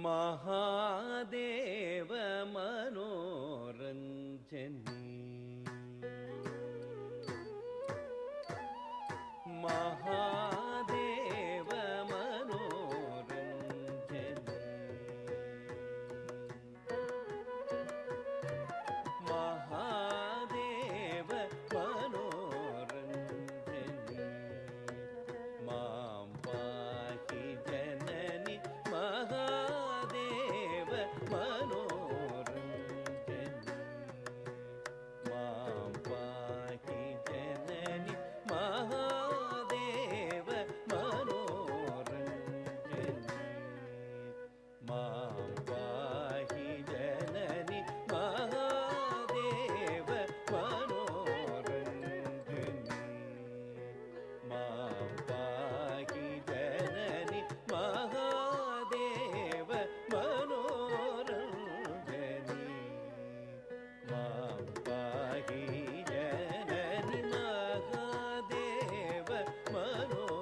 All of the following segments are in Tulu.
ಮಹಾದೇವ ಮನೋರಂಜನಿ ಮಹಾದೇವ ಮನೋರಂಜನಿ ಮಹಾದೇವ ಮನೋರಂಜನಿ ಮಾಂ ಪಾಹಿ ಜನನಿ ಮಹಾದೇವ ಮನೋರಂಜನಿ ಮಾಂ ಪಾಹಿ ಜನನಿ ಮಹಾದೇವ ಮನೋರಂಜನಿ ಮಾಂ ಪಾಹಿ ಜನನಿ ಮಹಾದೇವ ಮನೋರಂಜನಿ ಮಾಂ ಪಾಹಿ ಜನನಿ ಮಹಾದೇವ ಮನೋರಂಜನಿ ಮಾಂ ಪಾಹಿ ಜನನಿ ಮಹಾದೇವ ಮನೋರಂಜನಿ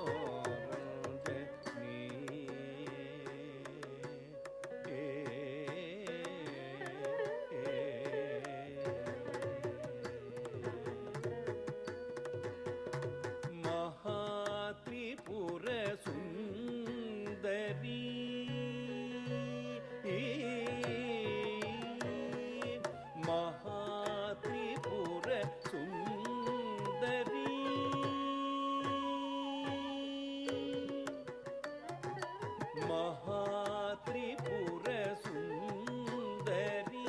ಏ ಮಹಾತ್ರಿಪುರ ಸುಂದರಿ ಮಹಾತ್ರಿಪುರ ಸುಂದರಿ ಮಹಾತ್ರಿಪುರ ಸುಂದರಿ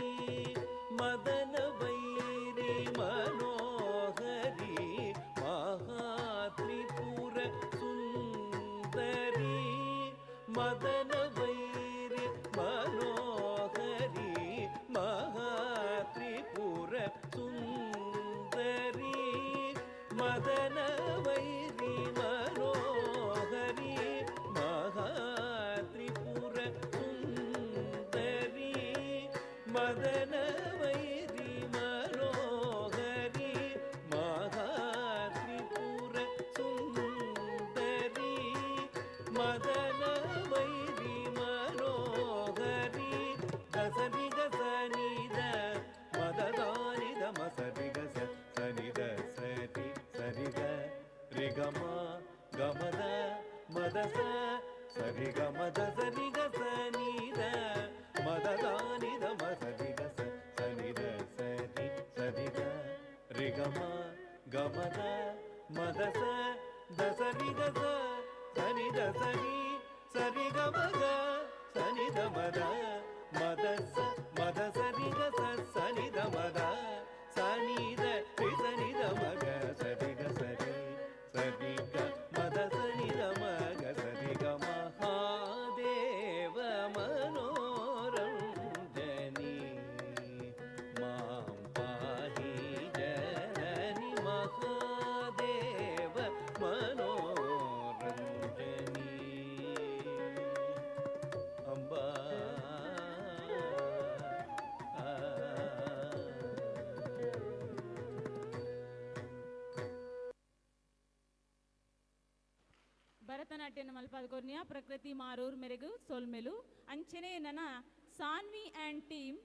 ಮದನ ವೈರಿ ಮನೋಹರಿ ಮಹಾತ್ರಿಪುರ ಸುಂದರಿ ಮದನ ವೈರಿ ಮನೋಹರಿ ಮಹಾತ್ರಿಪುರ ಸುಂದರಿ ಮದನ ವೈರಿ ಮನೋಹರಿ ಮಹಾತ್ರಿಪುರ ಸುಂದರಿ ಮದನ ವೈರಿ ಮನೋಹರಿ ಮಹಾತ್ರಿಪುರ ಸುಂದರಿ ಮದನ ವೈರಿ ಮನೋಹರಿ ದಸರಿ ಗಸನಿದ ಮದದಾನಿದ ಮಸರಿ ಗಸ ಸನಿದ ಸರಿ ಸರಿಗ ರಿಗಮ ಗಮದ ಮದಸ ಸರಿ ಗಮದ ಸರಿ ಗಸ ನೀದ ಮದದಾನಿದ ಮಸರಿ ಗಸ ಸನಿದ ಸರಿ ಸರಿಗ ರಿಗಮ ಗಮದ ಮದಸ ದಸರಿ ಗಸ ಸನಿದ ಸರಿ ಸರಿ ಗಮಗ ಸನಿದ ಮದ ಮದಸ ಮದ ಸರಿ ಗಸ ಸನಿದ ಮದ ಸನಿದ ರಿ ಸನಿದ ಮಗ ಸರಿ ಗ ಸರಿ ಸರಿ ಗ ಮದ ಸನಿದ ಮಗ ಸರಿ ಗ ಮಹಾದೇವ ಮನೋರಂಜನಿ ಮಾಂ ಪಾಹಿ ಜನನಿ ಮಹಾದೇವ ಮನೋರಂಜನಿ ಅಂಬಾ ಭರತನಾಟ್ಯನ ಮಲ್ಪಾದ ಪ್ರಕೃತಿ ಮಾರೂರ್ ಮೆರೆಗು ಸೊಲ್ಮೆಲು ಅಂಚನೆ ನನ ಸಾನ್ವಿ ಆ್ಯಂಡ್ ಟೀಮ್.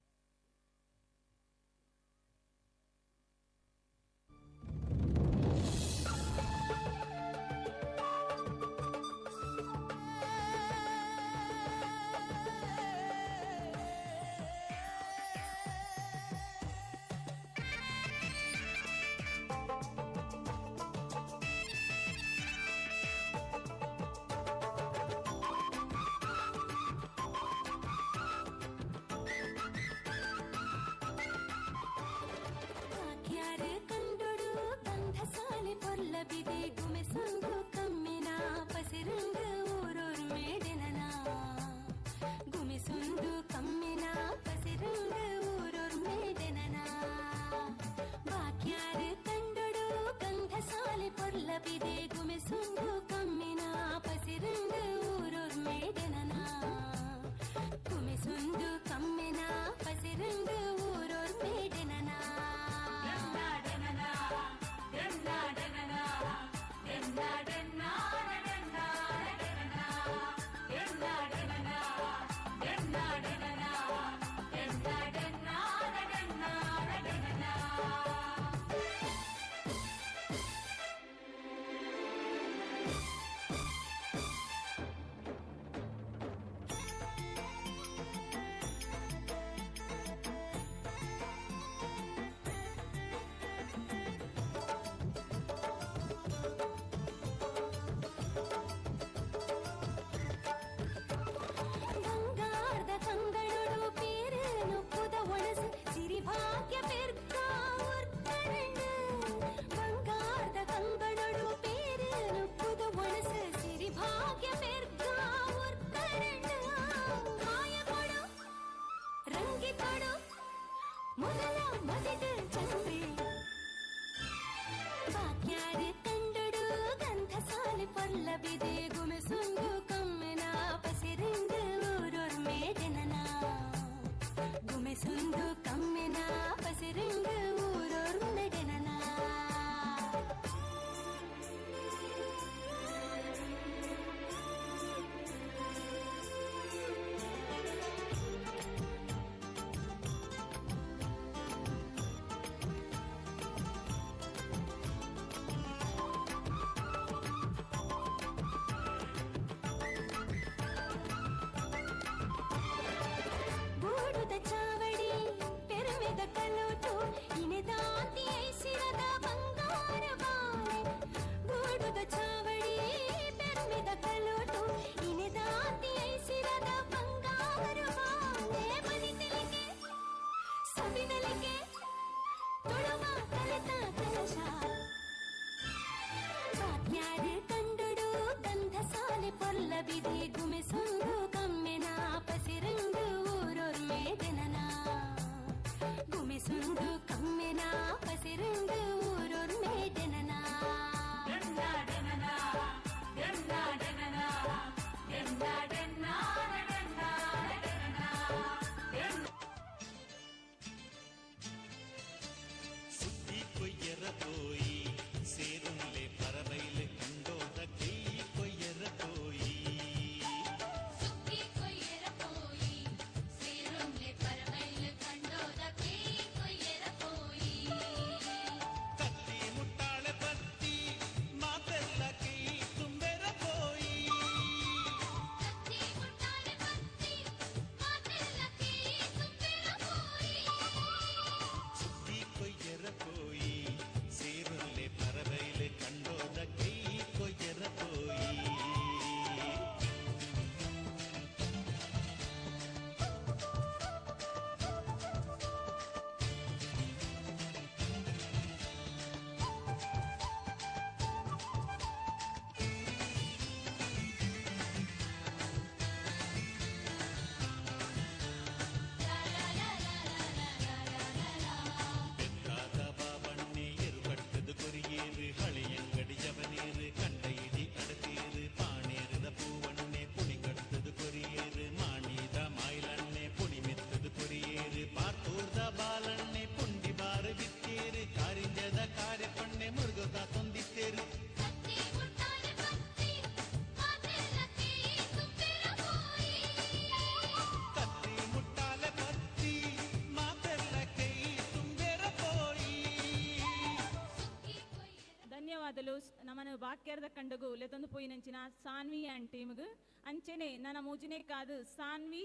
ಬಾಕ್ಯಾರದ ಕಂಡಗು ಲೆತೊಂದು ಪೋಯಿನಂಚಿನ ಸಾನ್ವಿ ಆ್ಯಂಡ್ ಟೀಮ್ಗ್ ಅಂಚೆನೆ ನನ್ನ ಮೂಜಿನೇ ಕಾದು ಸಾನ್ವಿ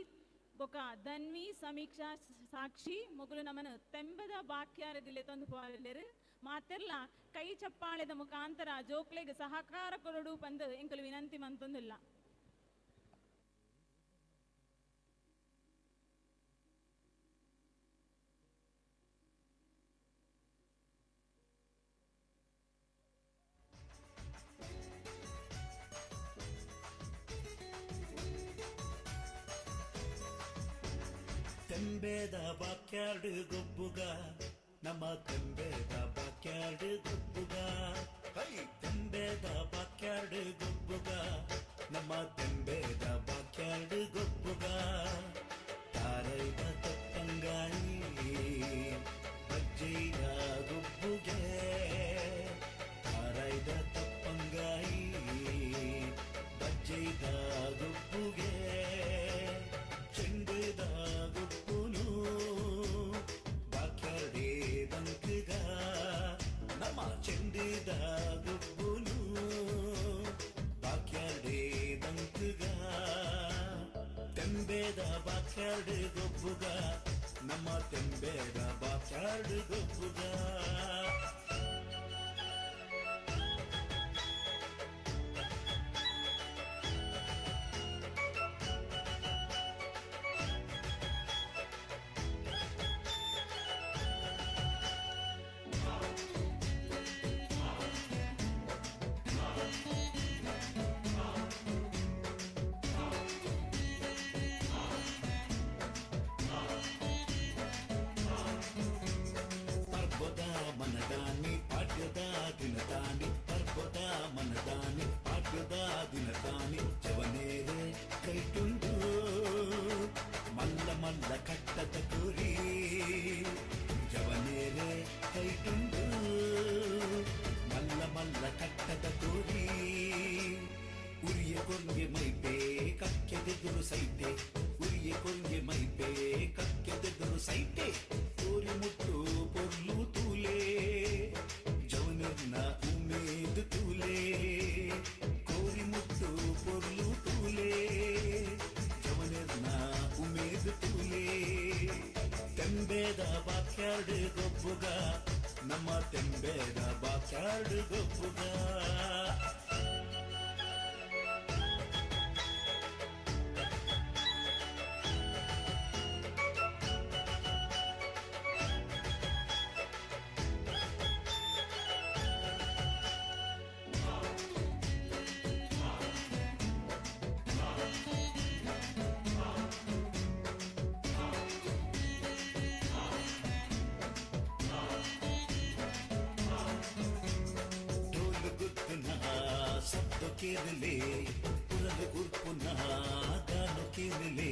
ಬೊಕ ಧನ್ವಿ ಸಮೀಕ್ಷಾ ಸಾಕ್ಷಿ ಮೊಗಲು ನಮನ ತೆಂಬದ ಬಾಕ್ಯಾರಗ್ ಲೆತೊಂದು ಪೋಲೆರ್ ಮಾತೆರ್ಲ ಕೈ ಚಪ್ಪಾಳೆದ ಮುಖಾಂತರ ಜೋಕ್ಲೆಗ್ ಸಹಕಾರ ಕೊರಡು ಪಂದ್ ಎಂಕುಲು ವಿನಂತಿ ಮಂತೊಂದುಲ್ಲ. ತೆಂಬೇದ ಬಾಕ್ಯಾರ್ಡ್ ಗೊಬ್ಬುಗ ನಮ್ಮ ತೆಂಬೇದ ಬಾಕ್ಯಾರ್ಡ್ ಗೊಬ್ಬುಗ ಹೈ ತೆಂಬೇದ ಬಾಕ್ಯಾರ್ಡ್ ಗೊಬ್ಬುಗ ನಮ್ಮ ತೆಂಬೇದ ಬಾಕ್ಯಾರ್ಡ್ ಗೊಬ್ಬುಗ ತಾರೈದ ತಪ್ಪಂಗಾಯಿ ಬಜ್ಜೈದ ಗೊಬ್ಬುಗೆ ತಾರೈದ ತಪ್ಪಂಗಾಯಿ ಬಜ್ಜೈದ ಗೊಬ್ಬುಗೆ ಚೆಂಡುದ ಗೊಬ್ಬುನು ಬಾಕ್ಯಾರ್ಡೇ ಬಂಕುಗ ನಮ್ಮ ಚೆಂಡುದ ಗೊಬ್ಬುನು ಬಾಕ್ಯಾರ್ಡೇ ಬಂಕುಗ ತೆಂಬೇದ ಬಾಕ್ಯಾರ್ಡ್ ಗೊಬ್ಬುಗ ನಮ್ಮ ತೆಂಬೇದ ಬಾಕ್ಯಾರ್ಡ್ ಗೊಬ್ಬುಗ. ಪರ್ಬದ ಮನದಾನಿ ಪಾಠ್ಯದ ದಿನದಾನಿ ಪರ್ಬದ ಮನದಾನಿ ಪಾಠ್ಯದ ದಿನದಾನಿ ಜವನೇರೆ ಕೈಟುಂಡು ಮಲ್ಲ ಮಲ್ಲ ಕಟ್ಟದ ಕುರಿ ಜವನೇರೆ ಕೈಟುಂಡು ಮಲ್ಲ ಮಲ್ಲ ಕಟ್ಟದ ಕುರಿ ಉರಿಯ ಕೊಂಗೆ ಮೈಪೆ ಕಕ್ಕೆದೆದುರು ಸೈತೆ ಉರಿಯ ಕೊಂಗೆ ಮೈಪೆ ಕಕ್ಕೆದೆದುರು ಸೈತೆ ಕೋರಿ ಮುಟ್ಟು ಪೊರ್ಲು ತೂಲೆ ಜವನರ್ನ ಉಮೇದು ತೂಲೆ ಕೋರಿ ಮುಟ್ಟು ಪೊರ್ಲು ತೂಲೆ ಜವನರ್ನ ಉಮೇದು ತೂಲೆ ತೆಂಬೇದ ಬಾಕ್ಯಾರ್ಡ್ ಗೊಬ್ಬುಗ ನಮ್ಮ ತೆಂಬೇದ ಬಾಕ್ಯಾರ್ಡ್ ಗೊಬ್ಬುಗ. ಡೋಲು ಗುತ್ತುನ ಶಬ್ದ ಕೇಳಲೆ ಪುರಲು ಉರ್ಪುನ ಗಾನು ಕೇಳಲೆ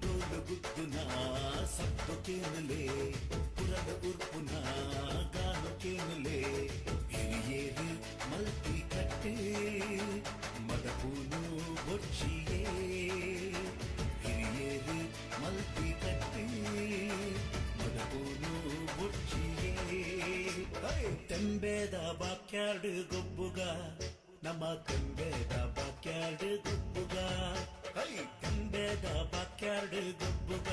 ಡೋಲು ಗುತ್ತುನ ಶಬ್ದ ಕೇಳಲೆ ಪುರಲು ಉರ್ಪುನ ಗಾನು ಕೇಳಲೆ ಹಿರಿಯೇರು ಮಲ್ತಿ ಕಟ್ಟೆ ಮದಪೂನು ಬೊಚ್ಚಿಯೇ ಹಿರಿಯೇರು ಮಲ್ತಿ ಕಟ್ಟೆ ಮದಪೂನು ಬೊಚ್ಚಿಯೇ ತೆಂಬೇದ ಬಾಕ್ಯಾರ್ಡ್ ಗೊಬ್ಬುಗ ನಮ್ಮ ತೆಂಬೇದ ಬಾಕ್ಯಾರ್ಡ್ ಗೊಬ್ಬುಗ ಹೈ ತೆಂಬೇದ ಬಾಕ್ಯಾರ್ಡ್ ಗೊಬ್ಬುಗ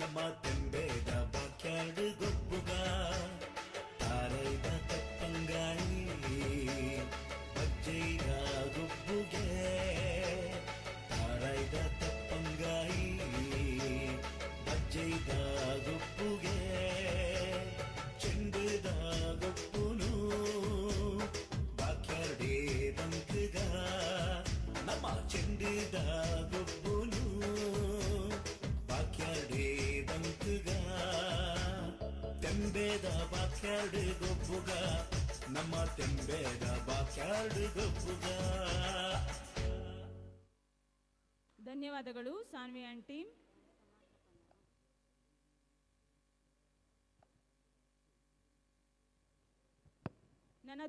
ನಮ್ಮ ತೆಂಬೇದ ಬಾಕ್ಯಾರ್ಡ್ ಗೊಬ್ಬುಗ ತಾರೈದ ತಪ್ಪಂಗಾಯಿ ಬಜ್ಜೈದ ಗೊಬ್ಬುಗೆ ತಾರೈದ ತಪ್ಪಂಗಾಯಿ ಬಜ್ಜೈದ ಗೊಬ್ಬುಗೆ ಚೆಂಡುದ ಗೊಬ್ಬುನು ಬಾಕ್ಯಾರ್ಡೇ ಬಂಕುಗ ನಮ್ಮ ಚೆಂಡುದ ಗೊಬ್ಬುನು ಬಾಕ್ಯಾರ್ಡೇ ಬಂಕುಗ ತೆಂಬೇದ ಬಾಕ್ಯಾರ್ಡ್ ಗೊಬ್ಬುಗ ನಮ್ಮ ತೆಂಬೇದ ಬಾಕ್ಯಾರ್ಡ್ ಗೊಬ್ಬುಗ. ಧನ್ಯವಾದಗಳು ಸಾನ್ವಿ ಆ್ಯಂಡ್ ಟೀಮ್. ನನ್ನ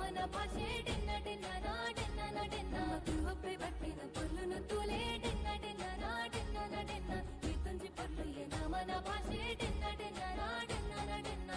ನಮನ ಭಾಷೆ ಡೆನ್ನ ಡೆನ್ನ ನಾಡೆನ್ನ ನಡೆನ್ನ. ತುಳುವಪ್ಪೆ ಬರ್ಪಿನ ಪೊರ್ಲುನು ತೂಲೆ ಡೆನ್ನ ಡೆನ್ನ ನಾಡೆನ್ನ ನಡೆನ್ನ. ಈ ಪೊರ್ಲು ಏ ನಮನ ಭಾಷೆ ಡೆನ್ನ ಡೆನ್ನ ನಾಡೆನ್ನ ನಡೆನ್ನ.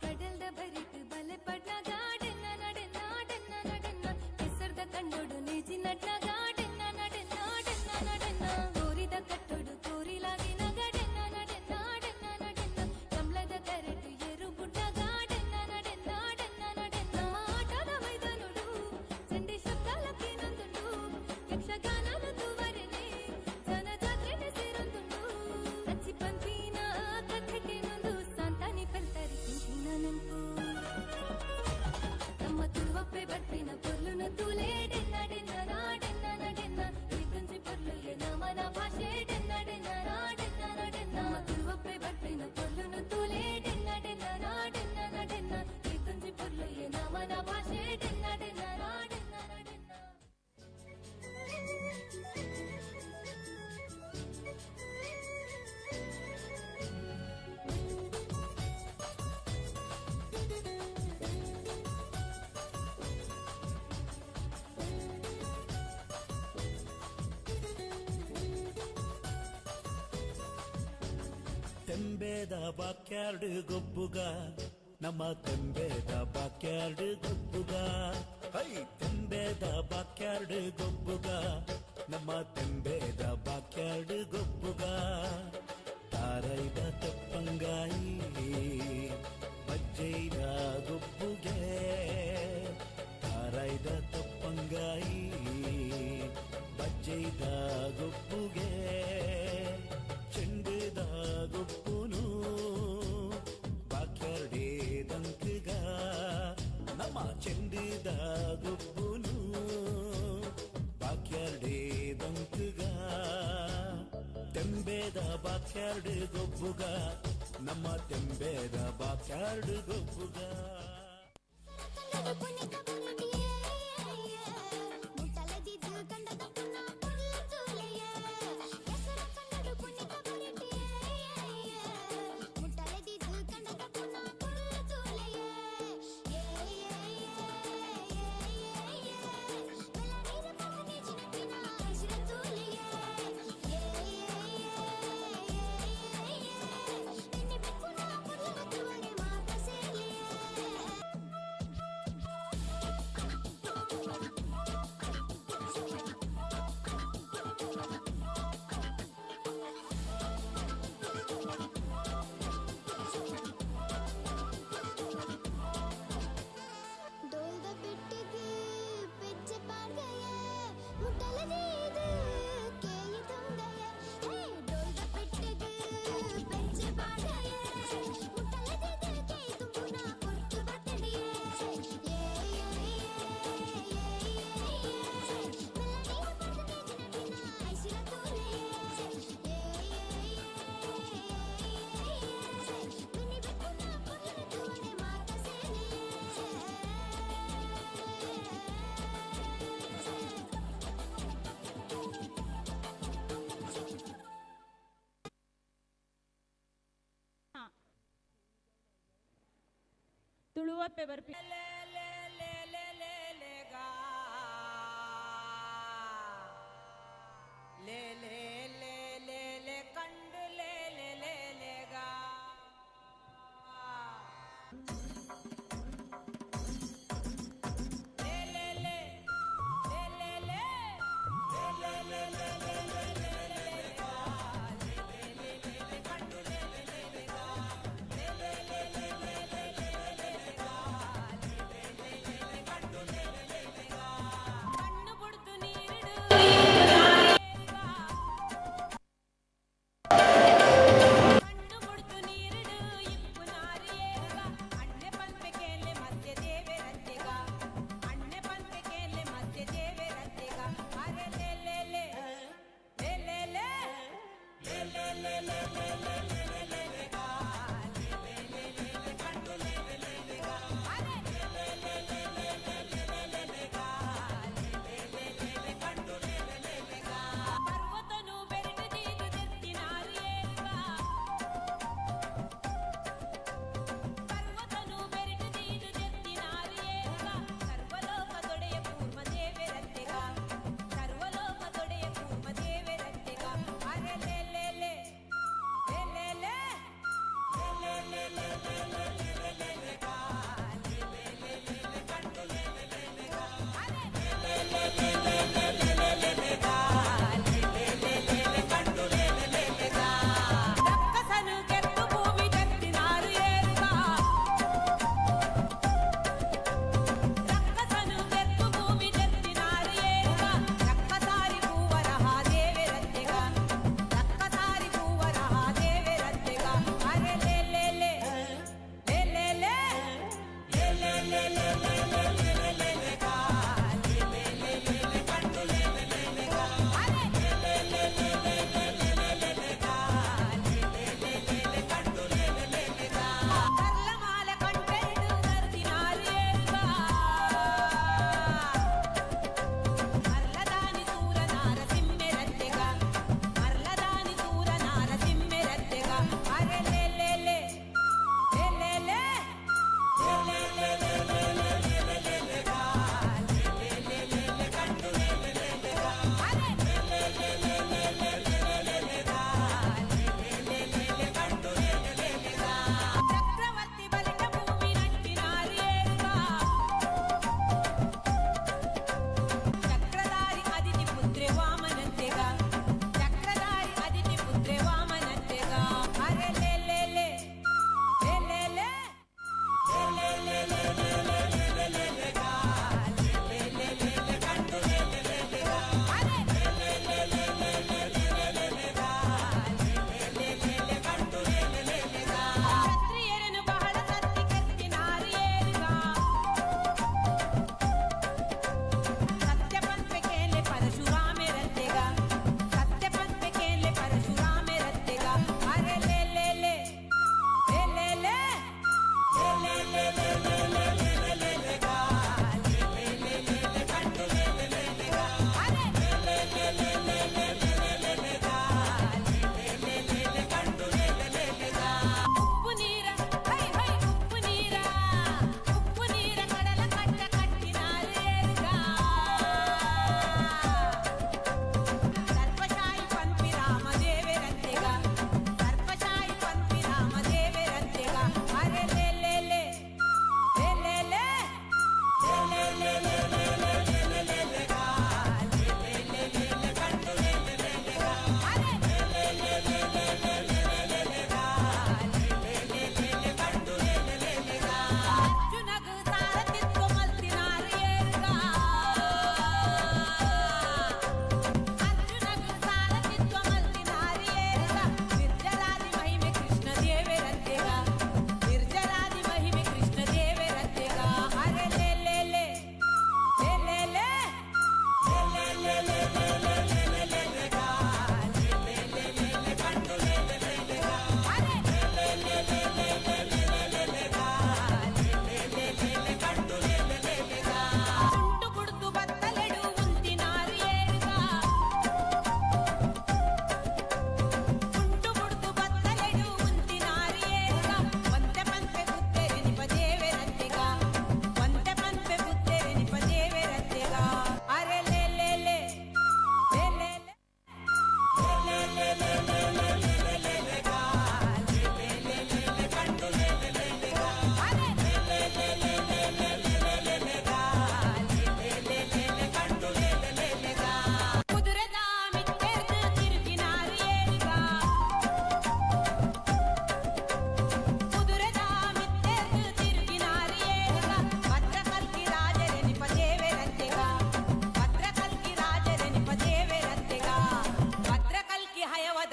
ಕಡಲ್ದ ಬರಿಟ್ ಬಲೆ ಪಡ್ನ ಗಾಡೆನ್ನ ನಡೆನ್ನ ಡೆನ್ನ ನಡೆನ್ನ. ಕೆಸರ್ದ ಕಂಡೋಡು ನೇಜಿ ನಡ್ನ ಗಾಡೆನ್ನ ನಡೆನ್ನ ಡೆನ್ನ ನಡೆನ್ನ. ತೋರಿದ ಕಟ್ಟೋಡು ತೋರಿಲಾಗಿನ ಗಡೆನ್ನ ನಡೆನ್ನ ಡೆನ್ನ ನಡೆನ್ನ. ಕಮಲದ ಕರೆಟು ಏರು ಬುಡ್ಡ ಗಾಡೆನ್ನ ನಡೆನ್ನ ಡೆನ್ನ ನಡೆನ್ನ. ಆಟದ ಮೈದಾನೋಡು ಚಂಡೆ ಶಬ್ದಾಲ ಕೇನೊಂದುಂಡು. ಯಕ್ಷಗಾನದ ತೂವರೆನೆ ಜನ ಜಾತ್ರೆನೆ ಸೇರೊಂದುಂಡು. ಅಚ್ಚಿ ಪಂಪಿನ ಕಥೆಕೇನೊಂದು ಸಾಂತಾನಿ ಪಲ್ತರಿ ಕಿಂಚಿನ ನೆಂಪು. ನಮ್ಮ ತುಳುವಪ್ಪೆ ಬರ್ಪಿನ ಪೊರ್ಲುನು ತೂಲೆ ಡೆನ್ನ ಡೆನ್ನ ನಾಡೆನ್ನ ನಡೆನ್ನ. ಈ ಪೊರ್ಲು ಏ ನಮನ ಭಾಷೆ ಡೆನ್ನ ಡೆನ್ನ ನಾಡೆನ್ನ ನಡೆನ್ನ. ನಮ್ಮ ತುಳುವಪ್ಪೆ ಬರ್ಪಿನ ಪೊರ್ಲುನು ತೂಲೆ ಡೆನ್ನ ಡೆನ್ನ ನಾಡೆನ್ನ ನಡೆನ್ನ. ಈ ಪೊರ್ಲು ಏ ನಮನ ಭಾಷೆ ಡೆನ್ನ ಡೆನ್ನ ನಾಡೆನ್ನ ನಡೆನ್ನ. ತೆಂಬೇದ ಬಾಕ್ಯಾರ್ಡ್ ಗೊಬ್ಬುಗ, ನಮ್ಮ ತೆಂಬೇದ ಬಾಕ್ಯಾರ್ಡ್ ಗೊಬ್ಬುಗ. ಹೈ, ತೆಂಬೇದ ಬಾಕ್ಯಾರ್ಡ್ ಗೊಬ್ಬುಗ, ನಮ್ಮ ತೆಂಬೇದ ಬಾಕ್ಯಾರ್ಡ್ ಗೊಬ್ಬುಗ. ತಾರೈದ ತಪ್ಪಂಗಾಯಿ ಬಜ್ಜೈದ ಗೊಬ್ಬುಗೆ, ತಾರೈದ ತಪ್ಪಂಗಾಯಿ ಬಜ್ಜೈದ ಗೊಬ್ಬುಗೆ. ಚೆಂಡುದ ಗೊಬ್ಬುನು ಬಾಕ್ಯಾರ್ಡೇ ದಂಕುಗ, ನಮ್ಮ ಚೆಂಡುದ ಗೊಬ್ಬುನು ಬಾಕ್ಯಾರ್ಡೇ ದಂಕುಗ. ತೆಂಬೇದ ಬಾಕ್ಯಾರ್ಡ್ ಗೊಬ್ಬುಗ, ನಮ್ಮ ತೆಂಬೇದ ಬಾಕ್ಯಾರ್ಡ್ ಗೊಬ್ಬುಗ. ಡೋಲ್ದ ಬಿಟ್ಟಿಗೆ ಪೆಜ್ಜೆ ಪಾಡ್ಗಯ, ಮುಟ್ಟಲದೀದು ಕೇಯಿ ತುಂಗಯ. ಹೇ, ಡೋಲ್ದ ಬಿಟ್ಟಿಗೆ ಪೆಜ್ಜೆ ಪಾಡ್ಗಯ, ಮುಟ್ಟಲದೀದು ಕೇಯಿ ತುಂಬುನ ಪೊರ್ತು ಬತ್ತಡಿಯೇ. ಏ ಏ ಏ ಏ, ಮೆಲ್ಲನೆಯ ಪೊರ್ತು ನೇಜಿನ ದಿನ ಐಸಿರ ತೂಲೆಯೇ. ಏ ಏ ಏ, ಮಿನಿ ಬೆಕ್ಕುನ ಪೊರ್ಲುನ ತೂವನೆ ಮಾತ ಸೇಲೆಯೇ. ತುಳುವಪ್ಪೆ ಬರ್ಪಿ ಲೇ ಲೇ ಲೇ ಲೇ ಲೇ ಕಂಡು ಲೇ ಲೇ ಲೇ ಲೇಗಾ. ಲೇ ಲೇ ಲೇ ಲೇ ಲೇ ಲೇ ಲೇ ಲೇ ಲೇ ಲೇ ಲೇ ಲೇ ಲೇ ಗಾ. ಲೇ ಲೇ ಲೇ ಲೇ ಕಂಡು ಲೇ ಲೇ ಲೇ ಲೇ ಗಾ. ಲೇ ಲೇ ಲೇ ಲೇ ಲೇ ಲೇ ಲೇ ಲೇ ಲೇ ಗಾ. ಲೇ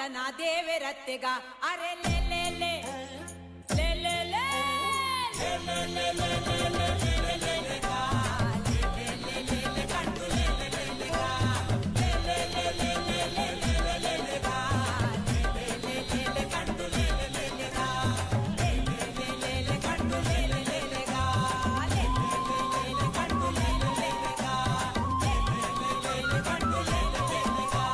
ಮದನ ದೇವೆರತ್ತೆಗ ಅರೆ ಲೇ ಲೇ ಲೇ ಲೇ ಲೇ ಲೇ ಲೇ ಲೇ ಲೇ ಲೇ ಲೇ ಲೇ ಲೇ ಲೇ ಲೇ ಲೇ ಲೇ ಲೇ ಕಂಡು ಲೇ ಲೇ ಲೇ ಲೇ ಲೇ ಲೇ ಲೇ ಲೇ ಲೇ ಲೇ ಲೇ ಲೇ ಲೇ ಲೇ ಲೇ ಲೇ ಲೇ ಕಂಡು ಲೇ ಲೇ ಲೇ ಲೇ ಲೇ ಲೇ ಲೇ ಲೇ ಕಂಡು ಲೇ ಲೇ ಲೇ ಲೇ ಲೇ ಲೇ ಲೇ ಕಂಡು ಲೇ ಲೇ ಲೇ ಲೇ ಲೇ ಲೇ ಲೇ ಕಂಡು ಲೇ ಲೇ ಲೇ ಲೇ.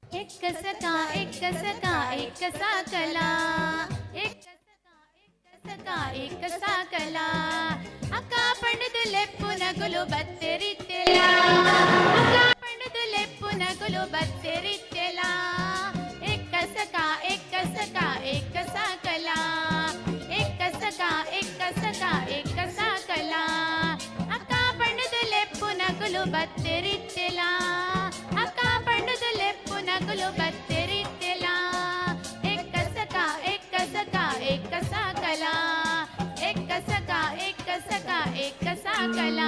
एक सका एक साकला, एक सका एक साकला, ಅಕ್ಕ ಪಂಡದು ಲೆಪ್ಪು ನಗುಲು ಬತ್ತೆರಿತ್ತೆಲ, ಅಕ್ಕ ಪಂಡದು ಲೆಪ್ಪು ನಗುಲು ಬತ್ತೆರಿತ್ತೆಲ, ಏಕ ಸಕಾ ಏಕ ಸಕಾ ಏಕ ಸಾಕಲ, ಏಕ ಸಕಾ ಏಕ ಸಕಾ ಏಕ ಸಾಕಲ, ಅಕ್ಕ ಪಂಡದು ಲೆಪ್ಪು ನಗುಲು ಬತ್ತೆರಿತ್ತೆಲ, ಅಕ್ಕ ಪಂಡದು ಲೆಪ್ಪು ನಗುಲು ಬತ್ತೆರಿತ್ತೆಲ, ಏಕ ಸಕಾ ಏಕ ಸಕಾ ಏಕ ಸಾಕಲ, ಏಕ ಸಕಾ ಏಕ ಸಕಾ ಏಕ ಸಾಕಲ.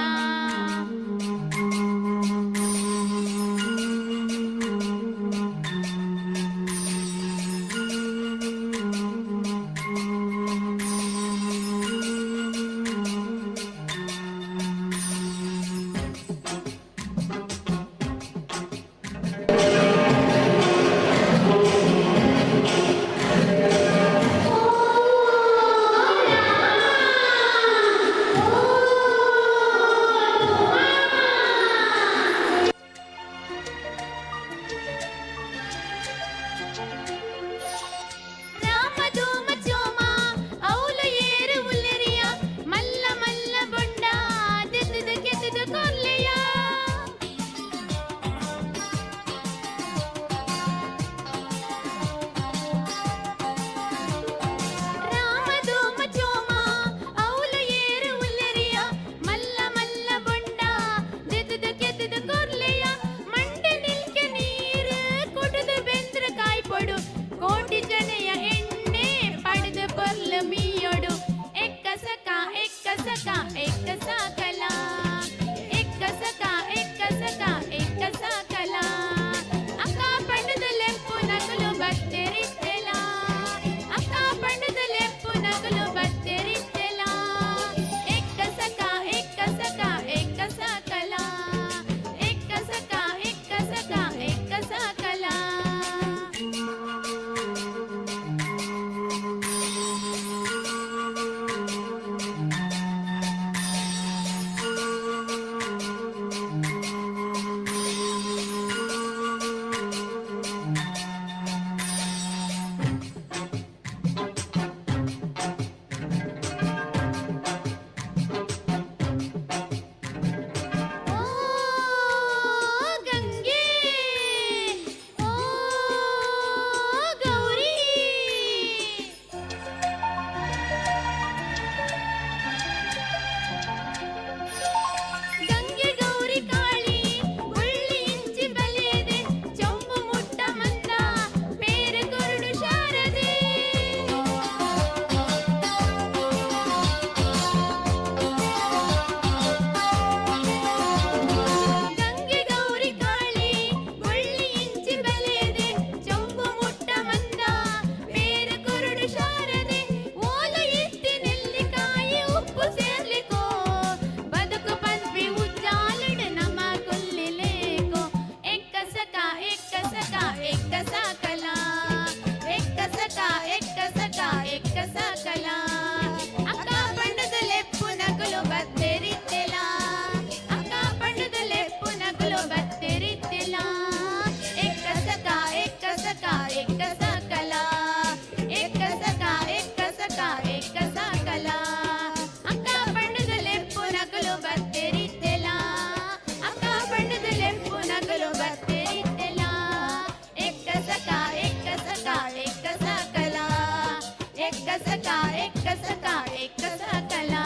ಸಖಾ ಏಕ ಸಕಲಾ.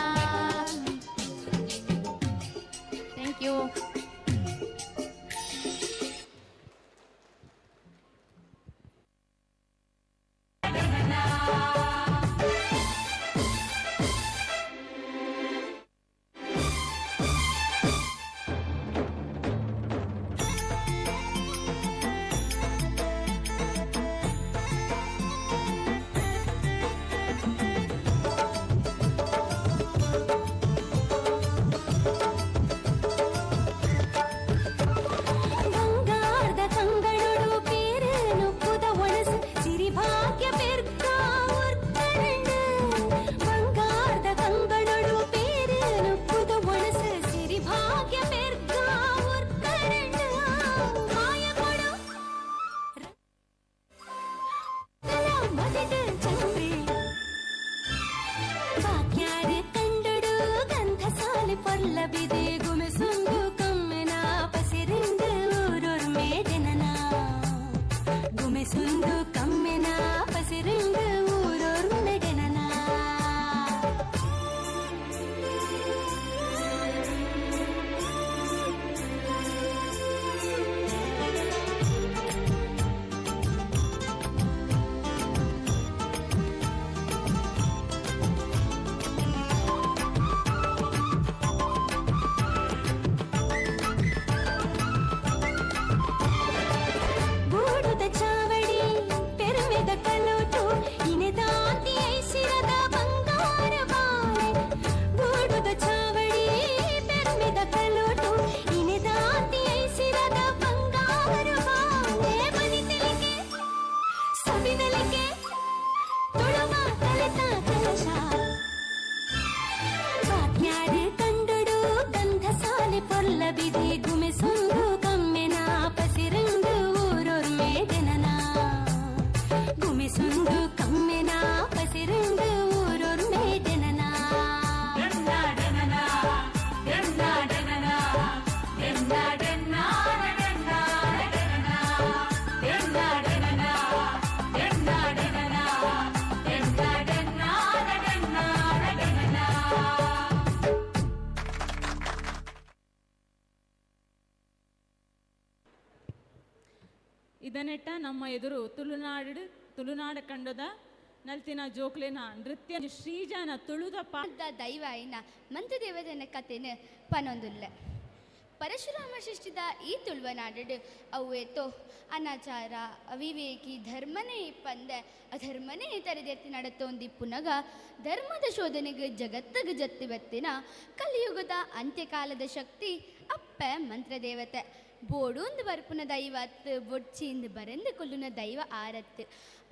Thank you. ಬಂಗಾರದ ಕಂಗಳೊಡು ಪೇರು ನುಪ್ಪುದ ಒಣಸು ಸಿರಿಭಾಗ್ಯ ಪೆರ್ಕ ಒರ್ಕರಂಡು. ಬಂಗಾರದ ಕಂಗಳೊಡು ಪೇರು ನುಪ್ಪುದ ಒಣಸು ಸಿರಿಭಾಗ್ಯ ಪೆರ್ಕ ಒರ್ಕರಂಡು. ಮಾಯ ಕೊಡು ಮದಟ ಚಂದ್ರೆ ಬಾಕ್ಯಾರು ಕಂಡಡು ಗಂಧಸಾಲೆ ಪೊರ್ಲಬಿದೆ ಗುಮೆಸುಂದು ಕಮ್ಮೆನ ಪಸಿರಿಂದು ಊರೊರ್ಮೆ ಜನನ. ಗುಮೆಸುಂದು ಕಮ್ಮೆನ ಪಸಿರಿಂದು ಊರೊರ್ಮೆ ಜನನ. ಬೂಡುದ ಚಾವಡಿ ಪೆರುಮೆದ ಕಲೋಟು ಇನೆದಾಂತಿ ಐಸಿರದ ಬಂಗಾರ ಬಾಳೆ. ಬೂಡುದ ಚಾವಡಿ ಪೆರುಮೆದ ಕಲೋಟು ಇನೆದಾಂತಿ ಐಸಿರದ ಬಂಗಾರ ಬಾಳೆ. ಬನಿತಲಿಕೆ ಸಬಿನಲಿಕೆ ತುಳುವ ಕಲಿತ ಕಲಶ. ಬಾಕ್ಯಾರು ಕಂಡಡು ಗಂಧಸಾಲೆ ಪೊರ್ಲಬಿದೆ ಗುಮೆಸುಂದು ಕಮ್ಮೆನ ಪಸಿರಂದು ಊರೊರ್ಮೆ ಜನನ. ಗುಮೆಸುಂದು ಕಮ್ಮೆನ ಪಸಿರಂದು ಊರೊರ್ಮೆ ಜನನ. ಇದನೆಟ್ಟ ನಮ್ಮ ಎದುರು ತುಳುನಾಡು ತುಳುನಾಡ ಕಂಡದ ನಲ್ತಿನ ಜೋಕ್ಲೆನ ನೃತ್ಯ ಶ್ರೀಜಾನ ತುಳುದ ಪಾ ದೈವ ಐನ ಮಂತ್ರದೇವತನ ಕಥೆನ ಪನೊಂದುಲ್ಲ. ಪರಶುರಾಮ ಸೃಷ್ಟಿದ ಈ ತುಳುವನಾಡು ಅವೇತೋ ಅನಾಚಾರ ಅವಿವೇಕಿ ಧರ್ಮನೇ ಪಂದ ಅಧರ್ಮನೇ ತರದೆತ್ತಿ ನಡತೋಂದಿ ಪುನಗ ಧರ್ಮದ ಶೋಧನೆಗೆ ಜಗತ್ತಗ ಜತ್ತಿ ಬತ್ತಿನ ಕಲಿಯುಗದ ಅಂತ್ಯಕಾಲದ ಶಕ್ತಿ ಅಪ್ಪ ಮಂತ್ರದೇವತೆ. ಬೋಡೂಂದು ಬರ್ಪುನ ದೈವತ್ ಬೊಡ್ಚಿಂದು ಬರೆಂದು ಕೊಲ್ಲುನ ದೈವ ಆರತ್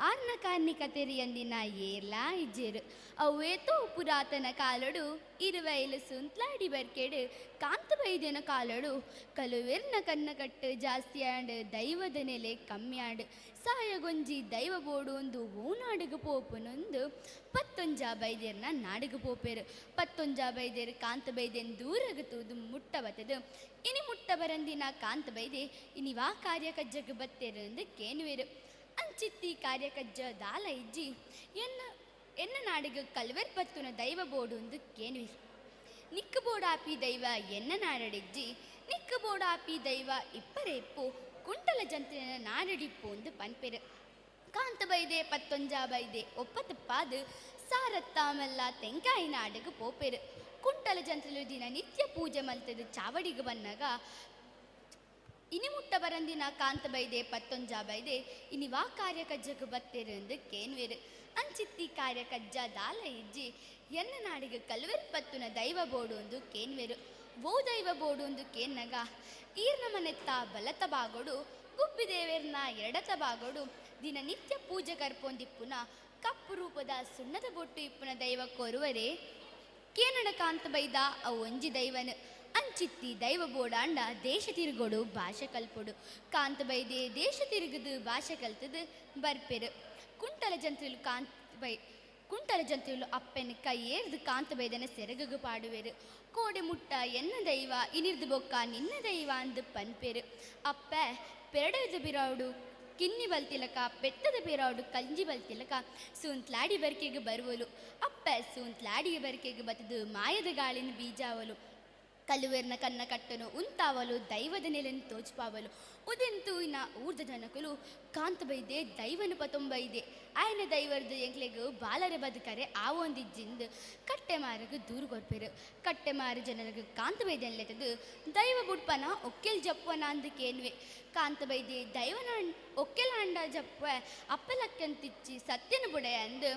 ಆರ್ನ ಕಾರ್ಣಿಕ ತೆರಿಯಂದಿನ ಏರ್ಲಾ ಇಜ್ಜೇರು. ಅವೇತೋ ಪುರಾತನ ಕಾಲಡು ಇರುವೈಲು ಸುಂತ್ಲಾಡಿ ಬರ್ಕೆಡು ಕಾಂತ ಬೈದ್ಯನ ಕಾಲಡು ಕಲುವೆರ್ನ ಕನ್ನ ಕಟ್ಟು ಜಾಸ್ತಿ ಆಂಡ್ ದೈವದ ನೆಲೆ ಕಮ್ಮಿ ಆಂಡ್ ಸಾಯಗೊಂಜಿ ದೈವ ಬೋಡು ಒಂದು ಓನಾಡುಗು ಪೋಪುನೊಂದು ಪತ್ತೊಂಜ ಬೈದ್ಯರ್ನ ನಾಡುಗು ಪೋಪೇರು. ಪತ್ತೊಂಜ ಬೈದ್ಯರು ಕಾಂತ ಬೈದ್ಯನ್ ದೂರಗ ತೂದು ಮುಟ್ಟ ಬತ್ತದು. ಇನಿ ಮುಟ್ಟ ಬರಂದಿನ ಕಾಂತ ಬೈದೆ ಇನಿ ವಾ ಕಾರ್ಯ ಕಜ್ಜಗ್ ಬತ್ತೇರು ಎಂದು ಕೇನುವೆರು. ಅಂಚಿತ್ತಿ ಕಾರ್ಯಕಜ್ಜ ದಾಲ ಇಜ್ಜಿ ಎನ್ನ ಎನ್ನ ನಾಡಿಗೆ ಕಲ್ವೆರ್ ಪತ್ತುನ ದೈವ ಬೋಡು ಎಂದು ಕೇನುವಿರು. ನಿಕ್ಕು ಬೋಡಾಪಿ ದೈವ ಎನ್ನ ನಾಡಡಿಜ್ಜಿ ನಿಕ್ಕು ಬೋಡಾಪಿ ದೈವ ಇಪ್ಪರೇಪ್ಪು ಕುಂಟಲ ಜಂತಿನ ನಾಡಡಿಪ್ಪು ಎಂದು ಪನ್ಪೆರು. ಕಾಂತ ಬೈದೆ ಪತ್ತೊಂಜ ಬೈದೆ ಒಪ್ಪತಪ್ಪಾದು ಸಾರತ್ತಾಮಲ್ಲ ತೆಂಕಾಯಿ ನಾಡಿಗೆ ಪೋಪೆರು. ಕುಂಟಲ ಜಂತ್ರಲು ದಿನ ನಿತ್ಯ ಪೂಜೆ ಮಲ್ತದು ಚಾವಡಿಗೆ ಬನ್ನಗ ಇನಿ ಮುಟ್ಟ ಬರಂದಿನ ಕಾಂತ ಬೈದೆ ಪತ್ತೊಂಜ ಬೈದೆ ಇನಿ ವಾ ಕಾರ್ಯ ಕಜ್ಜಗ್ ಬತ್ತೇರು ಎಂದು ಕೇನ್ವೇರು. ಅಂಚಿತ್ತಿ ಕಾರ್ಯ ಕಜ್ಜ ದಾಲ ಇಜ್ಜಿ ಎನ್ನ ನಾಡಿಗೆ ಕಲ್ವೆರ್ ಪತ್ತುನ ದೈವ ಬೋಡು ಎಂದು ಕೇನ್ವೇರು. ಓ ದೈವ ಬೋಡು ಎಂದು ಕೇನ್ನಗ ಈರ್ನ ಮನೆತ್ತ ಬಲತ ಬಾಗೋಡು ಗುಬ್ಬಿ ದೇವೇರ್ನ ಎಡತ ಬಾಗೋಡು ದಿನನಿತ್ಯ ಪೂಜೆ ಕರ್ಪೊಂದಿಪ್ಪುನ ಕಪ್ಪು ರೂಪದ ಸುಣ್ಣದ ಬೊಟ್ಟು ಇಪ್ಪುನ ದೈವ ಕೊರುವರೆ ಕೇನಡ ಕಾಂತ ಬೈದ ಅವು ಒಂಜಿ ದೈವನು. ಅಂಚಿತ್ತಿ ದೈವ ಬೋಡಾಂಡ ದೇಶ ತಿರುಗೋಡು ಭಾಷೆ ಕಲ್ಪೊಡು. ಕಾಂತ ಬೈದೆ ದೇಶ ತಿರುಗುದು ಭಾಷೆ ಕಲ್ತದು ಬರ್ಪೆರು. ಕುಂಟಲ ಜಂತುಲು ಕಾಂತ ಬೈ ಕುಂಟಲ ಜಂತುಲು ಅಪ್ಪೆನ ಕೈ ಏರ್ದು ಕಾಂತ ಬೈದನ ಸೆರಗಗು ಪಾಡುವೆರು. ಕೋಡೆ ಮುಟ್ಟ ಎನ್ನ ದೈವ ಇನಿರ್ದು ಬೊಕ್ಕ ನಿನ್ನ ದೈವ ಅಂದು ಪನ್ಪೆರು. ಅಪ್ಪ ಪೆರಡದು ಬಿರೌಡು ಕಿನ್ನಿ ಬಲ್ತಿಲಕ ಪೆತ್ತದ ಪೇರಾಡು ಕಂಜಿ ಬಲ್ತಿಲಕ ಸೂಂತ್ಲಾಡಿ ಬರ್ಕೆಗೆ ಬರುವಲು. ಅಪ್ಪೆ ಸೂಂತ್ಲಾಡಿ ಬರ್ಕೆಗೆ ಬತ್ತದು ಮಾಯದ ಗಾಳಿನ ಬೀಜಾವಲು. ಕಲ್ಲುವೆರ್ನ ಕನ್ನ ಕಟ್ಟನು ಉಂತಾವಲು ದೈವದ ನೆಲೆಯನ್ನು ತೋಚ್ಪಾವಲು. ಉದೆಂತು ಇನ್ನ ಊರ್ದ ಜನಕುಲು ಕಾಂತ ಬೈದೆ ದೈವನು ಪತೊಂಬೈದೆ ಆಯನ ದೈವರ್ದು ಎಂಕ್ಲೆಗ್ ಬಾಲರೆ ಬದುಕರೆ ಆವೊಂದಿಜ್ಜಿಂದು ಕಟ್ಟೆ ಮಾರಗು ದೂರು ಕೊರ್ಪೆರು. ಕಟ್ಟೆ ಮಾರು ಜನರಿಗೆ ಕಾಂತ ಬೈದೆ ಅನ್ಲೆತದು ದೈವ ಬುಡ್ಪನ ಒಕ್ಕೆಲ್ ಜಪ್ಪನ ಅಂದು ಕೇನ್ವೆ. ಕಾಂತ ಬೈದೆ ದೈವನ ಒಕ್ಕೆಲ್ ಅಂಡ ಜಪ್ಪ ಅಪ್ಪಲಕ್ಕಂತಿಚ್ಚಿ ಸತ್ಯನ ಬುಡೆಯ ಅಂದು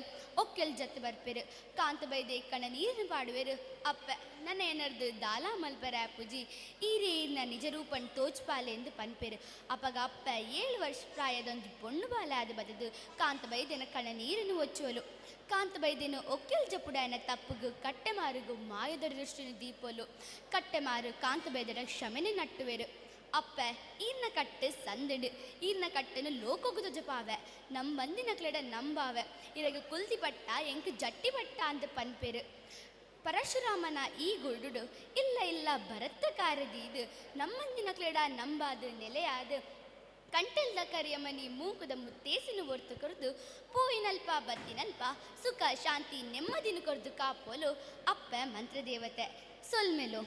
ಒಕ್ಕೆಲ್ ಜತ್ತು ಬರ್ಪೆರು. ಕಾಂತ ಬೈದೆ ಕಣ ನೀರಿನ ಪಾಡುವೆರು. ಅಪ್ಪ ನನ್ನ ಏನರ್ದು ದಾಲಾ ಮಲ್ಪರ ಪೂಜಿ ಈರೇ ಈರ್ನ ನಿಜ ರೂಪನ್ ತೋಚ್ಪಾಲೆ ಎಂದು ಪನ್ಪೆರು. ಅಪ್ಪಗ ಅಪ್ಪ 7 ವರ್ಷ ಪ್ರಾಯದೊಂದು ಪೊಣ್ಣು ಬಾಲ ಅದು ಬದದು ಕಾಂತ ಬೈದೆನ ಕಣ ನೀರನ್ನು ಒಚ್ಚುವಲು. ಕಾಂತ ಬೈದೆನು ಒಕ್ಕೆಲ್ ಜಪುಡಾಯನ ತಪ್ಪುಗು ಕಟ್ಟೆಮಾರುಗು ಮಾಯದ ದೃಷ್ಟಿನ ದೀಪಲು. ಕಟ್ಟೆಮಾರು ಕಾಂತ ಬೈದರ ಕ್ಷಮೆನೆ ನಟ್ಟುವೆರು. ಅಪ್ಪ ಈರ್ನ ಕಟ್ಟು ಸಂದಡು ಈರ್ನ ಕಟ್ಟನು ಲೋಕೋಗು ಜಪಾವೆ ನಮ್ಮ ಮಂದಿನ ಕ್ಲೆಡ ನಂಬಾವೆ ಇರಗ ಕುಲ್ದಿ ಪಟ್ಟ ಎಂಕ್ ಜಟ್ಟಿ ಪಟ್ಟ ಅಂತ ಪನ್ಪೆರು. ಪರಶುರಾಮನ ಈ ಗುರುಡು ಇಲ್ಲ ಇಲ್ಲ ಭರತ ಕಾರದೀದು ನಮ್ಮಂದಿನ ಕ್ಲೆಡ ನಂಬಾದು ನೆಲೆಯಾದು ಕಂಟೆಲ್ದ ಕರಿಯಮನಿ ಮೂಕುದ ಮುತ್ತೇಸಿನ ಒರ್ತು ಕೊರ್ದು ಪೋಯಿನಲ್ಪ ಬತ್ತಿನಲ್ಪ ಸುಖ ಶಾಂತಿ ನೆಮ್ಮದಿನ ಕೊರ್ದು ಕಾಪೋಲು ಅಪ್ಪ ಮಂತ್ರದೇವತೆ ಸೊಲ್ಮೆಲು.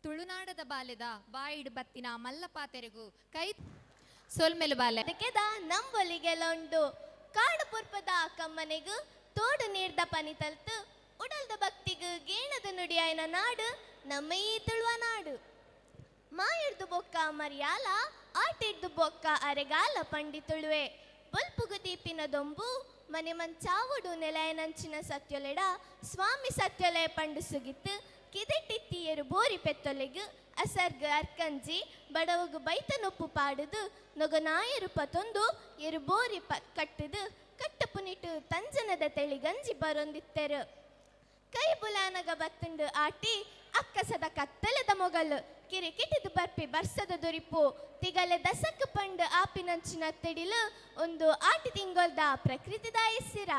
ತುಳುನಾಡದ ಬಾಲೆದ ಬಾಯಿಡ್ ಬತ್ತಿನ ಮಲ್ಲಪಾತೆರೆಗು ಕೈ ಸೊಲ್ಮೆಲು ಬಾಲೆ. ಅದಕ್ಕೆದ ನಂಬೊಲಿಗೆಲ್ಲ ಉಂಡು ಕಾಡು ಪುರ್ಪದ ಕಮ್ಮನೆಗು ತೋಡು ನೀರ್ದ ಪನಿ ತಲ್ತು ಉಡಲ್ದ ಭಕ್ತಿಗು ಗೇಣದ ನುಡಿಯಾಯನ ನಾಡು ನಮ್ಮ ಈ ತುಳುವ ನಾಡು. ಮಾಯಿಡ್ದು ಬೊಕ್ಕ ಮರಿಯಾಲ ಆಟಿಡ್ದು ಬೊಕ್ಕ ಅರೆಗಾಲ ಪಂಡಿ ತುಳುವೆ. ಬೊಲ್ಪುಗು ದೀಪಿನ ದೊಂಬು ಮನೆ ಮಂಚಾವುಡು ನೆಲಯನಂಚಿನ ಸತ್ಯೊಲೆಡ ಸ್ವಾಮಿ ಸತ್ಯೊಲೆ ಪಂಡು ಸುಗಿತ್ತು ಕಿದೆಟ್ಟಿತ್ತೀಯರು ಬೋರಿ ಪೆತ್ತೊಲೆಗು ಅಸರ್ಗ ಅರ್ಕಂಜಿ ಬಡವಗು ಬೈತನೊಪ್ಪು ಪಾಡುದು ನೊಗನಾಯರು ಪತೊಂದು ಎರು ಬೋರಿ ಪ ಕಟ್ಟುದು ಕಟ್ಟ ಪುನಿಟು ತಂಜನದ ತೆಳಿಗಂಜಿ ಬರೊಂದಿತ್ತೆರು. ಕೈ ಬುಲಾನಗ ಬತ್ತುಂಡು ಆಟಿ ಅಕ್ಕಸದ ಕತ್ತಲದ ಮೊಗಲು ಕಿರಿಕಿಟಿದು ಬರ್ಪಿ ಬರ್ಸದ ದುರಿಪು ತಿಗಲೆ ದಸಕ್ ಪಂಡು ಆಪಿನಂಚಿನ ತೆಡಿಲು ಒಂದು ಆಟಿ ತಿಂಗೊಲ್ದ ಪ್ರಕೃತಿದ ಎಸ್ಸಿರ.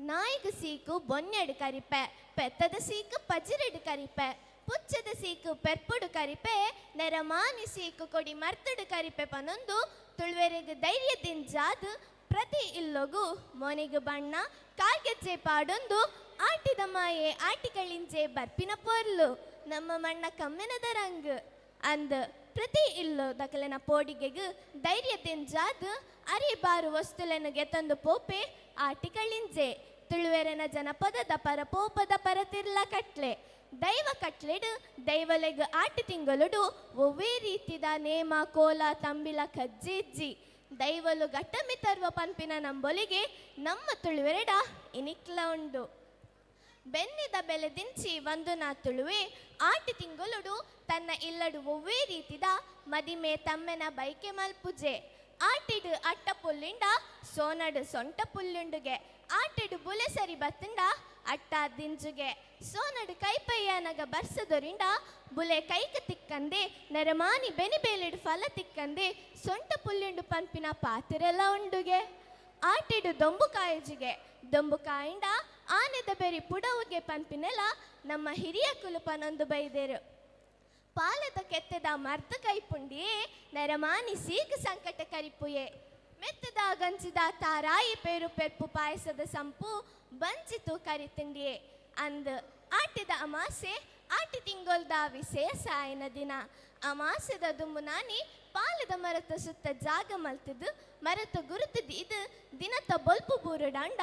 ನಾಯಿಗೆ ಸೀಕು ಬೊನ್ನೆಡು ಕರಿಪೆ ಪೆತ್ತದ ಸೀಕು ಪಜಿರೆಡು ಕರಿಪೆ ಪುಚ್ಚದ ಸೀಕು ಪೆರ್ಪುಡು ಕರಿಪೆ ನೆರಮಾನಿ ಸೀಕು ಕೊಡಿ ಮರ್ತುಡು ಕರಿಪೆ ಪನೊಂದು ತುಳುವೆರೆಗ್ ಧೈರ್ಯದಿಂಜಾದು ಪ್ರತಿ ಇಲ್ಲೊಗು ಮೊನೆಗು ಬಣ್ಣ ಕಾಲ್ಗೆಜ್ಜೆ ಪಾಡೊಂದು ಆಟಿದ ಮಾಯೆ ಆಟಿಗಳಿಂಜೆ ಬರ್ಪಿನ ಪೊರ್ಲು ನಮ್ಮ ಮಣ್ಣ ಕಮ್ಮೆನದ ರಂಗು ಅಂದ್ ಪ್ರತಿ ಇಲ್ಲು ದಕಲೆನ ಪೋಡಿಗೆಗು ಧೈರ್ಯದಿಂಜಾದು ಅರೆ ಬಾರು ವಸ್ತುಲೆನ ಗೆತಂದು ಪೋಪೆ ಆಟಿಗಳಿಂಜೆ. ತುಳುವೆರೆನ ಜನಪದದ ಪರಪೋಪದ ಪರತಿರ್ಲ ಕಟ್ಲೆ ದೈವ ಕಟ್ಲೆಡು ದೈವಲೆಗ್ ಆಟಿ ತಿಂಗಳುಡು ಒವ್ವೇ ರೀತಿದ ನೇಮ ಕೋಲ ತಂಬಿಲ ಕಜ್ಜಿಜ್ಜಿ ದೈವಲು ಘಟ್ಟಮಿ ತರುವ ಪಂಪಿನ ನಂಬೊಲಿಗೆ ನಮ್ಮ ತುಳುವೆರೆಡ ಇನಿಕ್ಲ ಉಂಡು. ಬೆನ್ನಿದ ಬೆಲೆ ದಿಂಚಿ ಒಂದು ನಾ ತುಳುವೆ ಆಟಿ ತಿಂಗಳುಡು ತನ್ನ ಇಲ್ಲಡು ಒವ್ವೇ ರೀತಿದ ಮದಿಮೆ ತಮ್ಮೆನ ಬೈಕೆ ಮಲ್ಪುಜೆ. ಆಟಿಡು ಅಟ್ಟ ಪುಲ್ಲಿಂಡ ಸೋನಡು ಸೊಂಟ ಪುಲ್ಲುಂಡುಗೆ ಆಟಿಡು ಬುಲೆ ಸರಿ ಬತ್ತಂಡ ಅಟ್ಟ ದಿಂಜುಗೆ ಸೋನಡು ಕೈಪಯ್ಯನಗ ಬರ್ಸದೊರಿಂಡ ಬುಲೆ ಕೈಕ ತಿಕ್ಕಂದೆ ನರಮಾನಿ ಬೆನಿ ಬೇಲಿಡು ಫಲ ತಿಕ್ಕಂದೆ ಸೊಂಟ ಪುಲ್ಲಿಂಡು ಪಂಪಿನ ಪಾತಿರೆಲ್ಲ ಉಂಡುಗೆ. ಆಟಿಡು ದೊಂಬು ಕಾಯಜುಗೆ ದೊಂಬು ಕಾಯಿಂಡ ಆನೆದ ಬೆರಿ ಪುಡವುಗೆ ಪಂಪಿನೆಲ್ಲ ನಮ್ಮ ಹಿರಿಯ ಕುಲುಪನೊಂದು ಬೈದೇರು. ಪಾಲದ ಕೆತ್ತದ ಮರ್ದ ಕೈಪುಂಡಿಯೇ ನರಮಾನಿ ಸೀಗ ಸಂಕಟ ಕರಿಪುಯೆ. ಮೆತ್ತದ ಗಂಜಿದ ತಾರಾಯಿ ಪೇರು ಪೆರ್ಪು ಪಾಯಸದ ಸಂಪು ಬಂಚಿತು ಕರಿತಿಂಡಿಯೇ. ಅಂದ್ ಆಟಿದ ಅಮಾಸೆ ಆಟಿ ತಿಂಗೊಲ್ದ ವಿಶೇಷ ಆಯನ ದಿನ. ಅಮಾಸೆದ ದುಮ್ಮುನಾನಿ ಪಾಲದ ಮರತ ಸುತ್ತ ಜಾಗ ಮಲ್ತದು ಮರತ ಗುರುತದ ಇದು ದಿನತ ಬೊಲ್ಪು ಬೂರುಡಾಂಡ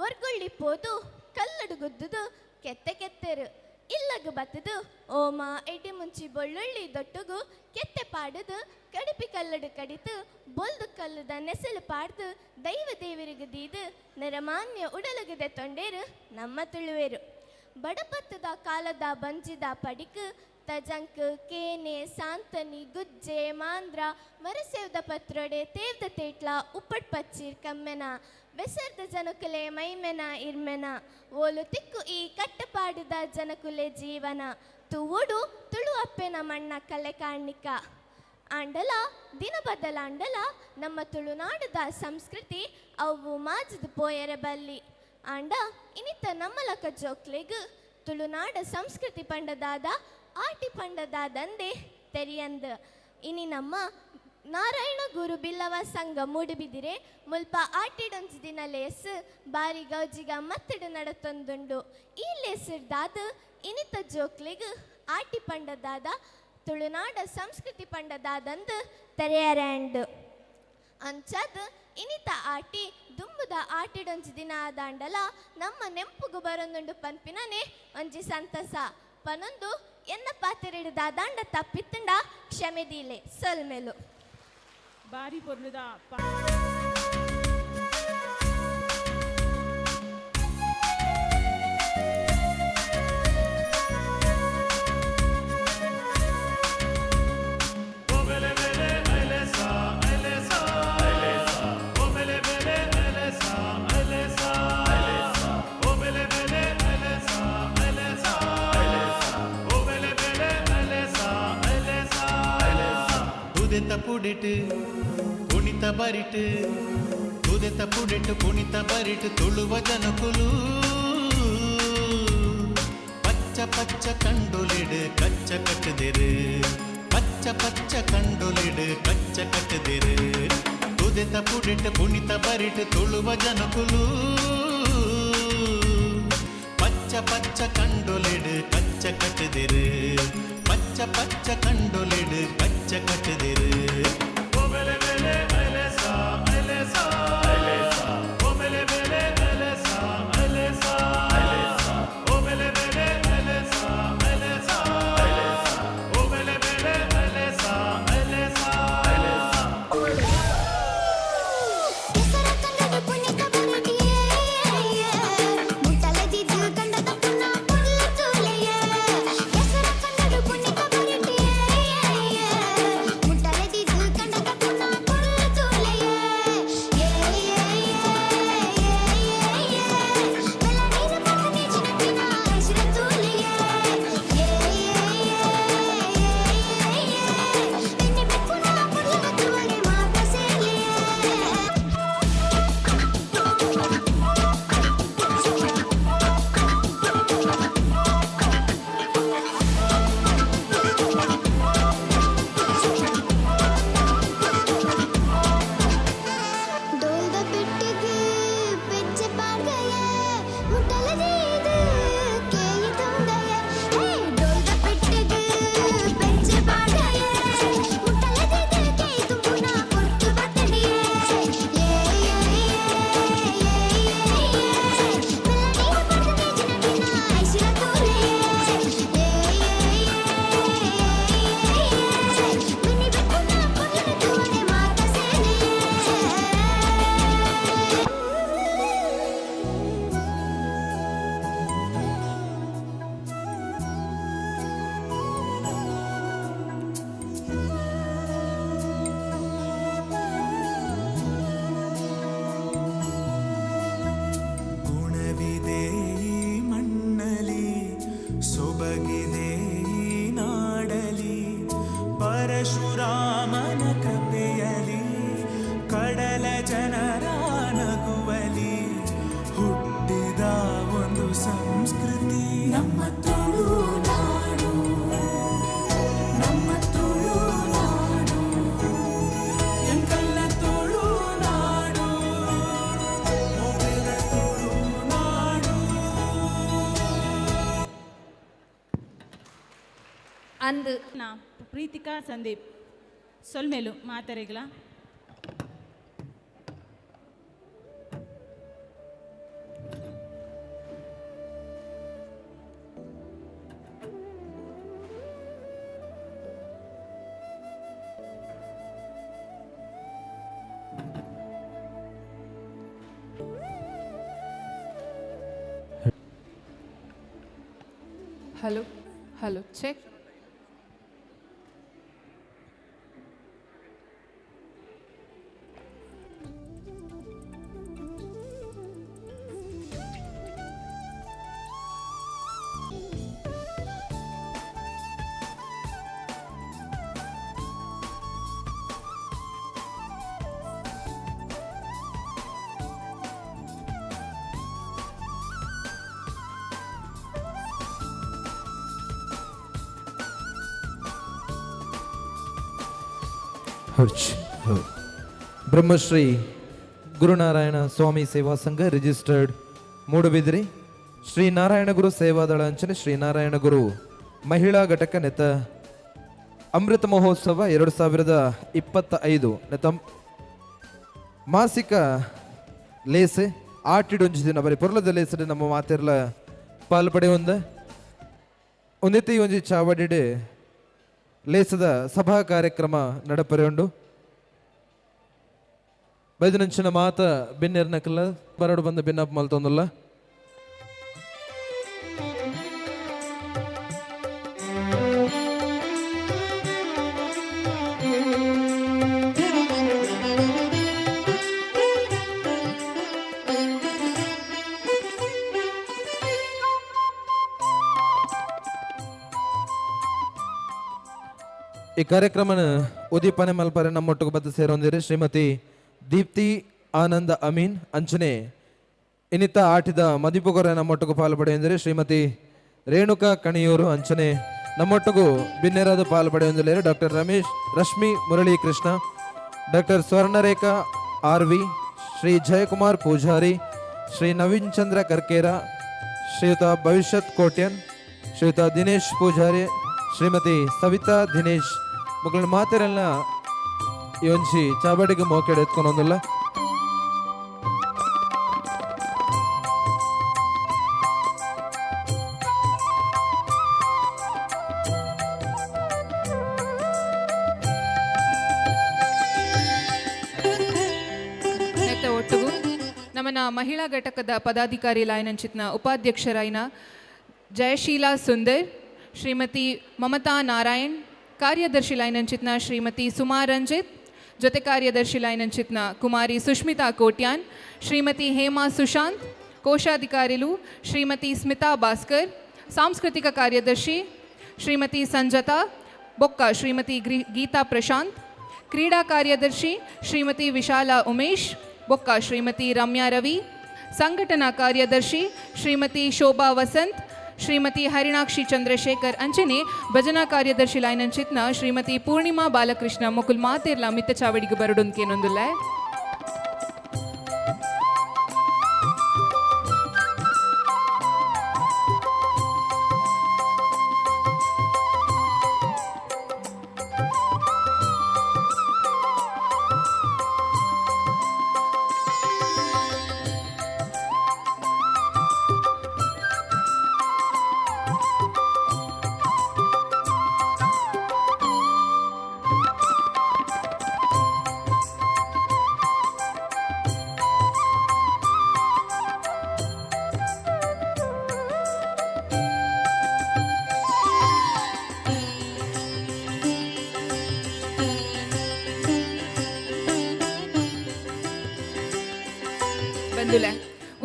ಒರ್ಗೊಳ್ಳಿ ಪೋದು ಕಲ್ಲಡು ಗುದ್ದುದು ಕೆತ್ತೆ ಕೆತ್ತೆರು. ಇಲ್ಲಗು ಬತ್ತದು ಓಮ ಎಡಿ ಮುಂಚಿ ಬೊಳ್ಳುಳ್ಳಿ ದೊಟ್ಟುಗು ಕೆತ್ತೆ ಪಾಡುದು ಕಡಿಪಿ ಕಲ್ಲಡು ಕಡಿತು ಬೊಲ್ದು ಕಲ್ಲುದ ನೆಸಲು ಪಾಡ್ದು ದೈವ ದೇವರಿಗೆ ದೀದು ನೆರಮಾನ್ಯ ಉಡಲುಗಿದೆ ತೊಂಡೇರು ನಮ್ಮ ತುಳುವೇರು. ಬಡಪತ್ತದ ಕಾಲದ ಬಂಜಿದ ಪಡಿಕು ತಜಂಕ್ ಕೇನೆ ಸಾಂತನಿ ಗುಜ್ಜೆ ಮಾಂದ್ರ ಮರಸೇವ್ದ ಪತ್ರೊಡೆ ತೇವ್ದ ತೇಟ್ಲ ಉಪ್ಪಟ್ ಪಚ್ಚೀರ್ ಕಮ್ಮೆನ ಬೆಸರ್ದ ಜನಕುಲೆ ಮೈಮೆನ ಇರ್ಮೆನ ಓಲು ತಿಕ್ಕು ಈ ಕಟ್ಟಪಾಡಿದ ಜನಕುಲೆ ಜೀವನ ತುವುಡು ತುಳು ಅಪ್ಪೆನ ಮಣ್ಣ ಕಲೆ ಕಾಣಿಕ. ಆಂಡಲ ದಿನ ಬದಲಾಂಡಲ ನಮ್ಮ ತುಳುನಾಡದ ಸಂಸ್ಕೃತಿ ಅವು ಮಾಜದ ಪೋಯರೆ ಬಲ್ಲಿ. ಆಂಡ ಇನಿತ ನಮ್ಮಲಕ ಜೋಕ್ಲೆಗ್ ತುಳುನಾಡ ಸಂಸ್ಕೃತಿ ಪಂಡದಾದ ಆಟಿ ಪಂಡದಾದಂದೆ ತೆರಿಯಂದ್. ಇನಿ ನಮ್ಮ ನಾರಾಯಣ ಗುರು ಬಿಲ್ಲವ ಸಂಘ ಮೂಡುಬಿದಿರೆ ಮುಲ್ಪ ಆಟಿಡೊಂಜಿ ದಿನ ಲೇಸ್ ಬಾರಿ ಗೌಜಿಗ ಮತ್ತಡು ನಡತೊಂದುಂಡು. ಈ ಲೇಸಿರ್ದಾದ ಇನಿತ ಜೋಕ್ಲಿಗ್ ಆಟಿ ಪಂಡದಾದ ತುಳುನಾಡ ಸಂಸ್ಕೃತಿ ಪಂಡದಾದಂದು ತೆರೆಯರಂಡು. ಅಂಚಾದ ಇನಿತ ಆಟಿ ದುಂಬುದ ಆಟಿಡೊಂಜಿ ದಿನ ಆದಾಂಡಲ ನಮ್ಮ ನೆಂಪುಗು ಬರೊಂದುಂಡು ಪನ್ಪಿನನೆ ಒಂಜಿ ಸಂತಸ ಪನೊಂದು ಎನ್ನ ಪಾತೆರೆಡು ದಾದಾಂಡ ತಪ್ಪಿತ್ತಂಡ ಕ್ಷಮೆದೀಲೆ ಸೊಲ್ಮೆಲು. ಬಾರಿ ಪೊರ್ಲುದ ತುದೆತ ಪುಡಿಟ್ ಪುಣಿತ ಬರಿಟ್ ತುದೆತ ಪುಡಿಟ್ ಪುಣಿತ ಬರಿಟ್ ತುಳುವ ಜನಕುಲು ಪಚ್ಚ ಪಚ್ಚ ಕಂಡುಲಿಡು ಕಚ್ಚ ಕಟ್ಟುದಿರು ಪಚ್ಚ ಪಚ್ಚ ಕಂಡುಲಿಡು ಕಚ್ಚ ಕಟ್ಟುದಿರು ತುದೆತ ಪುಡಿಟ್ ಪುಣಿತ ಬರಿಟ್ ತುಳುವ ಜನಕುಲು ಪಚ್ಚ ಪಚ್ಚ ಕಂಡುಲಿಡು ಕಚ್ಚ ಕಟ್ಟುದಿರು ಪಚ್ಚ ಪಚ್ಚ ಕಂಡುಲಿಡು ಕಚ್ಚ ಕಟ್ಟುದಿರು. ಗುಣವಿದೆ ಈ ಮಣ್ಣಲಿ, ಸೊಬಗಿದೆ ಈ ನಾಡಲಿ, ಪರಶುರಾಮನ ಕೃಪೆಯಲಿ, ಕಡಲ ಜನರ ನಗುವಲಿ ಹುಟ್ಟಿದ ಒಂದು ಸಂಸ್ಕೃತಿ ನಮ್ಮ ತುಳುನಾಡು, ನಮ್ಮ ತುಳುನಾಡು, ಎಂಕಲ್ನ ತುಳುನಾಡು, ಮೊದಲ ತುಳುನಾಡು. ಅಂದು ನಾ Preethika Sandeep ಸೊಲ್ಮೇಲು ಮಾತರೆಗಳ. Hello, hello, check. ಹರ್ಚ್ ಬ್ರಹ್ಮಶ್ರೀ ಗುರುನಾರಾಯಣ ಸ್ವಾಮಿ ಸೇವಾ ಸಂಘ ರಿಜಿಸ್ಟರ್ಡ್ ಮೂಡುಬಿದಿರಿ ಶ್ರೀ ನಾರಾಯಣ ಗುರು ಸೇವಾದಳ ಅಂಚನೆ ಶ್ರೀ ನಾರಾಯಣ ಗುರು ಮಹಿಳಾ ಘಟಕ ನೆತ ಅಮೃತ ಮಹೋತ್ಸವ 2025 ನೆತ ಮಾಸಿಕ ಲೇಸೆ ಆಟಿಡೊಂಜಿ ದಿನ ಬರೀ ಪೊರ್ಲದ ಲೇಸಡೆ ನಮ್ಮ ಮಾತೆರ್ಲ ಪಾಲ್ ಪಡೆಯೊಂದ ಒಂದೆತ್ತಿ ಒಂಜಿ ಚಾವಡಿಡೆ ಲೇಸದ ಸಭಾ ಕಾರ್ಯಕ್ರಮ ನಡಪರೆ ಉಂಡು. ಬೈದನಂಚಿನ ಮಾತ ಬಿನ್ನೆರ್ನಕಲ್ಲ ಬರಡು ಬಂದ ಬಿನ್ನಪ್ಪ ಮಲ್ತೊಂದುಲ್ಲ. ಈ ಕಾರ್ಯಕ್ರಮನ ಉದೀಪನೆ ಮಲ್ಪರೆ ನಮ್ಮೊಟ್ಟಿಗೆ ಬದ್ದು ಸೇರೊಂದಿರಿ ಶ್ರೀಮತಿ ದೀಪ್ತಿ ಆನಂದ ಅಮೀನ್ ಅಂಚನೆ ಇನ್ನಿತ ಆಟಿದ ಮದಿಪುಗೊರೆ ನಮ್ಮೊಟ್ಟಿಗೆ ಪಾಲು ಪಡೆಯೊಂದಿರಿ ಶ್ರೀಮತಿ ರೇಣುಕಾ ಕಣಿಯೂರು ಅಂಚನೆ ನಮ್ಮೊಟ್ಟಿಗೂ ಬಿನ್ನೆರಾದ ಪಾಲು ಪಡೆಯೊಂದಿಲ್ಲ doctor Ramesh Rashmi Murali Krishna, doctor Swarnarekha R V, Shri Jayakumar Poojary, Shri Naveen Chandra Karkera, ಶ್ರೀಯುತ ಭವಿಷ್ಯತ್ ಕೋಟ್ಯನ್, ಶ್ರೀಯುತ ದಿನೇಶ್ ಪೂಜಾರಿ, ಶ್ರೀಮತಿ ಸವಿತಾ ದಿನೇಶ್ ಮಕ್ಕಳ ಮಾತೆರೆಲ್ಲ ಈ ಒಂಜಿ ಚಾಬಡಿಗೆ ಮೋಕೆಡೆ ಎತ್ಕೊಂಡೊಂದುಲ್ಲ. ನೆತ್ತ ಒಟ್ಟುಗು ನಮ್ಮನ ಮಹಿಳಾ ಘಟಕದ ಪದಾಧಿಕಾರಿ ಲಾಯನಂಚಿತ್ನ ಉಪಾಧ್ಯಕ್ಷರಾಯಿನ ಜಯಶೀಲಾ ಸುಂದರ್, ಶ್ರೀಮತಿ ಮಮತಾ ನಾರಾಯಣ್, ಕಾರ್ಯದರ್ಶಿ ಲೈನಂಚಿತ್ನ ಶ್ರೀಮತಿ ಸುಮಾ ರಂಜಿತ್, ಜೊತೆ ಕಾರ್ಯದರ್ಶಿ ಲೈನಂಚಿತ್ನ ಕುಮಾರಿ ಸುಷ್ಮಿತಾ ಕೋಟ್ಯಾನ್, ಶ್ರೀಮತಿ ಹೇಮಾ ಸುಶಾಂತ್, ಕೋಶಾಧಿಕಾರಿಲು ಶ್ರೀಮತಿ ಸ್ಮಿತಾ ಭಾಸ್ಕರ್, ಸಾಂಸ್ಕೃತಿಕ ಕಾರ್ಯದರ್ಶಿ ಶ್ರೀಮತಿ ಸಂಜತಾ ಬೊಕ್ಕ, ಶ್ರೀಮತಿ ಗೀತಾ ಪ್ರಶಾಂತ್, ಕ್ರೀಡಾ ಕಾರ್ಯದರ್ಶಿ ಶ್ರೀಮತಿ ವಿಶಾಲ ಉಮೇಶ್ ಬೊಕ್ಕ, ಶ್ರೀಮತಿ ರಮ್ಯಾ ರವಿ, ಸಂಘಟನಾ ಕಾರ್ಯದರ್ಶಿ ಶ್ರೀಮತಿ ಶೋಭಾ ವಸಂತ್, ಶ್ರೀಮತಿ ಹರಿಣಾಕ್ಷಿ ಚಂದ್ರಶೇಖರ್ ಅಂಚನೆ ಭಜನಾ ಕಾರ್ಯದರ್ಶಿ ಲೈನಂಚಿತ್ನ ಶ್ರೀಮತಿ ಪೂರ್ಣಿಮಾ ಬಾಲಕೃಷ್ಣ ಮುಕುಲ್ ಮಾತೇರ್ಲ ಮಿತ್ತ ಚಾವಡಿಗೆ ಬರಡೊಂದ್ಕೇನೊಂದುಲ್ಲ.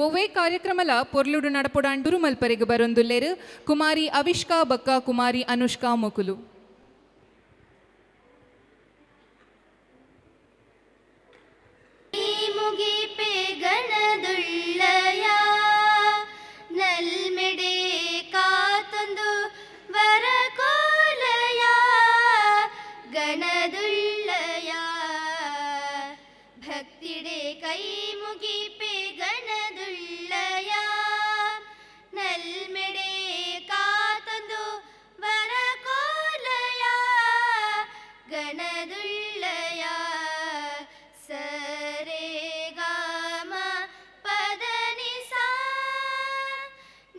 ಒವ್ವೇ ಕಾರ್ಯಕ್ರಮಲ ಪೊರ್ಲುಡು ನಡಪೊಡಾಂಡುರು ಮಲ್ಪರೆಗ್ ಬರೊಂದುಲ್ಲೇರು ಕುಮಾರಿ ಅವಿಷ್ಕಾ ಬಕ್ಕ, ಕುಮಾರಿ ಅನುಷ್ಕಾ ಮೊಕುಲು. ಮುಗಿಪೆ ಗಣದುಳ್ಳಯ ನಲ್ಮೆಡೆ ಕಾತೊಂದು ವರಕೋಲಯ ಗಣದುಳ್ಳಯ ಭಕ್ತಿಡೆ ಕೈ ಮುಗಿಪೆ ಗಣದುಳ್ಳಯ ನಲ್ಮೆಡೆ ಕಾತೊಂದು ವರಕೋಲಯ ಗಣದುಳ್ಳಯ ಸರೆ ಗಾಮ ಪದನಿಸಾ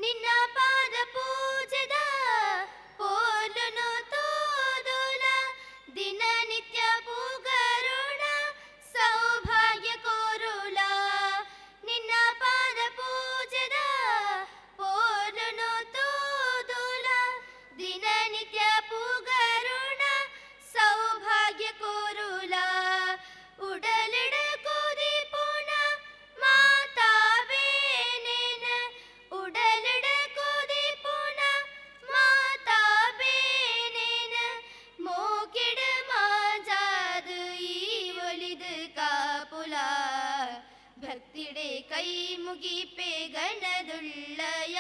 ನಿನ್ನ ಪಾದ ಪೂಜೆದ ಪೋಲುನು ತೋದುಲ ದಿನನಿತ್ಯ ಪೂಗರುಣ ಸೌಭಾಗ್ಯ ಕೋರುಲ ನಿನ್ನ ಪಾದ ಪೂಜೆದ ಪೋಲುನು ತೋದುಲ ದಿನನಿತ್ಯ ಪೂಗರುಣ ಸೌಭಾಗ್ಯ ಕೋರುಲ ಉಡಲಿಡ ಕೋದಿ ಪೂಣ ಮಾತಾವೇನೇನ ಉಡಲಿಡ ಕೋದಿ ಪೂಣ ಮಾತಾವೇನೇನ ಮೋಕಿಡ ಮಾಜಾದು ಈ ಒಲಿದು ಕಾಪುಲ ಭಕ್ತಿಡೆ ಕೈ ಮುಗಿಪೆ ಗಣದುಳ್ಳಯ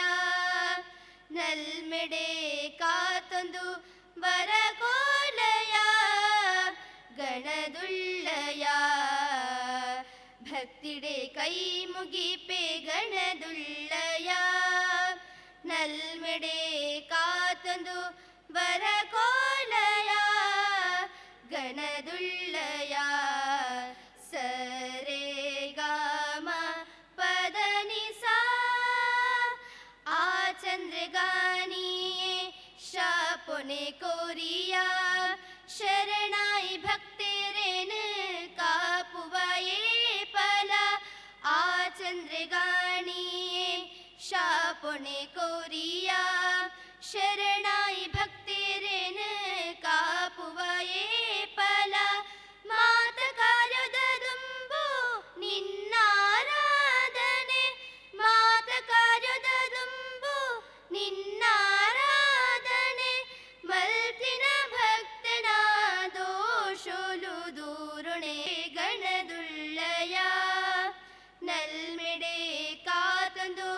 ನಲ್ಮೆಡೆ ಕಾತೊಂದು ಬರಕೋಲಯ ಗಣದುಳ್ಳಯ. ಭಕ್ತಿಡೆ ಕೈ ಮುಗಿಪೆ ಗಣದುಳ್ಳಯ ನಲ್ಮೆಡೆ ಕಾತಂದು ವರಕೋಲಯ ಗಣದುಳ್ಳಯ ಸರೆ ಗಾಮ ಪದನಿಸಾ ಆ ಚಂದ್ರಗಾನಿಯೇ ಶಾಪೊನೆ ಕೋರಿಯ ಶರಣಾಯಿ ಭಕ್ತರೇನ ಕಾಪುವಯೇ ಪಲ ಆ ಚಂದ್ರಗಾಣಿಯೇ ಶಾಪೊನೆ ಕೋರಿಯ ಶರಣಾಯಿ ಭಕ್ತರೇನ ಕಾಪುವಯೇ ಪಲ ಮಾತ ಕಾರ್ಯದ ನಿನ್ನಾರಾಧನೆ ಮಾತ ಕಾರ್ಯದ ದುಂಬು ನಿನ್ನಾರಾಧನೆ ಮಲ್ತಿನ ಭಕ್ತನ ದೋಷೋಲು ದೂರುಣೆ ಗಣದುಳ್ಳಯ ನಲ್ಮೆಡೆ ಕಾತಂದು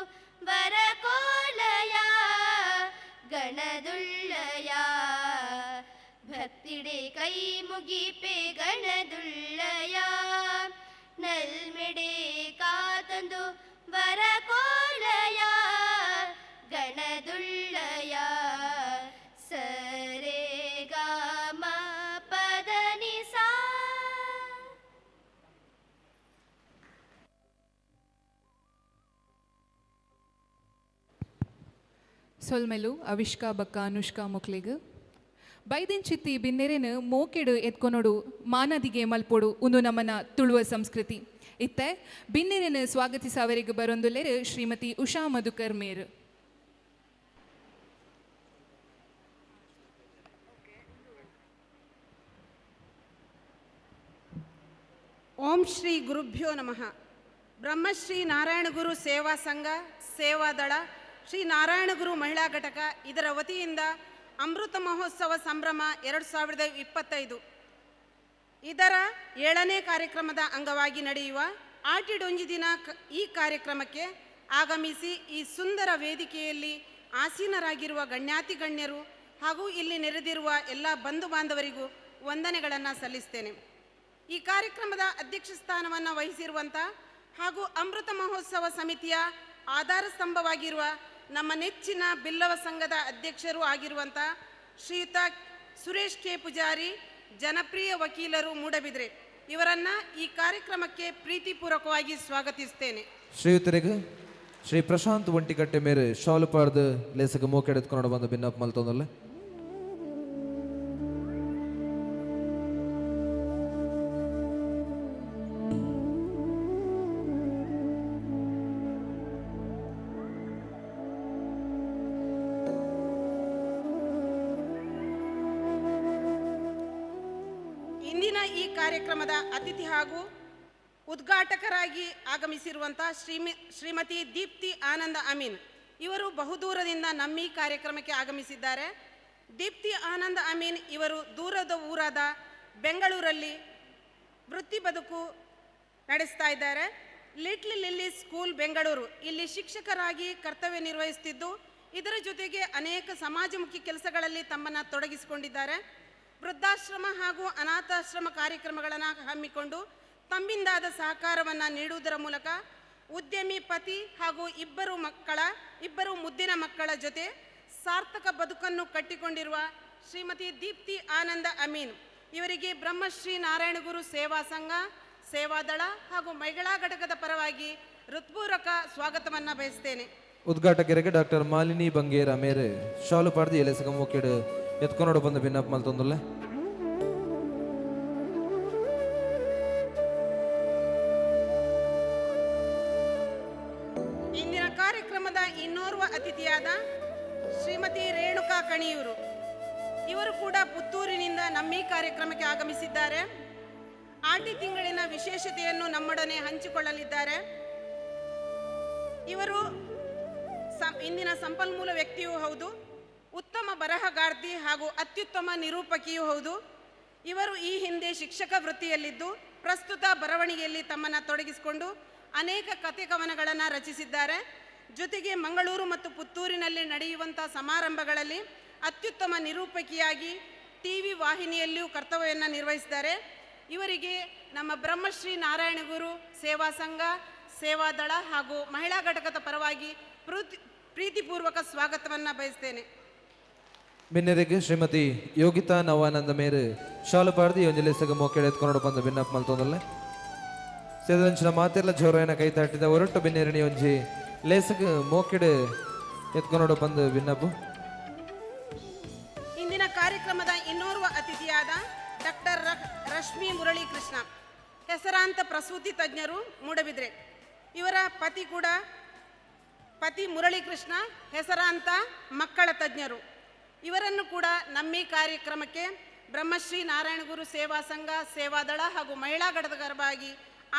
ವರಕೋಲಯ ಗಣದುಳ್ಳಯ ಭಕ್ತಿಡೆ ಕೈ ಮುಗಿಪೆ ಗಣದುಳ್ಳಯ ನಲ್ಮೆಡೆ ಕಾತಂದು ವರಕೋಲಯ ಗಣದುಳ್ಳಯ ಸರೆ ಗಾಮ ಪದನಿಸಾ. ಸೊಲ್ಮೆಲು ಅವಿಷ್ಕಾ ಬಕ್ಕ ಅನುಷ್ಕಾ ಮುಕ್ಲಿಗ್ ಬೈದಿಂಚಿತ್ತಿ ಬಿನ್ನೆರೆನು ಮೋಕೆಡು ಎತ್ಕೊನೊಡು ಮಾನದಿಗೆ ಮಲ್ಪೊಡು ಉಂದು ನಮನ ತುಳುವ ಸಂಸ್ಕೃತಿ. ಇತ್ತೆ ಬಿನ್ನೆರೆನು ಸ್ವಾಗತಿಸವರಿಗೆ ಬರೊಂದುಲ್ಲೆರು ಶ್ರೀಮತಿ ಉಷಾ ಮಧುಕರ್ ಮೇರು. ಓಂ ಶ್ರೀ ಗುರುಭ್ಯೋ ನಮಃ. ಬ್ರಹ್ಮಶ್ರೀ ನಾರಾಯಣಗುರು ಸೇವಾ ಸಂಘ ಸೇವಾದಳ ಶ್ರೀ ನಾರಾಯಣಗುರು ಮಹಿಳಾ ಘಟಕ ಇದರ ವತಿಯಿಂದ ಅಮೃತ ಮಹೋತ್ಸವ ಸಂಭ್ರಮ 2025 ಇದರ 7ನೇ ಕಾರ್ಯಕ್ರಮದ ಅಂಗವಾಗಿ ನಡೆಯುವ ಆಟಿಡೊಂಜಿ ದಿನ ಈ ಕಾರ್ಯಕ್ರಮಕ್ಕೆ ಆಗಮಿಸಿ ಈ ಸುಂದರ ವೇದಿಕೆಯಲ್ಲಿ ಆಸೀನರಾಗಿರುವ ಗಣ್ಯಾತಿ ಗಣ್ಯರು ಹಾಗೂ ಇಲ್ಲಿ ನೆರೆದಿರುವ ಎಲ್ಲ ಬಂಧು ಬಾಂಧವರಿಗೂ ವಂದನೆಗಳನ್ನು ಸಲ್ಲಿಸ್ತೇನೆ. ಈ ಕಾರ್ಯಕ್ರಮದ ಅಧ್ಯಕ್ಷ ಸ್ಥಾನವನ್ನು ವಹಿಸಿರುವಂಥ ಹಾಗೂ ಅಮೃತ ಮಹೋತ್ಸವ ಸಮಿತಿಯ ಆಧಾರ ಸ್ತಂಭವಾಗಿರುವ ನಮ್ಮ ನೆಚ್ಚಿನ ಬಿಲ್ಲವ ಸಂಘದ ಅಧ್ಯಕ್ಷರೂ ಆಗಿರುವಂಥ ಶ್ರೀಯುತ ಸುರೇಶ್ ಕೆ ಪೂಜಾರಿ, ಜನಪ್ರಿಯ ವಕೀಲರು ಮೂಡಬಿದ್ರೆ, ಇವರನ್ನು ಈ ಕಾರ್ಯಕ್ರಮಕ್ಕೆ ಪ್ರೀತಿಪೂರ್ವಕವಾಗಿ ಸ್ವಾಗತಿಸ್ತೇನೆ. ಶ್ರೀಯುತರಿಗೆ ಶ್ರೀ ಪ್ರಶಾಂತ್ ಒಂಟಿಕಟ್ಟೆ ಮೇರೆ ಶಾಲು ಪಾಡ್ದು ಲೇಸಕ್ಕೆ ಮೋಕೆಡೆತ್ಕೊಂಡು ಬಂದು ಭಿನ್ನಪ್ಪ ಮಲ್ತೊಂದಲ್ಲ. ಇಂದಿನ ಈ ಕಾರ್ಯಕ್ರಮದ ಅತಿಥಿ ಹಾಗೂ ಉದ್ಘಾಟಕರಾಗಿ ಆಗಮಿಸಿರುವಂಥ ಶ್ರೀಮತಿ ದೀಪ್ತಿ ಆನಂದ ಅಮೀನ್ ಇವರು ಬಹುದೂರದಿಂದ ನಮ್ಮ ಈ ಕಾರ್ಯಕ್ರಮಕ್ಕೆ ಆಗಮಿಸಿದ್ದಾರೆ. ದೀಪ್ತಿ ಆನಂದ ಅಮೀನ್ ಇವರು ದೂರದ ಊರಾದ ಬೆಂಗಳೂರಲ್ಲಿ ವೃತ್ತಿ ಬದುಕು ನಡೆಸ್ತಾ ಇದ್ದಾರೆ. ಲಿಟ್ಲ್ ಲಿಲ್ಲಿ ಸ್ಕೂಲ್ ಬೆಂಗಳೂರು ಇಲ್ಲಿ ಶಿಕ್ಷಕರಾಗಿ ಕರ್ತವ್ಯ ನಿರ್ವಹಿಸುತ್ತಿದ್ದು, ಇದರ ಜೊತೆಗೆ ಅನೇಕ ಸಮಾಜಮುಖಿ ಕೆಲಸಗಳಲ್ಲಿ ತಮ್ಮನ್ನು ತೊಡಗಿಸಿಕೊಂಡಿದ್ದಾರೆ. ವೃದ್ಧಾಶ್ರಮ ಹಾಗೂ ಅನಾಥಾಶ್ರಮ ಕಾರ್ಯಕ್ರಮಗಳನ್ನು ಹಮ್ಮಿಕೊಂಡು ತಮ್ಮಿಂದಾದ ಸಹಕಾರವನ್ನು ನೀಡುವುದರ ಮೂಲಕ ಉದ್ಯಮಿ ಪತಿ ಹಾಗೂ ಇಬ್ಬರು ಮುದ್ದಿನ ಮಕ್ಕಳ ಜೊತೆ ಸಾರ್ಥಕ ಬದುಕನ್ನು ಕಟ್ಟಿಕೊಂಡಿರುವ ಶ್ರೀಮತಿ ದೀಪ್ತಿ ಆನಂದ ಅಮೀನ್ ಇವರಿಗೆ ಬ್ರಹ್ಮಶ್ರೀ ನಾರಾಯಣಗುರು ಸೇವಾ ಸಂಘ, ಸೇವಾದಳ ಹಾಗೂ ಮಹಿಳಾ ಘಟಕದ ಪರವಾಗಿ ಹೃತ್ಪೂರ್ವಕ ಸ್ವಾಗತವನ್ನು ಬಯಸ್ತೇನೆ. ಉದ್ಘಾಟಕರಿಗೆ ಡಾಕ್ಟರ್ ಮಾಲಿನಿ ಬಂಗೇರ ಮೇರೆ ಶಾಲು ಪಾಡ್ದು ಎಲೆಸಗ ಮೋಕೆಡು ಎತ್ಕೊನೋಡು ಬಂದು ಭಿನ್ನಪ್ಪ ಮಲ್ತೊಂದುಲ್ಲೆ. ಇಂದಿನ ಕಾರ್ಯಕ್ರಮದ ಇನ್ನೋರ್ವ ಅತಿಥಿಯಾದ ಶ್ರೀಮತಿ ರೇಣುಕಾ ಕಣಿಯೂರು ಇವರು ಕೂಡ ಪುತ್ತೂರಿನಿಂದ ನಮ್ಮ ಈ ಕಾರ್ಯಕ್ರಮಕ್ಕೆ ಆಗಮಿಸಿದ್ದಾರೆ. ಆಟಿ ತಿಂಗಳಿನ ವಿಶೇಷತೆಯನ್ನು ನಮ್ಮೊಡನೆ ಹಂಚಿಕೊಳ್ಳಲಿದ್ದಾರೆ. ಇವರು ಇಂದಿನ ಸಂಪನ್ಮೂಲ ವ್ಯಕ್ತಿಯೂ ಹೌದು, ಉತ್ತಮ ಬರಹಗಾರ್ತಿ ಹಾಗೂ ಅತ್ಯುತ್ತಮ ನಿರೂಪಕಿಯೂ ಹೌದು. ಇವರು ಈ ಹಿಂದೆ ಶಿಕ್ಷಕ ವೃತ್ತಿಯಲ್ಲಿದ್ದು ಪ್ರಸ್ತುತ ಬರವಣಿಗೆಯಲ್ಲಿ ತಮ್ಮನ್ನು ತೊಡಗಿಸಿಕೊಂಡು ಅನೇಕ ಕತೆ ಕವನಗಳನ್ನು ರಚಿಸಿದ್ದಾರೆ. ಜೊತೆಗೆ ಮಂಗಳೂರು ಮತ್ತು ಪುತ್ತೂರಿನಲ್ಲಿ ನಡೆಯುವಂಥ ಸಮಾರಂಭಗಳಲ್ಲಿ ಅತ್ಯುತ್ತಮ ನಿರೂಪಕಿಯಾಗಿ ಟಿವಿ ವಾಹಿನಿಯಲ್ಲಿಯೂ ಕರ್ತವ್ಯವನ್ನು ನಿರ್ವಹಿಸಿದ್ದಾರೆ. ಇವರಿಗೆ ನಮ್ಮ ಬ್ರಹ್ಮಶ್ರೀ ನಾರಾಯಣಗುರು ಸೇವಾ ಸಂಘ, ಸೇವಾದಳ ಹಾಗೂ ಮಹಿಳಾ ಘಟಕದ ಪರವಾಗಿ ಪ್ರೀತಿಪೂರ್ವಕ ಸ್ವಾಗತವನ್ನು ಬಯಸ್ತೇನೆ. ಬಿನ್ನೆರೆಗೆ ಶ್ರೀಮತಿ ಯೋಗಿತಾ ನವಾನಂದ ಮೇರು ಶಾಲು ಪಾಡ್ದು ಈ ಒಂಜಿ ಲೇಸಗ ಮೋಕೆಡೆ ಎತ್ಕೊಂಡು ಬಂದು ಬಿನ್ನಪ್ ಮಲ್ತೊಂದಲ್ಲ. ಸೇದಂಚಿನ ಮಾತೆಲ್ಲ ಜೋರಾಯನ ಕೈ ತಾಟಿದ ಒರಟು ಬಿನ್ನೆರಣಿ ಒಂಜಿ ಲೇಸಗ ಮೋಕೆಡೆ ಎತ್ಕೊಂಡು ಬಂದು ಬಿನ್ನಪ್ಪು. ಇಂದಿನ ಕಾರ್ಯಕ್ರಮದ ಇನ್ನೋರ್ವ ಅತಿಥಿಯಾದ ಡಾಕ್ಟರ್ ರಶ್ಮಿ ಮುರಳಿ ಕೃಷ್ಣ, ಹೆಸರಾಂತ ಪ್ರಸೂತಿ ತಜ್ಞರು, ಮೂಡಬಿದ್ರೆ. ಇವರ ಪತಿ ಕೂಡ ಪತಿ ಮುರಳಿ ಕೃಷ್ಣ ಹೆಸರಾಂತ ಮಕ್ಕಳ ತಜ್ಞರು. ಇವರನ್ನು ಕೂಡ ನಮ್ಮೀ ಕಾರ್ಯಕ್ರಮಕ್ಕೆ ಬ್ರಹ್ಮಶ್ರೀ ನಾರಾಯಣಗುರು ಸೇವಾ ಸಂಘ, ಸೇವಾದಳ ಹಾಗೂ ಮಹಿಳಾ ಘಟಕದ ಪರವಾಗಿ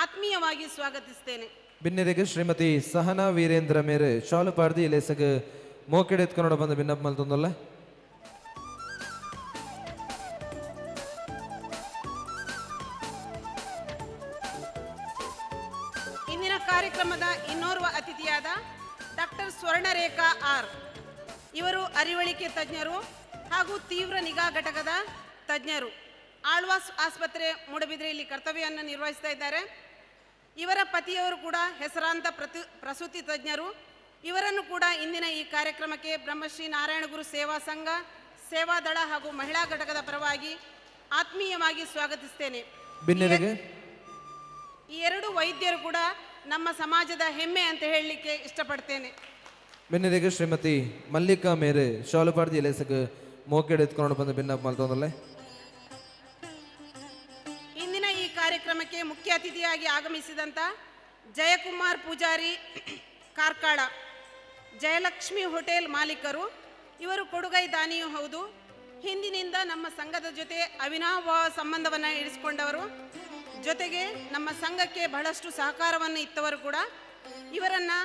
ಆತ್ಮೀಯವಾಗಿ ಸ್ವಾಗತಿಸ್ತೇನೆ. ಬಿನ್ನೆರೆಗೆ ಶ್ರೀಮತಿ ಸಹನಾ ವೀರೇಂದ್ರ ಮೇರೆ ಶಾಲು ಪಾಡ್ದು ಲೇಸಗ ಮೋಕೆಡೆ ಎತ್ಕೊಂಡು ಬಂದು ಬಿನ್ನಪ್ಪ ಮಲ್ತೊಂದಲ್ಲ. ಇಂದಿನ ಕಾರ್ಯಕ್ರಮದ ಇನ್ನೋರ್ವ ಅತಿಥಿಯಾದ ಡಾಕ್ಟರ್ ಸ್ವರ್ಣರೇಖಾ ಆರ್, ಇವರು ಅರಿವಳಿಕೆ ತಜ್ಞರು ಹಾಗೂ ತೀವ್ರ ನಿಗಾ ಘಟಕದ ತಜ್ಞರು. ಆಳ್ವಾಸ್ ಆಸ್ಪತ್ರೆ ಮೂಡಬಿದ್ರೆಯಲ್ಲಿ ಕರ್ತವ್ಯವನ್ನು ನಿರ್ವಹಿಸ್ತಾ ಇದ್ದಾರೆ. ಇವರ ಪತಿಯವರು ಕೂಡ ಹೆಸರಾಂತ ಪ್ರಸೂತಿ ತಜ್ಞರು. ಇವರನ್ನು ಕೂಡ ಇಂದಿನ ಈ ಕಾರ್ಯಕ್ರಮಕ್ಕೆ ಬ್ರಹ್ಮಶ್ರೀ ನಾರಾಯಣಗುರು ಸೇವಾ ಸಂಘ, ಸೇವಾದಳ ಹಾಗೂ ಮಹಿಳಾ ಘಟಕದ ಪರವಾಗಿ ಆತ್ಮೀಯವಾಗಿ ಸ್ವಾಗತಿಸ್ತೇನೆ. ಬಿನ್ನೆರೆಗೆ ಈ ಎರಡು ವೈದ್ಯರು ಕೂಡ ನಮ್ಮ ಸಮಾಜದ ಹೆಮ್ಮೆ ಅಂತ ಹೇಳಲಿಕ್ಕೆ ಇಷ್ಟಪಡ್ತೇನೆ. ಬಿನ್ನೆರೆಗೆ ಶ್ರೀಮತಿ ಮಲ್ಲಿಕಾ ಮೇರೆ ಶಾಲು ಪಾಡ್ದು ಲೇಸಗ ಮೋಕೆಡೆ ಎತ್ಕೊಂಡು ಬಂದು ಬಿನ್ನಪ್ಪ ಮಲ್ತೊಂದಲ್ಲ. ಇಂದಿನ ಈ ಕಾರ್ಯಕ್ರಮಕ್ಕೆ ಮುಖ್ಯ ಅತಿಥಿಯಾಗಿ ಆಗಮಿಸಿದಂಥ ಜಯಕುಮಾರ್ ಪೂಜಾರಿ ಕಾರ್ಕಳ, ಜಯಲಕ್ಷ್ಮಿ ಹೋಟೆಲ್ ಮಾಲೀಕರು. ಇವರು ಕೊಡುಗೈ ದಾನಿಯೂ ಹೌದು. ಹಿಂದಿನಿಂದ ನಮ್ಮ ಸಂಘದ ಜೊತೆ ಅವಿನಾಭಾವ ಸಂಬಂಧವನ್ನು ಇರಿಸಿಕೊಂಡವರು, ಜೊತೆಗೆ ನಮ್ಮ ಸಂಘಕ್ಕೆ ಬಹಳಷ್ಟು ಸಹಕಾರವನ್ನು ಇತ್ತವರು ಕೂಡ. ಇವರನ್ನು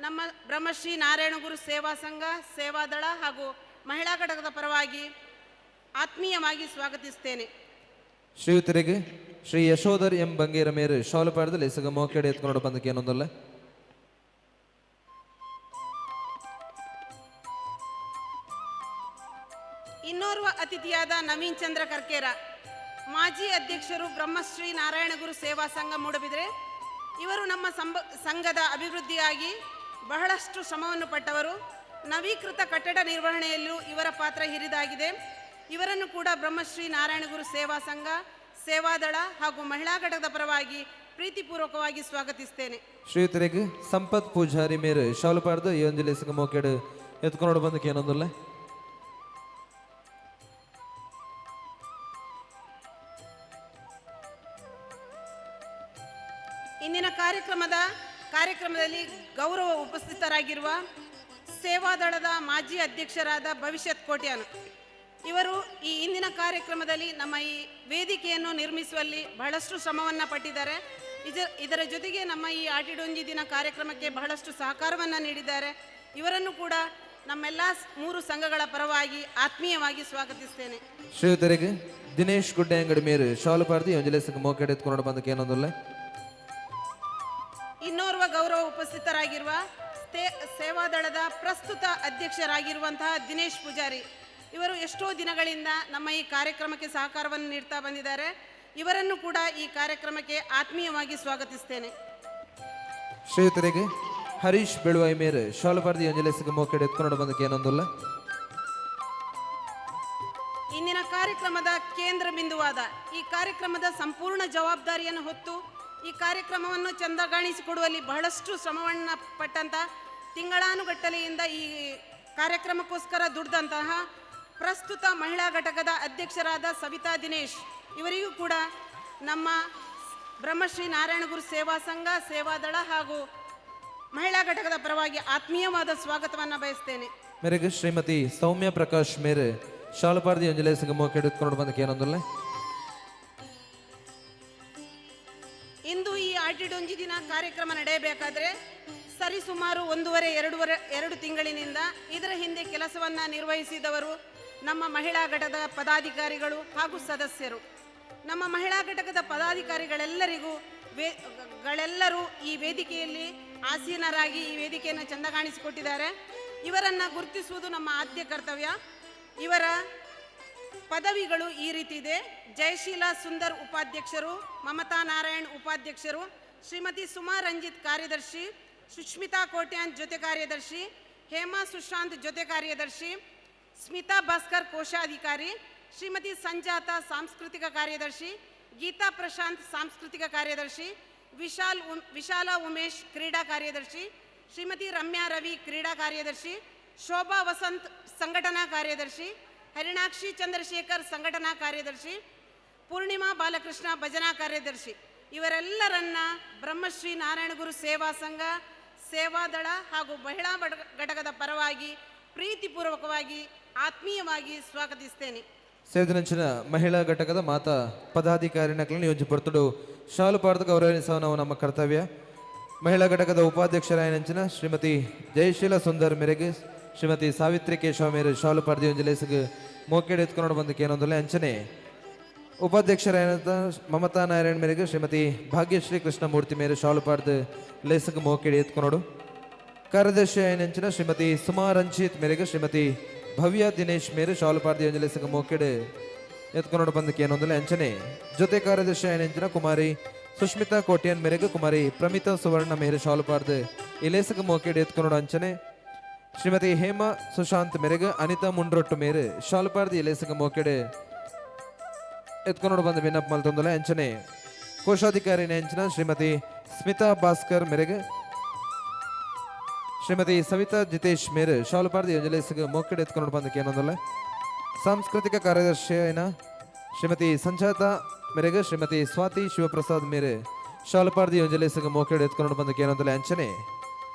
ನಮ್ಮ ಬ್ರಹ್ಮಶ್ರೀ ನಾರಾಯಣಗುರು ಸೇವಾ ಸಂಘ, ಸೇವಾದಳ ಹಾಗೂ ಮಹಿಳಾ ಘಟಕದ ಪರವಾಗಿ ಆತ್ಮೀಯವಾಗಿ ಸ್ವಾಗತಿಸ್ತೇನೆ. ಶ್ರೀಯುತರಿಗೆ ಶ್ರೀ ಯಶೋಧರ್ ಎಂ ಬಂಗೇರ ಮೇರು ಶಾಲು ಪಾಡ್ದು ಲೇಸಗ ಮೋಕೆಡೆ ಎತ್ಕೊಂಡು ಬಂದಕ್ಕೆ ಏನೊಂದಲ್ಲ. ಇನ್ನೋರ್ವ ಅತಿಥಿಯಾದ ನವೀನ್ ಚಂದ್ರ ಕರ್ಕೇರ, ಮಾಜಿ ಅಧ್ಯಕ್ಷರು ಬ್ರಹ್ಮಶ್ರೀ ನಾರಾಯಣಗುರು ಸೇವಾ ಸಂಘ ಮೂಡಬಿದ್ರೆ. ಇವರು ನಮ್ಮ ಸಂಘದ ಅಭಿವೃದ್ಧಿಯಾಗಿ ಬಹಳಷ್ಟು ಶ್ರಮವನ್ನು ಪಟ್ಟವರು. ನವೀಕೃತ ಕಟ್ಟಡ ನಿರ್ವಹಣೆಯಲ್ಲೂ ಇವರ ಪಾತ್ರ ಹಿರಿದಾಗಿದೆ. ಇವರನ್ನು ಕೂಡ ಬ್ರಹ್ಮಶ್ರೀ ನಾರಾಯಣಗುರು ಸೇವಾ ಸಂಘ, ಸೇವಾದಳ ಹಾಗೂ ಮಹಿಳಾ ಘಟಕದ ಪರವಾಗಿ ಪ್ರೀತಿಪೂರ್ವಕವಾಗಿ ಸ್ವಾಗತಿಸ್ತೇನೆ. ಶ್ರೀಯುತರಿಗೆ ಸಂಪತ್ ಪೂಜಾರಿ ಮೇರು ಶಾಲು ಪಾಡ್ದು ಈ ಒಂಜಿ ಲೇಸಗ ಮೋಕೆಡೆ ಎತ್ಕೊಂಡು ಬಂದಕ್ಕೆ ಏನೊಂದಲ್ಲ. ಇಂದಿನ ಕಾರ್ಯಕ್ರಮದಲ್ಲಿ ಗೌರವ ಉಪಸ್ಥಿತರಾಗಿರುವ ಸೇವಾದಳದ ಮಾಜಿ ಅಧ್ಯಕ್ಷರಾದ ಭವಿಷ್ಯತ್ ಕೋಟ್ಯಾನ್ ಇವರು ಈ ಇಂದಿನ ಕಾರ್ಯಕ್ರಮದಲ್ಲಿ ನಮ್ಮ ಈ ವೇದಿಕೆಯನ್ನು ನಿರ್ಮಿಸುವಲ್ಲಿ ಬಹಳಷ್ಟು ಶ್ರಮವನ್ನು ಪಟ್ಟಿದ್ದಾರೆ. ಇದರ ಜೊತೆಗೆ ನಮ್ಮ ಈ ಆಟಿಡೊಂಜಿ ದಿನ ಕಾರ್ಯಕ್ರಮಕ್ಕೆ ಬಹಳಷ್ಟು ಸಹಕಾರವನ್ನು ನೀಡಿದ್ದಾರೆ. ಇವರನ್ನು ಕೂಡ ನಮ್ಮೆಲ್ಲ ಮೂರು ಸಂಘಗಳ ಪರವಾಗಿ ಆತ್ಮೀಯವಾಗಿ ಸ್ವಾಗತಿಸ್ತೇನೆ. ಶ್ರೀಯುತರಿಗೆ ದಿನೇಶ್ ಗುಡ್ಡೆ ಅಂಗಡಿ ಮೇರು ಶಾಲು ಪಾಡ್ದು ಈ ಒಂಜಿ ಲೇಸಗ ಮೋಕೆಡೆ ಎತ್ಕೊಂಡು ಬಂದಕ್ಕೆ ಏನೊಂದಲ್ಲ. ಇನ್ನೋರ್ವ ಗೌರವ ಉಪಸ್ಥಿತರಾಗಿರುವ ಸೇವಾದಳದ ಪ್ರಸ್ತುತ ಅಧ್ಯಕ್ಷರಾಗಿರುವಂತಹ ದಿನೇಶ್ ಪೂಜಾರಿ ಇವರು ಎಷ್ಟೋ ದಿನಗಳಿಂದ ನಮ್ಮ ಈ ಕಾರ್ಯಕ್ರಮಕ್ಕೆ ಸಹಕಾರವನ್ನು ನೀಡ್ತಾ ಬಂದಿದ್ದಾರೆ. ಇವರನ್ನು ಕೂಡ ಈ ಕಾರ್ಯಕ್ರಮಕ್ಕೆ ಆತ್ಮೀಯವಾಗಿ ಸ್ವಾಗತಿಸ್ತೇನೆ. ಶ್ರೀಯುತರಿಗೆ ಹರೀಶ್ ಬೆಳುವಾಯಿ ಮೇರು ಶಾಲು ಪಾಡ್ದು ಈ ಒಂಜಿ ಲೇಸಗ ಮೋಕೆಡೆ ಎತ್ಕೊಂಡು ಬಂದಕ್ಕೆ ಏನೊಂದಲ್ಲ. ಇಂದಿನ ಕಾರ್ಯಕ್ರಮದ ಕೇಂದ್ರ ಬಿಂದುವಾದ ಈ ಕಾರ್ಯಕ್ರಮದ ಸಂಪೂರ್ಣ ಜವಾಬ್ದಾರಿಯನ್ನು ಹೊತ್ತು ಈ ಕಾರ್ಯಕ್ರಮವನ್ನು ಚಂದಗಾಣಿಸಿಕೊಡುವಲ್ಲಿ ಬಹಳಷ್ಟು ಶ್ರಮವನ್ನು ಪಟ್ಟಂಥ, ತಿಂಗಳಾನುಗಟ್ಟಲೆಯಿಂದ ಈ ಕಾರ್ಯಕ್ರಮಕ್ಕೋಸ್ಕರ ದುಡ್ದಂತಹ ಪ್ರಸ್ತುತ ಮಹಿಳಾ ಘಟಕದ ಅಧ್ಯಕ್ಷರಾದ ಸವಿತಾ ದಿನೇಶ್ ಇವರಿಗೂ ಕೂಡ ನಮ್ಮ ಬ್ರಹ್ಮಶ್ರೀ ನಾರಾಯಣಗುರು ಸೇವಾ ಸಂಘ, ಸೇವಾದಳ ಹಾಗೂ ಮಹಿಳಾ ಘಟಕದ ಪರವಾಗಿ ಆತ್ಮೀಯವಾದ ಸ್ವಾಗತವನ್ನು ಬಯಸ್ತೇನೆ. ಮೇರೆಗೆ ಶ್ರೀಮತಿ ಸೌಮ್ಯ ಪ್ರಕಾಶ್ ಮೇರೆ ಶಾಲು ಪಾಡ್ದು ಈ ಒಂಜಿ ಲೇಸಗ ಮೋಕೆಡೆ ಎತ್ಕೊಂಡು ಬಂದಕ್ಕೆ ಏನೊಂದಲ್ಲ. ಇಂದು ಈ ಆಟಿಡೊಂಜಿ ದಿನ ಕಾರ್ಯಕ್ರಮ ನಡೆಯಬೇಕಾದ್ರೆ ಸರಿಸುಮಾರು ಒಂದೂವರೆ ಎರಡು ತಿಂಗಳಿನಿಂದ ಇದರ ಹಿಂದೆ ಕೆಲಸವನ್ನು ನಿರ್ವಹಿಸಿದವರು ನಮ್ಮ ಮಹಿಳಾ ಘಟಕದ ಪದಾಧಿಕಾರಿಗಳು ಹಾಗೂ ಸದಸ್ಯರು. ನಮ್ಮ ಮಹಿಳಾ ಘಟಕದ ಪದಾಧಿಕಾರಿಗಳೆಲ್ಲರಿಗೂ ಗಳೆಲ್ಲರೂ ಈ ವೇದಿಕೆಯಲ್ಲಿ ಆಸೀನರಾಗಿ ಈ ವೇದಿಕೆಯನ್ನು ಚಂದಗಾಣಿಸಿಕೊಟ್ಟಿದ್ದಾರೆ. ಇವರನ್ನು ಗುರುತಿಸುವುದು ನಮ್ಮ ಆದ್ಯ ಕರ್ತವ್ಯ. ಇವರ ಪದವಿಗಳು ಈ ರೀತಿ ಇದೆ. ಜಯಶೀಲಾ ಸುಂದರ್ ಉಪಾಧ್ಯಕ್ಷರು, ಮಮತಾ ನಾರಾಯಣ್ ಉಪಾಧ್ಯಕ್ಷರು, ಶ್ರೀಮತಿ ಸುಮಾ ರಂಜಿತ್ ಕಾರ್ಯದರ್ಶಿ, ಸುಷ್ಮಿತಾ ಕೋಟ್ಯಾನ್ ಜೊತೆ ಕಾರ್ಯದರ್ಶಿ, ಹೇಮಾ ಸುಶಾಂತ್ ಜೊತೆ ಕಾರ್ಯದರ್ಶಿ, ಸ್ಮಿತಾ ಭಾಸ್ಕರ್ ಕೋಶಾಧಿಕಾರಿ, ಶ್ರೀಮತಿ ಸಂಜಾತ ಸಾಂಸ್ಕೃತಿಕ ಕಾರ್ಯದರ್ಶಿ, ಗೀತಾ ಪ್ರಶಾಂತ್ ಸಾಂಸ್ಕೃತಿಕ ಕಾರ್ಯದರ್ಶಿ, ವಿಶಾಲ ಉಮೇಶ್ ಕ್ರೀಡಾ ಕಾರ್ಯದರ್ಶಿ, ಶ್ರೀಮತಿ ರಮ್ಯಾ ರವಿ ಕ್ರೀಡಾ ಕಾರ್ಯದರ್ಶಿ, ಶೋಭಾ ವಸಂತ್ ಸಂಘಟನಾ ಕಾರ್ಯದರ್ಶಿ, ಹರಿಣಾಕ್ಷಿ ಚಂದ್ರಶೇಖರ್ ಸಂಘಟನಾ ಕಾರ್ಯದರ್ಶಿ, ಪೂರ್ಣಿಮಾ ಬಾಲಕೃಷ್ಣ ಭಜನಾ ಕಾರ್ಯದರ್ಶಿ. ಇವರೆಲ್ಲರನ್ನ ಬ್ರಹ್ಮಶ್ರೀ ನಾರಾಯಣಗುರು ಸೇವಾ ಸಂಘ, ಸೇವಾದಳ ಹಾಗೂ ಮಹಿಳಾ ಘಟಕದ ಪರವಾಗಿ ಪ್ರೀತಿಪೂರ್ವಕವಾಗಿ ಆತ್ಮೀಯವಾಗಿ ಸ್ವಾಗತಿಸ್ತೇನೆ. ಸೇರಿದಂಚಿನ ಮಹಿಳಾ ಘಟಕದ ಮಾತಾ ಪದಾಧಿಕಾರಿನಕలను ಯೋಜನೆ ಪೊರ್ತುಡು ಶಾಲು ಪಾಡ್ದು ಗೌರವಿಸುವ ನಾವು ನಮ್ಮ ಕರ್ತವ್ಯ. ಮಹಿಳಾ ಘಟಕದ ಉಪಾಧ್ಯಕ್ಷರಾಯನಂಚಿನ ಶ್ರೀಮತಿ ಜಯಶೀಲ ಸುಂದರ್ ಮೇರೆಗೆ ಶ್ರೀಮತಿ ಸಾವಿತ್ರಿ ಕೇಶವ ಮೇರೆ ಶಾಲು ಪಾಡ್ದು ಯೋಜನೆ ಮೋಕೆಡ್ ಎತ್ಕೊಂಡು ಬಂದಕ್ಕೆ ಏನೊಂದಲ್ಲ ಅಂಚನೆ ಉಪಾಧ್ಯಕ್ಷರಾಯನಂತ ಮಮತಾ ನಾರಾಯಣ್ ಮೇರೆಗೆ ಶ್ರೀಮತಿ ಭಾಗ್ಯಶ್ರೀ ಕೃಷ್ಣಮೂರ್ತಿ ಮೇರೆ ಶಾಲು ಪಾಡ್ದು ಲೇಸಗ್ ಮೋಕೆಡ್ ಎತ್ಕೊನೋಡು. ಕಾರ್ಯದರ್ಶಿ ಆಯನಂಚಿನ ಶ್ರೀಮತಿ ಸುಮಾ ರಂಜಿತ್ ಮೇರೆಗೆ ಶ್ರೀಮತಿ ಭವ್ಯ ದಿನೇಶ್ ಮೇರೆ ಶಾಲು ಪಾಡ್ದು ಯೋಜನೆ ಲೇಸಗ್ ಮೋಕೆಡ್ ಎತ್ಕೊನೋಡು ಬಂದಕ್ಕೆ ಏನೊಂದಲ್ಲ ಅಂಚನೆ ಜೊತೆ ಕಾರ್ಯದರ್ಶಿ ಆಯನಂಚಿನ ಕುಮಾರಿ ಸುಷ್ಮಿತಾ ಕೋಟ್ಯಾನ್ ಮೇರೆಗೆ ಕುಮಾರಿ ಪ್ರಮಿತಾ ಸುವರ್ಣ ಮೇರೆ ಶಾಲು ಪಾಡ್ದು ಈ ಲೇಸಗ್ ಮೋಕೆಡ್ ಎತ್ಕೊನೋಡು ಅಂಚನೆ ಶ್ರೀಮತಿ ಹೇಮಾ ಸುಶಾಂತ್ ಮೇರೆಗೆ ಅನಿತಾ ಮುಂಡ್ರೊಟ್ಟು ಮೇರೆ ಶಾಲು ಪಾಡ್ದು ಈ ಲೇಸಗ್ ಮೋಕೆಡ್ ಎತ್ಕೊನೋಡು ಬಂದ ವಿನ್ನಪ್ಪ ಮಲ್ತೊಂದಲ್ಲ ಅಂಚನೆ ಕೋಶಾಧಿಕಾರಿ ಅಂಚನ ಶ್ರೀಮತಿ ಸ್ಮಿತಾ ಭಾಸ್ಕರ್ ಮೇರೆಗೆ ಶ್ರೀಮತಿ ಸವಿತಾ ಜಿತೇಶ್ ಮೇರೆ ಶಾಲು ಪಾಡ್ದು ಯೋಜನೆ ಮೋಕೆಡ್ ಎತ್ಕೊಂಡು ಬಂದಕ್ಕೆ ಏನೊಂದಲ್ಲ ಸಾಂಸ್ಕೃತಿಕ ಕಾರ್ಯದರ್ಶಿ అయిన ಶ್ರೀಮತಿ ಸಂಜಾತ ಮೇರೆಗೆ ಶ್ರೀಮತಿ ಸ್ವಾತಿ ಶಿವಪ್ರಸಾದ್ ಮೇರೆ ಶಾಲು ಪಾಡ್ದು ಯೋಜನೆ ಮೋಕೆಡ್ ಎತ್ಕೊಂಡು ಬಂದಕ್ಕೆ ಏನೊಂದಲ್ಲ ಅಂಚನೆ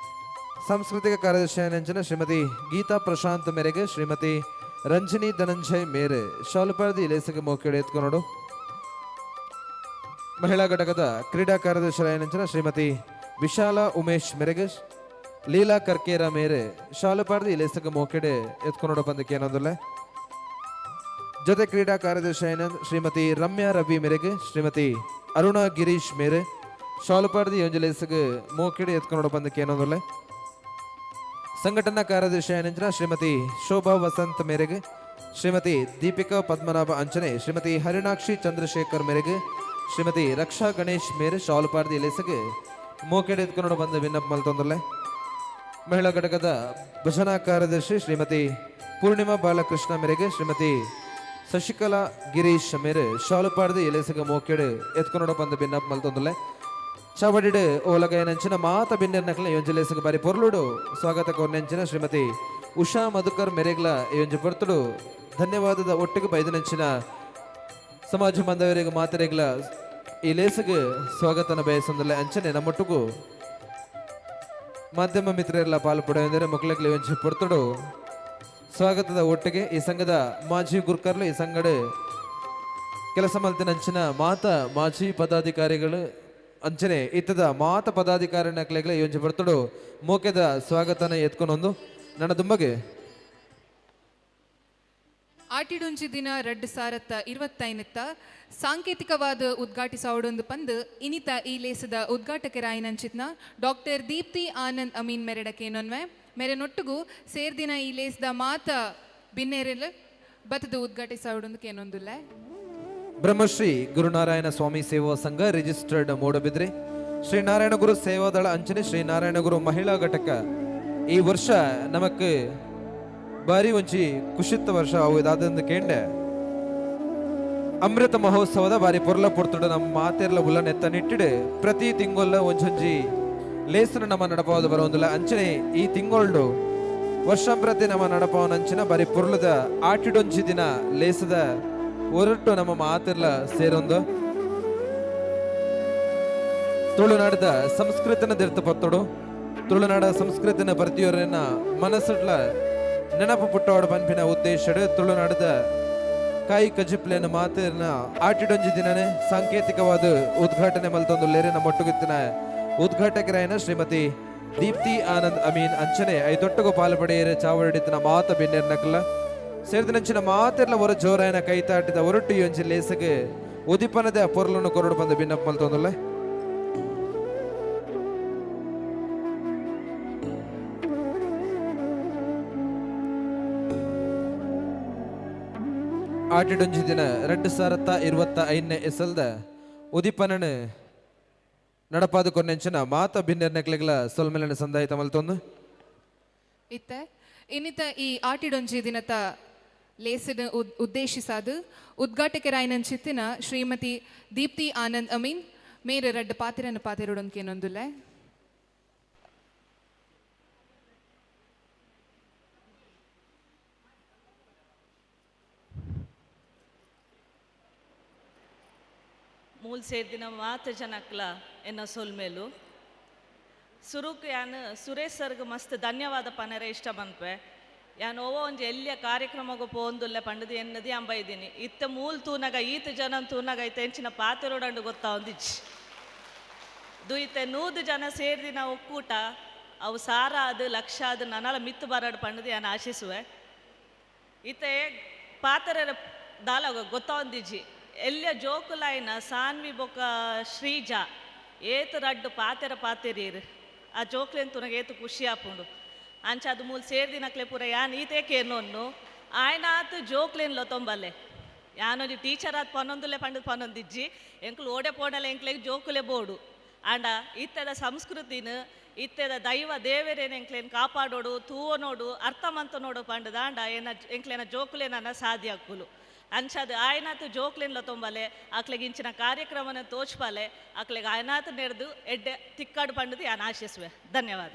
ಸಾಂಸ್ಕೃತಿಕ ಕಾರ್ಯದರ್ಶಿ ಅಂಚನ ಶ್ರೀಮತಿ ಗೀತಾ ಪ್ರಶಾಂತ್ ಮೇರೆಗೆ ಶ್ರೀಮತಿ ರಂಜನಿ ಧನಂಜಯ್ ಮೇರೆ ಶಾಲು ಪಾಡ್ದು ಇಲೇಸಗೆ ಮೋಕೆಡ್ ಎತ್ಕೊನೋಡು. ಮಹಿಳಾ ಘಟಕದ ಕ್ರೀಡಾ ಕಾರ್ಯದರ್ಶಿ ಶ್ರೀಮತಿ ವಿಶಾಲ ಉಮೇಶ್ ಮೇರೆಗೆ ಲೀಲಾ ಕರ್ಕೇರ ಮೇರೆ ಶಾಲು ಪಾಡ್ದು ಇಲೇಸಗೆ ಮೋಕೆಡೆ ಎತ್ಕೊನೋಡು ಬಂದಕ್ಕೆ ಏನೊಂದಲ್ಲ ಜೊತೆ ಕ್ರೀಡಾ ಕಾರ್ಯದರ್ಶಿ ಶ್ರೀಮತಿ ರಮ್ಯಾ ರವಿ ಮೇರೆಗೆ ಶ್ರೀಮತಿ ಅರುಣಾ ಗಿರೀಶ್ ಮೇರೆ ಶಾಲು ಪಾಡ್ದು ಯೋಜಲೇಸಗೆ ಮೋಕೆಡೆ ಎತ್ಕೊನೋಡು ಬಂದಕ್ಕೆ ಏನೊಂದಲ್ಲ ಸಂಘಟನಾ ಕಾರ್ಯದರ್ಶಿ ಶ್ರೀಮತಿ ಶೋಭಾ ವಸಂತ್ ಮೇರೆಗೆ ಶ್ರೀಮತಿ ದೀಪಿಕಾ ಪದ್ಮನಾಭ ಅಂಚನೆ ಶ್ರೀಮತಿ ಹರಿಣಾಕ್ಷಿ ಚಂದ್ರಶೇಖರ್ ಮೇರೆಗೆ ಶ್ರೀಮತಿ ರಕ್ಷಾ ಗಣೇಶ್ ಮೇರೆ ಶಾಲು ಪಾಡ್ದು ಇಲೇಸಗೆ ಮೋಕೆಡೆ ಎತ್ಕೊಂಡು ಬಂದ ವಿನ್ನಪ್ಪ ಮಲ್ತೊಂದಲ್ಲ ಮಹಿಳಾ ಘಟಕದ ಭಜನಾ ಕಾರ್ಯದರ್ಶಿ ಶ್ರೀಮತಿ ಪೂರ್ಣಿಮಾ ಬಾಲಕೃಷ್ಣ ಮೇರೆಗೆ ಶ್ರೀಮತಿ ಶಶಿಕಲಾ ಗಿರೀಶ್ ಮೇರೆ ಶಾಲು ಪಾಡ್ದು ಇಲೇಸಗೆ ಮೋಕೆಡೆ ಎತ್ಕೊಂಡು ಬಂದ ವಿನ್ನಪ್ಪ ಮಲ್ತೊಂದಲ್ಲ ಚಾವಡಿಡು ಓಲಗಯನಂಚಿನ ಮಾತ ಬಿನ್ನೆರ್ನಕ್ಲ ಯೋಂಜಲೇಸಗ ಬಾರಿ ಪೊರ್ಲುಡು ಸ್ವಾಗತ ಕೋರ್ನೆಂಚಿನ ಶ್ರೀಮತಿ ಉಷಾ ಮಧುಕರ್ ಮೆರೆಗ್ಲ ಯೋಂಜ ಪೊರ್ತುಡು ಧನ್ಯವಾದದ ಒಟ್ಟಿಗೆ ಬೈದನಂಚಿನ ಸಮಾಜ ಬಾಂಧವರಿಗೆ ಮಾತರೆಗ್ಲ ಈ ಲೇಸಗೆ ಸ್ವಾಗತನ ಬಯಸೊಂದಲ್ಲ ಅಂಚನೆ ನಮ್ಮೊಟ್ಟಿಗೂ ಮಾಧ್ಯಮ ಮಿತ್ರರೆಲ್ಲ ಪಾಲು ಪಡೆಯುವಂದರೆ ಮಕ್ಕಳಿಗೆ ಯೋಂಜಿ ಪೊರ್ತುಡು ಸ್ವಾಗತದ ಒಟ್ಟಿಗೆ ಈ ಸಂಘದ ಮಾಜಿ ಗುರ್ಕರ್ಲು ಈ ಸಂಘದ ಕೆಲಸ ಮಲ್ತಿನಂಚಿನ ಮಾತ ಮಾಜಿ ಪದಾಧಿಕಾರಿಗಳು ಅಂಚನೆ ಇತ್ತದ ಮಾತ ಪದಾಧಿಕಾರಿ ನಕ್ಲೆಗ್ಲ ಯೋಂಜಿ ಬರ್ತಡು ಮೋಕೆದ ಸ್ವಾಗತನ ಎತ್ಕೊಂಡೊಂದು ನನ್ನ ದುಂಬಗೆ ಆಟಿಡುಂಜಿ ದಿನ ರಡ್ಡು ಸಾರತ್ತ ಇರುವತ್ತೈನತ್ತ ಸಾಂಕೇತಿಕವಾದ ಉದ್ಘಾಟಿಸಾವಡೊಂದು ಪಂದು ಇನಿತ ಈ ಲೇಸದ ಉದ್ಘಾಟಕರಾಯಿನಂಚಿತ್ನ ಡಾಕ್ಟರ್ ದೀಪ್ತಿ ಆನಂದ್ ಅಮೀನ್ ಮೆರೆಡಕೇನೊನ್ವೆ ಮೇರೆ ನೊಟ್ಟುಗು ಸೇರ್ದಿನ ಈ ಲೇಸದ ಮಾತ ಬಿನ್ನೇರೆಲ್ ಬತ್ತದ ಉದ್ಘಾಟಿಸಾವಡೊಂದು ಕೇನೊಂದುಲ್ಲ. ಬ್ರಹ್ಮಶ್ರೀ ಗುರುನಾರಾಯಣ ಸ್ವಾಮಿ ಸೇವಾ ಸಂಘ ರಿಜಿಸ್ಟರ್ಡ್ ಮೂಡಬಿದ್ರೆ ಶ್ರೀ ನಾರಾಯಣ ಗುರು ಸೇವಾದಳ ಅಂಚನೆ ಶ್ರೀ ನಾರಾಯಣ ಗುರು ಮಹಿಳಾ ಘಟಕ ಈ ವರ್ಷ ನಮಕ್ ಬಾರಿ ಒಂಜಿ ಕುಶಿತ್ತ ವರ್ಷ ಅವು ಇದಾದಂದು ಕೇಂಡೆ ಅಮೃತ ಮಹೋತ್ಸವದ ಬಾರಿ ಪೊರ್ಲ ಪೊರ್ತುಡು ನಮ್ಮ ಮಾತೆರ್ಲ ಉಲ್ಲ ನೆತ್ತ ನಿಟ್ಟಿಡು ಪ್ರತಿ ತಿಂಗೊಲ್ಲ ಒಂಜೊಂಜಿ ಲೇಸನ ನಮ್ಮ ನಡಪವಾದ ಬರೋಂದಿಲ್ಲ ಅಂಚನೆ ಈ ತಿಂಗೊಳ್ಡು ವರ್ಷಂಪ್ರತಿ ನಮ್ಮ ನಡಪವನ ಅಂಚಿನ ಬಾರಿ ಪೊರ್ಲದ ಆಟಿಡೊಂಜಿ ದಿನ ಲೇಸದ ಹೊರಟು ನಮ್ಮ ಮಾತೆರ್ಲ ಸೇರೊಂದು ತುಳುನಾಡದ ಸಂಸ್ಕೃತನ ದಿರ್ತ ಪತ್ತೊಡು ತುಳುನಾಡ ಸಂಸ್ಕೃತನ ಪ್ರತಿಯೊರನ್ನ ಮನಸ್ಸುಡ್ಲ ನೆನಪು ಪುಟ್ಟವಾಡ ಪನ್ಪಿನ ಉದ್ದೇಶಡ್ ತುಳುನಾಡದ ಕಾಯಿ ಕಜಿಪ್ಲೇನ ಮಾತಿನ ಆಟಿಡೊಂಜಿ ದಿನನೇ ಸಾಂಕೇತಿಕವಾದ ಉದ್ಘಾಟನೆ ಮಲ್ತೊಂದು ಲೇರೆ ನಮ್ಮ ಒಟ್ಟುಗುತ್ತಿನ ಉದ್ಘಾಟಕರಾಯನ ಶ್ರೀಮತಿ ದೀಪ್ತಿ ಆನಂದ್ ಅಮೀನ್ ಅಂಚನೆ ಐದೊಟ್ಟುಗು ಪಾಲು ಪಡೆಯರೆ ಚಾವಡಿತಿನ ಮಾತ ಬಿನ್ನೆರ್ ನಕಲ ಸೇರಿದ ಮಾತೆರ್ಲ ಹೊರ ಜೋರಾಯನ ಕೈತಾಟಿದ ಒರಟು ಯೊಂಜಿ ಲೇಸಗೆ ಉದಿಪನದ ಪೊರ್ಲನ್ನು ಕೊರಡು ಬಂದ ಬಿನ್ನಪ್ಪ ಮಲ್ತೊಂದುಲ್ಲ. ಆಟಿಡೊಂಜಿ ದಿನ 2025ನೇ ಇಸಲ್ದ ಉದಿಪನನು ನಡಪಾದ ಕೊನೆಂಚಿನ ಮಾತ ಬಿನ್ನೆರ್ನೆಕ್ಲೆಗ್ಲ ಸೊಲ್ಮೆಲನ ಸಂದಾಯಿತ ಮಲ್ತೊಂದು. ಇತ್ತೆ ಇನ್ನಿತ ಈ ಆಟಿಡೊಂಜಿ ದಿನತ ಲೇಸಿನ ಉದ್ದೇಶಿಸಾದು ಉದ್ಘಾಟಕರಾಯಿನಂಚಿತ್ತಿನ ಶ್ರೀಮತಿ ದೀಪ್ತಿ ಆನಂದ್ ಅಮೀನ್ ಮೇರೆ ರಡ್ಡ್ ಪಾತಿರನ್ನು ಪಾತಿರುಡೊಂದ್ಕೇನೊಂದುಲ್ಲೆ. ಮೂಲ್ ಸೇರ್ದಿನ ಮಾತ ಜನಕ್ಲ ಎನ್ನ ಸೊಲ್ಮೇಲು ಸುರುಕು ಯಾನ್ ಸುರೇಶ್ ಸರ್ಗ್ ಮಸ್ತ್ ಧನ್ಯವಾದ ಪನರೆ ಇಷ್ಟ ಬಂದ್ಪೆ. ಯಾನ್ ಓವೋ ಒಂಜಿ ಎಲ್ಲಿಯ ಕಾರ್ಯಕ್ರಮಗೂ ಪೋಂದುಲ್ಲೆ ಪಂಡದು ಎನ್ನದಿ ಅಂಬೈದೀನಿ. ಇತ್ತ ಮೂಲ್ ತೂನಗ ಈತ ಜನ ತೂನಗ ಇತ್ತ ಎಂಚಿನ ಪಾತೆರೋಡಂಡು ಗೊತ್ತಾ ಒಂದಿಚ್ಚಿ ದುಯಿತೆ 100 ಜನ ಸೇರ್ದಿನ ಒಕ್ಕೂಟ ಅವು ಸಾರ ಅದು ಲಕ್ಷ ಅದು ನನಲ ಮಿತ್ತು ಬರಡು ಪಂಡದು ಯಾನ್ ಆಶಿಸುವೆ. ಇತ್ತೆ ಪಾತೆರ ದಾಲ ಗೊತ್ತಾ ಒಂದಿಜ್ಜಿ ಎಲ್ಲಿಯ ಜೋಕುಲಾಯಿನ ಸಾನ್ವಿ ಬೊಕ ಶ್ರೀಜಾ ಏತು ರಡ್ಡು ಪಾತೆರ ಪಾತೆರೀರು ಆ ಜೋಕ್ಲೆನ್ ತುನಗ ಏತು ಖುಷಿ ಆಪುಂಡು. ಅಂಚ ಅದು ಮೂಲು ಸೇರ್ದಿನಕ್ಲೆ ಪೂರ ಯಾನ್ ಈತೇ ಕೇರ್ನೊನ್ನು ಆಯ್ನಾತು ಜೋಕ್ಲೆನ್ ಲೊತೊಂಬಲ್ಲೆ ಯಾನೊಂಜಿ ಟೀಚರ್ ಆದ್ ಪನ್ನೊಂದುಲ್ಲೆ ಪಂಡದು ಪನ್ನೊಂದಿಜ್ಜಿ ಎಂಕ್ಲು ಓಡೆ ಪೋಡಲೆ ಎಂಕ್ಲೆಗ್ ಜೋಕುಲೆ ಬೋಡು. ಆಂಡ ಇತ್ತೆದ ಸಂಸ್ಕೃತಿನ ಇತ್ತೆದ ದೈವ ದೇವರೇನ ಎಂಕ್ಲೇನ್ ಕಾಪಾಡೋಡು ತೂವನೋಡು ಅರ್ಥ ಮಂತ ನೋಡು ಪಂಡದ ಆಂಡ ಏನ ಎಂಕ್ಲೇನ ಜೋಕುಲೇನ ಸಾಧ್ಯ ಅಕ್ಕುಲು. ಅಂಚಾದ ಆಯ್ನಾತು ಜೋಕ್ಲೆನ್ ಲೊತೊಂಬಲೆ ಆಕ್ಲೆಗ್ ಇಂಚಿನ ಕಾರ್ಯಕ್ರಮನ ತೋಚ್ಪಾಲೆ ಆಕ್ಲೆಗ್ ಆಯ್ನಾತು ನೆರೆದು ಎಡ್ಡೆ ತಿಕ್ಕಾಡು ಪಂಡದು ಯಾನ್ ಆಶಿಸುವೆ. ಧನ್ಯವಾದ.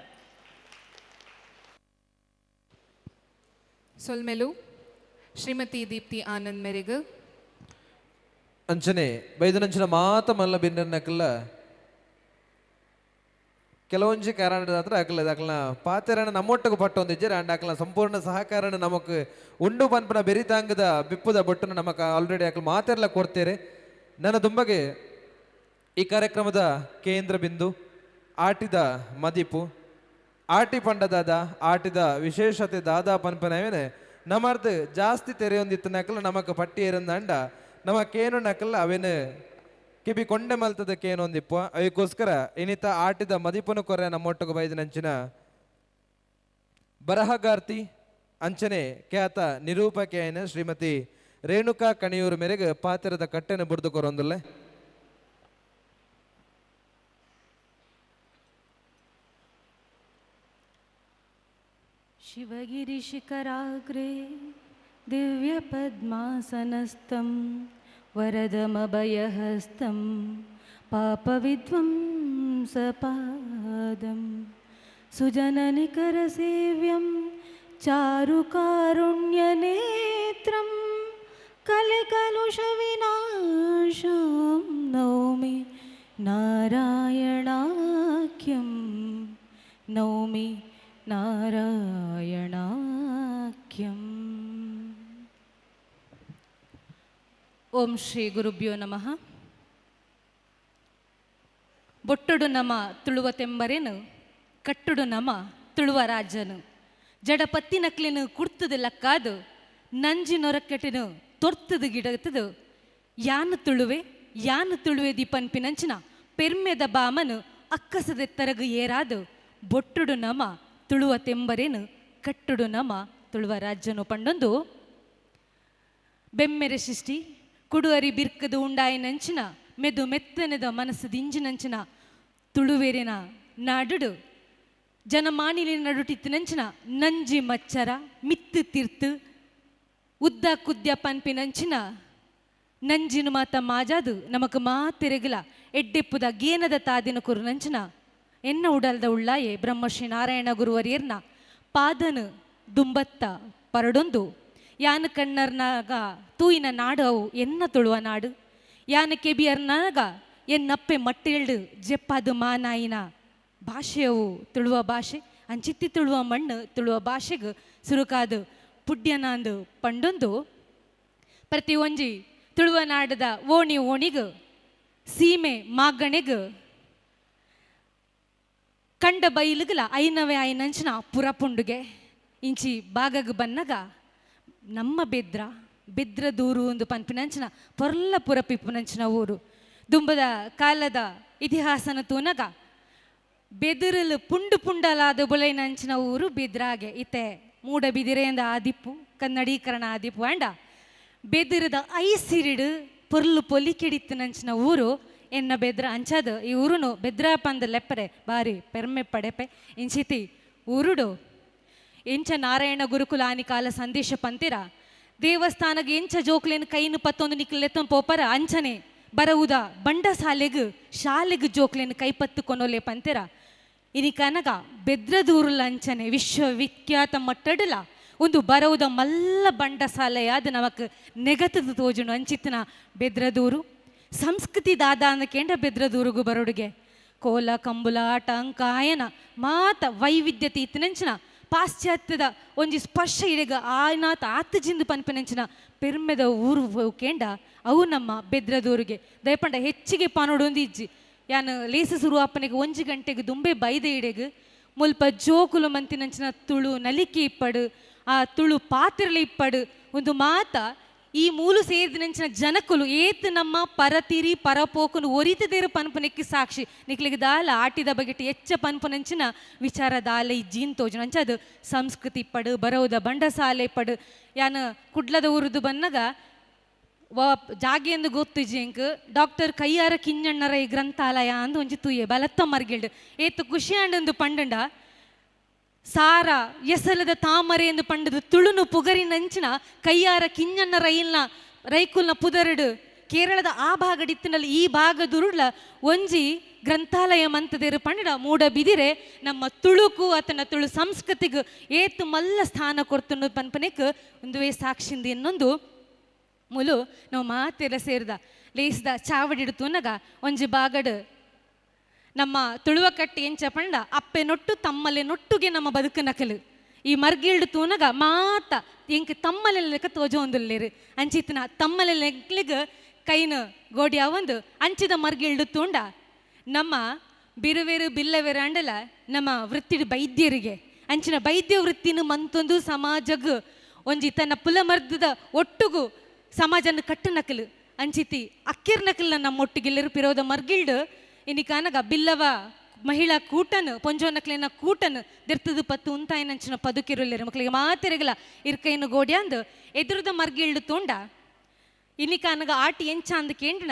ಸೊಲ್ಮೆಲು ಶ್ರೀಮತಿ ದೀಪ್ತಿ ಆನಂದ್ ಮೇರೆಗ್. ಅಂಚನೆ ಬೈದನಂಚಿನ ಮಾತ ಮಲ್ಲ ಬಿನ್ನಕಲ್ಲ ಕೆಲವೊಂಜಿ ಕಾರಣದ ಅಕಲ ಅಕಲ್ನ ಪಾತೆರಣ ನಮ್ಮೊಟ್ಟಿಗೆ ಪಟ್ಟೊಂದಿಜ್ಜೆ ಅಂಡ್ ಅಕಲ್ನ ಸಂಪೂರ್ಣ ಸಹಕಾರಣ ನಮಕ್ ಉಂಡು ಪನ್ಪನ ಬೆರಿತಾಂಗದ ಬಿಪ್ಪುದ ಬೊಟ್ಟನ್ನು ನಮಕ್ ಆಲ್ರೆಡಿ ಅಕಲ್ ಮಾತೆರ್ಲ ಕೊಡ್ತೇರೆ. ನನ್ನ ದುಂಬಗೆ ಈ ಕಾರ್ಯಕ್ರಮದ ಕೇಂದ್ರ ಬಿಂದು ಆಟಿದ ಮದಿಪು ಆಟಿ ಪಂಡದಾದ ಆಟಿದ ವಿಶೇಷತೆ ದಾದಾ ಪನ್ಪನವೇನೆ ನಮರ್ದು ಜಾಸ್ತಿ ತೆರೆಯೊಂದಿತ್ತು ನಕಲ ನಮಕ್ ಪಟ್ಟಿ ಏರಂದಂಡ ನಮ್ಮ ಕೇನು ನಕಲ ಅವೇನು ಕಿಬಿ ಕೊಂಡೆ ಮಲ್ತದ ಕೇನೊಂದಿಪ್ಪ. ಅದಕ್ಕೋಸ್ಕರ ಇನ್ನಿತ ಆಟಿದ ಮದಿಪುನು ಕೊರೆ ನಮ್ಮೊಟ್ಟಿಗೆ ಬೈದಿನಂಚಿನ ಬರಹಗಾರ್ತಿ ಅಂಚನೆ ಖ್ಯಾತ ನಿರೂಪಕಿಯೈನ ಶ್ರೀಮತಿ ರೇಣುಕಾ ಕಣಿಯೂರು ಮೇರೆಗೆ ಪಾತ್ರದ ಕಟ್ಟೆನ ಬುಡ್ದು ಕೊರೊಂದುಲ್ಲೆ. ಶಿವಗಿರಿಶಿಖರಾಗ್ರೆ ದಿವ್ಯಪದ್ಮಾಸನಸ್ಥಂ ವರದಮಭಯಹಸ್తం ಪಾಪವಿಧ್ವಂಸಪಾದಂ ಸುಜನನಿಕರಸೇವ್ಯಂ ಚಾರುಕಾರುಣ್ಯನೇತ್ರಂ ಕಲಿಕಲುಷವಿನಾಶಂ ನೌಮಿ ನಾರಾಯಣಾಖ್ಯಂ ನೌಮಿ ನಾರಾಯಣಾಖ್ಯಂ. ಓಂ ಶ್ರೀ ಗುರುಭ್ಯೋ ನಮಃ. ಬೊಟ್ಟುಡು ನಮ ತುಳುವ ತೆಂಬರೇನು ಕಟ್ಟುಡು ನಮ ತುಳುವ ರಾಜನು ಜಡಪತ್ತಿ ನಕ್ಲಿನು ಕುಡ್ತದು ಲಕ್ಕಾದು ನಂಜಿ ನೊರಕೆಟಿನು ತೊರ್ತದು ಗಿಡತದು ಯಾನು ತುಳುವೆ ಯಾನು ತುಳುವೆ ದೀಪನ್ಪಿನಂಚಿನ ಪೆರ್ಮೆದ ಬಾಮನು ಅಕ್ಕಸದೆತ್ತರಗು ಏರಾದು ಬೊಟ್ಟುಡು ನಮ ತುಳುವ ತೆಂಬರೇನು ಕಟ್ಟುಡು ನಮ ತುಳುವ ರಾಜ್ಯನು ಪಂಡೊಂದು ಬೆಮ್ಮೆರೆ ಶಿಷ್ಟಿ ಕುಡುವರಿ ಬಿರ್ಕದು ಉಂಡಾಯಿನಂಚಿನ ಮೆದು ಮೆತ್ತನೆದ ಮನಸ್ಸು ದಿಂಜಿನಂಚಿನ ತುಳುವೇರಿನ ನಾಡುಡು ಜನಮಾನಿಲಿನ ನಡುಟಿತ್ತಿನಂಚಿನ ನಂಜಿ ಮಚ್ಚರ ಮಿತ್ತು ತಿರ್ತು ಉದ್ದ ಕುದ್ಯ ಪನ್ಪಿನಂಚಿನ ನಂಜಿನ ಮಾತ ಮಾಜಾದು ನಮಕ್ ಮಾತೆರೆಗಲ ಎಡ್ಡೆಪ್ಪುದ ಗೇನದ ತಾದಿನ ಕುರುನಂಚಿನ ಎನ್ನ ಉಡಲ್ದ ಉಳ್ಳಾಯೆ ಬ್ರಹ್ಮಶ್ರೀ ನಾರಾಯಣ ಗುರುವರಿಯರ್ನ ಪಾದನು ದುಂಬತ್ತ ಪರಡೊಂದು ಯಾನ ಕಣ್ಣರ್ನಾಗ ತೂಯಿನ ನಾಡು ಅವು ಎನ್ನ ತುಳುವ ನಾಡು ಯಾನ ಕೆಬಿಯರ್ನಾಗ ಎನ್ನಪ್ಪೆ ಮಟ್ಟೇಳ್ಡು ಜೆಪ್ಪಾದು ಮಾನಾಯಿನ ಭಾಷೆಯವು ತುಳುವ ಭಾಷೆ ಅಂಚಿತ್ತಿ ತುಳುವ ಮಣ್ಣು ತುಳುವ ಭಾಷೆಗೆ ಸುರುಕಾದು ಪುಡ್ಯನಾಂದು ಪಂಡೊಂದು ಪ್ರತಿ ಒಂಜಿ ತುಳುವ ನಾಡದ ಓಣಿ ಓಣಿಗು ಸೀಮೆ ಮಾಗಣೆಗು ಕಂಡ ಬೈಲುಗಲ ಐನವೇ ಐನಂಚಿನ ಪುರಪುಂಡುಗೆ ಇಂಚಿ ಬಾಗಗ್ ಬನ್ನಗ ನಮ್ಮ ಬೆದ್ರ ಬೆದ್ರ ದೂರು ಒಂದು ಪನ್ಪಿನಂಚಿನ ಪೊರ್ಲ ಪುರಪಿಪ್ಪುನಂಚಿನ ಊರು ದುಂಬದ ಕಾಲದ ಇತಿಹಾಸನ ತೂನಗ ಬೆದರಲು ಪುಂಡು ಪುಂಡಲಾದ ಬುಲೈನಂಚಿನ ಊರು ಬೆದ್ರಾಗೆ ಇತ್ತೆ ಮೂಡಬಿದಿರೆಯಿಂದ ಆದಿಪ್ಪು ಕನ್ನಡೀಕರಣ ಆದಿಪ್ಪು ಅಂಡ ಬೆದಿರದ ಐಸಿರಿಡು ಪೊರ್ಲು ಪೊಲಿಕೆಡಿತ್ತಿನಂಚಿನ ಊರು ಎನ್ನ ಬೆದ್ರ. ಅಂಚಾದ ಈ ಊರುನು ಬೆದ್ರ ಪಂದ ಲೆಪ್ಪರೆ ಬಾರಿ ಪೆರ್ಮೆ ಪಡೆಪೆ. ಇಂಚಿತಿ ಊರುಡು ಎಂಚ ನಾರಾಯಣ ಗುರುಕುಲ ಆನಿ ಕಾಲ ಸಂದೇಶ ಪಂತಿರ ದೇವಸ್ಥಾನಗೆ ಎಂಚ ಜೋಕ್ಲೇನು ಕೈನು ಪತ್ತೊಂದು ನಿಕ್ಲೆತ್ತೊಂದು ಪೋಪರ ಅಂಚನೆ ಬರವುದ ಬಂಡ ಶಾಲೆಗ್ ಶಾಲೆಗ್ ಜೋಕ್ಲೇನು ಕೈಪತ್ತು ಕೊನೊಲೆ ಪಂತಿರ. ಇನಿ ಕನಗ ಬೆದ್ರದೂರುಲ ಅಂಚನೆ ವಿಶ್ವವಿಖ್ಯಾತ ಮಟ್ಟಡಲ ಒಂದು ಬರವುದ ಮಲ್ಲ ಬಂಡಸಾಲೆಯಾದ ನಮಕ್ ನೆಗತದ ತೋಜುನು ಅಂಚಿತ್ತಿನ ಬೆದ್ರದೂರು. ಸಂಸ್ಕೃತಿ ದಾದ ಅಂದಕೇಂಡ ಬೆದ್ರದೂರುಗು ಬರೋಡುಗೆ ಕೋಲ ಕಂಬುಲ ಆಟ ಅಂಕಾಯನ ಮಾತ ವೈವಿಧ್ಯತೆ ಇತ್ತಿನಂಚಿನ ಪಾಶ್ಚಾತ್ಯದ ಒಂಜಿ ಸ್ಪರ್ಶ ಇಡೆಗ ಆಯ್ನಾತ ಆತಜಿಂದು ಪನ್ಪಿನಂಚಿನ ಪೆರ್ಮೆದ ಊರು ಕೇಂಡ ಅವು ನಮ್ಮ ಬೆದ್ರದೂರಿಗೆ. ದಯಪಂಡ ಹೆಚ್ಚಿಗೆ ಪಾನೋಡೊಂದು ಇಜ್ಜಿ ಯಾನು ಲೇಸು ಸುರು ಅಪ್ಪನಿಗೆ 1 ಗಂಟೆಗೆ ದುಂಬೆ ಬೈದೆ ಇಡೆಗ್ ಮುಲ್ಪ ಜೋಕುಲು ಮಂತಿನಂಚಿನ ತುಳು ನಲಿಕೆ ಇಪ್ಪಡು, ಆ ತುಳು ಪಾತ್ರಲೆ ಇಪ್ಪಡು ಒಂದು ಮಾತ ಈ ಮೂಲು ಸೇರಿದಿನಂಚಿನ ಜನಕುಲು ಏತ್ ನಮ್ಮ ಪರತಿರಿ ಪರಪೋಕುನು ಒರಿತದೇರು ಪನ್ಪುನೆಕ್ಕಿ ಸಾಕ್ಷಿ. ನಿಕ್ಲಿಗೆ ದಾಲ ಆಟಿದ ಬಗೆಟ್ ಎಚ್ಚ ಪನ್ಪುನಂಚಿನ ವಿಚಾರ ದಾಲ ಇಜ್ಜಿನ್ ತೋಜುನ ಅಂಚ ಅದು ಸಂಸ್ಕೃತಿ ಇಪ್ಪಡು, ಬರವುದ ಬಂಡಸಾಲೆ ಇಪ್ಪಡು. ಯಾನ್ ಕುಡ್ಲದ ಊರುದು ಬನ್ನಗ ಜಾಗೆಂದು ಗೊತ್ತಿಜ್ಜಿ ಎಂಕ್ ಡಾಕ್ಟರ್ ಕೈಯಾರ ಕಿಂಜಣ್ಣರ ಈ ಗ್ರಂಥಾಲಯ ಅಂದು ಒಂಜಿ ತೂಯೆ ಬಲತ್ತ ಮರ್ಗಿಲ್ಡ್ ಏತ್ ಖುಷಿ ಆಂಡಂದು ಪಂಡಂಡ ಸಾರ ಎಸಲದ ತಾಮರೆ ಎಂದು ಪಂಡದು ತುಳುನು ಪುಗರಿನಂಚಿನ ಕೈಯಾರ ಕಿಂಜಣ್ಣ ರೈಲ್ನ ರೈಕುಲ್ನ ಪುದರಡು ಕೇರಳದ ಆ ಭಾಗಡಿತ್ತಿನಲ್ಲಿ ಈ ಭಾಗದುರುಳ ಒಂಜಿ ಗ್ರಂಥಾಲಯ ಮಂತದೇರು ಪಂಡ ಮೂಡ ಬಿದಿರೆ ನಮ್ಮ ತುಳುಕು ಆತನ ತುಳು ಸಂಸ್ಕೃತಿಗೆ ಏತು ಮಲ್ಲ ಸ್ಥಾನ ಕೊಡ್ತುನ್ನು ಪನ್ಪನೆಕ್ ಒಂದುವೇ ಸಾಕ್ಷಿಂದ ಇನ್ನೊಂದು ಮುಲು ನಾವು ಮಾತೆಲ್ಲ ಸೇರಿದ ಲೇಸ್ದ ಚಾವಡಿಡು ತುನಗ ಒಂಜಿ ಬಾಗಡು ನಮ್ಮ ತುಳುವ ಕಟ್ಟಿ ಎಂಚ ಪಂಡ ಅಪ್ಪೆ ನೊಟ್ಟು ತಮ್ಮಲೆ ನೊಟ್ಟುಗೆ ನಮ್ಮ ಬದುಕು ನಕಲು ಈ ಮರ್ಗಿಲ್ಡು ತೂನಗ ಮಾತ ಎಂಕ್ ತಮ್ಮಲೆ ಲೆಕ್ಕ ತೋಜೊಂದುಲ್ಲೇರು ಅಂಚಿತ್ನ ತಮ್ಮಲೆ ಲೆಕ್ಲಿಗ್ ಕೈನ ಗೋಡಿ ಅವಂದು ಅಂಚಿದ ಮರ್ಗಿಲ್ಡು ತೂಂಡ ನಮ್ಮ ಬಿರುವೆರು ಬಿಲ್ಲವೆರು ಅಂಡಲ ನಮ್ಮ ವೃತ್ತಿಡು ಬೈದ್ಯರಿಗೆ ಅಂಚಿನ ವೈದ್ಯ ವೃತ್ತಿನ ಮಂತೊಂದು ಸಮಾಜಗ್ ಒಂಜಿ ತನ್ನ ಪುಲಮರ್ದದ ಒಟ್ಟುಗು ಸಮಾಜನ ಕಟ್ಟು ನಕಲು ಅಂಚಿತಿ ಅಕ್ಕಿರ್ ನಕಲ್ನ ನಮ್ಮ ಒಟ್ಟಿಗೆಲ್ಲರು ಪಿರೋದ ಮರ್ಗಿಲ್ಡು ಇನಿಕಾನಗ ಬಿಲ್ಲವ ಮಹಿಳಾ ಕೂಟನು ಪೊಂಜೋನಕ್ಲೆನ ಕೂಟನು ದಿರ್ತದು ಪತ್ತು ಉಂತಾಯಿನಂಚಿನ ಪದುಕಿರುಲ್ಲೇರು ಮಕ್ಕಳಿಗೆ ಮಾತಿರಗಲ ಇರ್ಕೈನು ಗೋಡ್ಯಾಂದು ಎದುರುದ ಮರ್ಗಿಲ್ಡು ತೋಂಡ ಇನಿಕಾನಗ ಆಟಿ ಎಂಚ ಅಂದ ಕೇಂದ್ರ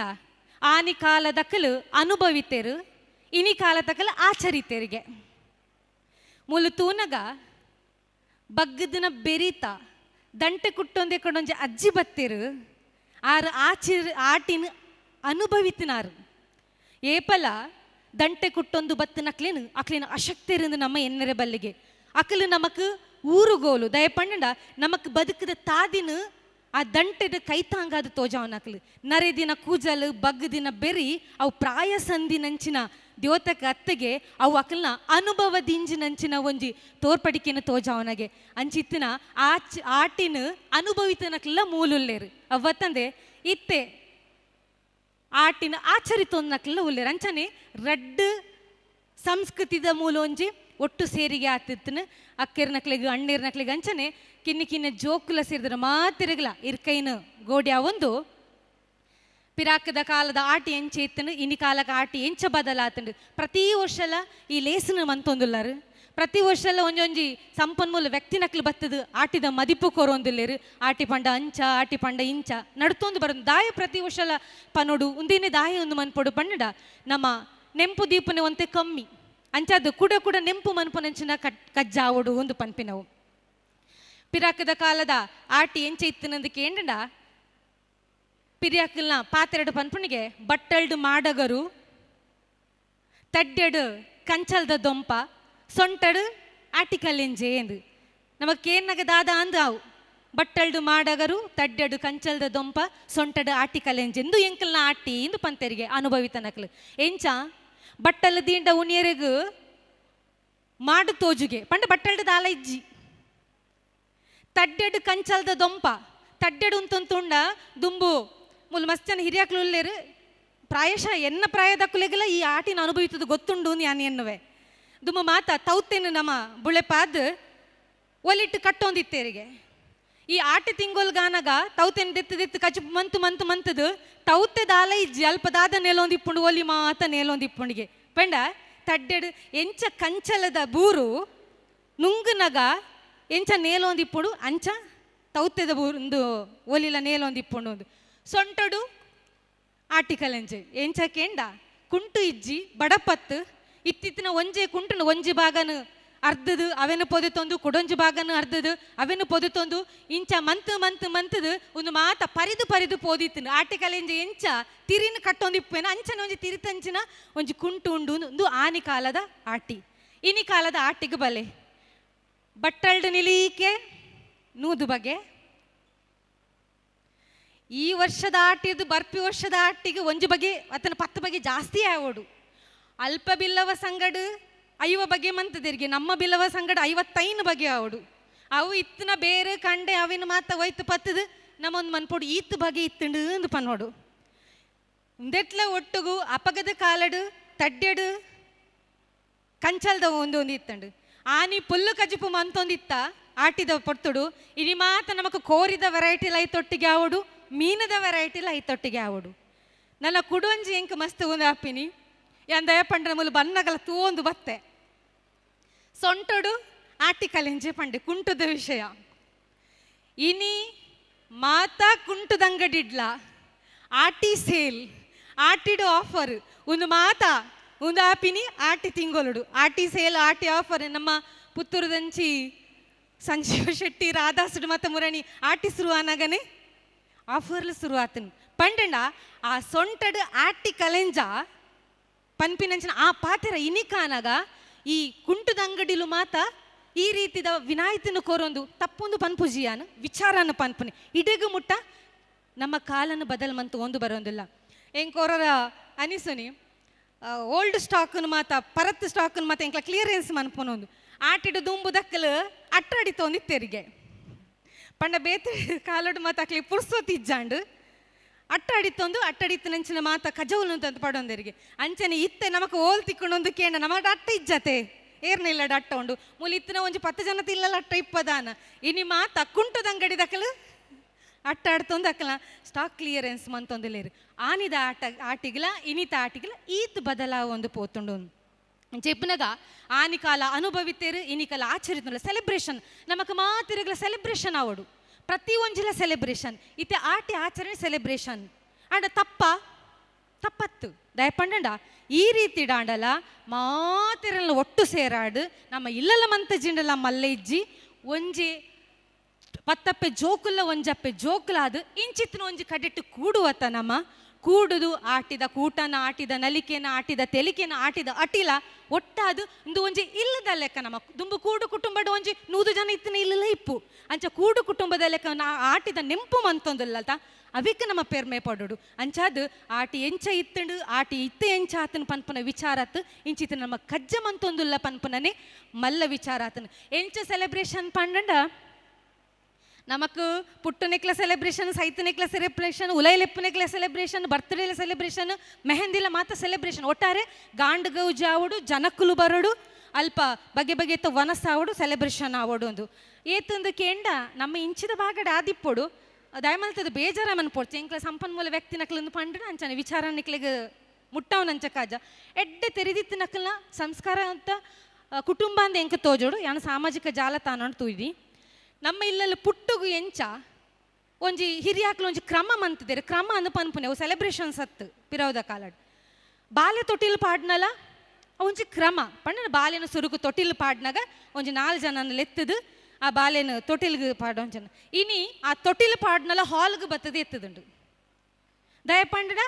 ಆನಿ ಕಾಲದಕ್ಕಲು ಅನುಭವಿತೇರು ಇನಿ ಕಾಲದಕ್ಕಲು ಆಚರಿತೇರಿಗೆ ಮೂಲು ತೂನಗ ಬಗ್ಗದಿನ ಬೆರೀತ ದಂಟೆ ಕುಟ್ಟೊಂದೆ ಕೊಡೊಂಜಿ ಅಜ್ಜಿ ಬತ್ತೀರು ಆರು ಆಚಿರ್ ಆಟಿನ ಅನುಭವಿತಿನಾರು ಏಪಲ ದಂಟೆ ಕುಟ್ಟೊಂದು ಬತ್ತಿನ ಅಕ್ಲೇನು ಅಶಕ್ತಿರಿಂದ ನಮ್ಮ ಎನ್ನರೆ ಬಲ್ಲಿಗೆ ಅಕಲು ನಮಕ್ ಊರುಗೋಲು ದಯಪಂಡ ನಮಕ್ ಬದುಕದ ತಾದಿನ ಆ ದಂಟೆದ ಕೈತಾಂಗಾದ ತೋಜಾವನ ಅಕಲು ನರೆ ದಿನ ಕೂಜಲು ಬಗ್ಗದಿನ ಬೆರಿ ಅವು ಪ್ರಾಯ ಸಂಧಿನಂಚಿನ ದ್ಯೋತಕ ಅತ್ತಿಗೆ ಅವು ಅಕಲ್ನ ಅನುಭವದಿಂಜಿನಂಚಿನ ಒಂಜಿ ತೋರ್ಪಡಿಕೆನ ತೋಜಾವನಗೆ ಅಂಚಿತ್ತಿನ ಆಚ್ ಆಟಿನ ಅನುಭವಿತನಕ್ಲೆಲ್ಲ ಮೂಲುಲ್ಲೇರು ಅವ್ವತ್ತಂದೆ ಇತ್ತೆ ಆಟಿನ ಆಚರಿತೊಂದಕ್ಲೆಲ್ಲ ಉಲ್ಲೇರು ಅಂಚನೆ ರಡ್ಡು ಸಂಸ್ಕೃತಿದ ಮೂಲ ಒಂಜಿ ಒಟ್ಟು ಸೇರಿಗೆ ಆತಿತ್ತನ ಅಕ್ಕೆರ್ ನಕ್ಲೆಗ್ ಅಣ್ಣೀರ್ ನಕ್ಲೆಗ್ ಅಂಚನೆ ಕಿನ್ನಿ ಕಿನ್ನ ಜೋಕುಲ ಸೇರಿದ್ರ ಮಾತಿರಗಲ ಇರ್ಕೈನ ಗೋಡ್ಯಾ ಒಂದು ಪಿರಾಕದ ಕಾಲದ ಆಟಿ ಎಂಚೆ ಇತ್ತನು ಇನಿ ಕಾಲಕ ಆಟಿ ಎಂಚ ಬದಲಾತಂಡು ಪ್ರತಿ ವರ್ಷಲ ಈ ಲೇಸನ ಮಂತೊಂದುಲ್ಲಾರು ಪ್ರತಿ ವರ್ಷಲ ಒಂಜೊಂಜಿ ಸಂಪನ್ಮೂಲ ವ್ಯಕ್ತಿ ನಕ್ಲು ಬತ್ತದು ಆಟಿದ ಮದಿಪು ಕೊರೊಂದುಲ್ಲೇರು ಆಟಿ ಪಂಡ ಅಂಚ ಆಟಿ ಪಂಡ ಇಂಚ ನಡ್ತೊಂದು ಬರೋದು ದಾಯ ಪ್ರತಿ ವರ್ಷಲ ಪನೋಡು ಉಂದಿನೇ ದಾಯ ಒಂದು ಮನ್ಪೊಡು ಪಂಡ ನಮ್ಮ ನೆಂಪು ದೀಪನೆ ಒಂತೆ ಕಮ್ಮಿ ಅಂಚಾದು ಕುಡ ಕುಡ ನೆಂಪು ಮನ್ಪುನಂಚಿನ ಕಜ್ಜಾವಡು ಒಂದು ಪನ್ಪಿನವು ಪಿರಾಕದ ಕಾಲದ ಆಟಿ ಎಂಚ ಇತ್ತನಂದು ಕೇಂಡ ಪಿರಿಯಾಕಲ್ನ ಪಾತೆರಡು ಪನ್ಪುನಿಗೆ ಬಟ್ಟಲ್ಡು ಮಾಡಗರು ತಡ್ಡೆಡು ಕಂಚಲ್ದ ದೊಂಪ ಸೊಂಟಡು ಆಟಿಕಲ್ಲೆಂಜೆ ಎಂದು ನಮಗೇನಾಗ ದಾದ ಅಂದು ಅವು ಬಟ್ಟಲ್ಡು ಮಾಡಗರು ತಡ್ಡೆಡು ಕಂಚಲ್ದ ದೊಂಪ ಸೊಂಟಡು ಆಟಿಕಲ್ಲೆಂಜೆ ಎಂದು ಎಂಕಲ್ನ ಆಟಿ ಎಂದು ಪಂತೆರಿಗೆ ಅನುಭವಿತ ನಕಲು ಎಂಚ ಬಟ್ಟಲು ದಿಂಡ ಉಣಿಯರಿಗು ಮಾಡು ತೋಜುಗೆ ಪಂಡ ಬಟ್ಟಲ್ಡು ದಾಲ ಇಜ್ಜಿ ತಡ್ಡೆಡು ಕಂಚಲ್ದ ದೊಂಪ ತಡ್ಡೆಡು ಉಂತುಂಡ ದುಂಬು ಮುಲ್ ಮಸ್ತ್ ಜನ ಹಿರಿಯಾಕ್ಲು ಉಲ್ಲೇರು ಪ್ರಾಯಶಃ ಎನ್ನ ಪ್ರಾಯದಕ್ಕುಲೆಗೆಲ್ಲ ಈ ಆಟಿನ ಅನುಭವಿತದ ಗೊತ್ತುಂಡು ಯಾನ್ ಎನ್ನುವೆ ದುಮ್ಮ ಮಾತ ತೌತೇನು ನಮ್ಮ ಬುಳೆಪಾದ್ ಒಲಿಟ್ಟು ಕಟ್ಟೊಂದಿತ್ತೇರಿಗೆ ಈ ಆಟಿ ತಿಂಗೊಲ್ಗಾನಗ ತೌತೇನು ದಿತ್ತು ದಿತ್ತು ಕಚು ಮಂತು ಮಂತು ಮಂತದು ತೌತೆ ದಾಲ ಇಜ್ಜಿ ಅಲ್ಪದಾದ ನೇಲೊಂದಿಪ್ಪುಂಡು ಒಲಿ ಮಾತ ನೇಲೊಂದಿಪ್ಪುಂಡಿಗೆ ಪಂಡ ತಡ್ಡೆಡು ಎಂಚ ಕಂಚಲದ ಬೂರು ನುಂಗುನಗ ಎಂಚ ನೇಲೊಂದಿಪ್ಪುಂಡು ಅಂಚ ತೌತೆದ ಒಂದು ಒಲಿಲ ನೇಲೊಂದು ಇಪ್ಪುಂಡು ಒಂದು ಸೊಂಟಡು ಆಟಿಕಲೆಂಜೆ ಎಂಚ ಕೇಂಡ ಕುಂಟು ಇಜ್ಜಿ ಬಡಪತ್ತು ಇತ್ತಿತ್ತಿನ ಒಂಜೆ ಕುಂಟುನು ಒಂಜಿ ಭಾಗನು ಅರ್ಧದು ಅವೆನು ಪೊದೆತೊಂದು ಕುಡೊಂಜಿ ಭಾಗನು ಅರ್ಧದು ಅವೆನು ಪೊದೆತೊಂದು ಇಂಚ ಮಂತ್ ಮಂತ್ ಮಂತದು ಒಂದು ಮಾತ ಪರಿದು ಪರಿದು ಪೋದಿತ್ತನು ಆಟಿಕಲೆಂಜೆ ಎಂಚ ತಿರಿನ ಕಟ್ಟೊಂದು ಇಪ್ಪೇನ ಅಂಚನ ಒಂಜಿ ತಿರಿತಂಚಿನ ಒಂಜಿ ಕುಂಟು ಉಂಡು ಒಂದು ಆನಿ ಕಾಲದ ಆಟಿ ಇನಿ ಕಾಲದ ಆಟಿಗೆ ಬಲೆ ಬಟ್ಟಲ್ಡು ನಿಲೀಕೆ ನೂದು ಬಗೆ ಈ ವರ್ಷದ ಆಟಿದು ಬರ್ಪಿ ವರ್ಷದ ಆಟಿಗೆ ಒಂಜಿ ಬಗೆ ಆತನ ಪತ್ತು ಬಗೆ ಜಾಸ್ತಿ ಆವೋಡು. ಅಲ್ಪ ಬಿಲ್ಲವ ಸಂಗಡು 50 ಬಗೆ ಮಂತದಿರಿಗೆ ನಮ್ಮ ಬಿಲ್ಲವ ಸಂಗಡ 55 ಬಗೆ ಆವೋಡು. ಅವು ಇತ್ತನ ಬೇರೆ ಕಂಡೆ ಅವಿನ ಮಾತ ಒಯ್ತು ಪತ್ತದು ನಮ್ಮೊಂದು ಮನ್ಪೋಡು ಈತ್ ಬಗೆ ಇತ್ತಂಡು ಅಂದು ಪನ್ನೋಡು. ಉಂದೆಟ್ಲ ಒಟ್ಟುಗು ಅಪಗದ ಕಾಲಡು ತಡ್ಡೆಡು ಕಂಚಲ್ದ ಒಂದೊಂದು ಇತ್ತಂಡು ಆನಿ ಪುಲ್ಲು ಕಜಿಪು ಮಂತೊಂದಿತ್ತ ಆಟಿದ ಪೊರ್ತುಡು. ಇನಿ ಮಾತ ನಮಕ್ ಕೋರಿದ ವೆರೈಟಿ ಲೈತೊಟ್ಟಿಗೆ ಆವೋಡು, ಮೀನದ ವೆರೈಟಿ ಲೈತೊಟ್ಟಿಗೆ ಆವೋಡು. ನನ್ನ ಕುಡೊಂಜಿ ಎಂಕ್ ಮಸ್ತ್ ಒಂದು ಆಪಿನಿ ಎಂದಯ ಪಂಡ್ರ ಮೂಲು ಬನ್ನಗಲ ತೂವೊಂದು ಬತ್ತೆ ಸೊಂಟೊಡು ಆಟಿ ಕಲೆಂಜೆ ಪಂಡೆ ಕುಂಟುದ ವಿಷಯ. ಇನಿ ಮಾತಾ ಕುಂಟುದಂಗಡಿಡ್ಲ ಆಟಿ ಸೇಲ್ ಆಟಿಡು ಆಫರ್ ಒಂದು ಮಾತಾ ಒಂದು ಆಪಿನಿ ಆಟಿ ತಿಂಗೊಲುಡು ಆಟಿ ಸೇಲ್ ಆಟಿ ಆಫರ್. ನಮ್ಮ ಪುತ್ತೂರುದಂಚಿ ಸಂಜೀವ ಶೆಟ್ಟಿ ರಾಧಾಸುಡು ಮತ್ತು ಮುರಣಿ ಆಟಿ ಶುರು ಆನಗನೆ ಆಫರ್ಲು ಶುರು ಆತನು ಪಂಡಂಡ ಆ ಸೊಂಟಡು ಆಟಿ ಕಲೆಂಜ ಪನ್ಪಿನಂಚಿನ ಆ ಪಾತೆರ ಇನಿಕಾನಗ ಈ ಕುಂಟದ ಅಂಗಡಿಲು ಮಾತ ಈ ರೀತಿದ ವಿನಾಯಿತಿನ ಕೋರೊಂದು ತಪ್ಪೊಂದು ಪನ್ಪುಜಿಯಾನು ವಿಚಾರನ ಪನ್ಪುನಿ ಇಡಗು ಮುಟ್ಟ ನಮ್ಮ ಕಾಲನ್ನು ಬದಲ್ ಮಂತು ಒಂದು ಬರೋಂದಿಲ್ಲ. ಎಂಕೋರರ ಅನಿಸುನಿ ಓಲ್ಡ್ ಸ್ಟಾಕನ್ನು ಮಾತ ಪರತ್ ಸ್ಟಾಕನ್ನು ಮಾತ ಎಂಕ್ಲ ಕ್ಲಿಯರೆನ್ಸ್ ಮನ್ಪುನೊಂದು ಆಟಿಡು ದುಂಬು ದಕ್ಕಲು ಅಟ್ಟಾಡಿ ತೆರಿಗೆ ಪಂಡ ಬೇತೆ ಕಾಲೋಡು ಮಾತ ಅಕ್ಲಿ ಪುರ್ಸೋತಿಜ್ಜಾಂಡು ಅಟ್ಟಾಡಿತ್ತೊಂದು ಅಟ್ಟಡಿತ್ತು ನಂಚಿನ ಮಾತ ಕಜೌಲು ಅಂತ ಪಡೊಂದರಿಗೆ ಅಂಚನೆ ಇತ್ತೆ ನಮಕ್ ಓಲ್ ತಿಕ್ಕೊಂಡೊಂದು ಕೇಂಡ ನಮಗ ಅಟ್ಟ ಇಜ್ಜತೆ ಏರ್ನಿಲ್ಲಡ ಅಟ್ಟ ಉಂಡು ಮೂಲ ಇತ್ತಿನ ಒಂಜಿ 10 ಜನ ತಿಲ್ಲಲ್ಲ ಅಟ್ಟ ಇಪ್ಪದಾನ ಇನಿ ಮಾತ ಕುಂಟದಂಗಡಿ ದಕ್ಕಲು ಅಟ್ಟ ಆಡ್ತೊಂದು ಅಕ್ಕಲ ಸ್ಟಾಕ್ ಕ್ಲಿಯರೆನ್ಸ್ ಮಂತೊಂದಿಲ್ಲೇರು ಆನಿದ ಆಟ ಆಟಿಗ್ಲ ಇನಿತ ಆಟಿಗ್ಲ ಈತ್ ಬದಲಾವ ಒಂದು ಪೋತುಂಡು ಚೆಪ್ಪನಗ ಆನಿ ಕಾಲ ಅನುಭವಿತೇರು ಇನಿ ಕಾಲ ಆಚರಿತುಂಡ ಸೆಲೆಬ್ರೇಷನ್ ನಮಕ್ ಮಾತಿರಗ್ಲ ಸೆಲೆಬ್ರೇಷನ್ ಆವಡು ಪ್ರತಿ ಒಂಜಿಲ ಸೆಲೆಬ್ರೇಷನ್ ಇತ್ತೆ ಆಟಿ ಆಚರಣೆ ಸೆಲೆಬ್ರೇಷನ್ ಅಂಡ ತಪ್ಪ ತಪ್ಪತ್ತು ದಯಪಂಡಂಡ ಈ ರೀತಿ ಡಾಂಡಲ ಮಾತಿರಲ್ಲ ಒಟ್ಟು ಸೇರಾಡು ನಮ್ಮ ಇಲ್ಲಲ್ಲ ಮಂತ ಜಿಂಡಲ ಮಲ್ಲೆ ಇಜ್ಜಿ ಒಂಜಿ ಪತ್ತಪ್ಪೆ ಜೋಕುಲ್ಲ ಒಂಜಪ್ಪೆ ಜೋಕುಲಾದು ಇಂಚಿತ್ತಿನ ಒಂಜಿ ಕಡೆಟ್ಟು ಕೂಡುವತ್ತ ನಮ್ಮ ಕೂಡುದು ಆಟಿದ ಕೂಟನ ಆಟಿದ ನಲಿಕೆನ ಆಟಿದ ತೆಲಿಕೆನ ಆಟಿದ ಅಟಿಲ ಒಟ್ಟಾದು ಒಂದು ಒಂಜಿ ಇಲ್ಲದ ಲೆಕ್ಕ ನಮ್ಮ ದುಂಬು ಕೂಡು ಕುಟುಂಬದ ಒಂಜಿ 100 ಜನ ಇತ್ತಿನ ಇಲ್ಲಲ್ಲ ಇಪ್ಪು ಅಂಚ ಕೂಡು ಕುಟುಂಬದ ಲೆಕ್ಕ ನಾ ಆಟಿದ ನೆಂಪು ಮಂತೊಂದಿಲ್ಲಲ್ತ ಅವಿಕ್ ನಮ್ಮ ಪೆರ್ಮೆ ಪಡೋಡು ಅಂಚಾದು ಆಟಿ ಎಂಚ ಇತ್ತಂಡು ಆಟಿ ಇತ್ತ ಎಂಚ ಆತನ ಪನ್ಪುನ ವಿಚಾರತ್ ಇಂಚಿತ ನಮ್ಮ ಕಜ್ಜ ಮಂತೊಂದುಲ್ಲ ಪನ್ಪುನನೆ ಮಲ್ಲ ವಿಚಾರ ಆತನ ಎಂಚ ಸೆಲೆಬ್ರೇಷನ್ ಪಂಡಂಡ ನಮಕ್ ಪುಟ್ಟನೆಕ್ಲ ಸೆಲೆಬ್ರೇಷನ್ ಸೈತನೆಕ್ಲ ಸೆಲೆಬ್ರೇಷನ್ ಉಲೈಲೆಪ್ಪನೆಕ್ಲ ಸೆಲೆಬ್ರೇಷನ್ ಬರ್ತ್ಡೇಲ ಸೆಲೆಬ್ರೇಷನ್ ಮೆಹಂದಿಲ ಮಾತ ಸೆಲೆಬ್ರೇಷನ್ ಒಟ್ಟಾರೆ ಗಾಂಡ್ ಗೌಜಿ ಆವಡು ಜನಕ್ಕುಲು ಬರೋಡು ಅಲ್ಪ ಬಗೆ ಬಗೆತ ವನಸಾವಡು ಸೆಲೆಬ್ರೇಷನ್ ಆವಡು ಒಂದು ಏತಂದು ಕೇಂಡ ನಮ್ಮ ಇಂಚಿದ ಭಾಗಡ ಆದಿಪ್ಪೊಡು ದಯಮಲ್ತದ ಬೇಜಾರ ಮನ್ಪೊಡ್ಚು ಎಂಕ್ಲ ಸಂಪನ್ಮೂಲ ವ್ಯಕ್ತಿ ನಕ್ಲಂದು ಪಂಡ ಅಂಚನೆ ವಿಚಾರ ನಿಕ್ಲೆಗ್ ಮುಟ್ಟವನಂಚ ಕಾಜ ಎಡ್ಡೆ ತೆರೆದಿತ್ತು ನಕ್ಲನ ಸಂಸ್ಕಾರ ಅಂತ ಕುಟುಂಬ ಅಂದ ಎಂಕ ತೋಜೋಡು ಯಾನ ಸಾಮಾಜಿಕ ಜಾಲತಾಣ ತೂಯ್ದಿ ನಮ್ಮ ಇಲ್ಲಲ್ಲಿ ಪುಟ್ಟುಗು ಎಂಚ ಒಂಜಿ ಹಿರಿಯಾಕ್ಲು ಒಂಜಿ ಕ್ರಮ ಮಂತಿದ್ದೇರೆ ಕ್ರಮ ಅಂದ ಪನ್ಪುನೆ ಅವು ಸೆಲೆಬ್ರೇಷನ್ಸ್ ಅತ್ತು ಪಿರವದ ಕಾಲಡ್ ಬಾಲೆ ತೊಟ್ಟಿಲ್ ಪಾಡ್ನಲ ಒಂಜಿ ಕ್ರಮ ಪಂಡ ಬಾಲೆನ ಸುರುಕು ತೊಟ್ಟಿಲ್ ಪಾಡ್ನಾಗ ಒಂಜಿ 4 ಜನನ ಲೆತ್ತದು ಆ ಬಾಲೆನ ತೊಟ್ಟಿಲ್ಗೆ ಪಾಡೊಂಜನ ಇನಿ ಆ ತೊಟ್ಟಿಲ್ ಪಾಡ್ನಲ ಹಾಲ್ಗೆ ಬತ್ತದ ಎತ್ತದುಂಡು ದಯ ಪಂಡನ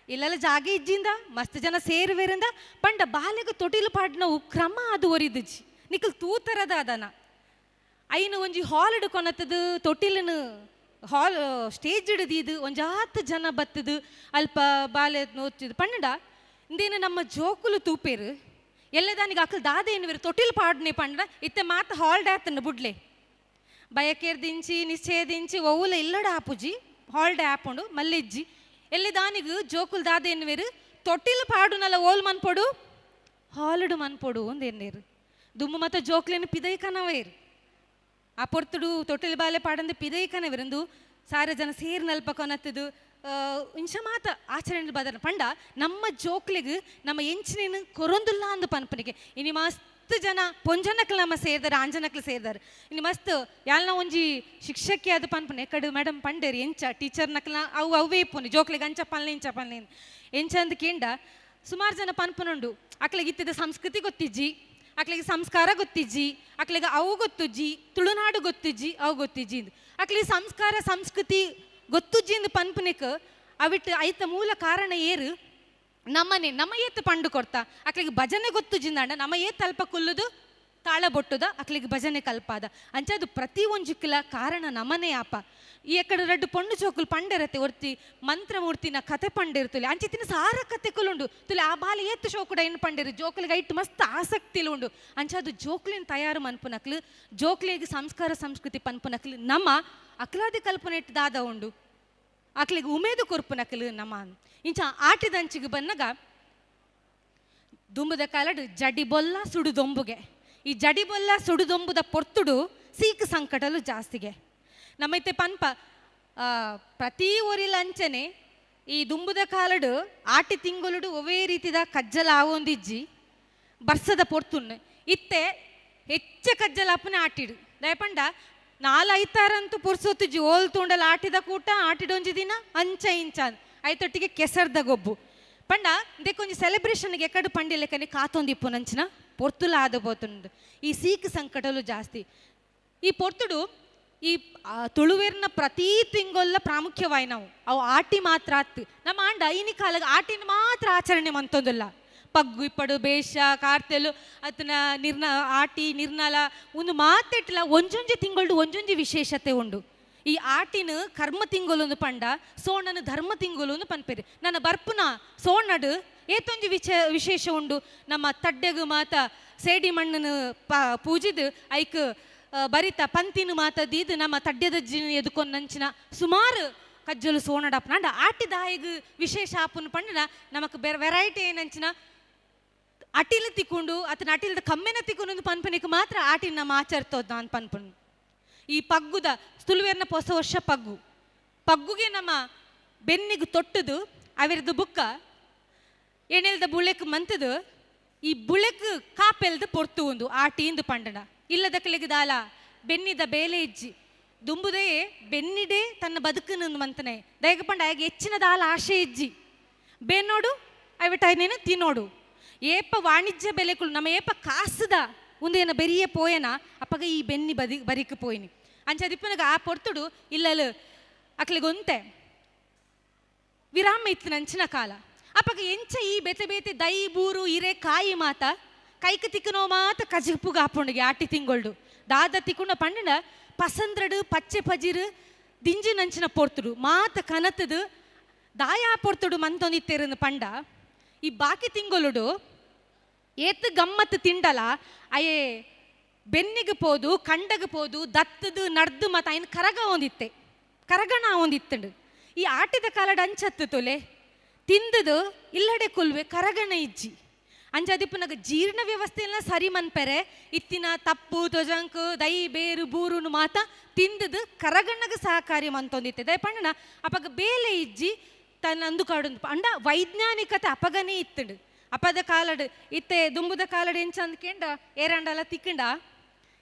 ಇಲ್ಲೆಲ್ಲ ಜಾಗ ಇಜ್ಜಿಂದ ಮಸ್ತ್ ಜನ ಸೇರುವೆರಿಂದ ಪಂಡ ಬಾಲೆಗೆ ತೊಟ್ಟಿಲ್ ಪಾಡ್ನವು ಕ್ರಮ ಅದು ಒರಿದುಜಿ ನಿಕಲ್ ತೂತರದ ಅದನ ಐನು ಒಂಜಿ ಹಾಲ್ ಹಿಡ್ಕೊನತ್ತದು ತೊಟ್ಟಿಲನು ಹಾಲ್ ಸ್ಟೇಜ್ ಹಿಡಿದು ಒಂಜಾತ್ ಜನ ಬತ್ತದು ಅಲ್ಪ ಬಾಲೆ ನೋಚ್ಚಿದ್ ಪಂಡ ಇಂದೇನು ನಮ್ಮ ಜೋಕುಲು ತೂಪೇರು ಎಲ್ಲದಾನಿಗೆ ಅಕಲ್ ದಾದ ಏನು ತೊಟ್ಟಿಲ್ ಪಾಡ್ನೆ ಪಂಡ ಇತ್ತೆ ಮಾತ ಹಾಲ್ ಡ್ಯಾತನ್ನು ಬುಡ್ಲೆ ಬಯಕೇರ್ದಿಂಚಿ ನಿಶ್ಚಯದಿಂಚಿ ಒವ್ವುಲ ಇಲ್ಲಡ ಆಪುಜಿ ಹಾಲ್ ಡ್ಯಾ ಆಪುಂಡು ಮಲ್ಲಿಜ್ಜಿ ಎಲ್ಲದಾನಿಗೆ ಜೋಕುಲ್ ದಾದ ಎನ್ನುವೇರು ತೊಟ್ಟಿಲ್ ಪಾಡುನಲ್ಲ ಓಲ್ ಮನ್ಪೊಡು ಹಾಲುಡು ಮನ್ಪೊಡು ಅಂದೇನೇರು ದುಮ್ಮು ಮತ್ತು ಜೋಕ್ಲೇನು ಪಿದೈ ಕನವೇರು ಆ ಪೊರ್ತುಡು ತೊಟ್ಟಿಲ್ ಬಾಲೆ ಪಾಡಂದು ಪಿದೈ ಕನವಿರಂದು ಸಾರ ಜನ ಸೇರ್ ನಲ್ಪ ಕೊನತ್ತದು ಇಂಚ ಮಾತ ಆಚರಣೆ ಬದಲ ಪಂಡ ನಮ್ಮ ಜೋಕ್ಲಿಗ್ ನಮ್ಮ ಎಂಚಿನೇನು ಕೊರೊಂದುಲ್ಲ ಅಂದು ಪನ್ಪನಿಗೆ ಇನಿ ಮಾಸ್ ಮಸ್ತ್ ಜನ ಪೊಂಜನಕ್ಲು ನಮ್ಮ ಸೇರ್ದಾರೆ, ಆಂಜನಕ್ಲು ಸೇರ್ದಾರೆ. ಇನ್ನು ಮಸ್ತ್ ಯಾಲ್ನ ಒಂಜಿ ಶಿಕ್ಷಕಿ ಅದು ಪನ್ಪುನೆ ಎಕಡೆ ಮೇಡಮ್ ಪಂಡೇರಿ ಎಂಚ ಟೀಚರ್ ನಕ್ಲ ಅವು ಅವೇ ಇಪ್ಪುನಿ ಜೋಕ್ಲಿಗೆ ಅಂಚ ಪನ್ಲೆ ಇಂಚ ಪನ್ಲೆ ಎಂಚ ಅಂದ್ ಕೇಂಡ ಸುಮಾರು ಜನ ಪನ್ಪುನುಂಡು. ಅಕ್ಲಿಗೆ ಇತ್ತಿದ ಸಂಸ್ಕೃತಿ ಗೊತ್ತಿಜ್ಜಿ, ಅಕ್ಲಿಗೆ ಸಂಸ್ಕಾರ ಗೊತ್ತಿಜ್ಜಿ, ಅಕ್ಲಿಗೆ ಅವು ಗೊತ್ತುಜ್ಜಿ, ತುಳುನಾಡು ಗೊತ್ತಿಜ್ಜಿ, ಅವು ಗೊತ್ತಿಜ್ಜಿ. ಅಕ್ಲಿಗೆ ಸಂಸ್ಕಾರ ಸಂಸ್ಕೃತಿ ಗೊತ್ತುಜ್ಜಿ ಅಂದ್ ಪನ್ಪುನಿಕ್ ಅವಿಟ್ಟು ಐತ ಮೂಲ ಕಾರಣ ಏರು ನಮ್ಮನೆ ನಮ್ಮ ಏತ್ ಪಂಡು ಕೊಡ್ತಾ. ಅಕ್ಲಿಗೆ ಭಜನೆ ಗೊತ್ತುಜ್ಜಿಂದಾಂಡ ನಮ್ಮ ಏತ್ ಅಲ್ಪ ಕುಲ್ಲುದು ತಾಳ ಬೊಟ್ಟುದ ಅಕ್ಲಿಗೆ ಭಜನೆ ಕಲ್ಪಾದ ಅಂಚ ಅದು ಪ್ರತಿ ಒಂಜುಕ್ಲ ಕಾರಣ ನಮನೆ ಆಪ. ಈ ಎಕಡೆ ರಡ್ಡು ಪೊಣ್ಣು ಚೋಕುಲು ಪಂಡೆರತೆ ಒರ್ತಿ ಮಂತ್ರಮೂರ್ತಿನ ಕತೆ ಪಂಡಿರ್ತುಲೆ ಅಂಚಿತ್ತಿನ ಸಾರ ಕತೆ ಕುಲುಂಡು ತುಲೆ ಆ ಬಾಲೆ ಏತ್ ಶೋಕುಡ ಏನು ಪಂಡಿರು ಜೋಕುಲಿಗೆ ಐಟ್ ಮಸ್ತ್ ಆಸಕ್ತಿಲು ಉಂಡು. ಅಂಚ ಅದು ಜೋಕ್ಲಿನ ತಯಾರು ಮನ್ಪುನಕ್ಲು ಜೋಕ್ಲಿಗೆ ಸಂಸ್ಕಾರ ಸಂಸ್ಕೃತಿ ಪನ್ಪುನಕ್ಲು ನಮ್ಮ ಅಕ್ಲಾದಿ ಕಲ್ಪನೆ ಇಟ್ಟು ದಾದ ಉಂಡು ಅಕ್ಲಿಗೆ ಉಮೇದು ಕೊರ್ಪುನಕ್ಲು ನಮ್ಮ. ಇಂಚ ಆಟಿದಂಚಿಗೆ ಬನ್ನಗ ದುಂಬುದ ಕಾಲಡು ಜಡಿಬೊಲ್ಲ ಸುಡುದೊಂಬುಗೆ, ಈ ಜಡಿಬೊಲ್ಲ ಸುಡುದೊಂಬುದ ಪೊರ್ತುಡು ಸೀಕ್ ಸಂಕಟಲು ಜಾಸ್ತಿಗೆ. ನಮ್ಮೈತೆ ಪನ್ಪ ಪ್ರತಿ ಊರಿಲ ಅಂಚನೆ ಈ ದುಂಬುದ ಕಾಲಡು ಆಟಿ ತಿಂಗಳುಡು ಒವೇ ರೀತಿದ ಕಜ್ಜಲ ಆವೊಂದಿಜ್ಜಿ ಬರ್ಸದ ಪೊರ್ತುನ್ನು ಇತ್ತೆ ಹೆಚ್ಚ ಕಜ್ಜಲ ಅಪ್ಪನ ಆಟಿಡು ದಯಪಂಡ ನಾಲೈತಾರಂತೂ ಪುರ್ಸೊತ್ತುಜ್ಜಿ ಓಲ್ ತೂಂಡಲ ಆಟಿದ ಕೂಟ ಆಟಿಡೊಂಜಿ ದಿನ ಅಂಚ ಇಂಚ ಐತೊಟ್ಟಿಗೆ ಕೆಸರ್ದ ಗೊಬ್ಬು ಪಂಡ ಇಂದೆಕೊಂಜಿ ಸೆಲೆಬ್ರೇಷನ್ಗೆ ಎಕ್ಕಡು ಪಂಡಿ ಲೆಕ್ಕನೆ ಕಾತೊಂದಿಪ್ಪು ನಂಚಿನ ಪೊರ್ತುಲ ಆದ ಪೋತುಂಡು. ಈ ಸೀಕ್ ಸಂಕಟಲು ಜಾಸ್ತಿ ಈ ಪೊರ್ತುಡು ಈ ತುಳುವೇರ್ನ ಪ್ರತಿ ತಿಂಗೊಲ್ಲ ಪ್ರಾಮುಖ್ಯವಾಯಿ ನಾವು ಅವು ಆಟಿ ಮಾತ್ರ ಆತ್ ನಮ್ಮ ಆಂಡ ಐನಿ ಕಾಲಗ ಆಟಿನ ಮಾತ್ರ ಆಚರಣೆ ಮಂತೊಂದಿಲ್ಲ. ಪಗ್ಗು ಇಪ್ಪಡು ಬೇಷ ಕಾರ್ತೆಲು ಅತನ ನಿರ್ನ ಆಟಿ ನಿರ್ನಲ ಒಂದು ಮಾತೆಟ್ಲ ಒಂಜೊಂಜಿ ತಿಂಗಳು ಒಂಜೊಂಜಿ ವಿಶೇಷತೆ ಉಂಡು. ಈ ಆಟಿನ ಕರ್ಮ ತಿಂಗಳು ಪಂಡ ಸೋಣನ ಧರ್ಮ ತಿಂಗಳು ಪನ್ಪೇರು. ನನ್ನ ಬರ್ಪುನ ಸೋಣಡು ಏತೊಂಜಿ ವಿಶೇಷ ಉಂಡು. ನಮ್ಮ ತಡ್ಡೆಗು ಮಾತ ಸೇಡಿ ಮಣ್ಣನ್ನು ಪೂಜಿದು ಐಕ್ ಬರಿತ ಪಂತಿನ ಮಾತ ದೀದು ನಮ್ಮ ತಡ್ಡೆದ ಎದುಕೊಂದಂಚಿನ ಸುಮಾರು ಕಜ್ಜಲು ಸೋಣಡಪ್ಪನ ಅಂಡ ಆಟಿದಾಯಿಗ್ ವಿಶೇಷ ಆಪುನ ಪಂಡನ ನಮಕ್ ಬೇರೆ ವೆರೈಟಿ ಏನಂಚಿನ ಅಟಿಲ್ ತಿಕ್ಕೊಂಡು ಅತನ ಅಟಿಲ್ದ ಕಮ್ಮೆನ ತಿಕ್ಕೊಂಡು ಪನ್ಪನಿಗೆ ಮಾತ್ರ ಆಟಿನ ನಮ್ಮ ಆಚರಿತೋದ ಅಂತ ಪನ್ಪುನು. ಈ ಪಗ್ಗುದ ತುಳುವೇರ್ನ ಹೊಸ ವರ್ಷ ಪಗ್ಗು ಪಗ್ಗುಗೆ ನಮ್ಮ ಬೆನ್ನಿಗೆ ತೊಟ್ಟದು ಅವಿರ್ದು ಬುಕ್ಕ ಎಣೆಲ್ದ ಬುಳೆಕ್ ಮಂತದು ಈ ಬುಳೆಕ್ ಕಾಪೆಲ್ದು ಪೊರ್ತು ಒಂದು ಆಟಿಂದು ಪಂಡನ ಇಲ್ಲದಕ್ಕಲಿಗೆ ದಾಲ ಬೆನ್ನಿದ ಬೇಲೆ ಇಜ್ಜಿ ದುಂಬುದೇ ಬೆನ್ನಿಡೆ ತನ್ನ ಬದುಕನ್ನು ಮಂತನೆ ದಯಗ ಪಂಡ ಆಗ ಹೆಚ್ಚಿನ ದಾಲ ಆಶೆ ಇಜ್ಜಿ ಬೆನ್ನೋಡು ಅವಿಟ ತಿನ್ನೋಡು ಏಪ ವಾಣಿಜ್ಯ ಬೆಲೆಗಳು ನಮ್ಮ ಏಪ ಕಾಸುದ ಒಂದೇನ ಬೆರಿಯ ಪೋಯನ ಅಪ್ಪಗ ಈ ಬೆನ್ನಿ ಬದಿ ಬರಿಕ್ ಪೋಯಿನಿ ಅಂಚದಿಪ್ಪನಗ ಆ ಪೊರ್ತುಡು ಇಲ್ಲಲು ಅಕ್ಲಿಗೊಂತೆ ವಿರಾಮ ಇತ್ತು ನಂಚಿನ ಕಾಲ ಅಪ್ಪಗ ಎಂಚ ಈ ಬೆತೆ ಬೇತೆ ದೈ ಬೂರು ಇರೆ ಕಾಯಿ ಮಾತ ಕೈಕ ತಿಕ್ಕನೋ ಮಾತ ಕಜಿಪುಗ ಆಪುಂಡಿಗೆ ಆಟಿ ತಿಂಗೊಳ್ಡು ದಾದ ತಿಕ್ಕುಂಡ ಪಂಡನ ಪಸಂದ್ರಡು ಪಚ್ಚೆ ಪಜಿರು ದಿಂಜಿ ನಂಚಿನ ಪೊರ್ತುಡು ಮಾತ ಕನತದು ದಾಯ ಪೊರ್ತುಡು ಮಂತೊಂದಿತ್ತೇರನ್ನು ಪಂಡ ಈ ಬಾಕಿ ತಿಂಗೊಳುಡು ಏತ್ ಗಮ್ಮತ್ತು ತಿಂಡಲ ಅಯ್ಯೇ ಬೆನ್ನಿಗೆ ಪೋದು ಕಂಡಗೆ ಪೋದು ದತ್ತದು ನಡ್ದು ಮತ್ತು ಅಯ್ಯನ ಕರಗ ಒಂದಿತ್ತೆ ಕರಗಣ ಒಂದಿತ್ತಂಡು. ಈ ಆಟಿದ ಕಾಲಡ್ ಅಂಚತ್ತು ತೊಲೆ ತಿಂದದು ಇಲ್ಲಡೆ ಕುಲ್ವೆ ಕರಗಣ ಇಜ್ಜಿ ಅಂಜದಿಪ್ಪುನಗ ಜೀರ್ಣ ವ್ಯವಸ್ಥೆಯೆಲ್ಲ ಸರಿ ಮನ್ಪೆರೆ ಇತ್ತಿನ ತಪ್ಪು ತೊಜಂಕು ದೈ ಬೇರು ಬೂರುನು ಮಾತ ತಿಂದದು ಕರಗಣ್ಣಗ ಸಹಕಾರಿ ಮಂತೊಂದಿತ್ತೆ ದಯಪಣ್ಣನ ಅಪಗ ಬೇಲೆ ಇಜ್ಜಿ ತನ್ನ ಅಂದು ಕಾಡು ಅಂಡ ವೈಜ್ಞಾನಿಕತೆ ಅಪಗನೇ ಇತ್ತಂಡು. ಅಪದ ಕಾಲಡು ಇತ್ತೆ ದುಂಬುದ ಕಾಲಡು ಎಂಚ ಅಂದ್ಕೇಂಡ ಏರಂಡಲ ತಿಕ್ಕಂಡ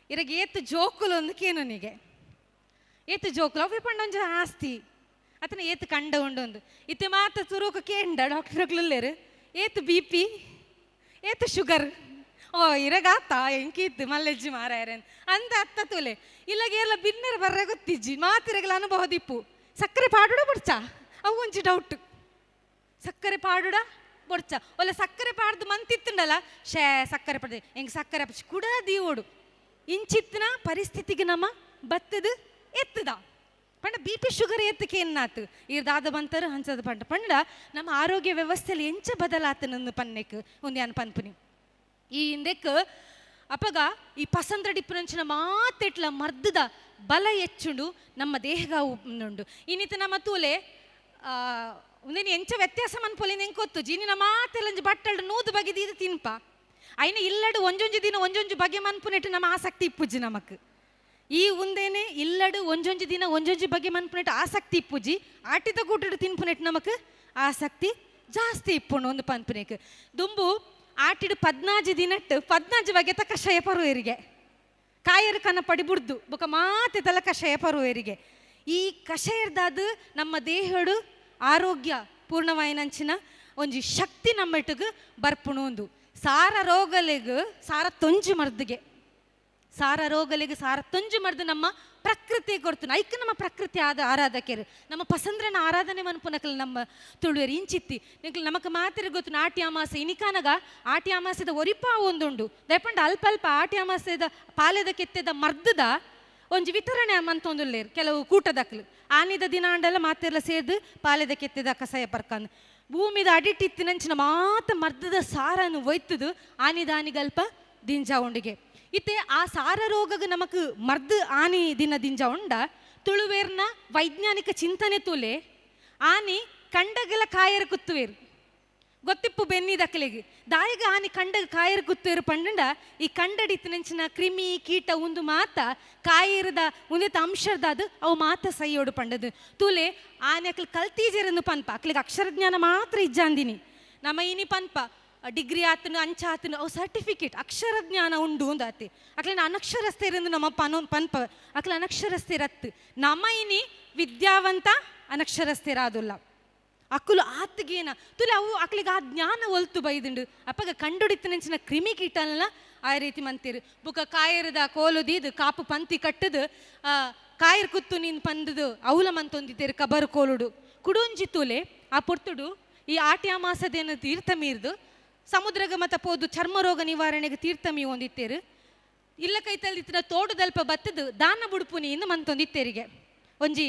ಇರಗ ಏತು ಜೋಕುಲು ಅಂದ್ಕೇನು ಏತು ಜೋಕುಲು ಅವೆ ಪಂಡ ಒಂಜಿ ಆಸ್ತಿ ಅತನ ಏತು ಕಂಡ ಉಂಡೊಂದು ಇತ್ತೆ ಮಾತ ತುರುಕು ಕೇಂಡ ಡಾಕ್ಟರ್ಗ್ಲಲ್ಲೇರು ಏತು ಬಿ ಪಿ ಏತು ಶುಗರ್ ಓ ಇರಗಾತ ಎಂಕಿತ್ತು ಮಲ್ಲೆಜ್ಜಿ ಮಾರಾಯರನ್ ಅಂದ ಅತ್ತ ತುಲೆ ಇಲ್ಲಗೆ ಎಲ್ಲ ಬಿನ್ನರ್ ಬರ್ರೆ ಗೊತ್ತಿಜ್ಜಿ ಮಾತಿರಗಲ ಅನುಭವ ದಿಪ್ಪು ಸಕ್ಕರೆ ಪಾಡುಡ ಬೊಡ್ಚ ಅವು ಒಂಜಿ ಡೌಟ್ ಸಕ್ಕರೆ ಪಾಡುಡ ಬೊಡ್ಚ ಒಲ್ಲ ಸಕ್ಕರೆ ಪಾಡ್ದು ಮಂತಿತ್ತುಂಡಲ್ಲ ಶೇ ಸಕ್ಕರೆ ಪಾಡ್ದು ಹೆಂಗೆ ಸಕ್ಕರೆ ಕೂಡ ದೀವೋಡು ಇಂಚಿತ್ತಿನ ಪರಿಸ್ಥಿತಿಗೆ ನಮ್ಮ ಬತ್ತದು ಎತ್ತದ ಪಂಡ ಬಿ ಪಿ ಶುಗರ್ ಎತ್ತಕ್ಕೆ ಏನಾತು ಇರ್ದಾದ ಬಂತಾರು ಹಂಚದ ಪಂಡ ಪಂಡ ನಮ್ಮ ಆರೋಗ್ಯ ವ್ಯವಸ್ಥೆಯಲ್ಲಿ ಎಂಚ ಬದಲಾತನನ್ನು ಪನ್ನೆಕ್ ಒಂದು ಯಾನ್ ಪನ್ಪುನಿ ಈ ಹಿಂದೆಕ್ ಅಪಗ ಈ ಪಸಂದ್ರ ಡಿಪ್ಪುನಂಚಿನ ಮಾತೆಟ್ಲ ಮರ್ದದ ಬಲ ಹೆಚ್ಚುಂಡು ನಮ್ಮ ದೇಹಗ ಉಂಡು. ಇನ್ನಿತ ನಮ್ಮ ತೂಲೆ ಒಂದೇನು ಎಂಚ ವ್ಯತ್ಯಾಸ ಮನ್ಪೊಲಿ ನೆಂಕೊತ್ತು ಜೀನಿನ ಮಾತೆಲ್ಲಂಜಿ ಬಟ್ಟಲ್ಡು ನೂದು ಬಗೆದು ಇದು ತಿನ್ಪ ಅಯ್ನ ಇಲ್ಲಡು ಒಂಜೊಂಜಿ ದಿನ ಒಂಜೊಂಜಿ ಬಗೆ ಮನ್ಪುನೆಟ್ಟು ನಮ್ಮ ಆಸಕ್ತಿ ಇಪ್ಪುಜ್ಜಿ ನಮಕ್ ಈ ಉಂದೇನೆ ಇಲ್ಲಡು ಒಂಜೊಂಜಿ ದಿನ ಒಂಜೊಂಜಿ ಬಗೆ ಮನ್ಪುನೆಟ್ಟು ಆಸಕ್ತಿ ಇಪ್ಪುಜ್ಜಿ ಆಟಿದ ಕೂಟಡು ತಿನ್ಪುನೆಟ್ಟು ನಮಕ್ ಆಸಕ್ತಿ ಜಾಸ್ತಿ ಇಪ್ಪುಂಡು ಒಂದು ಪನ್ಪುನೆಕ್ ದುಂಬು ಆಟಿಡು 14 ದಿನಟ್ಟು 14 ಬಗೆತ ಕಷಾಯ ಪರುವೆರಿಗೆ ಕಾಯರು ಕನ ಪಡಿ ಬುಡ್ದು ಬೊಕ ಮಾತೆ ತಲ ಕಷಾಯ ಪರುವೆರಿಗೆ. ಈ ಕಷಾಯರ್ದಾದ ನಮ್ಮ ದೇಹಡು ಆರೋಗ್ಯ ಪೂರ್ಣವಾಯಿನಂಚಿನ ಒಂಜಿ ಶಕ್ತಿ ನಮ್ಮೆಟ್ಟಿಗೆ ಬರ್ಪುಣು ಒಂದು ಸಾರ ರೋಗಲೆಗ್ ಸಾರ ತೊಂಜು ಮರ್ದಿಗೆ ಸಾರ ರೋಗಲೆಗ್ ಸಾರ ತೊಂಜು ಮರ್ದು ನಮ್ಮ ಪ್ರಕೃತಿ ಕೊಡ್ತು ಐಕ್ ನಮ್ಮ ಪ್ರಕೃತಿ ಆದ ಆರಾಧಕರು ನಮ್ಮ ಪಸಂದ್ರನ ಆರಾಧನೆ ಮನ್ಪುನಕಲ್ ನಮ್ಮ ತುಳುವೆರು ಇಂಚಿತ್ತಿ ನಿಕ್ಲು ನಮಕ್ ಮಾತ್ರ ಗೊತ್ತು ಆಟಿ ಅಮಾಸೆ ಇನಿಕಾನಗ ಆಟಿ ಅಮಾಸೆದ ಒರಿಪಾ ಒಂದುಂಡು ದಯಪಂಡ ಅಲ್ಪ ಅಲ್ಪ ಆಟಿ ಅಮಾಸೆದ ಪಾಲೆದ ಕೆತ್ತೆದ ಮರ್ದದ ಒಂಜಿ ವಿತರಣೆ ಮಂತೊಂದುಲ್ಲೇರು ಕೆಲವು ಕೂಟದಕ್ಲು ಆನಿದ ದಿನ ಅಂಡೆಲ್ಲ ಮಾತೆಲ್ಲ ಸೇರ್ದು ಪಾಲೆದ ಕೆತ್ತೆದ ಕಸಾಯ ಪರ್ಕಂದು ಭೂಮಿದ ಅಡಿಟ್ಟಿತ್ತಿನಂಚಿನ ಮಾತ ಮರ್ದದ ಸಾರನ್ನು ಒಯ್ತದು ಆನಿದಾನಿಗಲ್ಪ ದಿಂಜಾ ಉಂಡಿಗೆ ಇತ್ತೆ ಆ ಸಾರ ರೋಗಗ ನಮಕ್ ಮರ್ದು ಆನಿ ದಿನ ದಿಂಜ ಉಂಡ ತುಳುವೇರ್ನ ವೈಜ್ಞಾನಿಕ ಚಿಂತನೆ ತುಲೆ ಆನಿ ಕಂಡಗಲ ಕಾಯರು ಕುತ್ತುವೇರು ಗೊತ್ತಿಪ್ಪು ಬೆನ್ನಿ ದಕ್ಕಲಿಗೆ ದಾಯಗ ಆನಿ ಕಂಡಗ ಕಾಯರು ಕುತ್ತುವೇರು ಪಂಡಂಡ ಈ ಕಂಡಡಿತ್ತಿನಂಚಿನ ಕ್ರಿಮಿ ಕೀಟ ಒಂದು ಮಾತ ಕಾಯಿರದ ಒಂದೇತ ಅಂಶದಾದ ಅವು ಮಾತ ಸೈಯೋಡು ಪಂಡದು ತುಲೆ ಆನೆ ಅಕ್ಲು ಕಲ್ತೀಜರನ್ನು ಪನ್ಪ ಅಕ್ಲಿಗೆ ಅಕ್ಷರಜ್ಞಾನ ಮಾತ್ರ ಇಜ್ಜಾಂದಿನಿ ನಮ್ಮ ಇನಿ ಪನ್ಪ ಡಿಗ್ರಿ ಆತನು ಅಂಚಾತನು ಅವು ಸರ್ಟಿಫಿಕೇಟ್ ಅಕ್ಷರ ಜ್ಞಾನ ಉಂಡು ಅಂದಾತಿ ಅಕ್ಲಿನ ಅನಕ್ಷರಸ್ಥೆರಂದು ನಮ್ಮ ಪನೋ ಪನ್ಪ ಅಕ್ಲ ಅನಕ್ಷರಸ್ಥೆರತ್ತು ನಮ್ಮ ಇನಿ ವಿದ್ಯಾವಂತ ಅನಕ್ಷರಸ್ಥೆರಾದುಲ್ಲ ಅಕ್ಕುಲು ಆತ್ಗೇನ ತುಲೆ ಅವು ಅಕ್ಲಿಗೆ ಆ ಜ್ಞಾನ ಒಲ್ತು ಬೈದುಂಡು ಅಪ್ಪಗ ಕಂಡುಡಿತ್ತಿನಂಚಿನ ಕ್ರಿಮಿ ಕೀಟನ ಆ ರೀತಿ ಮಂತಿರು ಬುಕ್ಕ ಕಾಯರದ ಕೋಲು ದೀದು ಕಾಪು ಪಂತಿ ಕಟ್ಟದು ಕಾಯರ್ ಕುತ್ತು ನೀನು ಪಂದದು ಅವಲ ಮಂತೊಂದಿತ್ತೇರು ಕಬರು ಕೋಲುಡು ಕುಡೊಂಜಿ ತುಲೆ ಆ ಪೊರ್ತುಡು ಈ ಆಟಿ ಅಮಾಸದೇನು ತೀರ್ಥ ಮೀರ್ದು ಸಮುದ್ರಗ ಮತ ಪೋದು ಚರ್ಮ ರೋಗ ನಿವಾರಣೆಗೆ ತೀರ್ಥ ಮೀ ಹೊಂದಿತ್ತೇರು ಇಲ್ಲ ಕೈತಲ್ಲಿತ್ತಿನ ತೋಟದಲ್ಪ ಬತ್ತದು ದಾನ ಬುಡುಪುನಿ ಇಂದು ಮಂತೊಂದಿತ್ತೇರಿಗೆ ಒಂಜಿ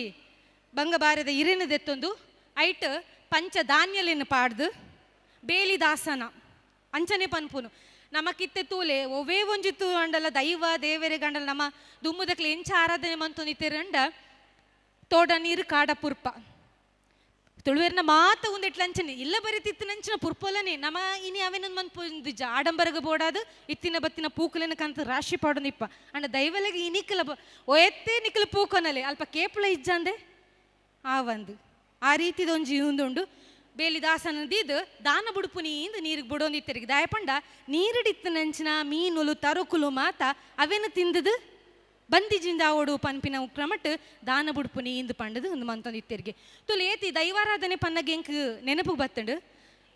ಬಂಗಬಾರದ ಇರಿನದೆತ್ತೊಂದು ಐಟ್ ಪಂಚ ಧಾನ್ಯಲೆನ್ನು ಪಾಡ್ದು ಬೇಲಿ ದಾಸನ ಅಂಚನೆ ಪನ್ಪುನು ನಮಕಿತ್ತೆ ತೂಲೆ ಒವ್ವೇ ಒಂಜಿ ತೂ ಅಂಡಲ ದೈವ ದೇವರೆ ಗಂಡಲ ನಮ್ಮ ದುಮ್ಮುದಕ್ಲೆ ಎಂಚ ಆರಾಧನೆ ಮಂತೊಂದಿತ್ತೇರು ಅಂಡ ತೋಡ ನೀರು ಕಾಡ ಪುರ್ಪ ತುಳುವೇರ್ನ ಮಾತ ಒಂದೆಟ್ಲಂಚನೆ ಇಲ್ಲ ಬರಿತಿತ್ತು ನಂಚಿನ ಪುರ್ಪೊಲನೆ ನಮ್ಮ ಇನಿ ಅವೇನೊಂದು ಮನ್ಪು ಆಡಂಬರಗ ಬೋಡಾದು ಇತ್ತಿನ ಬತ್ತಿನ ಪೂಕುಲೆನ ಕಂತ ರಾಶಿ ಪಾಡೋನಿಪ್ಪ ಅಂಡ ದೈವಲೆಗೆ ಇನಿಕಲ ಒಯತ್ತೆ ನಿಕಲ ಪೂಕೊನಲೆ ಅಲ್ಪ ಕೇಪುಲ ಇಜ್ಜಂದೆ ಆ ಒಂದು ಆ ರೀತಿದೊಂಜಿ ಉಂದುಂಡು ಬೇಲಿ ದಾಸನ ದೀದು ದಾನ ಬುಡುಪು ನೀಂದು ನೀರಿಗೆ ಬುಡೋಂದಿತ್ತರಿಗೆ ದಾಯಪಂಡ ನೀರಿಡಿತ್ತು ನಂಚಿನ ಮೀನುಲು ತರುಕುಲು ಮಾತ ಅವೇನು ತಿಂದದು ಬಂದಿಜಿಂದ ಓಡು ಪನ್ಪಿನ ಕ್ರಮಟ್ ದಾನ ಬುಡುಪು ನೀಂದು ಪಂಡದು ಒಂದು ಮಂತೊಂದಿತ್ತರಿಗೆ ತುಲು ಏತಿ ದೈವಾರಾಧನೆ ಪನ್ನಗೆ ಎಂಕ್ ನೆನಪು ಬತ್ತಂಡು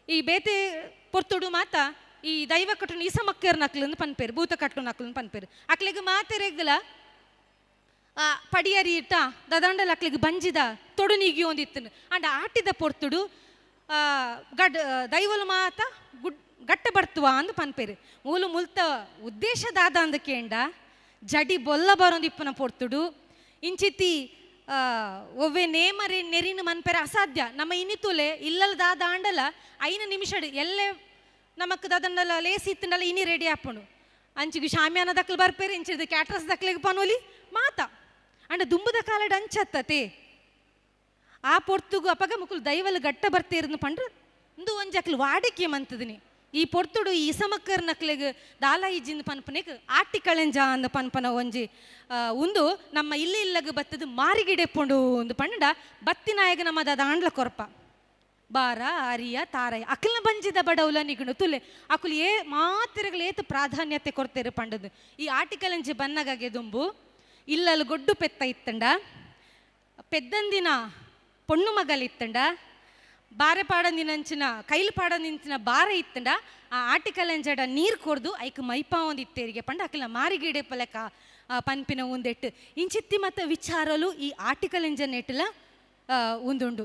ಈ ಬೇತೆ ಪೊರ್ತುಡು ಮಾತ ಈ ದೈವ ಕಟ್ಟುನ ಇಸ ಮಕ್ಕರ್ ನಕ್ಲಂದು ಪನ್ಪೇರು ಭೂತ ಕಟ್ಟು ನಕ್ಲಂದು ಪನ್ಪೇರು ಅಕ್ಲೆಗ್ ಮಾತೆರೆಗ್ಲ ಪಡಿಯರಿ ಇಟ್ಟ ದದಂಡಲ ಅಕ್ಲೆಗ್ ಬಂಜಿದ ತೊಡು ನೀಗಿ ಒಂದಿತ್ತನು ಅಂಡ ಆಟಿದ ಪೊರ್ತುಡು ಗಡ್ ದೈವಲು ಮಾತ ಗುಡ್ ಗಟ್ಟ ಬರ್ತುವ ಅಂದು ಪನ್ಪೇರು ಮೂಲು ಮುಲ್ತ ಉದ್ದೇಶ ದಾದ ಅಂದಕೇಂಡ ಜಡಿ ಬೊಲ್ಲ ಬರೋಂದಿಪ್ಪನ ಪೊರ್ತುಡು ಇಂಚಿತಿ ಒವ್ವೆ ನೇಮರೆ ನೆರಿನ ಮನ್ಪೆರ ಅಸಾಧ್ಯ ನಮ್ಮ ಇನಿತುಲೆ ಇಲ್ಲಲ್ ದಾದ ಆಂಡಲ 5 ನಿಮಿಷಡ್ ಎಲ್ಲೆ ನಮಕ್ ದಾದಂಡಲ ಲೇಸಿ ಇತ್ತಂಡಲ ಇನಿ ರೆಡಿ ಆಪುಂಡು ಅಂಚಿಗೆ ಶಾಮಿಯಾನ ದಕ್ಲು ಬರ್ಪೇರು ಇಂಚಿದ ಕ್ಯಾಟ್ರಸ್ ದಕ್ಲಿಗೆ ಪನೋಲಿ ಮಾತ ಅಂಡ ದುಂಬುದ ಕಾಲಡ್ ಅಂಚತ್ತತೆ ಆ ಪೊರ್ತುಗು ಅಪಗ ಮುಕುಲು ದೈವಲು ಗಟ್ಟ ಬರ್ತೀರ್ನು ಪಂಡ್ರೆ ಇಂದು ಒಂಜಿ ಅಕ್ಲು ವಾಡಿಕೆ ಮಂತದಿನಿ ಈ ಪೊರ್ತುಡು ಈ ಇಸಮಕ್ಕರ್ ನಕ್ಲೆಗ್ ದಾಲ ಇಜ್ಜಿಂದ ಪನ್ಪನೆಗ್ ಆಟಿ ಕಳೆಂಜ ಅಂದ ಪನ್ಪನ ಒಂಜಿ ಉಂದು ನಮ್ಮ ಇಲ್ಲ ಇಲ್ಲಗ ಬತ್ತದು ಮಾರಿಗಿಡೆ ಪೊಂಡು ಒಂದು ಪಂಡ ಬತ್ತಿನಾಯಗ ನಮ್ಮ ದಾಂಡ್ಲ ಕೊರಪ ಬಾರ ಅರಿಯ ತಾರಯ ಅಕ್ಲನ ಬಂಜಿದ ಬಡವುಲ ನಿಗುಣು ತುಲೆ ಅಕುಲು ಏ ಮಾತಿರಗಳು ಏತು ಪ್ರಾಧಾನ್ಯತೆ ಕೊಡ್ತೇರು ಪಂಡದು ಈ ಆಟಿಕಲಂಜಿ ಬನ್ನಗಾಗೆ ದುಂಬು ಇಲ್ಲಲ್ಲಿ ಗೊಡ್ಡು ಪೆತ್ತ ಇತ್ತಂಡ ಪೆದ್ದಂದಿನ ಪೊಣ್ಣು ಮಗಲಿತ್ತಂಡ ಬಾರೆ ಪಾಡಂದಿನಂಚಿನ ಕೈಲು ಪಾಡಂದಿನ ಬಾರೆ ಇತ್ತಂಡ ಆ ಆಟಿಕಲಂಜಡ ನೀರು ಕೊರ್ದು ಐಕ್ ಮೈಪಾ ಒಂದು ಇತ್ತೇರಿಗೆ ಪಂಡ ಅಕ್ಲ ಮಾರಿಗಿಡೆ ಪಲಕ ಪನ್ಪಿನ ಒಂದೆಟ್ಟು ಇಂಚಿತ್ತಿ ಮತ್ತ ವಿಚಾರಲು ಈ ಆಟಿಕಲಂಜ ನೆಟ್ಟಲ ಒಂದುಂಡು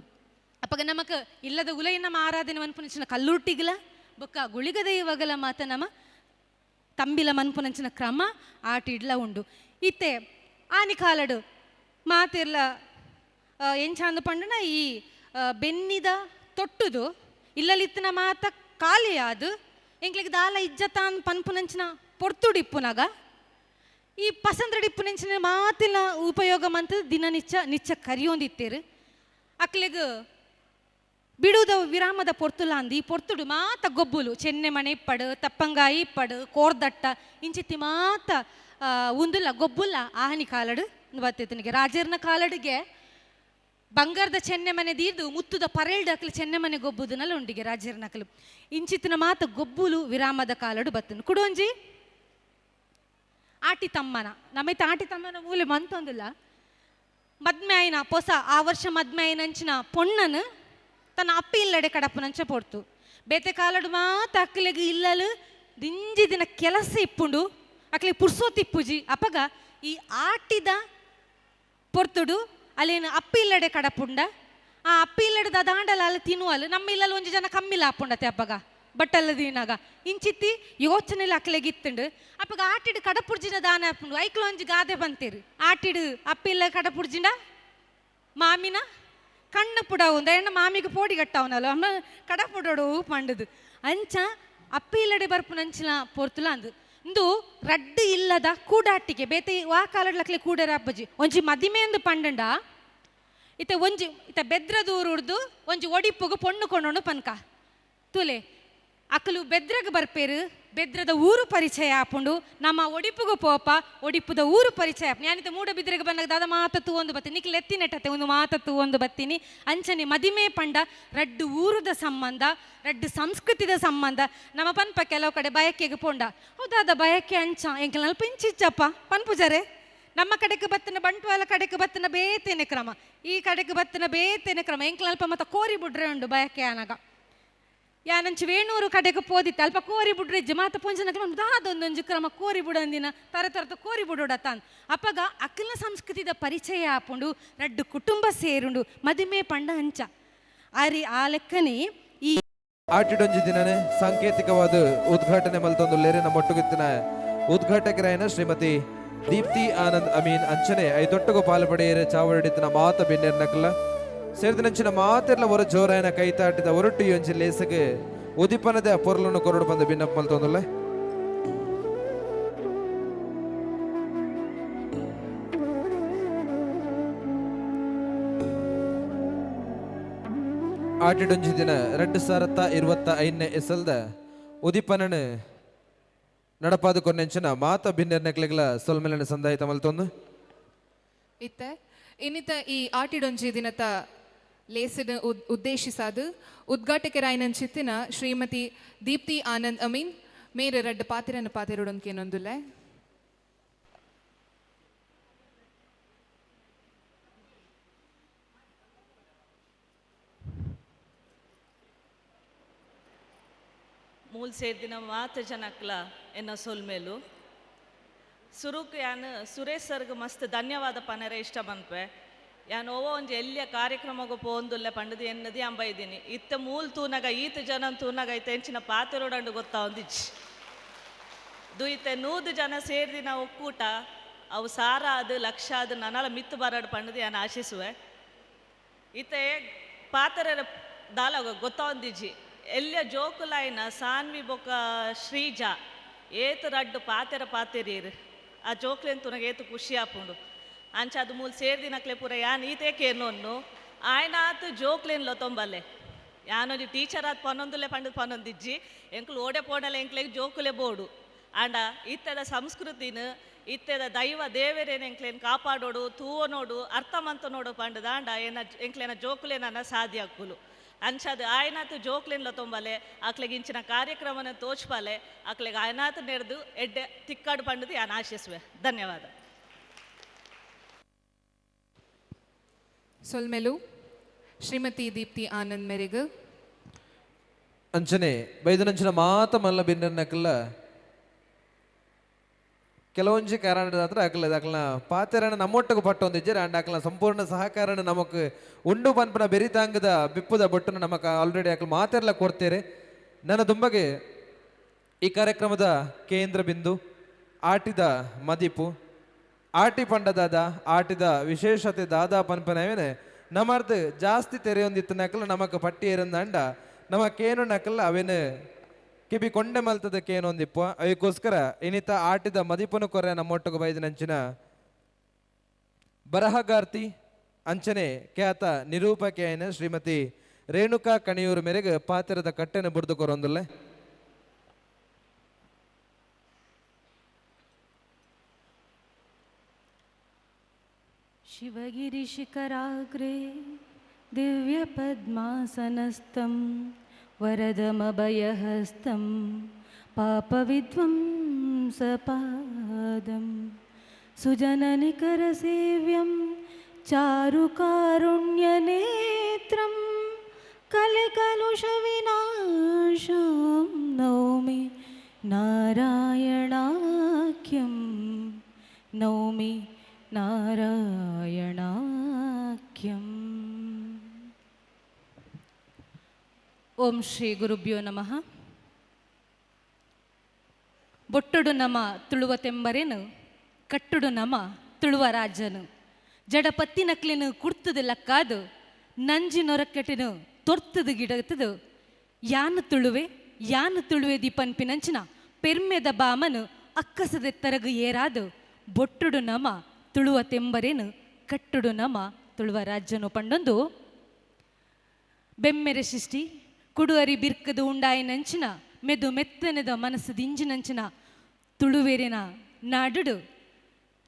ಅಪ್ಪಗ ನಮಕ್ ಇಲ್ಲದ ಉಲೈ ನಮ್ಮ ಆರಾಧನೆ ಮನ್ಪುನಂಚಿನ ಕಲ್ಲುರ್ಟಿಗಲ ಬೊಕ್ಕ ಗುಳಿಗ ದೈವಗಲ ಮಾತ ನಮ್ಮ ತಂಬಿಲ ಮನ್ಪುನಂಚಿನ ಕ್ರಮ ಆಟಿಡ್ಲ ಉಂಡು ಇತ್ತೆ ಆನಿ ಕಾಲಡು ಮಾತಿರ್ಲ ಎಂಚಾಂದು ಪಂಡನ ಈ ಬೆನ್ನಿದ ತೊಟ್ಟುದು ಇಲ್ಲಲಿತ್ತಿನ ಮಾತ ಖಾಲಿಯಾದು ಎಂಕ್ಲಿಗೆ ದಾಲ ಇಜ್ಜತಾನ್ ಪನ್ಪುನಂಚಿನ ಪೊರ್ತುಡಿಪ್ಪುನಾಗ ಈ ಪಸಂದ್ರಡಿಪ್ಪುನಂಚಿನ ಮಾತಿನ ಉಪಯೋಗ ಮಂತ ದಿನ ನಿಚ್ಚ ನಿಚ್ಚ ಕರಿಯೊಂದಿತ್ತೇರು ಅಕ್ಲೆಗ್ ಬಿಡುದ ವಿರಾಮದ ಪೊರ್ತುಲ ಅಂದು ಈ ಪೊರ್ತುಡು ಮಾತ ಗೊಬ್ಬುಲು ಚೆನ್ನೆ ಮಣೆ ಇಪ್ಪಡು ತಪ್ಪಂಗಾಯಿ ಇಪ್ಪಡು ಕೋರ್ದಟ್ಟ ಇಂಚಿತ್ತಿ ಮಾತ ಉಂದುಲ ಗೊಬ್ಬುಲ ಆಹನಿ ಕಾಲಡು ಬತ್ತೈತನಿಗೆ ರಾಜರ್ನ ಕಾಲಡಿಗೆ ಬಂಗಾರದ ಚೆನ್ನೆ ಮನೆ ದೀರ್ದು ಮುತ್ತುದ ಪರೇಲ್ಡ್ ಅಕ್ಲು ಚೆನ್ನೆ ಮನೆ ಗೊಬ್ಬುದನಲ್ಲ ಉಂಡಿಗೆ ರಾಜರ್ನಕಲು ಇಂಚಿತ್ತಿನ ಮಾತ ಗೊಬ್ಬುಲು ವಿರಾಮದ ಕಾಲಡು ಬತ್ತನು. ಕುಡೊಂಜಿ ಆಟಿ ತಮ್ಮನ, ನಮ್ಮೈತ ಆಟಿ ತಮ್ಮನ ಮೂಲೆ ಮಂತೊಂದಿಲ್ಲ. ಮದ್ಮೆ ಆಯ್ನ ಪೊಸ ಆ ವರ್ಷ ಮದ್ಮೆ ಆಯ್ನಂಚಿನ ಪೊಣ್ಣನು ತನ್ನ ಅಪ್ಪಿ ಇಲ್ಲಡೆ ಕಡಪುನಂಚ ಪೊಡ್ತು. ಬೇತೆ ಕಾಲಡು ಮಾತ ಅಕ್ಲೆಗ್ ಇಲ್ಲಲು ದಿಂಜಿ ದಿನ ಕೆಲಸ ಇಪ್ಪುಂಡು, ಅಕ್ಲೆಗ್ ಪುರ್ಸೋತ್ ಇಪ್ಪುಜಿ. ಅಪಗ ಈ ಆಟಿದ ಪೊರ್ತುಡು ಅಲ್ಲೇನು ಅಪ್ಪಿ ಇಲ್ಲಡೆ ಕಡಪುಂಡ, ಆ ಅಪ್ಪಿ ಇಲ್ಲಡೆದ ದಾಂಡಲ ಅಲ್ಲಿ ತಿನ್ನುವಲ್ಲ. ನಮ್ಮ ಇಲ್ಲಲ್ಲಿ ಒಂಜಿ ಜನ ಕಮ್ಮಿಲ ಆಪುಂಡತೆ ಅಪ್ಪಗ ಬಟ್ಟಲ್ಲ ದಿನಾಗ ಇಂಚಿತ್ತಿ ಯೋಚನೆಲಿ ಅಕ್ಲೆಗ್ ಇತ್ತುಂಡು. ಅಪ್ಪಗ ಆಟಿಡು ಕಡಪುರ್ಜಿನ ದಾನ ಆಪುಂಡು. ಐಕ್ಲ ಒಂಜಿ ಗಾದೆ ಬಂತೀರಿ, ಆಟಿಡು ಅಪ್ಪಿಲ್ಲ ಕಡಪುರ್ಜಿನ ಮಾಮಿನ ಕಣ್ಣು ಪುಡವು ಎಣ್ಣ ಮಾಮಿಗೆ ಪೋಡಿ ಕಟ್ಟವನಲ್ಲ ಅಮ್ಮ ಕಡಪುಡೋಡು ಪಂಡದು. ಅಂಚ ಅಪ್ಪಿ ಇಲ್ಲಡೆ ಬರ್ಪುನಂಚಿನ ಪೊರ್ತುಲ ಅಂದು ಇಂದು ರಡ್ಡು ಇಲ್ಲದ ಕೂಡಾಟಿಗೆ ಬೇತೆ ವಾ ಕಾಲಡ್ಲಕ್ಲೆ ಕೂಡರ ಅಪ್ಪಜಿ ಒಂಜಿ ಮದಿಮೆ ಅಂದು ಪಂಡಂಡ ಇತ್ತ ಒಂಜಿ ಇತ್ತ ಬೆದ್ರ ದೂರುಡ್ದು ಒಂಜಿ ಒಡಿಪುಗು ಪೊಣ್ಣು ಕೊಂಡೋಣು ಪನ್ಕ ತುಲೆ ಅಕಲು ಬೆದ್ರಗ್ ಬರ್ಪೇರು, ಬೆದ್ರದ ಊರು ಪರಿಚಯ ಆಪುಂಡು. ನಮ್ಮ ಒಡಿಪುಗು ಪೋಪ ಒಡಿಪುದ ಊರು ಪರಿಚಯ ಆಪುಂಡು. ಯಾನಿತ ಮೂಡ ಬಿದ್ರಗ್ ಬಂದಾಗ ದಾದ ಮಾತ ತೂವೊಂದು ಬತ್ತೀನಿ, ನಿಕ್ಲೆ ಎತ್ತಿನೆಟ್ಟತೆ ಒಂದು ಮಾತ ತೂವೊಂದು ಬತ್ತೀನಿ. ಅಂಚನೆ ಮದಿಮೆ ಪಂಡ ರಡ್ಡು ಊರುದ ಸಂಬಂಧ, ರಡ್ಡು ಸಂಸ್ಕೃತಿದ ಸಂಬಂಧ. ನಮ್ಮ ಪನ್ಪ ಕೆಲವು ಕಡೆ ಬಯಕೆಗೆ ಪೋಂಡ ಹೌದಾದ ಬಯಕೆ ಅಂಚ ಎಂಕಲ್ ನಲ್ಪ ಇಂಚಿಚ್ಚಪ್ಪ ಪನ್ಪುಜಾರೆ. ನಮ್ಮ ಕಡೆಗೆ ಬತ್ತನ ಬಂಟ್ವಾಲ ಕಡೆಗೆ ಬತ್ತನ ಬೇತೇನೆ ಕ್ರಮ, ಈ ಕಡೆಗೆ ಬತ್ತನ ಬೇತೇನೆ ಕ್ರಮ. ಎಂಕಲ್ ಅಲ್ಪ ಮತ್ತ ಕೋರಿ ಬುಡ್ರೆ ಉಂಡು ಬಯಕೆ ಆನಾಗ. ಯಾನಂಚು ವೇಣೂರು ಕಡೆಗೆ ಪೋದಿತ್ತು ಅಲ್ಪ ಕೋರಿ ಬುಡ್ರೆ ಮಾತ ಪೊಂಜನ ದಾದೊಂದೊಂಜು ಕ್ರಮ ಕೋರಿ ಬುಡಂದಿನ ತರ ತರತ ಕೋರಿ ಬುಡೋಡ ತಾನ್. ಅಪ್ಪಗ ಅಖಿಲ ಸಂಸ್ಕೃತಿದ ಪರಿಚಯ ಆಪುಂಡು, ರಡ್ಡು ಕುಟುಂಬ ಸೇರುಂಡು ಮದಿಮೆ ಪಂಡ ಅಂಚ ಅರಿ ಆ ಲೆಕ್ಕನೆ. ಈ ಆಟಿಡೊಂಜಿ ದಿನನೇ ಸಾಂಕೇತಿಕವಾದ ಉದ್ಘಾಟನೆ ಮಲ್ತೊಂದುಲ್ಲೇರೆ. ನಮ್ಮ ಒಟ್ಟುಗಿತ್ತಿನ ಉದ್ಘಾಟಕರಾಯನ ಶ್ರೀಮತಿ ದೀಪ್ತಿ ಆನಂದ್ ಅಮೀನ್ ಅಂಚನೆ ಐದೊಟ್ಟುಗು ಪಾಲ್ಪಡೆಯರೆ ಚಾವಡಿತ್ತಿನ ಮಾತ ಬಿನ್ನೆರ್ ನಕಲ ಸೇರಿದನಂಚಿನ ಮಾತೆರ್ಲ ಹೊರ ಜೋರಾಯನ ಕೈತಾಟಿದ ಒರಟು ಯೊಂಜಿ ಲೇಸಗೆ ಉದಿಪನದ ಪೊರ್ಲನ್ನು ಕೊರಡು ಬಂದ ಬಿನ್ನಪ್ಪ ಮಲ್ತೊಂದುಲ್ಲೆ. ಆಟಿಡೊಂಜಿ ದಿನ 2025ನೇ ಎಸಲ್ದ ಉದಿಪನನು ನಡಪಾದ ಕೊನೆಂಚಿನ ಮಾತ ಬಿನ್ನೆರ್ನಕ್ಲೆಗ್ಲ ಸೊಲ್ಮೆಲನ ಸಂದಾಯಿತ ಮಲ್ತೊಂದು. ಇತ್ತ ಇನ್ನಿತ ಈ ಆಟಿಡೊಂಜಿ ದಿನತ ಲೇಸಿನ ಉದ್ದೇಶಿಸಾದು ಉದ್ಘಾಟಕರಾಯನಂಚಿತ್ತಿನ ಶ್ರೀಮತಿ ದೀಪ್ತಿ ಆನಂದ್ ಅಮೀನ್ ಮೇರೆ ರಡ್ಡ ಪಾತಿರನ್ನು ಪಾತಿರುಡೊಂದ್ಕೇನೊಂದುಲ್ಲೆ. ಮೂಲ್ ಸೇರ್ದಿನ ಮಾತ ಜನಕ್ಲ ಎನ್ನ ಸೊಲ್ಮೇಲು ಸುರುಕು ಯಾನ್ ಸುರೇಶ್ ಸರ್ಗ್ ಮಸ್ತ್ ಧನ್ಯವಾದ ಪನರೆ ಇಷ್ಟ ಬಂದ್ಪೆ. ಯಾನ್ ಓವೋ ಒಂಜಿ ಎಲ್ಲಿಯ ಕಾರ್ಯಕ್ರಮಗೂ ಪೋಂದುಲ್ಲೆ ಪಂಡದು ಎನ್ನದಿ ಅಂಬ ಇದ್ದೀನಿ. ಇತ್ತ ಮೂಲ್ ತೂನಗ ಈತ ಜನ ತೂನಗ ಇತ್ತ ಎಂಚಿನ ಪಾತಿರೋಡಂಡು ಗೊತ್ತಾ ಒಂದಿಚ್ಚಿ ದುಯಿತೆ 100 ಜನ ಸೇರ್ದಿನ ಒಕ್ಕೂಟ ಅವು ಸಾರ ಅದು ಲಕ್ಷ ಅದು ನನಲ ಮಿತ್ತು ಬರಡು ಪಂಡದು ಯಾನ್ ಆಶಿಸುವೆ. ಇತ್ತೆ ಪಾತ್ರ ದಾಲ ಗೊತ್ತಾ ಒಂದಿಜ್ಜಿ ಎಲ್ಲಿಯ ಜೋಕುಲಾಯಿನ ಸಾನ್ವಿ ಬೊಕ್ಕ ಶ್ರೀಜಾ ಏತು ರಡ್ಡು ಪಾತೆರ ಪಾತೆರೀರು ಆ ಜೋಕ್ಲೆನ್ ತುನಗ ಏತು ಖುಷಿ ಆಪುಂಡು. ಅಂಚ ಅದು ಮೂಲ ಸೇರ್ದಿನಕ್ಲೆ ಪೂರ ಯಾನ್ ಈತೇ ಕೇರ್ನೊನ್ನು ಆಯ್ನಾತು ಜೋಕ್ಲೆನ್ ಲೊತೊಂಬಲ್ಲೆ ಯಾನೊಂಜಿ ಟೀಚರ್ ಆದ್ ಪನ್ನೊಂದುಲ್ಲೆ ಪಂಡದ್ ಪನ್ನೊಂದಿಜ್ಜಿ ಎಂಕ್ಲು ಓಡೆ ಪೋಡಲೆ ಎಂಕ್ಲೆಗ್ ಜೋಕುಲೆ ಬೋಡು. ಆಂಡ ಇತ್ತೆದ ಸಂಸ್ಕೃತಿನ ಇತ್ತೆದ ದೈವ ದೇವರೇನ ಎಂಕ್ಲೇನ್ ಕಾಪಾಡೋಡು ತೂವನೋಡು ಅರ್ಥ ಮಂತ ನೋಡು ಪಂಡದ ಆಂಡ ಏನ ಎಂಕ್ಲೇನ ಜೋಕುಲೇನ ಸಾಧ್ಯ ಅಕ್ಕುಲು. ಅಂಚಾದ ಆಯ್ನಾತು ಜೋಕ್ಲೆನ್ ಲೊತೊಂಬಲೆ ಆಕ್ಲೆಗ್ ಇಂಚಿನ ಕಾರ್ಯಕ್ರಮನ ತೋಚ್ಪಾಲೆ ಆಕ್ಲೆಗ್ ಆಯ್ನಾತು ನೆರೆದು ಎಡ್ಡೆ ತಿಕ್ಕಾಡು ಪಂಡದು ಯಾನ್ ಆಶಿಸುವೆ. ಧನ್ಯವಾದ. ಸೊಲ್ಮೆಲು ಶ್ರೀಮತಿ ದೀಪ್ತಿ ಆನಂದ್ ಮೇರೆಗ್. ಅಂಚನೆ ಬೈದನಂಚಿನ ಮಾತ ಮಲ್ಲ ಬಿನ್ನರ್ನಕಲ್ಲ ಕೆಲವೊಂಜಿ ಕಾರಣದ ಅಕಲ ಅಕಲ್ನ ಪಾತೆರಣ ನಮ್ಮೊಟ್ಟುಗು ಪಟ್ಟೊಂದಿಜ್ಜೆರ್ ಅಂಡ್ ಅಕಲ್ನ ಸಂಪೂರ್ಣ ಸಹಕಾರಣ ನಮಕ್ ಉಂಡು ಪನ್ಪನ ಬೆರಿತಾಂಗದ ಬಿಪ್ಪುದ ಬೊಟ್ಟುನ ನಮಕ್ ಆಲ್ರೆಡಿ ಅಕಲ್ ಮಾತೆರ್ಲ ಕೊಡ್ತೇರೆ. ನನ್ನ ದುಂಬಗೆ ಈ ಕಾರ್ಯಕ್ರಮದ ಕೇಂದ್ರ ಬಿಂದು ಆಟಿದ ಮದಿಪು ಆಟಿ ಪಂಡದಾದ ಆಟಿದ ವಿಶೇಷತೆ ದಾದಾ ಪನ್ಪನವೇನೆ ನಮರ್ದು ಜಾಸ್ತಿ ತೆರೆಯೊಂದಿತ್ತು ನಕಲ ನಮಕ್ ಪಟ್ಟಿ ಏರಂದಂಡ ನಮ್ಮ ಕೇನು ನಕಲ ಅವೇನು ಕಿಬಿ ಕೊಂಡೆ ಮಲ್ತದ ಕೇನೊಂದಿಪ್ಪ. ಅದಕ್ಕೋಸ್ಕರ ಇನ್ನಿತ ಆಟಿದ ಮದಿಪುನು ಕೊರೆ ನಮ್ಮೊಟ್ಟುಗು ಬೈದಿನಂಚಿನ ಬರಹಗಾರ್ತಿ ಅಂಚನೆ ಖ್ಯಾತ ನಿರೂಪಕಿಯಾಯಿನ ಶ್ರೀಮತಿ ರೇಣುಕಾ ಕಣಿಯೂರು ಮೇರೆಗೆ ಪಾತ್ರದ ಕಟ್ಟೆನ ಬುಡ್ದು ಕೊರೊಂದುಲ್ಲೆ. ಶಿವಗಿರಿಶಿಖರಾಗ್ರೆ ದಿವ್ಯಪದ್ಮಾಸನಸ್ಥಂ ವರದಮಭಯಹಸ್తం ಪಾಪವಿಧ್ವಂಸಪಾದಂ ಸುಜನನಿಕರಸೇವ್ಯಂ ಚಾರುಕಾರುಣ್ಯನೇತ್ರಂ ಕಲಿಕಲುಷವಿನಾಶಂ ನೌಮಿ ನಾರಾಯಣಾಖ್ಯಂ ನೌಮಿ ನಾರಾಯಣಾಖ್ಯಂ. ಓಂ ಶ್ರೀ ಗುರುಭ್ಯೋ ನಮಃ. ಬೊಟ್ಟುಡು ನಮ ತುಳುವ ತೆಂಬರೇನು, ಕಟ್ಟುಡು ನಮ ತುಳುವ ರಾಜನು, ಜಡಪತ್ತಿ ನಕ್ಲಿನು ಕುಡ್ತದು ಲಕ್ಕಾದು, ನಂಜಿ ನೊರಕೆಟಿನು ತೊರ್ತದು ಗಿಡತದು, ಯಾನು ತುಳುವೆ ಯಾನು ತುಳುವೆ ದೀಪನ್ಪಿನಂಚಿನ ಪೆರ್ಮೆದ ಬಾಮನು ಅಕ್ಕಸದೆತ್ತರಗು ಏರಾದು, ಬೊಟ್ಟುಡು ನಮ ತುಳುವ ತೆಂಬರೇನು, ಕಟ್ಟುಡು ನಮ ತುಳುವ ರಾಜ್ಯನು ಪಂಡೊಂದು ಬೆಮ್ಮೆರೆ ಸೃಷ್ಟಿ ಕುಡುವರಿ ಬಿರ್ಕದು ಉಂಡಾಯಿನಂಚಿನ ಮೆದು ಮೆತ್ತನೆದ ಮನಸ್ಸು ದಿಂಜಿನಂಚಿನ ತುಳುವೆರಿನ ನಾಡುಡು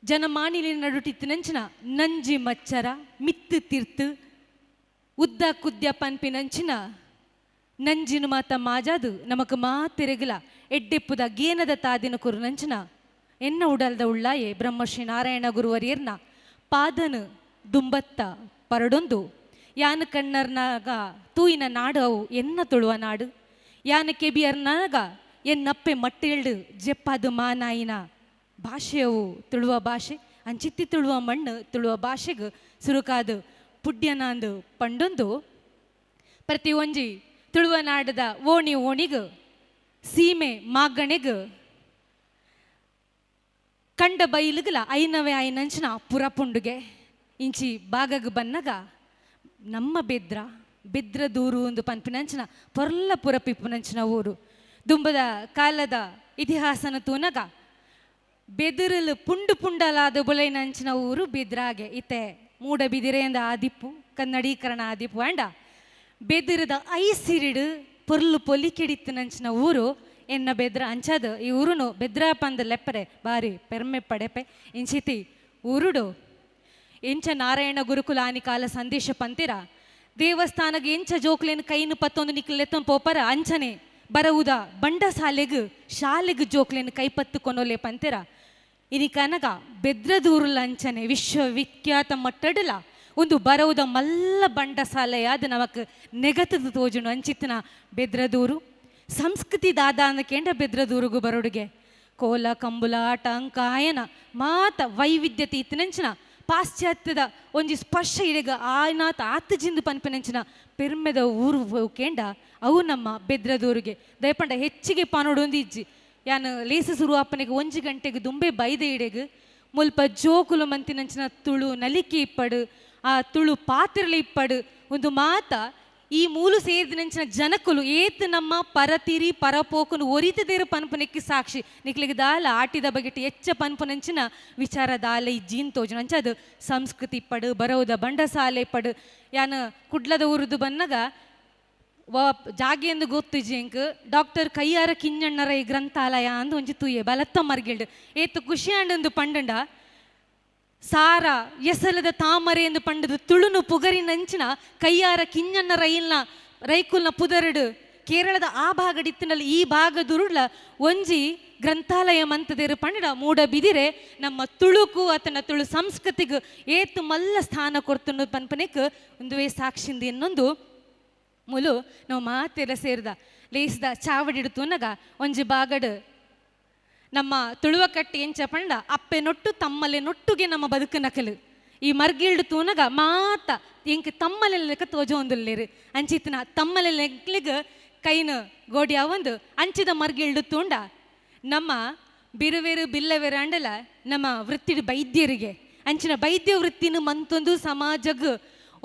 ಜನಮಾನಿಲಿನ ನಡುಟಿತ್ತಿನಂಚಿನ ನಂಜಿ ಮಚ್ಚರ ಮಿತ್ತು ತಿರ್ತು ಉದ್ದ ಕುದ್ಯ ಪನ್ಪಿನಂಚಿನ ನಂಜಿನ ಮಾತ ಮಾಜಾದು ನಮಕ್ ಮಾತೆರೆಗಲ ಎಡ್ಡೆಪ್ಪುದ ಗೇನದ ತಾದಿನ ಕುರುನಂಚಿನ ಎನ್ನ ಉಡಲ್ದ ಉಳ್ಳಾಯೆ ಬ್ರಹ್ಮಶ್ರೀ ನಾರಾಯಣ ಗುರುವರಿಯರ್ನ ಪಾದನು ದುಂಬತ್ತ ಪರಡೊಂದು ಯಾನ ಕಣ್ಣರ್ನಾಗ ತೂಯಿನ ನಾಡು ಅವು ಎನ್ನ ತುಳುವ ನಾಡು, ಯಾನ ಕೆಬಿಯರ್ನಾಗ ಎನ್ನಪ್ಪೆ ಮಟ್ಟೇಳ್ಡು ಜೆಪ್ಪಾದು ಮಾನಾಯಿನ ಭಾಷೆಯವು ತುಳುವ ಭಾಷೆ, ಅಂಚಿತ್ತಿ ತುಳುವ ಮಣ್ಣು ತುಳುವ ಭಾಷೆಗೆ ಸುರುಕಾದು ಪುಡ್ಯನಾಂದು ಪಂಡೊಂದು ಪ್ರತಿ ಒಂಜಿ ತುಳುವ ನಾಡದ ಓಣಿ ಓಣಿಗು ಸೀಮೆ ಮಾಗಣೆಗು ಕಂಡ ಬೈಲುಗಲ ಐನವೇ ಐನಂಚಿನ ಪುರಪುಂಡುಗೆ ಇಂಚಿ ಬಾಗಗ್ ಬನ್ನಗ ನಮ್ಮ ಬೆದ್ರ ಬೆದ್ರ ದೂರು ಒಂದು ಪನ್ಪಿನಂಚಿನ ಪೊರ್ಲ ಪುರಪಿಪ್ಪುನಂಚಿನ ಊರು. ದುಂಬದ ಕಾಲದ ಇತಿಹಾಸನ ತೂನಗ ಬೆದರಲು ಪುಂಡು ಪುಂಡಲಾದ ಬುಲೈನಂಚಿನ ಊರು ಬೆದ್ರಾಗೆ ಇತ್ತೆ ಮೂಡಬಿದಿರೆಯಿಂದ ಆದಿಪ್ಪು ಕನ್ನಡೀಕರಣ ಆದಿಪ್ಪು ಅಂಡ ಬೆದರದ ಐಸಿರಿಡು ಪೊರ್ಲು ಪೊಲಿಕೆಡಿತ್ತಿನಂಚಿನ ಊರು ಎನ್ನ ಬೆದ್ರ ಅಂಚಾದ ಈ ಊರುನು ಬೆದ್ರಾಪ ಅಂದ ಲೆಪ್ಪರೆ ಬಾರಿ ಪೆರ್ಮೆ ಪಡೆಪೆ ಇಂಚಿತಿ ಊರುಡು ಎಂಚ ನಾರಾಯಣ ಗುರುಕುಲ ಆನಿ ಕಾಲ ಸಂದೇಶ ಪಂತಿರ ದೇವಸ್ಥಾನಗೆ ಎಂಚ ಜೋಕ್ಲೇನು ಕೈನು ಪತ್ತೊಂದು ನಿಕ್ಲೆತ್ತೊಂದು ಪೋಪರ ಅಂಚನೆ ಬರವುದ ಬಂಡ ಶಾಲೆಗು ಶಾಲೆಗು ಜೋಕ್ಲೇನು ಕೈಪತ್ತು ಕೊನೊಲೆ ಪಂತಿರ ಇನಿ ಕನಗ ಬೆದ್ರದೂರುಲ ಅಂಚನೆ ವಿಶ್ವವಿಖ್ಯಾತ ಮಟ್ಟಡಲ ಒಂದು ಬರವುದ ಮಲ್ಲ ಬಂಡ ಶಾಲೆಯಾದ ನಮಕ್ ನೆಗತದ ತೋಜುನು ಅಂಚಿತ್ತನ ಬೆದ್ರದೂರು ಸಂಸ್ಕೃತಿ ದಾದ ಅಂದಕೇಂಡ ಬೆದ್ರದೂರುಗು ಬರೋಡುಗೆ ಕೋಲ ಕಂಬುಲ ಆಟ ಅಂಕಾಯನ ಮಾತ ವೈವಿಧ್ಯತೆ ಇತ್ತನಂಚಿನ ಪಾಶ್ಚಾತ್ಯದ ಒಂಜಿ ಸ್ಪರ್ಶ ಇಡೆಗ ಆಯ್ನಾತ ಆತಜಿಂದು ಪನ್ಪಿನಂಚಿನ ಪೆರ್ಮೆದ ಊರು ಕೇಂಡ ಅವು ನಮ್ಮ ಬೆದ್ರದೂರಿಗೆ ದಯಪಂಡ ಹೆಚ್ಚಿಗೆ ಪಾನೋಡೊಂದು ಇಜ್ಜಿ ಯಾನು ಲೇಸ ಸುರುವಾಪನೆಗೆ ಒಂಜಿ ಗಂಟೆಗೆ ದುಂಬೆ ಬೈದೆ ಇಡೆಗ್ ಮುಲ್ಪ ಜೋಕುಲು ಮಂತಿನಂಚಿನ ತುಳು ನಲಿಕೆ ಇಪ್ಪಡು ಆ ತುಳು ಪಾತ್ರಲೆ ಇಪ್ಪಡು ಒಂದು ಮಾತ ಈ ಮೂಲು ಸೇರಿದಿನಂಚಿನ ಜನಕುಲು ಏತ್ ನಮ್ಮ ಪರತಿರಿ ಪರಪೋಕುನು ಒರಿತದೇರು ಪನ್ಪುನೆಕ್ಕಿ ಸಾಕ್ಷಿ ನಿಕ್ಲಿಗೆ ದಾಲ ಆಟಿದ ಬಗೆಟ್ ಎಚ್ಚ ಪನ್ಪುನಂಚಿನ ವಿಚಾರ ದಾಲ ಇಜ್ಜಿನ್ ತೋಜುನ ಅಂಚ ಅದು ಸಂಸ್ಕೃತಿ ಪಡು ಬರವುದ ಬಂಡಸಾಲೆ ಪಡು ಯಾನ ಕುಡ್ಲದ ಊರುದು ಬನ್ನಗ ವ ಜಾಗೆಂದು ಗೊತ್ತಿಜಿ ಎಂಕ್ ಡಾಕ್ಟರ್ ಕೈಯಾರ ಕಿಂಜಣ್ಣರ ಈ ಗ್ರಂಥಾಲಯ ಅಂದು ಒಂಜಿ ತೂಯೆ ಬಲತ್ತ ಮರ್ಗಿಲ್ಡ್ ಏತ್ ಖುಷಿ ಅಂಡಂದು ಪಂಡಂಡ ಸಾರ ಎಸಲದ ತಾಮರೆ ಎಂದು ಪಂಡದು ತುಳುನು ಪುಗರಿನಂಚಿನ ಕೈಯಾರ ಕಿಂಜಣ್ಣ ರೈಲ್ನ ರೈಕುಲ್ನ ಪುದರಡು ಕೇರಳದ ಆ ಭಾಗಡಿತ್ತಿನಲ್ಲಿ ಈ ಭಾಗದುರುಳ ಒಂಜಿ ಗ್ರಂಥಾಲಯ ಮಂತದೇರು ಪಂಡ ಮೂಡ ಬಿದಿರೆ ನಮ್ಮ ತುಳುಕು ಆತನ ತುಳು ಸಂಸ್ಕೃತಿಗೆ ಏತು ಮಲ್ಲ ಸ್ಥಾನ ಕೊಡ್ತುಂಡು ಪನ್ಪನೆಕ್ ಒಂದುವೇ ಸಾಕ್ಷಿಂದ ಇನ್ನೊಂದು ಮುಲು ನಾವು ಮಾತೆಲ್ಲ ಸೇರಿದ ಲೇಸ್ದ ಚಾವಡಿಡು ತುನಗ ಒಂಜಿ ಬಾಗಡು ನಮ್ಮ ತುಳುವ ಕಟ್ಟಿ ಎಂಚ ಪಂಡ ಅಪ್ಪೆ ನೊಟ್ಟು ತಮ್ಮಲೆ ನೊಟ್ಟುಗೆ ನಮ್ಮ ಬದುಕು ನಕಲು ಈ ಮರ್ಗಿಲ್ಡು ತೂನಗ ಮಾತ ಎಂಕ್ ತಮ್ಮಲೆ ಲೆಕ್ಕ ತೋಜೊಂದುಲ್ಲೇರು ಅಂಚಿತ್ನ ತಮ್ಮಲೆ ಲೆಕ್ಲಿಗ್ ಕೈನು ಗೋಡಿ ಅವಂದು ಅಂಚಿದ ಮರ್ಗಿಲ್ಡು ತೂಂಡ ನಮ್ಮ ಬಿರುವೆರು ಬಿಲ್ಲವೆರು ಅಂಡಲ ನಮ್ಮ ವೃತ್ತಿಡು ವೈದ್ಯರಿಗೆ ಅಂಚಿನ ವೈದ್ಯ ವೃತ್ತಿನ ಮಂತೊಂದು ಸಮಾಜಗ್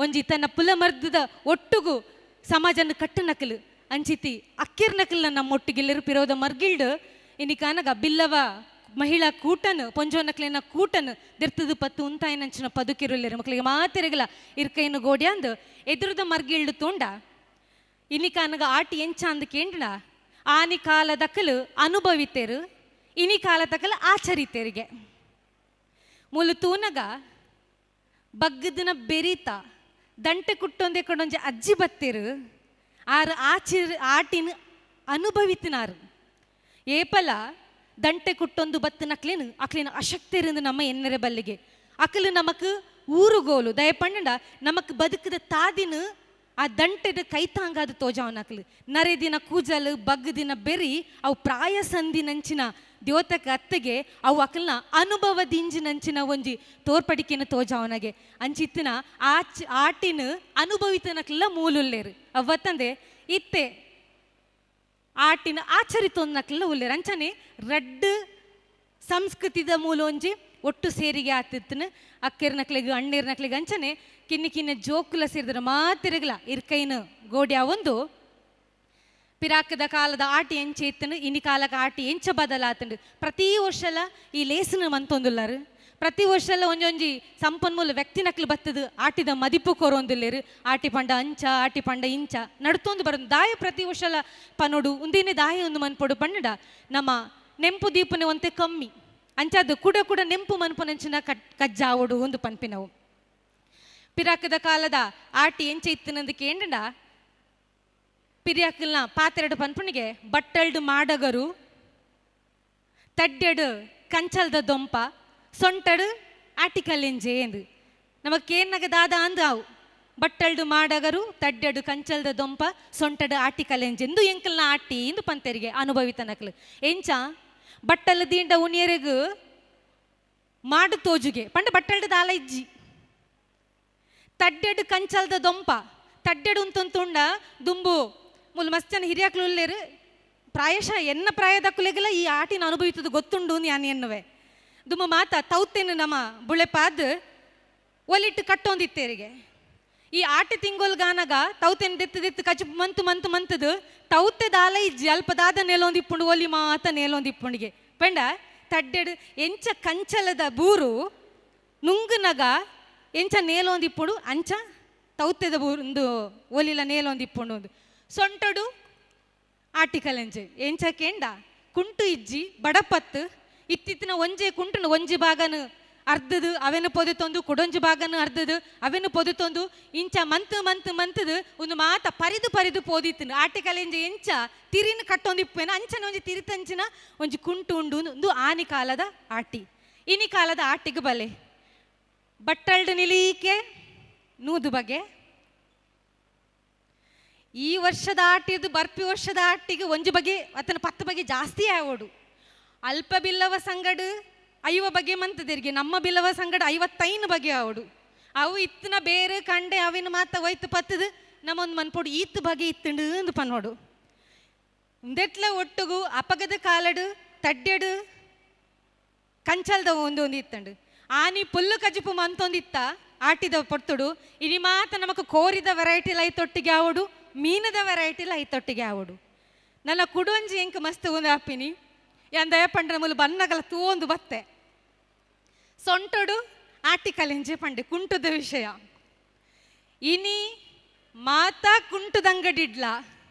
ಒಂಜಿ ತನ್ನ ಪುಲಮರ್ದದ ಒಟ್ಟುಗು ಸಮಾಜನ ಕಟ್ಟು ನಕಲು ಅಂಚಿತಿ ಅಕ್ಕಿರ್ ನಕಲ್ನ ನಮ್ಮ ಒಟ್ಟಿಗೆಲ್ಲರು ಪಿರೋದ ಮರ್ಗಿಲ್ಡು ಇನಿ ಕಾನಗ ಬಿಲ್ಲವ ಮಹಿಳಾ ಕೂಟನು ಪೊಂಜೋನಕ್ಲೆನ ಕೂಟನು ದೆರ್ತದು ಪತ್ತು ಉಂತಾಯಿನಂಚಿನ ಪದುಕಿರುಲ್ಲೇರು ಮಕ್ಕಳಿಗೆ ಮಾತೆರೆಗಲ ಇರ್ಕೈನು ಗೋಡ್ಯಾಂದು ಎದುರುದ ಮರ್ಗಿಲ್ಡು ತೋಂಡ ಇನಿ ಕಾನಗ ಆಟಿ ಎಂಚ ಅಂದ ಕೇಂದ್ರ ಆನಿ ಕಾಲದಕ್ಕಲು ಅನುಭವಿತೇರು ಇನಿ ಕಾಲದಕ್ಕಲು ಆಚರಿತೇರಿಗೆ ಮೂಲು ತೂನಗ ಬಗ್ಗದಿನ ಬೆರೀತ ದಂಟೆ ಕುಟ್ಟೊಂದೆ ಕೊಡೊಂಜಿ ಅಜ್ಜಿ ಬತ್ತೇರು ಆರು ಆಚಿರ್ ಆಟಿನ ಅನುಭವಿತಿನಾರು. ಏಪಲ ದಂಟೆ ಕುಟ್ಟೊಂದು ಬತ್ತಿನ ಅಕ್ಲೇನು ಅಕ್ಲೇನು ಅಶಕ್ತಿರಿಂದ ನಮ್ಮ ಎನ್ನರೆ ಬಲ್ಲಿಗೆ ಅಕಲು ನಮಕ್ ಊರುಗೋಲು ದಯಪಂಡ ನಮಕ್ ಬದುಕದ ತಾದಿನ ಆ ದಂಟೆದ ಕೈತಾಂಗಾದ ತೋಜಾವನ ಅಕಲು ನರೆ ದಿನ ಕೂಜಲು ಬಗ್ಗದಿನ ಬೆರಿ ಅವು ಪ್ರಾಯ ಸಂಧಿ ನಂಚಿನ ದ್ಯೋತಕ ಅತ್ತಿಗೆ ಅವು ಅಕಲ್ನ ಅನುಭವದಿಂಜಿನಂಚಿನ ಒಂಜಿ ತೋರ್ಪಡಿಕೆನ ತೋಜಾವನಗೆ ಅಂಚಿತ್ತಿನ ಆಚ್ ಆಟಿನ ಅನುಭವಿತನಕ್ಲೆಲ್ಲ ಮೂಲುಲ್ಲೇರು ಅವ್ವತ್ತಂದೆ ಇತ್ತೆ ಆಟಿನ ಆಚರಿತೊಂದಕ್ಲೆಲ್ಲ ಉಲ್ಲೇರು. ಅಂಚನೆ ರಡ್ಡು ಸಂಸ್ಕೃತಿದ ಮೂಲ ಒಂಜಿ ಒಟ್ಟು ಸೇರಿಗೆ ಆತಿತ್ತನ ಅಕ್ಕೆರ್ ನಕ್ಲೆಗ್ ಅಣ್ಣೇರ್ ನಕ್ಲೆಗ್ ಅಂಚನೆ ಕಿನ್ನಿ ಕಿನ್ನ ಜೋಕುಲ ಸೇರಿದ್ರ ಮಾತಿರಗಲ ಇರ್ಕೈನ ಗೋಡ್ಯಾ ಒಂದು ಪಿರಾಕದ ಕಾಲದ ಆಟಿ ಎಂಚೆ ಇತ್ತನು ಇನಿ ಕಾಲಕ ಆಟಿ ಎಂಚ ಬದಲಾತಂಡು. ಪ್ರತಿ ವರ್ಷಲ ಈ ಲೇಸನ ಮಂತೊಂದುಲ್ಲಾರು, ಪ್ರತಿ ವರ್ಷಲ ಒಂಜೊಂಜಿ ಸಂಪನ್ಮೂಲ ವ್ಯಕ್ತಿ ನಕ್ಲು ಬತ್ತದು ಆಟಿದ ಮದಿಪು ಕೊರೊಂದುಲ್ಲೇರು. ಆಟಿ ಪಂಡ ಅಂಚ ಆಟಿ ಪಂಡ ಇಂಚ ನಡ್ತೊಂದು ಬರೋದು ದಾಯ ಪ್ರತಿ ವರ್ಷಲ ಪನೋಡು ಉಂದಿನೇ ದಾಯ ಒಂದು ಮನ್ಪೊಡು ಪಂಡ ನಮ್ಮ ನೆಂಪು ದೀಪನೆ ಒಂತೆ ಕಮ್ಮಿ ಅಂಚಾದು ಕೂಡ ಕೂಡ ನೆಂಪು ಮನ್ಪುನಂಚಿನ ಕಜ್ಜಾವಡು ಒಂದು ಪನ್ಪಿನವು. ಪಿರಾಕದ ಕಾಲದ ಆಟಿ ಎಂಚ ಇತ್ತನಂದು ಕೇಂಡ ಪಿರಿಯಾಕಲ್ನ ಪಾತೆರಡು ಪನ್ಪುನಿಗೆ ಬಟ್ಟಲ್ಡು ಮಾಡಗರು ತಡ್ಡೆಡು ಕಂಚಲ್ದ ದೊಂಪ ಸೊಂಟಡು ಆಟಿಕಲ್ಲಿಂಜೆ ಎಂದು ನಮಗೇನಾಗ ದಾದ ಅಂದು ಅವು ಬಟ್ಟಲ್ಡು ಮಾಡಗರು ತಡ್ಡೆಡು ಕಂಚಲ್ದ ದೊಂಪ ಸೊಂಟಡು ಆಟಿಕಲೆಂಜೆ ಎಂದು ಎಂಕಲ್ನ ಆಟಿ ಎಂದು ಪಂತೆರಿಗೆ ಅನುಭವಿತನಕಲು. ಎಂಚ ಬಟ್ಟಲು ದಿಂಡ ಉಣಿಯರಿಗು ಮಾಡು ತೋಜುಗೆ ಪಂಡ ಬಟ್ಟಲ್ಡು ದಾಲ ಇಜ್ಜಿ ತಡ್ಡೆಡು ಕಂಚಲ್ದ ದೊಂಪ ತಡ್ಡೆಡು ಉಂತುಂಡ ದುಂಬು ಮುಲ್ ಮಸ್ತ್ ಜನ ಹಿರಿಯಾಕ್ಲು ಉಲ್ಲೇರು ಪ್ರಾಯಶಃ ಎನ್ನ ಪ್ರಾಯದಕ್ಕುಲೆಗೆಲ್ಲ ಈ ಆಟಿನ ಅನುಭವಿತದ ಗೊತ್ತುಂಡು ಯಾನ್ ಎನ್ನುವೆ. ದುಮ್ಮ ಮಾತ ತೌತೇನು ನಮ್ಮ ಬುಳೆಪಾದ್ ಒಲಿಟ್ಟು ಕಟ್ಟೊಂದಿತ್ತೇರಿಗೆ ಈ ಆಟಿ ತಿಂಗೊಲ್ಗಾನಗ ತೌತೇನು ದೆತ್ತು ದೆತ್ತು ಕಚು ಮಂತು ಮಂತು ಮಂತದು ತೌತೆ ದಾಲ ಇಜ್ಜಿ ಅಲ್ಪದಾದ ನೇಲೊಂದಿಪ್ಪುಂಡು ಒಲಿ ಮಾತ ನೇಲೊಂದಿಪ್ಪುಂಡಿಗೆ ಪಂಡ ತಡ್ಡೆಡು ಎಂಚ ಕಂಚಲದ ಬೂರು ನುಂಗುನಗ ಎಂಚ ನೇಲೊಂದಿಪ್ಪುಂಡು ಅಂಚ ತೌತೆದ ಬೂರು ಒಲಿಲ ನೇಲೊಂದಿಪ್ಪುಂಡು ಒಂದು ಸೊಂಟಡು ಆಟಿಕಲೆಂಜೆ ಎಂಚ ಕೆಂಡ ಕುಂಟು ಇಜ್ಜಿ ಬಡಪತ್ತು ಇತ್ತಿತ್ತಿನ ಒಂಜೆ ಕುಂಟುನು ಒಂಜಿ ಭಾಗನು ಅರ್ಧದು ಅವೆನು ಪೊದೆತೊಂದು ಕುಡೊಂಜಿ ಭಾಗನು ಅರ್ಧದು ಅವೆನು ಪೊದೆತೊಂದು ಇಂಚ ಮಂತ್ ಮಂತ್ ಮಂತದು ಒಂದು ಮಾತ ಪರಿದು ಪರಿದು ಪೋದಿತ್ತನು ಆಟಿಕಲೆಂಜೆ ಎಂಚ ತಿರಿನ ಕಟ್ಟೊಂದಿಪ್ಪೇನ ಅಂಚನ ಒಂಜಿ ತಿರಿತಂಚಿನ ಒಂಜಿ ಕುಂಟು ಉಂಡು ಒಂದು ಆನಿ ಕಾಲದ ಆಟಿ. ಇನಿ ಕಾಲದ ಆಟಿಗೆ ಬಲೆ ಬಟ್ಟಲ್ಡು ನಿಲೀಕೆ ನೂದು ಬಗೆ ಈ ವರ್ಷದ ಆಟಿದು ಬರ್ಪಿ ವರ್ಷದ ಆಟಿಗೆ ಒಂಜಿ ಬಗೆ ಅತನ ಪತ್ತು ಬಗೆ ಜಾಸ್ತಿ ಆವೋಡು. ಅಲ್ಪ ಬಿಲ್ಲವ ಸಂಗಡು 50 ಬಗೆ ಮಂತದಿರಿಗೆ ನಮ್ಮ ಬಿಲ್ಲವ ಸಂಗಡ 55 ಬಗೆ ಆವೋಡು. ಅವು ಇತ್ತನ ಬೇರೆ ಕಂಡೆ ಅವಿನ ಮಾತ ಒಯ್ತು ಪತ್ತದು ನಮ್ಮೊಂದು ಮನ್ಪೋಡು ಈತ್ ಬಗೆ ಇತ್ತಂಡು ಅಂದು ಪನ್ನೋಡು. ಉಂದೆಟ್ಲ ಒಟ್ಟುಗು ಅಪಗದ ಕಾಲಡು ತಡ್ಡೆಡು ಕಂಚಲ್ದ ಒಂದು ಒಂದು ಇತ್ತಂಡು ಆನಿ ಪುಲ್ಲು ಕಜಿಪು ಮಂತೊಂದಿತ್ತ ಆಟಿದ ಪೊರ್ತುಡು. ಇನಿ ಮಾತ ನಮಕ್ ಕೋರಿದ ವೆರೈಟಿ ಲೈತೊಟ್ಟಿಗೆ ಆವೋಡು, ಮೀನದ ವೆರೈಟಿ ಲೈತೊಟ್ಟಿಗೆ ಆವೋಡು. ನನ್ನ ಕುಡೊಂಜಿ ಎಂಕ್ ಮಸ್ತ್ ಒಂದು ಆಪಿನಿ ಎಂದಯ ಪಂಡ್ರ ಮೂಲು ಬನ್ನಗಲ ತೂವೊಂದು ಬತ್ತೆ ಸೊಂಟೊಡು ಆಟಿ ಕಲೆಂಜೆ ಪಂಡೆ ಕುಂಟುದ ವಿಷಯ. ಇನಿ ಮಾತಾ ಕುಂಟುದಂಗಡಿಡ್ಲ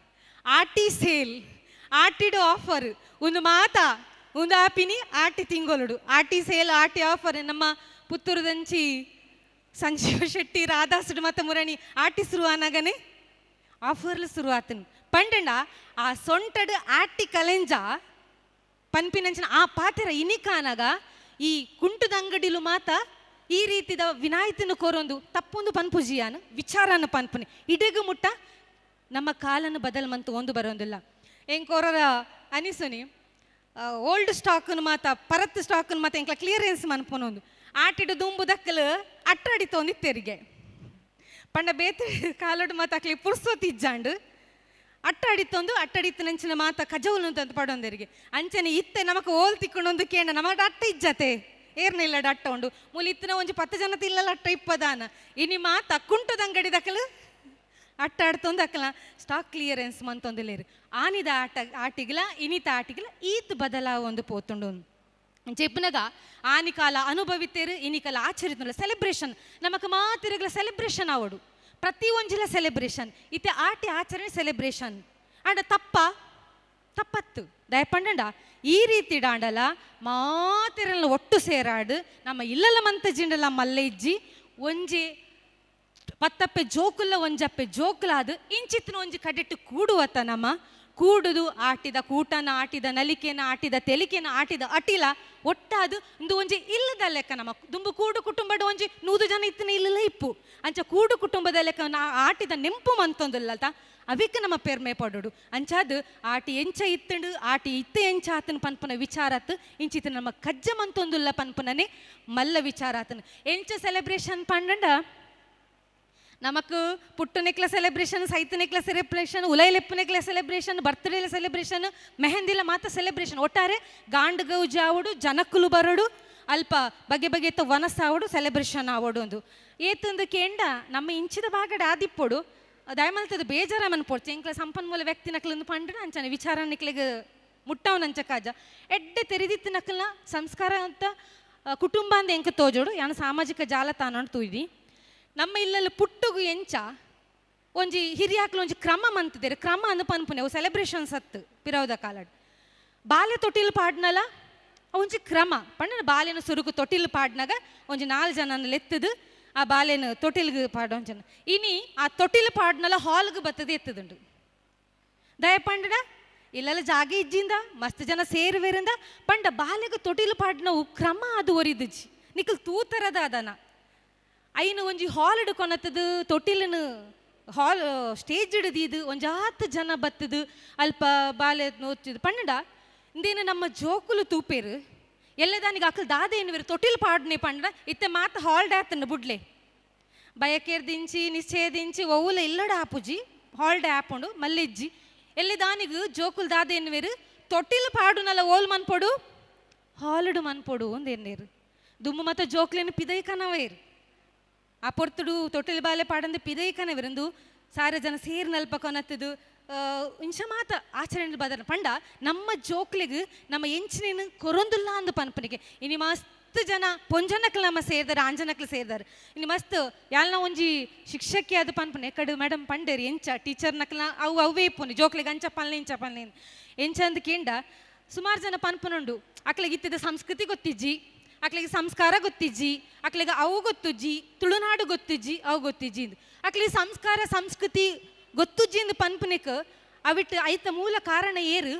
ಆಟಿ ಸೇಲ್ ಆಟಿಡು ಆಫರ್ ಒಂದು ಮಾತಾ ಒಂದು ಆಪಿನಿ ಆಟಿ ತಿಂಗೊಲುಡು ಆಟಿ ಸೇಲ್ ಆಟಿ ಆಫರ್. ನಮ್ಮ ಪುತ್ತೂರುದಂಚಿ ಸಂಜೀವ ಶೆಟ್ಟಿ ರಾಧಾಸುಡು ಮತ್ತು ಮುರಣಿ ಆಟಿ ಶುರು ಆನಗನೆ ಆಫರ್ಲು ಶುರು ಆತನು ಪಂಡಂಡ ಆ ಸೊಂಟಡು ಆಟಿ ಕಲೆಂಜ ಪನ್ಪಿನಂಚಿನ ಆ ಪಾತೆರ ಇನಿಕಾನಗ ಈ ಕುಂಟದ ಅಂಗಡಿಲು ಮಾತ ಈ ರೀತಿದ ವಿನಾಯಿತಿನ ಕೋರೊಂದು ತಪ್ಪೊಂದು ಪನ್ಪುಜಿಯಾನು ವಿಚಾರನ ಪನ್ಪುನಿ ಇಡಗು ಮುಟ್ಟ ನಮ್ಮ ಕಾಲನ್ನು ಬದಲ್ ಮಂತು ಒಂದು ಬರೋಂದಿಲ್ಲ. ಎಂಕೋರರ ಅನಿಸುನಿ ಓಲ್ಡ್ ಸ್ಟಾಕನ್ನು ಮಾತ ಪರತ್ ಸ್ಟಾಕನ್ನು ಮಾತ ಎಂಕ್ಲ ಕ್ಲಿಯರೆನ್ಸ್ ಮನ್ಪುನೊಂದು ಆಟಿಡು ದುಂಬು ದಕ್ಕಲು ಅಟ್ಟಾಡಿ ತೊಂದಿತ್ತೆರಿಗೆ ಪಂಡ ಬೇತೆ ಕಾಲೋಡು ಮಾತ ಅಕ್ಲಿ ಪುರ್ಸೋತಿಜ್ಜಾಂಡು ಅಟ್ಟಾಡಿತ್ತೊಂದು ಅಟ್ಟಡಿತ್ತು ನಂಚಿನ ಮಾತ ಕಜೌಲು ಅಂತ ಪಡೊಂದರಿಗೆ ಅಂಚನೆ ಇತ್ತೆ ನಮಕ್ ಓಲ್ ತಿಕ್ಕೊಂಡೊಂದು ಕೇಂಡ ನಮಗ ಅಟ್ಟ ಇಜ್ಜತೆ ಏರ್ನಿಲ್ಲಡ ಅಟ್ಟ ಉಂಡು ಮೂಲ ಇತ್ತಿನ ಒಂಜಿ 10 ಜನ ತಿಲ್ಲಲ್ಲ ಅಟ್ಟ ಇಪ್ಪದಾನ ಇನಿ ಮಾತ ಕುಂಟದಂಗಡಿ ದಕ್ಕಲು ಅಟ್ಟ ಆಡ್ತೊಂದು ಅಕ್ಕಲ ಸ್ಟಾಕ್ ಕ್ಲಿಯರೆನ್ಸ್ ಮಂತೊಂದಿಲ್ಲೇರು ಆನಿದ ಆಟ ಆಟಿಗಿಲ ಇನಿತ ಆಟಿಗಿಲ ಈತ್ ಬದಲಾವ ಒಂದು ಪೋತುಂಡು ಚೆಪ್ಪನಗ ಆನಿ ಕಾಲ ಅನುಭವಿತೇರು ಇನಿ ಕಾಲ ಆಚರಿತುಂಡ ಸೆಲೆಬ್ರೇಷನ್ ನಮಕ್ ಮಾತಿರಗಲ ಸೆಲೆಬ್ರೇಷನ್ ಆವಡು ಪ್ರತಿ ಒಂಜಿಲ ಸೆಲೆಬ್ರೇಷನ್ ಇತ್ತೆ ಆಟಿ ಆಚರಣೆ ಸೆಲೆಬ್ರೇಷನ್ ಅಂಡ ತಪ್ಪ ತಪ್ಪತ್ತು ದಯಪಂಡಂಡ ಈ ರೀತಿ ಡಾಂಡಲ ಮಾತಿರಲ್ಲ ಒಟ್ಟು ಸೇರಾಡು ನಮ್ಮ ಇಲ್ಲಲ್ಲ ಮಂತ ಜಿಂಡಲ ಮಲ್ಲೆ ಇಜ್ಜಿ ಒಂಜಿ ಪತ್ತಪ್ಪೆ ಜೋಕುಲ್ಲ ಒಂಜಪ್ಪೆ ಜೋಕುಲಾದ ಇಂಚಿತ್ತಿನ ಒಂಜಿ ಕಡೆಟ್ಟು ಕೂಡುವತ್ತ ನಮ್ಮ ಕೂಡುದು ಆಟಿದ ಕೂಟನ ಆಟಿದ ನಲಿಕೆನ ಆಟಿದ ತೆಲಿಕೆನ ಆಟಿದ ಅಟಿಲ ಒಟ್ಟಾದು ಇಂದು ಒಂಜಿ ಇಲ್ಲದ ಲೆಕ್ಕ ನಮ್ಮ ದುಂಬು ಕೂಡು ಕುಟುಂಬದ ಒಂಜಿ 100 ಜನ ಇತ್ತಿನ ಇಲ್ಲಲ್ಲ ಇಪ್ಪು ಅಂಚ ಕೂಡು ಕುಟುಂಬದ ಲೆಕ್ಕ ನಾ ಆಟಿದ ನೆಂಪು ಮಂತೊಂದಿಲ್ಲಲ್ತ ಅವಿಕ್ ನಮ್ಮ ಪೆರ್ಮೆ ಪಡೋಡು ಅಂಚಾದು ಆಟಿ ಎಂಚ ಇತ್ತಂಡು ಆಟಿ ಇತ್ತ ಎಂಚ ಆತನ ಪನ್ಪುನ ವಿಚಾರತ್ ಇಂಚಿತ ನಮ್ಮ ಕಜ್ಜ ಮಂತೊಂದುಲ್ಲ ಪನ್ಪುನನೆ ಮಲ್ಲ ವಿಚಾರ ಆತನ ಎಂಚ ಸೆಲೆಬ್ರೇಷನ್ ಪಂಡಂಡ ನಮಕ್ ಪುಟ್ಟನೆಕ್ಲ ಸೆಲೆಬ್ರೇಷನ್ ಸೈತನೆಕ್ಲ ಸೆಲೆಬ್ರೇಷನ್ ಉಲೈಲೆಪ್ಪನೆಕ್ಲ ಸೆಲೆಬ್ರೇಷನ್ ಬರ್ತ್ಡೇಲ ಸೆಲೆಬ್ರೇಷನ್ ಮೆಹಂದಿಲ ಮಾತ ಸೆಲೆಬ್ರೇಷನ್ ಒಟ್ಟಾರೆ ಗಾಂಡ್ ಗೌಜ್ ಆವಡು ಜನಕ್ಕುಲು ಬರಡು ಅಲ್ಪ ಬಗೆ ಬಗೆತ ವನಸಾವಡು ಸೆಲೆಬ್ರೇಷನ್ ಆವಡು ಒಂದು ಏತಂದು ಕೇಂಡ ನಮ್ಮ ಇಂಚಿದ ಭಾಗಡ ಆದಿಪ್ಪೊಡು ದಯಮಲ್ತದ ಬೇಜಾರ ಮನ್ಪೊಡ್ಚು ಎಂಕ್ಲ ಸಂಪನ್ಮೂಲ ವ್ಯಕ್ತಿ ನಕ್ಲಂದು ಪಂಡ ಅಂಚನೆ ವಿಚಾರ ನಿಕ್ಲೆಗ್ ಮುಟ್ಟವನಂಚ ಕಾಜ ಎಡ್ಡೆ ತೆರಿದಿತ್ತು ನಕ್ಲನ ಸಂಸ್ಕಾರ ಅಂತ ಕುಟುಂಬ ಅಂದ ಎಂಕ ತೋಜೋಡು ಯಾನ ಸಾಮಾಜಿಕ ಜಾಲತಾಣ ತೂಯ್ದಿ ನಮ್ಮ ಇಲ್ಲಲ್ಲಿ ಪುಟ್ಟುಗು ಎಂಚ ಒಂಜಿ ಹಿರಿಯಾಕ್ಲು ಒಂಜಿ ಕ್ರಮ ಮಂತಿದ್ದೇರೆ ಕ್ರಮ ಅಂದ ಪನ್ಪುನೆ ಅವು ಸೆಲೆಬ್ರೇಷನ್ಸ್ ಅತ್ತು ಪಿರವದ ಕಾಲಡ್ ಬಾಲೆ ತೊಟ್ಟಿಲು ಪಾಡ್ನಲ ಒಂಜಿ ಕ್ರಮ ಪಂಡ ಬಾಲೆನ ಸುರುಕು ತೊಟ್ಟಿಲು ಪಾಡ್ನಾಗ ಒಂಜಿ 4 ಜನನ ಲೆತ್ತದು ಆ ಬಾಲೆನ ತೊಟ್ಟಿಲ್ಗೆ ಪಾಡೊಂಜನ ಇನಿ ಆ ತೊಟ್ಟಿಲು ಪಾಡ್ನಲ ಹಾಲ್ಗೆ ಬತ್ತದ ಎತ್ತದುಂಡು ದಯ ಪಂಡನ ಇಲ್ಲೆಲ್ಲ ಜಾಗ ಇಜ್ಜಿಂದ ಮಸ್ತ್ ಜನ ಸೇರುವೆರಿಂದ ಪಂಡ ಬಾಲೆಗೆ ತೊಟ್ಟಿಲು ಪಾಡ್ನವು ಕ್ರಮ ಅದು ಒರಿದುಜಿ ನಿಕಲ್ ತೂತರದ ಅದನ ಐನು ಒಂಜಿ ಹಾಲ್ ಹಿಡ್ಕೊನತ್ತದು ತೊಟ್ಟಿಲನು ಹಾಲ್ ಸ್ಟೇಜ್ ಹಿಡಿದು ಒಂಜಾತ್ ಜನ ಬತ್ತದು ಅಲ್ಪ ಬಾಲೆ ನೋಚ್ಚಿದ್ ಪಂಡ ಇಂದೇನು ನಮ್ಮ ಜೋಕುಲು ತೂಪೇರು ಎಲ್ಲದಾನಿಗೆ ಅಕಲ್ ದಾದ ಏನುವೇರು ತೊಟ್ಟಿಲು ಪಾಡ್ನೆ ಪಂಡ ಇತ್ತೆ ಮಾತ ಹಾಲ್ ಡ್ಯಾತನ್ನು ಬುಡ್ಲೆ ಬಯಕೇರ್ ದಿಂಚಿ ನಿಶ್ಚಯದಿಂಚಿ ಒವ್ವುಲ ಇಲ್ಲಡ ಆಪುಜಿ ಹಾಲ್ ಡ್ಯಾ ಆಪುಂಡು ಮಲ್ಲಿಜ್ಜಿ ಎಲ್ಲದಾನಿಗೆ ಜೋಕುಲು ದಾದ ಏನುವೇರು ತೊಟ್ಟಿಲು ಪಾಡುನಲ್ಲ ಓಲ್ ಮನ್ಪೊಡು ಹಾಲುಡು ಮನ್ಪೊಡು ಅಂದೇನೇರು ದುಮ್ಮು ಮತ್ತು ಜೋಕ್ಲೇನು ಪಿದೈ ಕನವೇರು ಆ ಪೊರ್ತುಡು ತೊಟ್ಟಿಲು ಬಾಲೆ ಪಾಡಂದು ಪಿದೈ ಕನವಿರಂದು ಸಾರ ಜನ ಸೇರ್ ನಲ್ಪ ಕೊನತ್ತದು ಇಂಚ ಮಾತ ಆಚರಣೆ ಬದಲ ಪಂಡ ನಮ್ಮ ಜೋಕ್ಲಿಗ್ ನಮ್ಮ ಎಂಚಿನೇನು ಕೊರೊಂದುಲ್ಲ ಅಂದು ಪನ್ಪನಿಗೆ ಇನಿ ಮಸ್ತ್ ಜನ ಪೊಂಜನಕ್ಲು ನಮ್ಮ ಸೇರ್ದಾರೆ ಆಂಜನಕ್ಲು ಸೇರ್ದಾರೆ ಇನಿ ಮಸ್ತ್ ಯಾಲ್ನ ಒಂಜಿ ಶಿಕ್ಷಕಿ ಅದು ಪನ್ಪನೆ ಕಡು ಮೇಡಮ್ ಪಂಡೇರಿ ಎಂಚ ಟೀಚರ್ ನಕ್ಲ ಅವು ಅವೇ ಇಪ್ಪುನಿ ಜೋಕ್ಲಿಗೆ ಅಂಚ ಪನ್ಲೆ ಇಂಚ ಪನ್ಲೆ ಎಂಚ ಅಂದ್ ಕೇಂಡ ಸುಮಾರು ಜನ ಪನ್ಪನುಂಡು ಅಕ್ಲಿಗೆ ಇತ್ತಿದ ಸಂಸ್ಕೃತಿ ಗೊತ್ತಿಜ್ಜಿ ಅಕ್ಲಿಗೆ ಸಂಸ್ಕಾರ ಗೊತ್ತಿಜ್ಜಿ ಅಕ್ಲಿಗೆ ಅವು ಗೊತ್ತುಜ್ಜಿ ತುಳುನಾಡು ಗೊತ್ತಿಜ್ಜಿ ಅವು ಗೊತ್ತಿಜ್ಜಿ ಅಕ್ಲಿಗೆ ಸಂಸ್ಕಾರ ಸಂಸ್ಕೃತಿ ಗೊತ್ತುಜ್ಜಿ ಅಂದ್ ಪನ್ಪನಿಕ್ ಅವಿಟ್ಟು ಐತ ಮೂಲ ಕಾರಣ ಏರು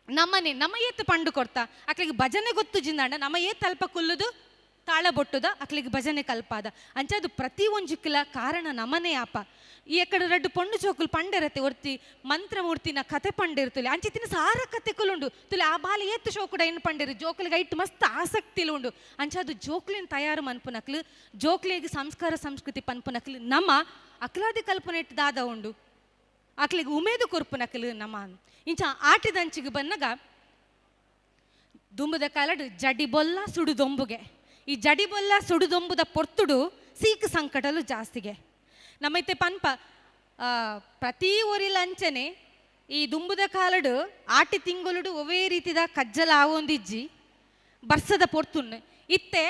ನಮ್ಮನೆ ನಮ್ಮ ಏತ್ ಪಂಡು ಕೊಡ್ತಾ ಅಕ್ಲಿಗೆ ಭಜನೆ ಗೊತ್ತುಜ್ಜಿಂದಾಂಡ ನಮ್ಮ ಏತ್ ಅಲ್ಪ ಕುಲ್ಲುದು ತಾಳ ಬೊಟ್ಟುದ ಅಕ್ಲಿಗೆ ಭಜನೆ ಕಲ್ಪಾದ ಅಂಚ ಅದು ಪ್ರತಿ ಒಂಜುಕ್ಲ ಕಾರಣ ನಮನೆ ಆಪ ಈ ಎಕ್ಕಡ ರಡ್ಡು ಪೊಣ್ಣು ಚೋಕುಲು ಪಂಡೆರತೆ ಒರ್ತಿ ಮಂತ್ರಮೂರ್ತಿನ ಕತೆ ಪಂಡಿರ್ತುಲೆ ಅಂಚಿತಿನ ಸಾರ ಕತೆಕುಲುಂಡು ತುಲೆ ಆ ಬಾಲೆ ಏತ್ ಶೋಕುಡ ಏನು ಪಂಡಿರು ಜೋಕುಲಿಗೆ ಐಟ್ ಮಸ್ತ್ ಆಸಕ್ತಿಲು ಉಂಡು ಅಂಚ ಅದು ಜೋಕ್ಲಿನ ತಯಾರು ಮನ್ಪುನಕ್ಲು ಜೋಕ್ಲಿಗೆ ಸಂಸ್ಕಾರ ಸಂಸ್ಕೃತಿ ಪನ್ಪುನಕ್ಲು ನಮ್ಮ ಅಕ್ಲಾದಿ ಕಲ್ಪನೆ ಇಟ್ಟು ದಾದ ಉಂಡು ಅಕ್ಲಿಗೆ ಉಮೇದು ಕೊರ್ಪುನಕ್ಲು ನಮ್ಮ ಇಂಚ ಆಟಿದಂಚಿಗೆ ಬನ್ನಗ ದುಂಬುದ ಕಾಲಡು ಜಡಿ ಬೊಲ್ಲ ಸುಡುದೊಂಬುಗೆ ಈ ಜಡಿಬೊಲ್ಲ ಸುಡುದೊಂಬುದ ಪೊರ್ತುಡು ಸೀಕ್ ಸಂಕಟಲು ಜಾಸ್ತಿಗೆ ನಮ್ಮೈತೆ ಪನ್ಪ ಪ್ರತಿ ಊರಿಲ ಅಂಚನೆ ಈ ದುಂಬುದ ಕಾಲಡು ಆಟಿ ತಿಂಗಳುಡು ಒವೇ ರೀತಿದ ಕಜ್ಜಲ ಆವೊಂದಿಜ್ಜಿ ಬರ್ಸದ ಪೊರ್ತುನ್ನು ಇತ್ತೆ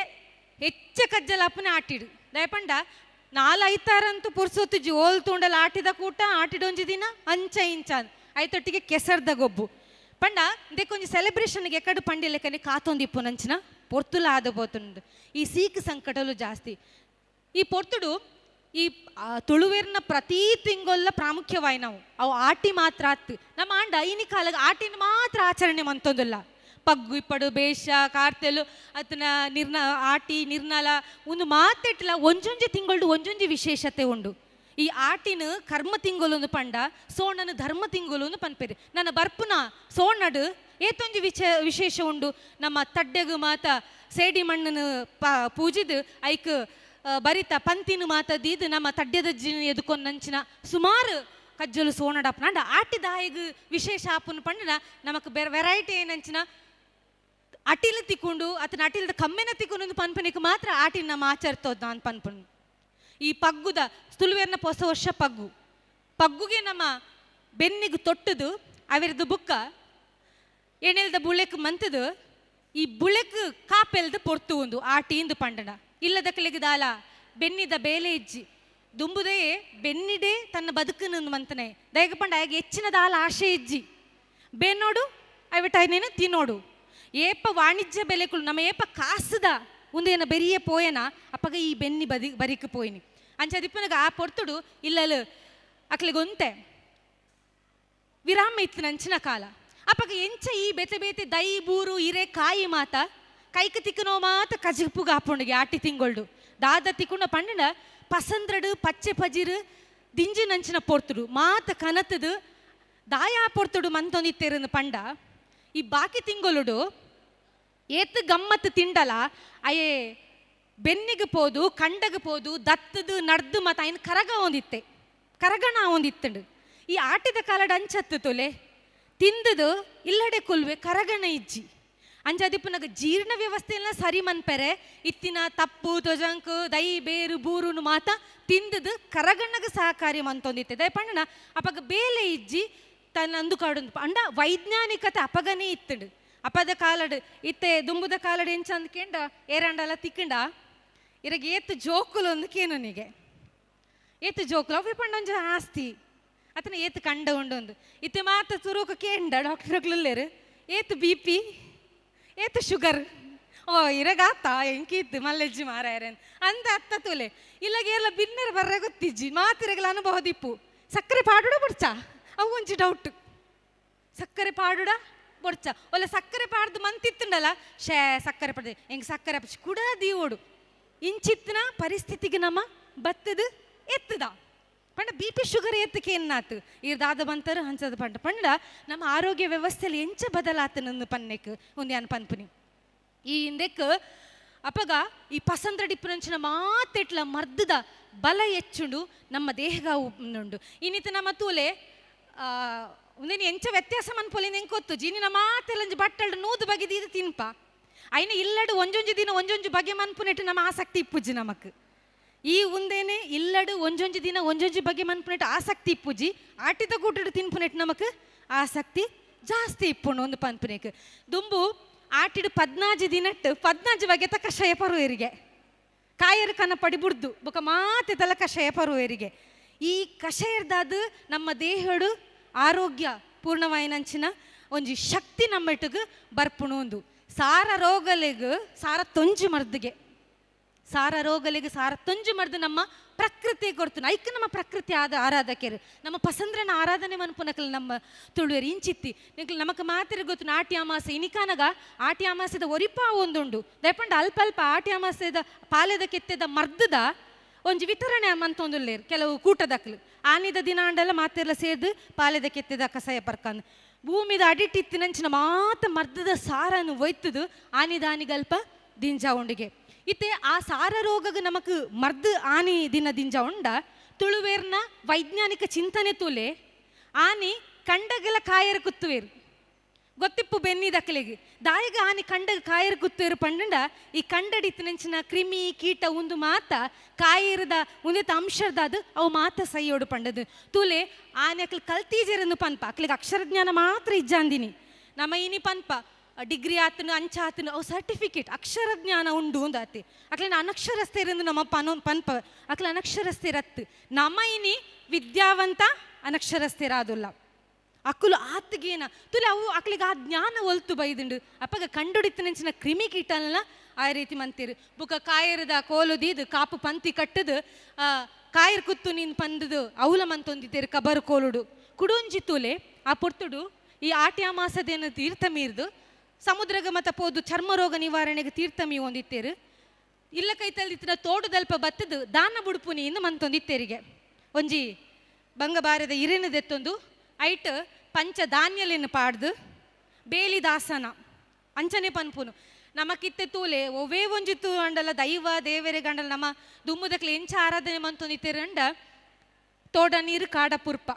ಹೆಚ್ಚ ಕಜ್ಜಲ ಅಪ್ಪನ ಆಟಿಡು ದಯಪಂಡ ನಾಲೈತಾರಂತೂ ಪುರ್ಸೊತ್ತುಜ್ಜಿ ಓಲ್ ತೂಂಡಲ ಆಟಿದ ಕೂಟ ಆಟಿಡೊಂಜಿ ದಿನ ಅಂಚ ಇಂಚ ಐತೊಟ್ಟಿಗೆ ಕೆಸರ್ದ ಗೊಬ್ಬು ಪಂಡ ಇಂದೆಕೊಂಜಿ ಸೆಲೆಬ್ರೇಷನ್ಗೆ ಎಕ್ಕಡು ಪಂಡಿಲೆಕ್ಕನೆ ಕಾತೊಂದಿಪ್ಪು ನಂಚಿನ ಪೊರ್ತುಲ ಆದ ಪೋತುಂಡು ಈ ಸೀಕ್ ಸಂಕಟಲು ಜಾಸ್ತಿ ಈ ಪೊರ್ತುಡು ಈ ತುಳುವೇರ್ನ ಪ್ರತಿ ತಿಂಗೊಲ್ಲ ಪ್ರಾಮುಖ್ಯವಾಯ್ ನಾವು ಅವು ಆಟಿ ಮಾತ್ರ ಆತ್ ನಮ್ಮ ಆಂಡ ಐನಿ ಕಾಲಗ ಆಟಿನ ಮಾತ್ರ ಆಚರಣೆ ಮಂತೊಂದಿಲ್ಲ ಪಗ್ಗು ಇಪ್ಪಡು ಬೇಷ ಕಾರ್ತೆಲು ಅತನ ನಿರ್ನ ಆಟಿ ನಿರ್ನಲ ಒಂದು ಮಾತೆಟ್ಲ ಒಂಜೊಂಜಿ ತಿಂಗಳು ಒಂಜೊಂಜಿ ವಿಶೇಷತೆ ಉಂಡು ಈ ಆಟಿನ ಕರ್ಮ ತಿಂಗಳು ಪಂಡ ಸೋಣನ ಧರ್ಮ ತಿಂಗಳು ಪನ್ಪೇರು ನನ್ನ ಬರ್ಪುನ ಸೋಣಡು ಏತೊಂಜಿ ವಿಶೇಷ ಉಂಡು ನಮ್ಮ ತಡ್ಡೆಗು ಮಾತ ಸೇಡಿ ಮಣ್ಣನ್ನು ಪೂಜಿದು ಐಕ್ ಬರಿತ ಪಂತಿನ ಮಾತ ದೀದು ನಮ್ಮ ತಡ್ಡೆದ ಎದುಕೊಂದಂಚಿನ ಸುಮಾರು ಕಜ್ಜಲು ಸೋಣಡಪ್ಪನ ಅಂಡ ಆಟಿದಾಯಿಗ್ ವಿಶೇಷ ಆಪುನ ಪಂಡನ ನಮಕ್ ಬೇರೆ ವೆರೈಟಿ ಏನಂಚಿನ ಅಟಿಲ್ ತಿಕ್ಕೊಂಡು ಅತನ ಅಟಿಲ್ದ ಕಮ್ಮೆನ ತಿಕ್ಕೊಂಡು ಪನ್ಪನಿಗೆ ಮಾತ್ರ ಆಟಿನ ನಮ್ಮ ಆಚರಿತೋದ ಅಂತ ಪನ್ಪನ್ ಈ ಪಗ್ಗುದ ತುಳುವೇರ್ನ ಹೊಸ ವರ್ಷ ಪಗ್ಗು ಪಗ್ಗುಗೆ ನಮ್ಮ ಬೆನ್ನಿಗೆ ತೊಟ್ಟದು ಅವಿರ್ದು ಬುಕ್ಕ ಎಣೆಲ್ದ ಬುಳೆಕ್ ಮಂತದು ಈ ಬುಳೆಕ್ ಕಾಪೆಲ್ದು ಪೊರ್ತು ಒಂದು ಆಟಿಂದು ಪಂಡನ ಇಲ್ಲದ ದಾಲ ಬೆನ್ನಿದ ಬೇಲೆ ಇಜ್ಜಿ ದುಂಬುದೇ ಬೆನ್ನಿಡೆ ತನ್ನ ಬದುಕನ್ನು ಮಂತನೆ ದಯಗ ಪಂಡ ಆಗ ಹೆಚ್ಚಿನ ದಾಲ ಆಶೆ ಇಜ್ಜಿ ಬೆನ್ನೋಡು ಅವಿಟ ನೀನು ತಿನ್ನೋಡು ಏಪ ವಾಣಿಜ್ಯ ಬೆಲೆಗಳು ನಮ್ಮ ಏಪ ಕಾಸುದ ಉಂದೇನ ಬೆರಿಯೇ ಪೋಯನ ಅಪ್ಪಗ ಈ ಬೆನ್ನಿ ಬದಿ ಬರಿಕ್ ಪೋಯಿನಿ ಅಂಚದಿಪ್ಪನಗ ಆ ಪೊರ್ತುಡು ಇಲ್ಲಲು ಅಕ್ಲಿಗೊಂತೆ ವಿರಾಮ ಇತ್ತು ನಂಚಿನ ಕಾಲ ಅಪ್ಪಗ ಎಂಚ ಈ ಬೇತೆ ಬೇತೆ ದೈ ಬೂರು ಇರೆ ಕಾಯಿ ಮಾತ ಕೈಕ ತಿಕ್ಕನೋ ಮಾತ ಕಜಿಪುಗ ಆಪುಂಡಿಗೆ ಆಟಿ ತಿಂಗೊಳ್ಡು ದಾದ ತಿಕ್ಕುಂಡ ಪಂಡನ ಪಸಂದ್ರಡು ಪಚ್ಚೆ ಪಜಿರು ದಿಂಜಿ ನಂಚಿನ ಪೊರ್ತುಡು ಮಾತ ಕನತದು ದಾಯಾ ಪೊರ್ತುಡು ಮಂತೊಂದಿತ್ತೇರನ್ನು ಪಂಡ ಈ ಬಾಕಿ ತಿಂಗೊಳುಡು ಏತ್ ಗಮ್ಮತ್ತು ತಿಂಡಲ ಅಯ್ಯೇ ಬೆನ್ನಿಗೆ ಪೋದು ಕಂಡಗೆ ಪೋದು ದತ್ತದು ನಡ್ದು ಮತ್ತು ಅಯ್ಯನ ಕರಗ ಒಂದಿತ್ತೆ ಕರಗಣ ಒಂದಿತ್ತಂಡು ಈ ಆಟಿದ ಕಾಲಡ್ ಅಂಚತ್ತು ತೊಲೆ ತಿಂದದು ಇಲ್ಲಡೆ ಕೊಲ್ವೆ ಕರಗಣ ಇಜ್ಜಿ ಅಂಜಾದಿಪ್ಪು ಜೀರ್ಣ ವ್ಯವಸ್ಥೆಯೆಲ್ಲ ಸರಿ ಮನ್ಪೆರೆ ಇತ್ತಿನ ತಪ್ಪು ತೊಜಂಕು ದೈ ಬೇರು ಬೂರುನು ಮಾತ ತಿಂದದು ಕರಗಣ್ಣಗ ಸಹಕಾರಿ ಮಂತೊಂದಿತ್ತೆ ದಯಪಣ್ಣನ ಅಪಗ ಬೇಲೆ ಇಜ್ಜಿ ತನ್ನ ಅಂದು ಕಾಡುಂದು ಅಂಡ ವೈಜ್ಞಾನಿಕತೆ ಅಪಗನೇ ಇತ್ತಂಡು ಅಪದ ಕಾಲಡ್ ಇತ್ತೆ ದುಂಬುದ ಕಾಲಡ್ ಎಂಚ ಅಂದ್ಕೆಂಡ ಏರಂಡಲ ತಿಕ್ಕಂಡ ಇರಗ ಏತು ಜೋಕುಲು ಅಂದ್ಕೇನು ಏತು ಜೋಕುಲು ಅವೆ ಪಂಡ ಒಂಜಿ ಆಸ್ತಿ ಅತನ ಏತು ಕಂಡ ಉಂಡೊಂದು ಇತ್ತೆ ಮಾತ ತುರುಕು ಕೇಂಡ ಡಾಕ್ಟರ್ ಏತು ಬಿ ಪಿ ಏತು ಶುಗರ್ ಓ ಇರಗಾತ ಎಂಕಿತ್ತು ಮಲ್ಲೆಜ್ಜಿ ಮಾರಾಯರನ್ ಅಂದ ಅತ್ತ ತುಲೆ ಇಲ್ಲಗೆ ಎಲ್ಲ ಬಿನ್ನರ್ ಬರ್ರೆ ಗೊತ್ತಿಜ್ಜಿ ಮಾತಿರಗಲ ಅನುಭವ ದಿಪ್ಪು ಸಕ್ಕರೆ ಪಾಡುಡ ಬೊಡ್ಚ ಅವು ಒಂಜಿ ಡೌಟ್ ಸಕ್ಕರೆ ಪಾಡುಡ ಬೊಡ್ಚ ಒಲ್ಲ ಸಕ್ಕರೆ ಪಾಡ್ದು ಮಂತಿತ್ತುಂಡಲ್ಲ ಶೇ ಸಕ್ಕರೆ ಪಾಡ್ದು ಹೆಂಗೆ ಸಕ್ಕರೆ ಕುಡ ದೀವೋಡು ಇಂಚಿತ್ತಿನ ಪರಿಸ್ಥಿತಿಗೆ ನಮ್ಮ ಬತ್ತದು ಎತ್ತದ ಪಂಡ ಬಿ ಪಿ ಶುಗರ್ ಎತ್ತಕ್ಕೆ ಏನಾತು ಇರ್ದಾದ ಬಂತಾರು ಹಂಚದ ಪಂಡ ಪಂಡ ನಮ್ಮ ಆರೋಗ್ಯ ವ್ಯವಸ್ಥೆಯಲ್ಲಿ ಎಂಚ ಬದಲಾತನನ್ನು ಪನ್ನೆಕ್ ಒಂದು ಯಾನ್ ಪನ್ಪುನಿ ಈ ಹಿಂದೆಕ್ ಅಪಗ ಈ ಪಸಂದ್ರ ಡಿಪ್ಪುನಂಚಿನ ಮಾತೆಟ್ಲ ಮರ್ದದ ಬಲ ಹೆಚ್ಚುಂಡು ನಮ್ಮ ದೇಹಗ ಉಂಡು ಇನ್ನಿತ ನಮ್ಮ ತೂಲೆ ಒಂದೇನು ಎಂಚ ವ್ಯತ್ಯಾಸ ಮನ್ಪೊಲಿ ನೆಂಕೊತ್ತು ಗೊತ್ತು ಜೀನಿನ ಮಾತೆಲ್ಲಂಜಿ ಬಟ್ಟಲ್ಡು ನೂದು ಬಗೆದು ಇದು ತಿನ್ಪ ಅಯ್ನ ಇಲ್ಲಡು ಒಂಜೊಂಜಿ ದಿನ ಒಂಜೊಂಜಿ ಬಗೆ ಮನ್ಪುನೆಟ್ಟು ನಮ್ಮ ಆಸಕ್ತಿ ಇಪ್ಪುಜಿ ನಮಕ್ ಈ ಉಂದೇನೆ ಇಲ್ಲಡು ಒಂಜೊಂಜಿ ದಿನ ಒಂಜೊಂಜಿ ಬಗೆ ಮನ್ಪುನೆಟ್ಟು ಆಸಕ್ತಿ ಇಪ್ಪುಜಿ ಆಟಿದ ಕೂಟಡು ತಿನ್ಪುನೆಟ್ಟು ನಮಕ್ ಆಸಕ್ತಿ ಜಾಸ್ತಿ ಇಪ್ಪುಂಡು ಒಂದು ಪನ್ಪುನೆಕ್ ದುಂಬು ಆಟಿಡು ಪದ್ನಾಜಿ ದಿನಟ್ಟು ಪದ್ನಾಜಿ ಬಗೆತ ಕಷಾಯ ಪರುವೆರಿಗೆ ಕಾಯರು ಕನ ಪಡಿ ಬುಡ್ದು ಬೊಕ ಮಾತೆ ತಲ ಕಷಾಯ ಪರುವೆರಿಗೆ ಈ ಕಷಾಯರ್ದಾದ ನಮ್ಮ ದೇಹಡು ಆರೋಗ್ಯ ಪೂರ್ಣವಾಯಿನಂಚಿನ ಒಂಜಿ ಶಕ್ತಿ ನಮ್ಮೆಟ್ಟುಗು ಬರ್ಪುಣು ಒಂದು ಸಾರ ರೋಗಲೆಗ್ ಸಾರ ತೊಂಜಿ ಮರ್ದಿಗೆ ಸಾರ ರೋಗಲೆಗ್ ಸಾರ ತೊಂಜಿ ಮರ್ದು ನಮ್ಮ ಪ್ರಕೃತಿ ಕೊಡ್ತು ಐಕ್ ನಮ್ಮ ಪ್ರಕೃತಿ ಆದ ಆರಾಧಕರು ನಮ್ಮ ಪಸಂದ್ರನ ಆರಾಧನೆ ಮನ್ಪುನಕಲ್ ನಮ್ಮ ತುಳುವೆರ್ ಇಂಚಿತ್ತಿ ನಿಕ್ಲ್ ನಮಕ್ ಮಾತಿರ ಗೊತ್ತು ಆಟಿ ಅಮಾಸೆ ಇನಿಕಾನಗ ಆಟಿ ಅಮಾಸೆದ ಒರಿಪಾ ಒಂದುಂಡು ದಯಪಂಡ ಅಲ್ಪ ಅಲ್ಪ ಆಟಿ ಅಮಾಸೆದ ಪಾಲೆದ ಕೆತ್ತೆದ ಮರ್ದದ ಒಂಜಿ ವಿತರಣೆ ಮಂತೊಂದುಲ್ಲೇರು ಕೆಲವು ಕೂಟದಕ್ಲು ಆನಿದ ದಿನ ಅಂಡೆಲ್ಲ ಮಾತೆಲ್ಲ ಸೇರ್ದು ಪಾಲೆದ ಕೆತ್ತೆದ ಕಸಾಯ ಪರ್ಕಂದು ಭೂಮಿದ ಅಡಿಟ್ಟಿತ್ತಿನಂಚಿನ ಮಾತ ಮರ್ದದ ಸಾರನ್ನು ಒಯ್ತದು ಆನಿದ ಆನಿಗಲ್ಪ ದಿಂಜಾ ಉಂಡಿಗೆ ಇತ್ತೆ ಆ ಸಾರ ರೋಗಗ ನಮಕ್ ಮರ್ದು ಆನಿ ದಿನ ದಿಂಜ ಉಂಡ ತುಳುವೇರ್ನ ವೈಜ್ಞಾನಿಕ ಚಿಂತನೆ ತುಲೆ ಆನಿ ಕಂಡಗಲ ಕಾಯರ್ ಕುತ್ತುವೇರು ಗೊತ್ತಿಪ್ಪು ಬೆನ್ನಿ ದಕ್ಕಲಿಗೆ ದಾಯಗ ಆನಿ ಕಂಡಗ ಕಾಯರ್ ಕುತ್ತುವೇರು ಪಂಡಂಡ ಈ ಕಂಡಡಿತ್ತಿನಂಚಿನ ಕ್ರಿಮಿ ಕೀಟ ಉಂದು ಮಾತ ಕಾಯಿರದ ಉಂದೆತ ಅಂಶದಾದ ಅವು ಮಾತ ಸೈಯೋಡು ಪಂಡದು ತುಲೆ ಆನೆ ಅಕ್ಲು ಕಲ್ತೀಜರನ್ನು ಪನ್ಪ ಅಕ್ಲಿಗೆ ಅಕ್ಷರ ಜ್ಞಾನ ಮಾತ್ರ ಇಜ್ಜಾಂದಿನಿ ನಮ್ಮ ಇನಿ ಪನ್ಪ ಡಿಗ್ರಿ ಆತನು ಅಂಚಾತನು ಅವು ಸರ್ಟಿಫಿಕೇಟ್ ಅಕ್ಷರ ಜ್ಞಾನ ಉಂಡು ಅಂದಾತಿ ಅಕ್ಲಿನ ಅನಕ್ಷರಸ್ಥೆರಂದು ನಮ್ಮ ಪನೋ ಪನ್ಪ ಅಕ್ಲ ಅನಕ್ಷರಸ್ಥೆರತ್ತು ನಮ್ಮ ಇನಿ ವಿದ್ಯಾವಂತ ಅನಕ್ಷರಸ್ಥೆರಾದುಲ್ಲ ಅಕ್ಕುಲು ಆತ್ಗೇನ ತುಲೆ ಅವು ಅಕ್ಲಿಗೆ ಆ ಜ್ಞಾನ ಒಲ್ತು ಬೈದುಂಡು ಅಪ್ಪಗ ಕಂಡುಡಿತ್ತಿನಂಚಿನ ಕ್ರಿಮಿ ಕೀಟನ ಆ ರೀತಿ ಮಂತಿರು ಬುಕ ಕಾಯರದ ಕೋಲು ದೀದು ಕಾಪು ಪಂತಿ ಕಟ್ಟದು ಕಾಯರ್ ಕುತ್ತು ನೀನು ಪಂದದು ಅವಲ ಮಂತೊಂದಿದ್ದೇರು ಕಬರು ಕೋಲುಡು ಕುಡೊಂಜಿ ತುಲೆ ಆ ಪೊರ್ತುಡು ಈ ಆಟಿ ಅಮಾಸದೇನು ತೀರ್ಥ ಮೀರ್ದು ಸಮುದ್ರಗ ಮತ ಪೋದು ಚರ್ಮ ರೋಗ ನಿವಾರಣೆಗೆ ತೀರ್ಥ ಮೀ ಒಂದಿತ್ತೇರು ಇಲ್ಲ ಕೈತಲ್ದಿತ್ತಿನ ತೋಟದಲ್ಪ ಬತ್ತದು ದಾನ ಬುಡುಪುನಿ ಇಂದು ಮಂತೊಂದಿತ್ತೇರಿಗೆ ಒಂಜಿ ಬಂಗಬಾರದ ಇರಿನದೆತ್ತೊಂದು ಐಟ್ ಪಂಚ ಧಾನ್ಯಲೆನ್ ಪಾಡ್ದು ಬೇಲಿದಾಸನ ಅಂಚನೆ ಪನ್ಪುನು ನಮಕಿತ್ತೆ ತೂಲೆ ಒವ್ವೇ ಒಂಜಿ ತೂ ಅಂಡಲ ದೈವ ದೇವರೆ ಗಂಡಲ ನಮ್ಮ ದುಮ್ಮುದಕ್ಲೆ ಎಂಚ ಆರಾಧನೆ ಮಂತೊಂದಿತ್ತೇರಂಡ ತೋಡ ನೀರು ಕಾಡ ಪುರ್ಪ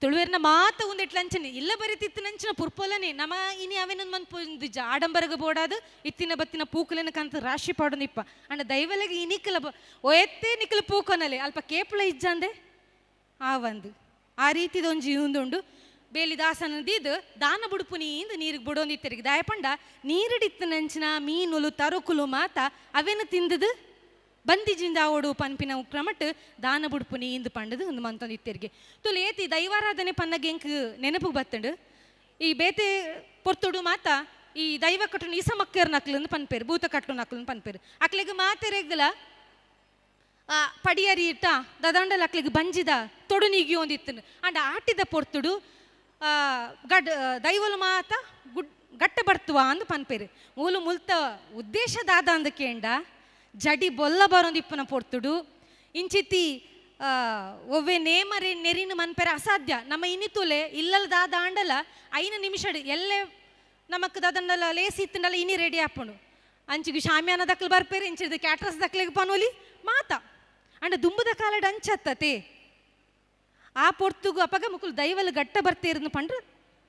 ತುಳುವೇರ್ನ ಮಾತ ಒಂದೆಟ್ಲಂಚನೆ ಇಲ್ಲ ಬರಿತಿತ್ತು ನಂಚಿನ ಪುರ್ಪೊಲನೆ ನಮ್ಮ ಇನಿ ಅವೇನೊಂದು ಮನ್ಪು ಆಡಂಬರಗ ಬೋಡಾದು ಇತ್ತಿನ ಬತ್ತಿನ ಪೂಕುಲೆನ ಕಂತ ರಾಶಿ ಪಾಡೋನಿಪ್ಪ ಅಂಡ ದೈವಲೆಗೆ ಇನಿಕಲ ಒಯತ್ತೆ ನಿಕಲ ಪೂಕೊನಲೆ ಅಲ್ಪ ಕೇಪುಳ ಇಜ್ಜಂದೆ ಆ ಒಂದು ಆ ರೀತಿದೊಂಜಿ ಉಂದುಂಡು ಬೇಲಿದಾಸನ ದೀದು ದಾನ ಬುಡುಪು ನೀಂದು ನೀರಿಗೆ ಬುಡೊಂದಿತ್ತರಿಗೆ ದಾಯಪಂಡ ನೀರಿಡಿತ್ತು ನಂಚಿನ ಮೀನುಲು ತರುಕುಲು ಮಾತ ಅವೇನು ತಿಂದದು ಬಂದಿಜಿಂದ ಓಡು ಪನ್ಪಿನ ಕ್ರಮಟ್ ದಾನ ಬುಡುಪು ನೀಂದು ಪಂಡದು ಒಂದು ಮಂತೊಂದಿತ್ತರಿಗೆ ತುಲು ಏತಿ ದೈವಾರಾಧನೆ ಪನ್ನಗೆ ಎಂಕ್ ನೆನಪು ಬತ್ತಂಡು ಈ ಬೇತೆ ಪೊರ್ತುಡು ಮಾತ ಈ ದೈವ ಕಟ್ಟುನ ಇಸಮಕ್ಕರ್ ನಕ್ಲಂದು ಪನ್ಪೇರು, ಭೂತ ಕಟ್ಟು ನಕ್ಲಂದು ಪನ್ಪೇರು. ಅಕ್ಲೆಗ್ ಮಾತೆರೆಗ್ಲ ಪಡಿಯರಿ ಇಟ್ಟ ದದಂಡಲ ಅಕ್ಲೆಗ್ ಬಂಜಿದ ತೊಡು ನೀಗಿ ಒಂದಿತ್ತನು. ಅಂಡ ಆಟಿದ ಪೊರ್ತುಡು ಗಡ್ ದೈವಲು ಮಾತ ಗುಡ್ ಗಟ್ಟ ಬರ್ತುವ ಅಂದು ಪನ್ಪೇರು. ಮೂಲು ಮುಲ್ತ ಉದ್ದೇಶ ದಾದ ಅಂದ ಕೇಂಡ ಜಡಿ ಬೊಲ್ಲ ಬರೋಂದಿಪ್ಪನ ಪೊರ್ತುಡು ಇಂಚಿತಿ ಒವ್ವೆ ನೇಮರೆ ನೆರಿನ ಮನ್ಪೆರೆ ಅಸಾಧ್ಯ. ನಮ್ಮ ಇನಿತುಲೆ ಇಲ್ಲಲ್ ದಾದ ಆಂಡಲ 5 ನಿಮಿಷಡ್ ಎಲ್ಲೆ ನಮಕ್ ದಾದಂಡಲ ಲೇಸಿ ಇತ್ತಂಡಲ ಇನಿ ರೆಡಿ ಆಪುಂಡು. ಅಂಚಿಗೆ ಶಾಮಿಯಾನ ದಕ್ಲು ಬರ್ಪೇರು, ಇಂಚಿದ ಕ್ಯಾಟ್ರಸ್ ದಕ್ಲಿಗೆ ಪನೋಲಿ ಮಾತ. ಅಂಡ ದುಂಬುದ ಕಾಲಡ್ ಅಂಚತ್ತತೆ ಆ ಪೊರ್ತುಗು ಅಪಗ ಮುಕುಲು ದೈವಲು ಗಟ್ಟ ಬರ್ತೀರ್ನು ಪಂಡ್ರೆ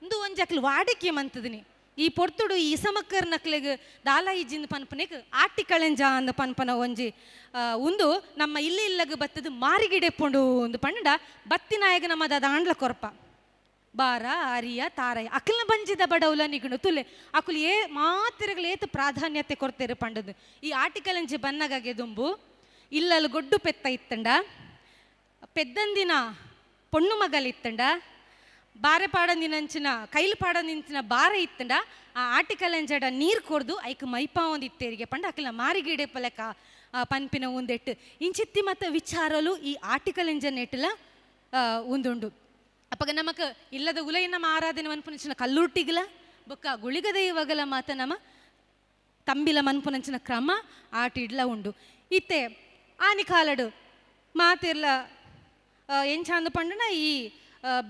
ಇಂದು ಒಂಜಿ ಅಕ್ಲು ವಾಡಿಕೆ ಮಂತದಿನಿ. ಈ ಪೊರ್ತುಡು ಈ ಇಸಮಕ್ಕರ್ ನಕ್ಲೆಗ್ ದಾಲ ಇಜ್ಜಿಂದ ಪನ್ಪನೆಗ್ ಆಟಿ ಕಳೆಂಜ ಅಂದ ಪನ್ಪನ ಒಂಜಿ ಉಂದು ನಮ್ಮ ಇಲ್ಲಿ ಇಲ್ಲಗ ಬತ್ತದು ಮಾರಿಗಿಡೆ ಪೊಂಡು ಒಂದು ಪಂಡ ಬತ್ತಿನಾಯಗ ನಮ್ಮ ದಾಂಡ್ಲ ಕೊರಪ ಬಾರ ಅರಿಯ ತಾರಯ ಅಕ್ಲನ ಬಂಜಿದ ಬಡವುಲ ನಿಗುಣ ತುಲೆ ಅಕುಲು ಏ ಮಾತಿರಗಳು ಏತು ಪ್ರಾಧಾನ್ಯತೆ ಕೊಡ್ತೇರು ಪಂಡದು. ಈ ಆಟಿಕಲಂಜಿ ಬನ್ನಗಾಗೆ ದುಂಬು ಇಲ್ಲಲ್ಲಿ ಗೊಡ್ಡು ಪೆತ್ತ ಇತ್ತಂಡ, ಪೆದ್ದಂದಿನ ಪೊಣ್ಣು ಮಗಲಿತ್ತಂಡ, ಬಾರೆ ಪಾಡಂದಿನಂಚಿನ ಕೈಲು ಪಾಡಂದಿನ ಬಾರೆ ಇತ್ತಂಡ ಆ ಆಟಿಕಲಂಜಡ ನೀರು ಕೊರ್ದು ಐಕ್ ಮೈಪಾ ಒಂದು ಇತ್ತೇರಿಗೆ ಪಂಡ ಅಕ್ಲ ಮಾರಿಗಿಡೆ ಪಲಕ ಪನ್ಪಿನ ಒಂದೆಟ್ಟು ಇಂಚಿತ್ತಿ ಮತ್ತು ವಿಚಾರಲು ಈ ಆಟಿಕಲಂಜ ನೆಟ್ಟಲ ಒಂದುಂಡು. ಅಪ್ಪಗ ನಮಕ್ ಇಲ್ಲದ ಉಲೈ ನಮ್ಮ ಆರಾಧನೆ ಮನ್ಪುನಂಚಿನ ಕಲ್ಲುರ್ಟಿಗಲ ಬೊಕ್ಕ ಗುಳಿಗ ದೈವಗಲ ಮಾತ ನಮ್ಮ ತಂಬಿಲ ಮನ್ಪುನಂಚಿನ ಕ್ರಮ ಆಟಿಡ್ಲ ಉಂಡು. ಇತ್ತೆ ಆನಿ ಕಾಲಡು ಮಾತಿರ್ಲ ಎಂಚಾಂದು ಪಂಡನ ಈ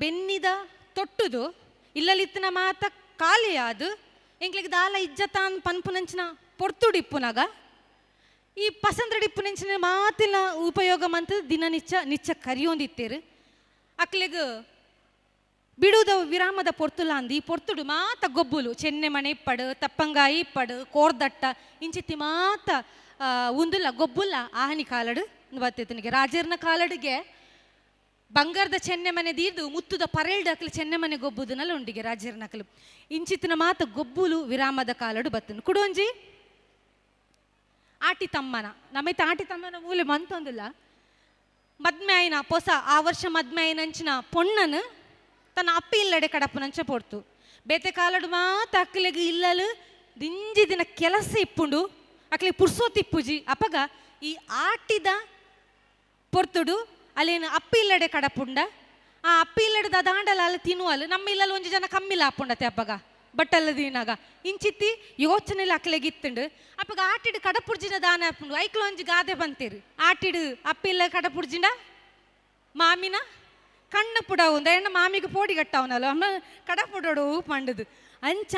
ಬೆನ್ನಿದ ತೊಟ್ಟುದು ಇಲ್ಲಲಿತ್ತಿನ ಮಾತ ಖಾಲಿ ಅದು ಎಂಕ್ಲಿಗೆ ದಾಲ ಇಜ್ಜತಾನ್ ಪನ್ಪುನಂಚಿನ ಪೊರ್ತುಡಿಪ್ಪುನಾಗ ಈ ಪಸಂದ್ರಡಿಪ್ಪುನಂಚಿನ ಮಾತಿನ ಉಪಯೋಗ ಮಂತ ದಿನ ನಿಚ್ಚ ನಿಚ್ಚ ಕರಿಯೊಂದಿತ್ತೇರು. ಅಕ್ಲೆಗ್ ಬಿಡುದ ವಿರಾಮದ ಪೊರ್ತುಲ ಅಂದು ಈ ಪೊರ್ತುಡು ಮಾತ ಗೊಬ್ಬುಲು ಚೆನ್ನೆ ಮಣೆ ಇಪ್ಪಡು, ತಪ್ಪಂಗಾಯಿ ಇಪ್ಪಡು, ಕೋರ್ದಟ್ಟ ಇಂಚಿತ್ತಿ ಮಾತ ಉಂದುಲ್ಲ ಗೊಬ್ಬುಲ್ಲ ಆಹನಿ ಕಾಲಡು ಬತ್ತೈತನಿಗೆ. ರಾಜರ್ನ ಕಾಲಡಿಗೆ ಬಂಗಾರದ ಚೆನ್ನೆ ಮನೆ ದೀರ್ದು ಮುತ್ತುದ ಪರೇಳ್ದ ಅಕ್ಲು ಚೆನ್ನೆ ಮನೆ ಗೊಬ್ಬುದನಲ್ಲ ಉಂಡಿಗೆ ರಾಜರ್ನ ಅಕ್ಲು ಇಂಚಿತ್ತಿನ ಮಾತ ಗೊಬ್ಬುಲು ವಿರಾಮದ ಕಾಲಡು ಬತ್ತನು. ಕುಡೊಂಜಿ ಆಟಿ ತಮ್ಮನ ನಮ್ಮೈತ ಆಟಿ ತಮ್ಮನ ಮೂಲೆ ಮಂತೊಂದಿಲ್ಲ ಮದ್ಮೆ ಆಯ್ನ ಪೊಸ ಆ ವರ್ಷ ಮದ್ಮೆ ಆಯ್ನಂಚಿನ ಪೊಣ್ಣನು ತನ್ನ ಅಪ್ಪಿ ಇಲ್ಲಡೆ ಕಡಪುನಂಚ ಪೊಡ್ತು. ಬೇತೆ ಕಾಲಡು ಮಾತ ಅಕ್ಲೆಗ್ ಇಲ್ಲಲು ದಿಂಜಿ ದಿನ ಕೆಲಸ ಇಪ್ಪುಂಡು, ಅಕ್ಲೆಗ್ ಪುರ್ಸೋತಿಪ್ಪುಜಿ. ಅಪಗ ಈ ಆಟಿದ ಪೊರ್ತುಡು ಅಲ್ಲೇನು ಅಪ್ಪಿ ಇಲ್ಲಡೆ ಕಡಪುಂಡ ಆ ಅಪ್ಪಿ ಇಲ್ಲಡೆದ ದಾಂಡಲ ಅಲ್ಲಿ ತಿನ್ನುವಲ್ಲ ನಮ್ಮ ಇಲ್ಲಲ್ಲಿ ಒಂಜಿ ಜನ ಕಮ್ಮಿಲ್ಲ ಆಪುಂಡತೆ ಅಪ್ಪಗ ಬಟ್ಟಲ್ಲ ದಿನಾಗ ಇಂಚಿತ್ತಿ ಯೋಚನೆಲಿ ಅಕ್ಲೆಗ್ ಇತ್ತುಂಡು. ಅಪ್ಪಗ ಆಟಿಡು ಕಡಪುರ್ಜಿನ ದಾನ ಆಪುಂಡು ಐಕ್ಲ ಒಂಜಿ ಗಾದೆ ಬಂತೀರಿ ಆಟಿಡು ಅಪ್ಪಿಲ್ಲ ಕಡಪುರ್ಜಿನ ಮಾಮಿನ ಕಣ್ಣು ಪುಡವು ಎಣ್ಣ ಮಾಮಿಗೆ ಪೋಡಿ ಕಟ್ಟವನಲ್ಲ ಅಮ್ಮ ಕಡಪುಡೋಡು ಪಂಡದು ಅಂಚ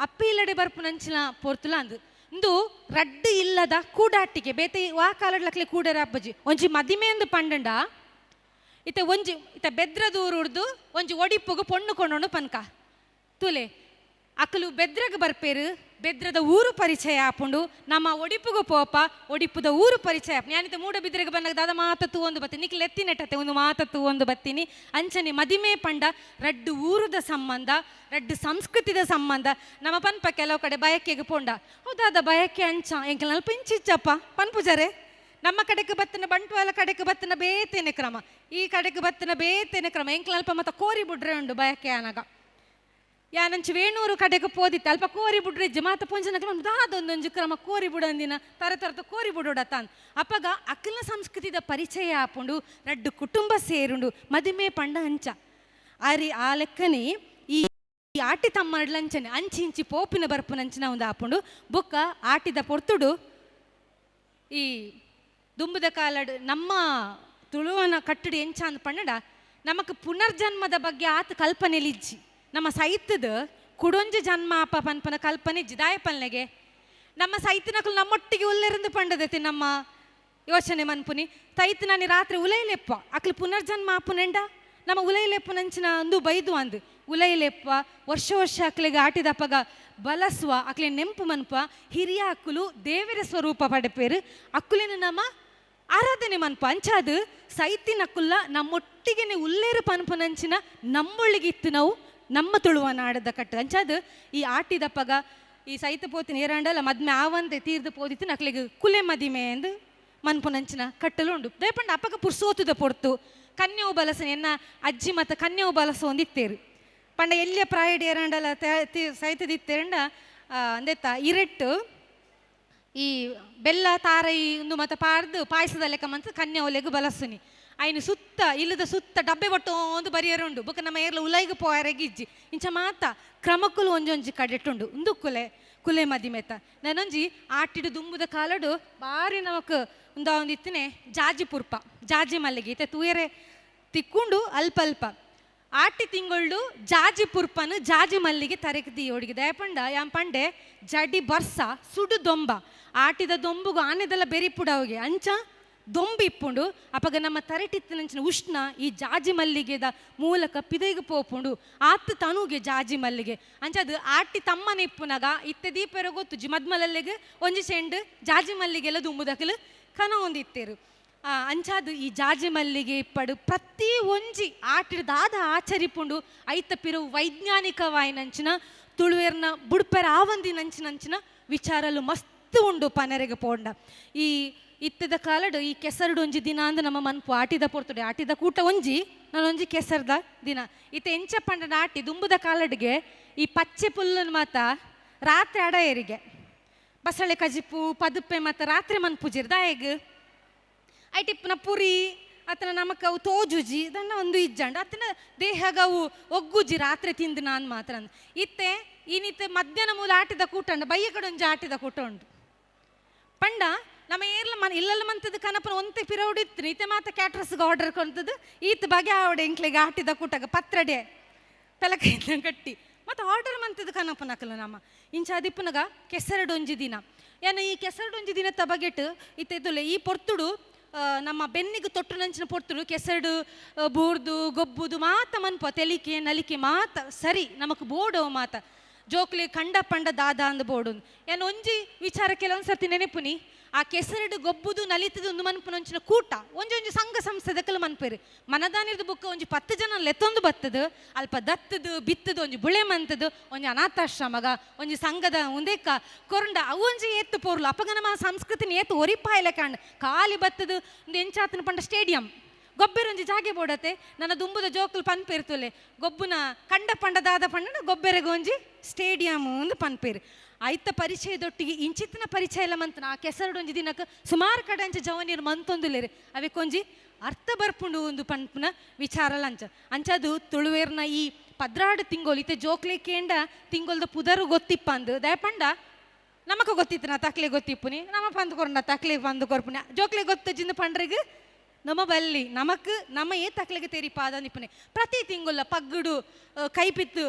ಅಪ್ಪಿ ಇಲ್ಲಡೆ ಬರ್ಪುನಂಚಿನ ಪೊರ್ತುಲ ಅಂದು ಇಂದು ರಡ್ಡು ಇಲ್ಲದ ಕೂಡಾಟಿಗೆ ಬೇತೆ ವಾ ಕಾಲಡ್ಲಕ್ಲೆ ಕೂಡರ ಅಪ್ಪಜಿ ಒಂಜಿ ಮದಿಮೆ ಅಂದು ಪಂಡಂಡ ಇತ್ತ ಒಂಜಿ ಇತ್ತ ಬೆದ್ರ ದೂರುಡ್ದು ಒಂಜಿ ಒಡಿಪ್ಪುಗು ಪೊಣ್ಣು ಕೊಂಡೋಣ ಪನ್ಕ ತುಲೆ ಅಕಲು ಬೆದ್ರಗ್ ಬರ್ಪೇರು ಬೆದ್ರದ ಊರು ಪರಿಚಯ ಆಪುಂಡು ನಮ್ಮ ಒಡಿಪುಗು ಪೋಪ ಒಡಿಪುದ ಊರು ಪರಿಚಯ ಆಪುಂಡು. ಯಾನಿತ ಮೂಡ ಬಿದ್ರಗ ಬಂದಾಗ ದಾದ ಮಾತತ್ತು ಒಂದು ಬತ್ತೀನಿ ನಿಕ್ಲೆ ಎತ್ತಿನೆಟ್ಟತೆ ಒಂದು ಮಾತತ್ತು ಒಂದು ಬತ್ತೀನಿ. ಅಂಚನೆ ಮದಿಮೆ ಪಂಡ ರಡ್ಡು ಊರುದ ಸಂಬಂಧ ರಡ್ಡು ಸಂಸ್ಕೃತಿದ ಸಂಬಂಧ. ನಮ್ಮ ಪನ್ಪ ಕೆಲವು ಕಡೆ ಬಯಕೆಗೆ ಪೋಂಡ ಹೌದಾದ ಬಯಕೆ ಅಂಚ ಎಂಕಲ್ ನಲ್ಪ ಇಂಚಿಚ್ಚಪ್ಪ ಪನ್ಪುಜಾರೆ ನಮ್ಮ ಕಡೆಗೆ ಬತ್ತನ ಬಂಟ್ವಾಲ ಕಡೆಗೆ ಬತ್ತನ ಬೇತೇನೆ ಕ್ರಮ ಈ ಕಡೆಗೆ ಬತ್ತನ ಬೇತೇನೆ ಕ್ರಮ ಎಂಕಲ್ ಅಲ್ಪ ಮತ್ತ ಕೋರಿ ಬುಡ್ರೆ ಉಂಡು ಬಯಕೆ ಆನಾಗ. ಯಾನಂಚು ವೇಣೂರು ಕಡೆಗೆ ಪೋದಿತ್ತು ಅಲ್ಪ ಕೋರಿ ಬುಡ್ರೆ ಮಾತ ಪೊಂಜನ ದಾದೊಂದೊಂಜು ಕ್ರಮ ಕೋರಿ ಬುಡಂದಿನ ತರ ತರತ ಕೋರಿ ಬುಡೋಡ ತಾನ್ ಅಪ್ಪಗ ಅಖಿಲ ಸಂಸ್ಕೃತಿದ ಪರಿಚಯ ಆಪುಂಡು ರಡ್ಡು ಕುಟುಂಬ ಸೇರುಂಡು ಮದಿಮೆ ಪಂಡ ಅಂಚ ಅರಿ ಆ ಲೆಕ್ಕನೆ ಈ ಆಟಿ ತಮ್ಮನಡ್ಲಂಚನೆ ಅಂಚಿ ಇಂಚಿ ಪೋಪಿನ ಬರ್ಪುನಂಚಿನ ಒಂದು ಆಪುಂಡು. ಬೊಕ್ಕ ಆಟಿದ ಪೊರ್ತುಡು ಈ ದುಂಬುದ ಕಾಲಡು ನಮ್ಮ ತುಳುವನ ಕಟ್ಟಡಿ ಎಂಚ ಅಂದ್ ಪಂಡ ನಮಕ್ ಪುನರ್ಜನ್ಮದ ಬಗ್ಗೆ ಆತ ಕಲ್ಪನೆಲಿಜ್ಜಿ ನಮ್ಮ ಸೈತದ ಕುಡೊಂಜು ಜನ್ಮ ಅಪ್ಪ ಪನ್ಪನ ಕಲ್ಪನೆ ಜಿದಾಯ ಪಲ್ನೆಗೆ ನಮ್ಮ ಸೈತಿನಕಲು ನಮ್ಮೊಟ್ಟಿಗೆ ಉಲ್ಲೆರಂದು ಪಂಡದತಿ ನಮ್ಮ ಯೋಚನೆ ಮನ್ಪುನಿ ತೈತು ನಾನು ರಾತ್ರಿ ಉಲೈಲೆಪ್ಪ ಅಕ್ಲು ಪುನರ್ಜನ್ಮ ಆಪುನೆಂಡ ನಮ್ಮ ಉಲೈಲೆಪ್ಪುನಂಚಿನ ಅಂದು ಬೈದು ಅಂದು ಉಲೈಲೆಪ್ಪ ವರ್ಷ ವರ್ಷ ಅಕ್ಲಿಗೆ ಆಟಿದಪ್ಪಗ ಬಲಸುವ ಅಕ್ಲೆ ನೆಂಪು ಮನ್ಪ ಹಿರಿಯ ಅಕ್ಕುಲು ದೇವರ ಸ್ವರೂಪ ಪಡೆಪೇರು ಅಕ್ಕುಲಿನ ನಮ್ಮ ಆರಾಧನೆ ಮನ್ಪ ಅಂಚಾದು ಸೈತಿನಕ್ಕುಲ್ಲ ನಮ್ಮೊಟ್ಟಿಗೆನೆ ಉಲ್ಲೇರು ಪನ್ಪುನಂಚಿನ ನಮ್ಮೊಳ್ಳಿಗಿತ್ತು ನಾವು ನಮ್ಮ ತುಳುವ ನಾಡದ ಕಟ್ಟು ಅಂಚಾದು ಈ ಆಟಿದಪ್ಪಗ ಈ ಸೈತ ಪೋತಿನ ಏರಾಂಡಲ ಮದ್ಮೆ ಆವಂದೆ ತೀರ್ದು ಪೋದಿತ್ತು ನಕ್ಲಿಗೆ ಕುಲೆ ಮದಿಮೆ ಎಂದು ಮನ್ಪುನಂಚಿನ ಕಟ್ಟಲು ಉಂಡು. ದಯಪಂಡ ಅಪ್ಪಗ ಪುರ್ಸೋತುದ ಪೊರ್ತು ಕನ್ಯವು ಬಲಸನ ಎನ್ನ ಅಜ್ಜಿ ಮತ್ತು ಕನ್ಯವು ಬಲಸ ಒಂದಿತ್ತೇರು ಪಂಡ ಎಲ್ಲಿಯ ಪ್ರಾಯಡ್ ಏರಾಂಡಲ ಸೈತದಿತ್ತೇರಂಡ ಅಂದೆತ್ತ ಇರೆಟ್ಟು ಈ ಬೆಲ್ಲ ತಾರೈ ಉಂದು ಮತ ಪಾಡ್ದು ಪಾಯಸದ ಲೆಕ್ಕ ಮಂತ್ ಕನ್ಯಾ ಒಲೆಗ್ ಬಲಸುನಿ. ಐನು ಸುತ್ತ ಇಲ್ಲದ ಸುತ್ತ ಡಬ್ಬೆ ಬಟ್ಟೊಂದು ಬರಿಯರುಂಡು ಬೊಕ ನಮ್ಮ ಏರ್ಲ ಉಲೈಗ್ ಪೋಯರೆಗ್ ಇಜ್ಜಿ. ಇಂಚ ಮಾತ ಕ್ರಮಕ್ಕುಲು ಒಂಜೊಂಜಿ ಕಡೆಟುಂಡು. ಉಂದು ಕುಲೆ ಕುಲೆ ಮದಿಮೆತ ನನೊಂಜಿ ಆಟಿಡು ದುಂಬುದ ಕಾಲಡು ಬಾರಿ ನಮಕ್ ಉಂದಾವೊಂದಿತ್ತಿನೆ ಜಾಜಿ ಪುರ್ಪ ಜಾಜಿ ಮಲ್ಲಿಗೆ ಇತ್ತೆ ತೂಯರೆ ತಿಕ್ಕೊಂಡು ಅಲ್ಪ ಅಲ್ಪ ಆಟಿ ತಿಂಗಳು ಜಾಜಿ ಪುರ್ಪನು ಜಾಜಿ ಮಲ್ಲಿಗೆ ತರೆಕ್ ದಿಯೋಡಿಗೆ ದಯಪಂಡ ಯಾನ್ ಪಂಡೆ ಜಡಿ ಬರ್ಸ ಸುಡು ದೊಂಬ ಆಟಿದ ದೊಂಬುಗು ಆನೆದೆಲ್ಲ ಬೆರಿಪುಡವಿಗೆ ಅಂಚ ದೊಂಬು ಇಪ್ಪುಂಡು. ಅಪಗ ನಮ್ಮ ತರೆಟಿತ್ತಿನಂಚಿನ ಉಷ್ಣ ಈ ಜಾಜಿ ಮಲ್ಲಿಗೆದ ಮೂಲಕ ಪಿದೈಗೆ ಪೋಪುಂಡು ಆತ್ ತನುಗೆ ಜಾಜಿ ಮಲ್ಲಿಗೆ ಅಂಚ ಅದು ಆಟಿ ತಮ್ಮನ ಇಪ್ಪುನಾಗ ಇತ್ತೆ ದೀಪೆರ ಗೊತ್ತುಜಿ ಮದ್ಮಲಲ್ಲಿಗೆ ಒಂಜಿ ಸೆಂಡು ಜಾಜಿ ಮಲ್ಲಿಗೆಲ್ಲ ದುಂಬುದಕಲು ಕನ ಒಂದಿತ್ತೇರು. ಅಂಚಾದು ಈ ಜಾಜಿ ಮಲ್ಲಿಗೆ ಇಪ್ಪಡು ಪ್ರತಿ ಒಂಜಿ ಆಟಿಡ್ ದಾದ ಆಚರಿಪುಂಡು ಐತ ಪಿರು ವೈಜ್ಞಾನಿಕವಾಯಿನಂಚಿನ ತುಳುವೇರ್ನ ಬುಡ್ಪೆರ ಆವಂದಿನಂಚಿನಂಚಿನ ವಿಚಾರಲು ಮಸ್ತ್ ಉಂಡು ಪನರೆಗೆ ಪೋಂಡ. ಈ ಇತ್ತದ ಕಾಲಡು ಈ ಕೆಸರುಡು ಒಂಜಿ ದಿನ ಅಂದ್ ನಮ್ಮ ಮನ್ಪು ಆಟಿದ ಪೊರ್ತುಡು ಆಟಿದ ಕೂಟ ಒಂಜಿ ನಾನೊಂಜಿ ಕೆಸರ್ದ ದಿನ ಇತ್ತ ಎಂಚ ಪಂಡನ ಆಟಿ ದುಂಬುದ ಕಾಲಡಿಗೆ ಈ ಪಚ್ಚೆ ಪುಲ್ಲನ್ ಮಾತ ರಾತ್ರಿ ಅಡ ಏರಿಗೆ ಬಸಳೆ ಕಜಿಪು ಪದುಪ್ಪೆ ಮಾತ ರಾತ್ರಿ ಮನ್ಪುಜಿರ್ ದಾಯಗ್ ಐಟಿಪ್ಪನ ಪುರಿ ಆತನ ನಮಕ್ ಅವು ತೋಜುಜಿ ಇದನ್ನ ಒಂದು ಇಜ್ಜಂಡ ಆತನ ದೇಹಗವು ಒಗ್ಗುಜಿ ರಾತ್ರಿ ತಿಂದು ನಾನು ಮಾತ್ರ ಅಂದ್. ಇತ್ತೆ ಈನಿತ್ತೆ ಮಧ್ಯಾಹ್ನ ಮೂಲ ಆಟಿದ ಕೂಟ ಉಂಡು ಬಯ್ಯ ಕಡೆ ಒಂಜಿ ಆಟಿದ ಕೂಟ ಉಂಡು ಪಂಡ ನಮ್ಮ ಏರ್ಲ ಮನ ಇಲ್ಲಲ್ಲ ಮಂತದ ಕನಪನ ಒಂತೆ ಪಿರೌಡಿತ್ತು ಈತೆ ಮಾತ ಕ್ಯಾಟ್ರಸ್ಗೆ ಆರ್ಡರ್ ಕೊಂತದ್ದು ಈತ ಬಗೆ ಆವಡೆ ಎಂಕ್ಲೆಗೆ ಆಟಿದ ಕೂಟಗ ಪತ್ರಡೆ ಪೆಲಕೈದ ಕಟ್ಟಿ ಮತ್ತು ಆರ್ಡರ್ ಮಂತದ ಕನಪನಕಲು ನಮ್ಮ ಇಂಚ ಅದಿಪ್ಪನಗ ಕೆಸರಡೊಂಜಿ ದಿನ ಏನ ಈ ಕೆಸರಡೊಂಜಿ ದಿನ ತಬಗೆಟ್ ಇತ್ತೆ ಇದ್ದುಲೆ ಈ ಪೊರ್ತುಡು ನಮ್ಮ ಬೆನ್ನಿಗೆ ತೊಟ್ಟು ನಂಚಿನ ಪೊರ್ತುಡು ಕೆಸರಡು ಬೂರ್ದು ಗೊಬ್ಬುದು ಮಾತ ಮನ್ಪ ತೆಲಿಕೆ ನಲಿಕೆ ಮಾತ ಸರಿ ನಮಕ್ ಬೋಡವು ಮಾತ ಜೋಕ್ಲಿ ಕಂಡ ಪಂಡ ದಾದ ಅಂದ್ ಬೋಡು. ಏನ್ ಒಂಜಿ ವಿಚಾರ ಕೆಲವೊಂದು ಸರ್ತಿ ನೆನಪುನಿ ಆ ಕೆಸರಡು ಗೊಬ್ಬುದು ನಲಿತದು ಒಂದು ಮನ್ಪುನೊಂಚಿನ ಕೂಟ ಒಂಜೊಂಜಿ ಸಂಘ ಸಂಸ್ಥೆದಕ್ಕಲು ಮನ್ಪೇರು ಮನದಾನಿರ್ದು ಬುಕ್ಕ ಒಂಜಿ 10 ಜನ ಲೆತ್ತೊಂದು ಬತ್ತದು ಅಲ್ಪ ದತ್ತದು ಬಿತ್ತದು ಒಂಜಿ ಬುಳೆ ಮಂತದು ಒಂಜಿ ಅನಾಥಾಶ್ರಮಗ ಒಂಜಿ ಸಂಘದ ಒಂದೇಕ ಕೊರಂಡ ಅವು ಒಂಜಿ ಏತ್ತು ಪೋರ್ಲು ಅಪಗ ನಮ್ಮ ಸಂಸ್ಕೃತಿನ ಏತು ಒರಿಪಾಯಲೆ ಕಾಂಡ್ ಖಾಲಿ ಬತ್ತದು ಒಂದು ಎಂಚಾತನ ಪಂಡ ಸ್ಟೇಡಿಯಂ ಗೊಬ್ಬೆರೊಂಜಿ ಜಾಗೆ ಬೋಡತೆ ನನ್ನ ದುಂಬುದ ಜೋಕುಲು ಪನ್ಪೇರ್ತುಲೆ ಗೊಬ್ಬುನ ಕಂಡ ಪಂಡದಾದ ಪಂಡ ಗೊಬ್ಬೆರೆಗೆ ಒಂಜಿ ಸ್ಟೇಡಿಯಂ ಒಂದು ಪನ್ಪೇರು. ಐತ ಪರಿಚಯದೊಟ್ಟಿಗೆ ಇಂಚಿತ್ತಿನ ಪರಿಚಯ ಎಲ್ಲ ಮಂತನ ಆ ಕೆಸರಡೊಂಜಿ ದಿನಕ್ಕೆ ಸುಮಾರು ಕಡೆ ಅಂಚ ಜವನೀರು ಮಂತೊಂದುಲೇರು ಅವೆಕೊಂಜಿ ಅರ್ಥ ಬರ್ಪುಂಡು ಒಂದು ಪನ್ಪುನ ವಿಚಾರ ಲಂಚ ಅಂಚದು ತುಳುವೇರ್ನ ಈ 12 ತಿಂಗೋಲು ಇತ್ತೆ ಜೋಕ್ಲೆ ಕೇಂಡ ತಿಂಗೋಲ್ದ ಪುದರು ಗೊತ್ತಿಪ್ಪಂದು ದಯಪಂಡ ನಮಕ ಗೊತ್ತಿತ್ತು ನಾ ತಕ್ಲೆ ಗೊತ್ತಿಪ್ಪುನಿ ನಮ್ಮ ಪಂದು ಕೊರ್ನ ತಕ್ಲೆ ಪಂದು ಕೊರ್ಪುನಿ ಜೋಕ್ಲೆ ಗೊತ್ತ ಜಿಂದ ಪಂಡ್ರಿಗೆ ನಮ್ಮ ಬಲ್ಲಿ ನಮಕ್ ನಮ್ಮ ಏ ತಕ್ಲೆಗೆ ತೆರಿಪಾದ ನಿಪ್ಪುನೆ ಪ್ರತಿ ತಿಂಗುಲ್ಲ ಪಗ್ಗುಡು ಕೈಪಿತ್ತು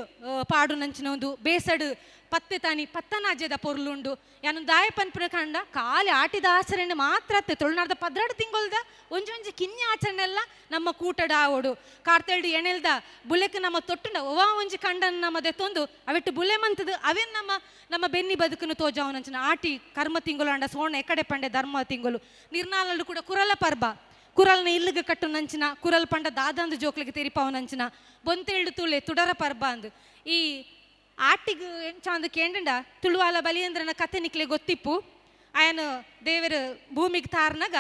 ಪಾಡು ನಂಚಿನ ಒಂದು ಬೇಸಡು ಪತ್ತೆ ತಾನಿ ಪತ್ತನಾಜ್ಯದ ಪೊರ್ಲುಂಡು ಯಾನು ದಾಯ ಪನ್ಪುನ ಕಂಡ ಖಾಲಿ ಆಟಿದ ಆಚರಣೆ ಮಾತ್ರ ಅತ್ತೆ ತುಳುನಾಡ್ದ 12 ತಿಂಗೊಲ್ದ ಒಂಜೊಂಜಿ ಕಿನ್ಯ ಆಚರಣೆ ಎಲ್ಲ ನಮ್ಮ ಕೂಟಡ ಆವೋಡು ಕಾರ್ತೆಲ್ಡು ಎಣೆಲ್ದ ಬುಲೆಕ್ ನಮ್ಮ ತೊಟ್ಟುಂಡ ಒವಾ ಒಂಜಿ ಕಂಡನ್ ನಮ್ಮ ದೆತ್ತೊಂದು ಅವೆಟ್ಟು ಬುಲೆ ಮಂತದು ಅವೇನ್ ನಮ್ಮ ನಮ್ಮ ಬೆನ್ನಿ ಬದುಕನ್ನು ತೋಜಾವನಂಚಿನ ಆಟಿ ಕರ್ಮ ತಿಂಗಳು ಅಂಡ ಸೋಣ ಎಕಡೆ ಪಂಡೆ ಧರ್ಮ ತಿಂಗಳು ನಿರ್ನಾಲಡು ಕೂಡ ಕುರಲ ಪರ್ಬ ಕುರಲ್ನ ಇಲ್ಲಿಗೆ ಕಟ್ಟು ನಂಚಿನ ಕುರಲ್ ಪಂಡ ದಾದಂದು ಜೋಕ್ಲಿಗೆ ತೆರಿಪಾವನಂಚಿನ ಬೊಂತೆಳ್ಳು ತುಳೆ ತುಡರ ಪರ್ಬ ಅಂದು ಈ ಆಟಿಗ್ ಎಂಚಾಂದು ಕೇಂಡಂಡ ತುಳುವಾಲ ಬಲಿಯಂದ್ರನ ಕತೆ ನಿಕ್ಲೆ ಗೊತ್ತಿಪ್ಪು ಆಯನ ದೇವರು ಭೂಮಿಗೆ ತಾರ್ನಾಗ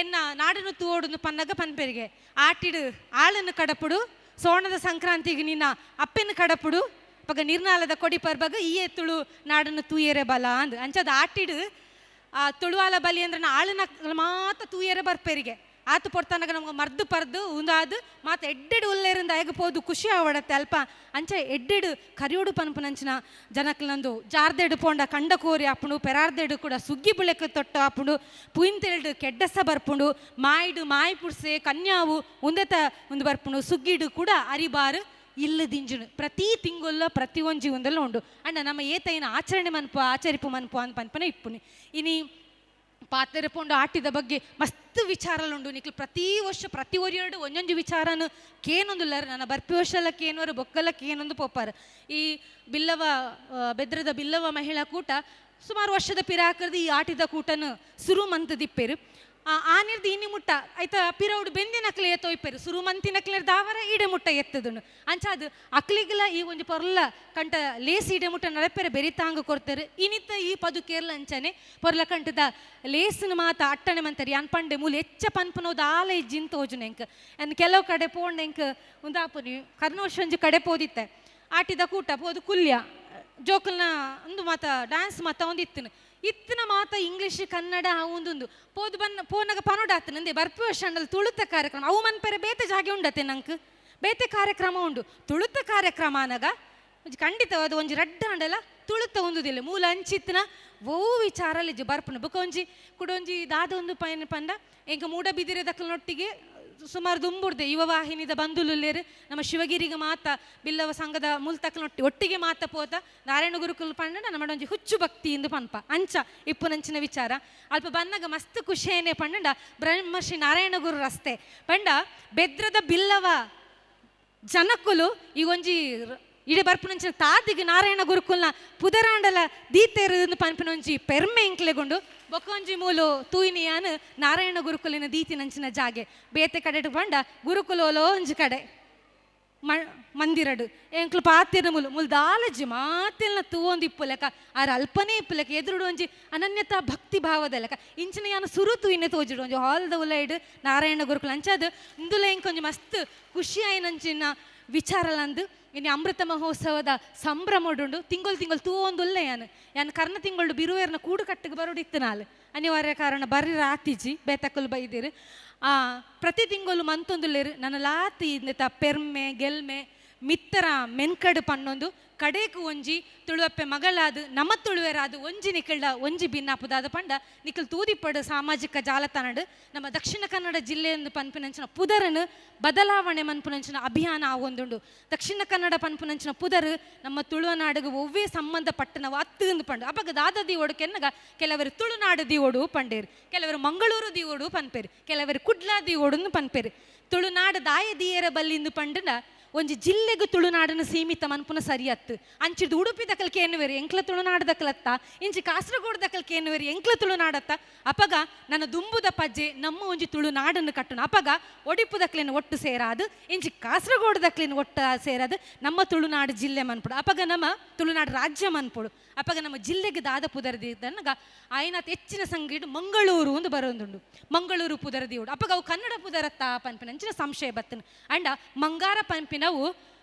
ಎನ್ನ ನಾಡನ್ನು ತೋಡುನು ಪನ್ನಗ ಪನ್ಪೆರಿಗೆ ಆಟಿಡು ಆಳನ್ನು ಕಡಪುಡು ಸೋಣದ ಸಂಕ್ರಾಂತಿಗೆ ನಿನ್ನ ಅಪ್ಪೆನ ಕಡಪುಡು ಪಗ ನಿರ್ನಾಲದ ಕೊಡಿ ಪರ್ಬಗ ಈಯೇ ತುಳು ನಾಡನ್ನು ತೂಯರೆ ಬಲ ಅಂದು ಅಂಚದ ಆಟಿಡು ಆ ತುಳುವಾಲ ಬಲಿಯಂದ್ರನ ಆಳನ ಮಾತ ತೂಯರೆ ಬರ್ಪೆರಿಗೆ ಆತು ಪೊರ್ತನಗ ನಮ್ಗೆ ಮರ್ದು ಪರ್ದು ಉಂದಾದು ಮಾತು ಎಡ್ಡೆಡು ಉಲ್ಲೇರಿಂದ ಆಗ ಪೋದು ಖುಷಿ ಆವಡತ್ತೆ ಅಲ್ಪ ಅಂಚ ಎಡ್ಡೆಡು ಕರಿಯೋಡು ಪನ್ಪುನಂಚಿನ ಜನಕ್ಲಂದು ಜಾರ್ದೆಡು ಪೋಂಡ ಕಂಡ ಕೋರಿ ಆಪುಂಡು ಪೆರಾರ್ದೆಡು ಕೂಡ ಸುಗ್ಗಿ ಬುಳೆಕ್ ತೊಟ್ಟ ಆಪುಂಡು ಪುಯಿಂತೆಲ್ಡು ಕೆಡ್ಡಸ ಬರ್ಪುಂಡು ಮಾಯಿಡು ಮಾಯಿ ಪುಡ್ಸೆ ಕನ್ಯಾವು ಉಂದೆತ ಉಂದು ಬರ್ಪುಂಡು ಸುಗ್ಗಿಡು ಕೂಡ ಅರಿಬಾರು ಇಲ್ಲದಿಂಜುನು ಪ್ರತಿ ತಿಂಗೊಲ್ಲ ಪ್ರತಿ ಒಂಜಿ ಒಂದೆಲ್ಲ ಉಂಡು ಅಂಡ ನಮ್ಮ ಏತೈನ ಆಚರಣೆ ಮನ್ಪು ಆಚರಿಪು ಮನ್ಪು ಅಂತ ಪನ್ಪನೆ ಇಪ್ಪುನಿ. ಇನಿ ಪಾತೆರೆ ಪೋಂಡು ಆಟಿದ ಬಗ್ಗೆ ಮಸ್ತ್ ವಿಚಾರಲುಂಡು ನಿಕ್ಲು ಪ್ರತಿ ವರ್ಷ ಪ್ರತಿ ಒರಿಯಡು ಒಂಜೊಂಜಿ ವಿಚಾರನು ಕೇನೊಂದುಲ್ಲರು ನನ್ನ ಬರ್ಪಿ ವರ್ಷಲ ಕೇನೋರು ಬೊಕ್ಕಲ ಕೇನೊಂದು ಪೋಪಾರು. ಈ ಬಿಲ್ಲವ ಬೆದ್ರದ ಬಿಲ್ಲವ ಮಹಿಳಾ ಕೂಟ ಸುಮಾರು ವರ್ಷದ ಪಿರಾಕರ್ದು ಈ ಆಟಿದ ಕೂಟನು ಸುರು ಮಂತದಿಪ್ಪೇರು. ಆನಿರ್ದು ಇನ್ನಿ ಮುಟ್ಟ ಆಯ್ತಾ ಪಿರೌಡು ಬೆಂದಿನ ಅಕ್ಲೆ ಎತ್ತೊಯ್ಪೇರು ಸುರು ಮಂತಿನ ಅಕ್ಲೆ ದಾವರ ಈಡೆ ಮುಟ್ಟ ಎತ್ತದುಂಡು ಅಂಚ ಅದು ಅಕ್ಲಿಗೆಲ್ಲ ಈ ಒಂಜಿ ಪೊರ್ಲ ಕಂಟ ಲೇಸ್ ಈಡೆ ಮುಟ್ಟ ನಡಪೆರೆ ಬೆರಿತಾಂಗ ಕೊರ್ತಾರೆ. ಇನಿತ ಈ ಪದು ಕೇರಳ ಅಂಚನೆ ಪೊರ್ಲ ಕಂಟದ ಲೇಸಿನ ಮಾತ ಅಟ್ಟಣೆ ಮಂತಾರೆ ಯಾನ್ ಪಂಡೆ ಮೂಲ ಎಚ್ಚ ಪನ್ಪನೋದು ಆಲ ಇಜ್ಜಿನ್ ತೋಜುನ ಎಂಕ್ ಅಂದ್ ಕೆಲವು ಕಡೆ ಪೋಂಡ ಎಂಕ್ ಉಂದಾಪುನಿ ಕರ್ನ ವರ್ಷ ಒಂಜಿ ಕಡೆ ಪೋದಿತ್ತೆ ಆಟಿದ ಕೂಟ ಪೋದು ಕುಲ್ಯ ಜೋಕುಲ್ನ ಒಂದು ಮಾತ ಡ್ಯಾನ್ಸ್ ಮಾತ ಒಂದು ಇತ್ತಿನ ಇತ್ತಿನ ಮಾತ ಇಂಗ್ಲೀಷ್ ಕನ್ನಡ ಒಂದೊಂದು ಪೋದು ಬನ್ನ ಪೋನಾಗ ಪನೋಡಾತನ ಅಂದೆ ಬರ್ಪು ವರ್ಷಂಡಲ್ ತುಳುತ ಕಾರ್ಯಕ್ರಮ ಅವು ಮನ್ಪೆರೆ ಬೇತೆ ಜಾಗೆ ಉಂಡತೆ ನಂಕ್ ಬೇತೆ ಕಾರ್ಯಕ್ರಮ ಉಂಡು ತುಳುತ ಕಾರ್ಯಕ್ರಮ ಅನಗ ಒಂಜಿ ಖಂಡಿತವಾದ ಒಂಜಿ ರಡ್ಡ ಅಂಡಲ ತುಳುತ ಒಂದುದಿಲ್ಲ ಮೂಲ ಅಂಚಿತ್ತಿನ ಓ ವಿಚಾರಲಿಜ್ಜಿ ಬರ್ಪುನ ಬೊಕ ಒಂಜಿ ಕುಡೊಂಜಿ ದಾದ ಒಂದು ಪೈನ ಪಂಡ ಎಂಕ ಮೂಡ ಬಿದಿರೆ ದಕ್ಕಲ್ನೊಟ್ಟಿಗೆ ಸುಮಾರು ದುಂಬುಡ್ದೆ ಯುವ ವಾಹಿನಿದ ಬಂಧುಲುಲ್ಲೇರು ನಮ್ಮ ಶಿವಗಿರಿಗೆ ಮಾತ ಬಿಲ್ಲವ ಸಂಘದ ಮುಲ್ತಕ್ಲನೊಟ್ಟಿ ಒಟ್ಟಿಗೆ ಮಾತ ಪೋತ ನಾರಾಯಣ ಗುರುಕುಲ್ ಪಂಡ ನಮ್ಮ ಒಂಜಿ ಹುಚ್ಚು ಭಕ್ತಿ ಇಂದು ಪನ್ಪ ಅಂಚ ಇಪ್ಪುನಂಚಿನ ವಿಚಾರ ಅಲ್ಪ ಬನ್ನಗ ಮಸ್ತ್ ಖುಷಿಯೇನೆ ಪಂಡ ಬ್ರಹ್ಮಶ್ರೀ ನಾರಾಯಣ ಗುರು ರಸ್ತೆ ಪಂಡ ಬೆದ್ರದ ಬಿಲ್ಲವ ಜನಕ್ಕುಲು ಈ ಒಂಜಿ ಇಡೆ ಬರ್ಪುನಂಚಿನ ತಾದಿಗೆ ನಾರಾಯಣ ಗುರುಕುಲ್ನ ಪುದರಾಂಡಲ ದೀತೆರು ಪನ್ಪಿನೊಂಜಿ ಪೆರ್ಮೆ ಇಂಕ್ಲೆಗೊಂಡು ಬೊಕ್ಕೊಂಜಿ ಮೂಲು ತೂಯಿನಿಯಾನ್ ನಾರಾಯಣ ಗುರುಕುಲಿನ ದೀತಿನಂಚಿನ ಜಾಗೆ ಬೇತೆ ಕಡೆಟು ಪಂಡ ಗುರುಕುಲೋಲೋ ಒಂಜಿ ಕಡೆ ಮಂದಿರಡು ಎಂಕ್ಲು ಪಾತಿರ ಮುಲು ಮುಲ್ ದಾಲಜಿ ಮಾತೆಲ್ಲ ತೂವೊಂದು ಇಪ್ಪು ಲೆಕ್ಕ ಆರ ಅಲ್ಪನೇ ಇಪ್ಪು ಲೆಕ್ಕ ಎದುರುಡು ಒಂಜಿ ಅನನ್ಯತಾ ಭಕ್ತಿ ಭಾವದ ಲೆಕ್ಕ ಇಂಚಿನ ಯಾನ ಸುರು ತೂಯಿನೆ ತೋಜಿಡು ಒಂಜಿ ಹಾಲ್ದ ಉಲೈಡ್ ನಾರಾಯಣ ಗುರುಕುಲ ಅಂಚಾದು ಇಂದುಲ ಇಂಕೊಂಜಿ ಮಸ್ತ್ ಖುಷಿ ಆಯ್ನಂಚಿನ ವಿಚಾರಲಂದು ಇನ್ನು ಅಮೃತ ಮಹೋತ್ಸವದ ಸಂಭ್ರಮಡುಂಡು ತಿಂಗಳು ತಿಂಗಳು ತೂವೊಂದುಲ್ಲ ಯಾನು ಯಾನ್ ಕರ್ನ ತಿಂಗಳು ಬಿರುವೇರ್ನ ಕೂಡು ಕಟ್ಟಿಗೆ ಬರೋಡು ಇತ್ತು ನಾಲ್ ಅನಿವಾರ್ಯ ಕಾರಣ ಬರ್ರಿ ರಾತಿಜಿ ಬೇತಕ್ಕಲು ಬೈದಿರು ಪ್ರತಿ ತಿಂಗಳು ಮಂತೊಂದುಲ್ಲೇರು ನನ್ನ ಲಾತಿ ಇಂದೆತ ಪೆರ್ಮೆ ಗೆಲ್ಮೆ ಮಿತ್ತರ ಮೆನ್ಕಡು ಪನ್ನೊಂದು ಕಡೇಕು ಒಂಜಿ ತುಳುವಪ್ಪೆ ಮಗಳಾದು ನಮ ತುಳುವೆರಾದು ಒಂಜಿ ನಿಖಿಲ್ಡ ಒಂಜಿ ಭಿನ್ನಾಪುದಾದ ಪಂಡ ನಿಖಿಲ್ ತೂದಿಪ್ಪಡು ಸಾಮಾಜಿಕ ಜಾಲತಾಣಡು ನಮ್ಮ ದಕ್ಷಿಣ ಕನ್ನಡ ಜಿಲ್ಲೆಯೊಂದು ಪನ್ಪಿನಂಚಿನ ಪುದರನು ಬದಲಾವಣೆ ಮನ್ಪುನಂಚಿನ ಅಭಿಯಾನ ಆವೊಂದುಂಡು. ದಕ್ಷಿಣ ಕನ್ನಡ ಪನ್ಪುನಂಚಿನ ಪುದರು ನಮ್ಮ ತುಳುವನಾಡಿಗೆ ಒವ್ವೇ ಸಂಬಂಧಪಟ್ಟನವ ಅತ್ತು ಪಂಡು ಅಪಗ ದಾದ ದಿವೋಡು ಕೆನ್ನಗ ಕೆಲವರು ತುಳುನಾಡು ದಿವೋಡು ಪಂಡೇರು, ಕೆಲವರು ಮಂಗಳೂರು ದಿವೋಡು ಪನ್ಪೇರು, ಕೆಲವರು ಕುಡ್ಲಾ ದಿವೋಡು ಪನ್ಪೇರು. ತುಳುನಾಡು ದಾಯ ದಿಯರ ಬಲ್ಲಿಂದು ಪಂಡನ ಒಂಜಿ ಜಿಲ್ಲೆಗು ತುಳುನಾಡನ್ನು ಸೀಮಿತ ಮನ್ಪುನ ಸರಿಯತ್ತು. ಅಂಚಿದ ಉಡುಪಿ ದಕಲ್ ಕೇನುವೇರು ಎಂಕ್ಲ ತುಳುನಾಡು ದಕಲತ್ತ, ಇಂಚಿ ಕಾಸರಗೋಡು ದಕಲ್ ಕೇನುವೇರು ಎಂಕ್ಲ ತುಳುನಾಡತ್ತ. ಅಪಗ ನನ್ನ ದುಂಬುದ ಪಜ್ಜೆ ನಮ್ಮ ಒಂಜಿ ತುಳುನಾಡನ್ನು ಕಟ್ಟುನ. ಅಪಗ ಒಡಿಪು ದಕ್ಲಿನ ಒಟ್ಟು ಸೇರಾದು, ಇಂಚಿ ಕಾಸರಗೋಡು ದಕ್ಲಿನ ಒಟ್ಟು ಸೇರಾದು ನಮ್ಮ ತುಳುನಾಡು ಜಿಲ್ಲೆ ಮನ್ಪುಡು. ಅಪಗ ನಮ್ಮ ತುಳುನಾಡು ರಾಜ್ಯ ಮನ್ಪುಡು. ಅಪಗ ನಮ್ಮ ಜಿಲ್ಲೆಗೆ ದಾದ ಪುದರದಿದ್ದನಗ ಆಯ್ನಾತ್ ಹೆಚ್ಚಿನ ಸಂಗೀಟ ಮಂಗಳೂರು ಒಂದು ಬರೋದುಂಡು, ಮಂಗಳೂರು ಪುದರದಿಯೋಡು. ಅಪಗ ಅವು ಕನ್ನಡ ಪುದರತ್ತ ಪನ್ಪಿನ ಅಂಚಿನ ಸಂಶಯ ಬತ್ತನ. ಅಂಡ ಮಂಗಾರ ಪನ್ಪಿನವು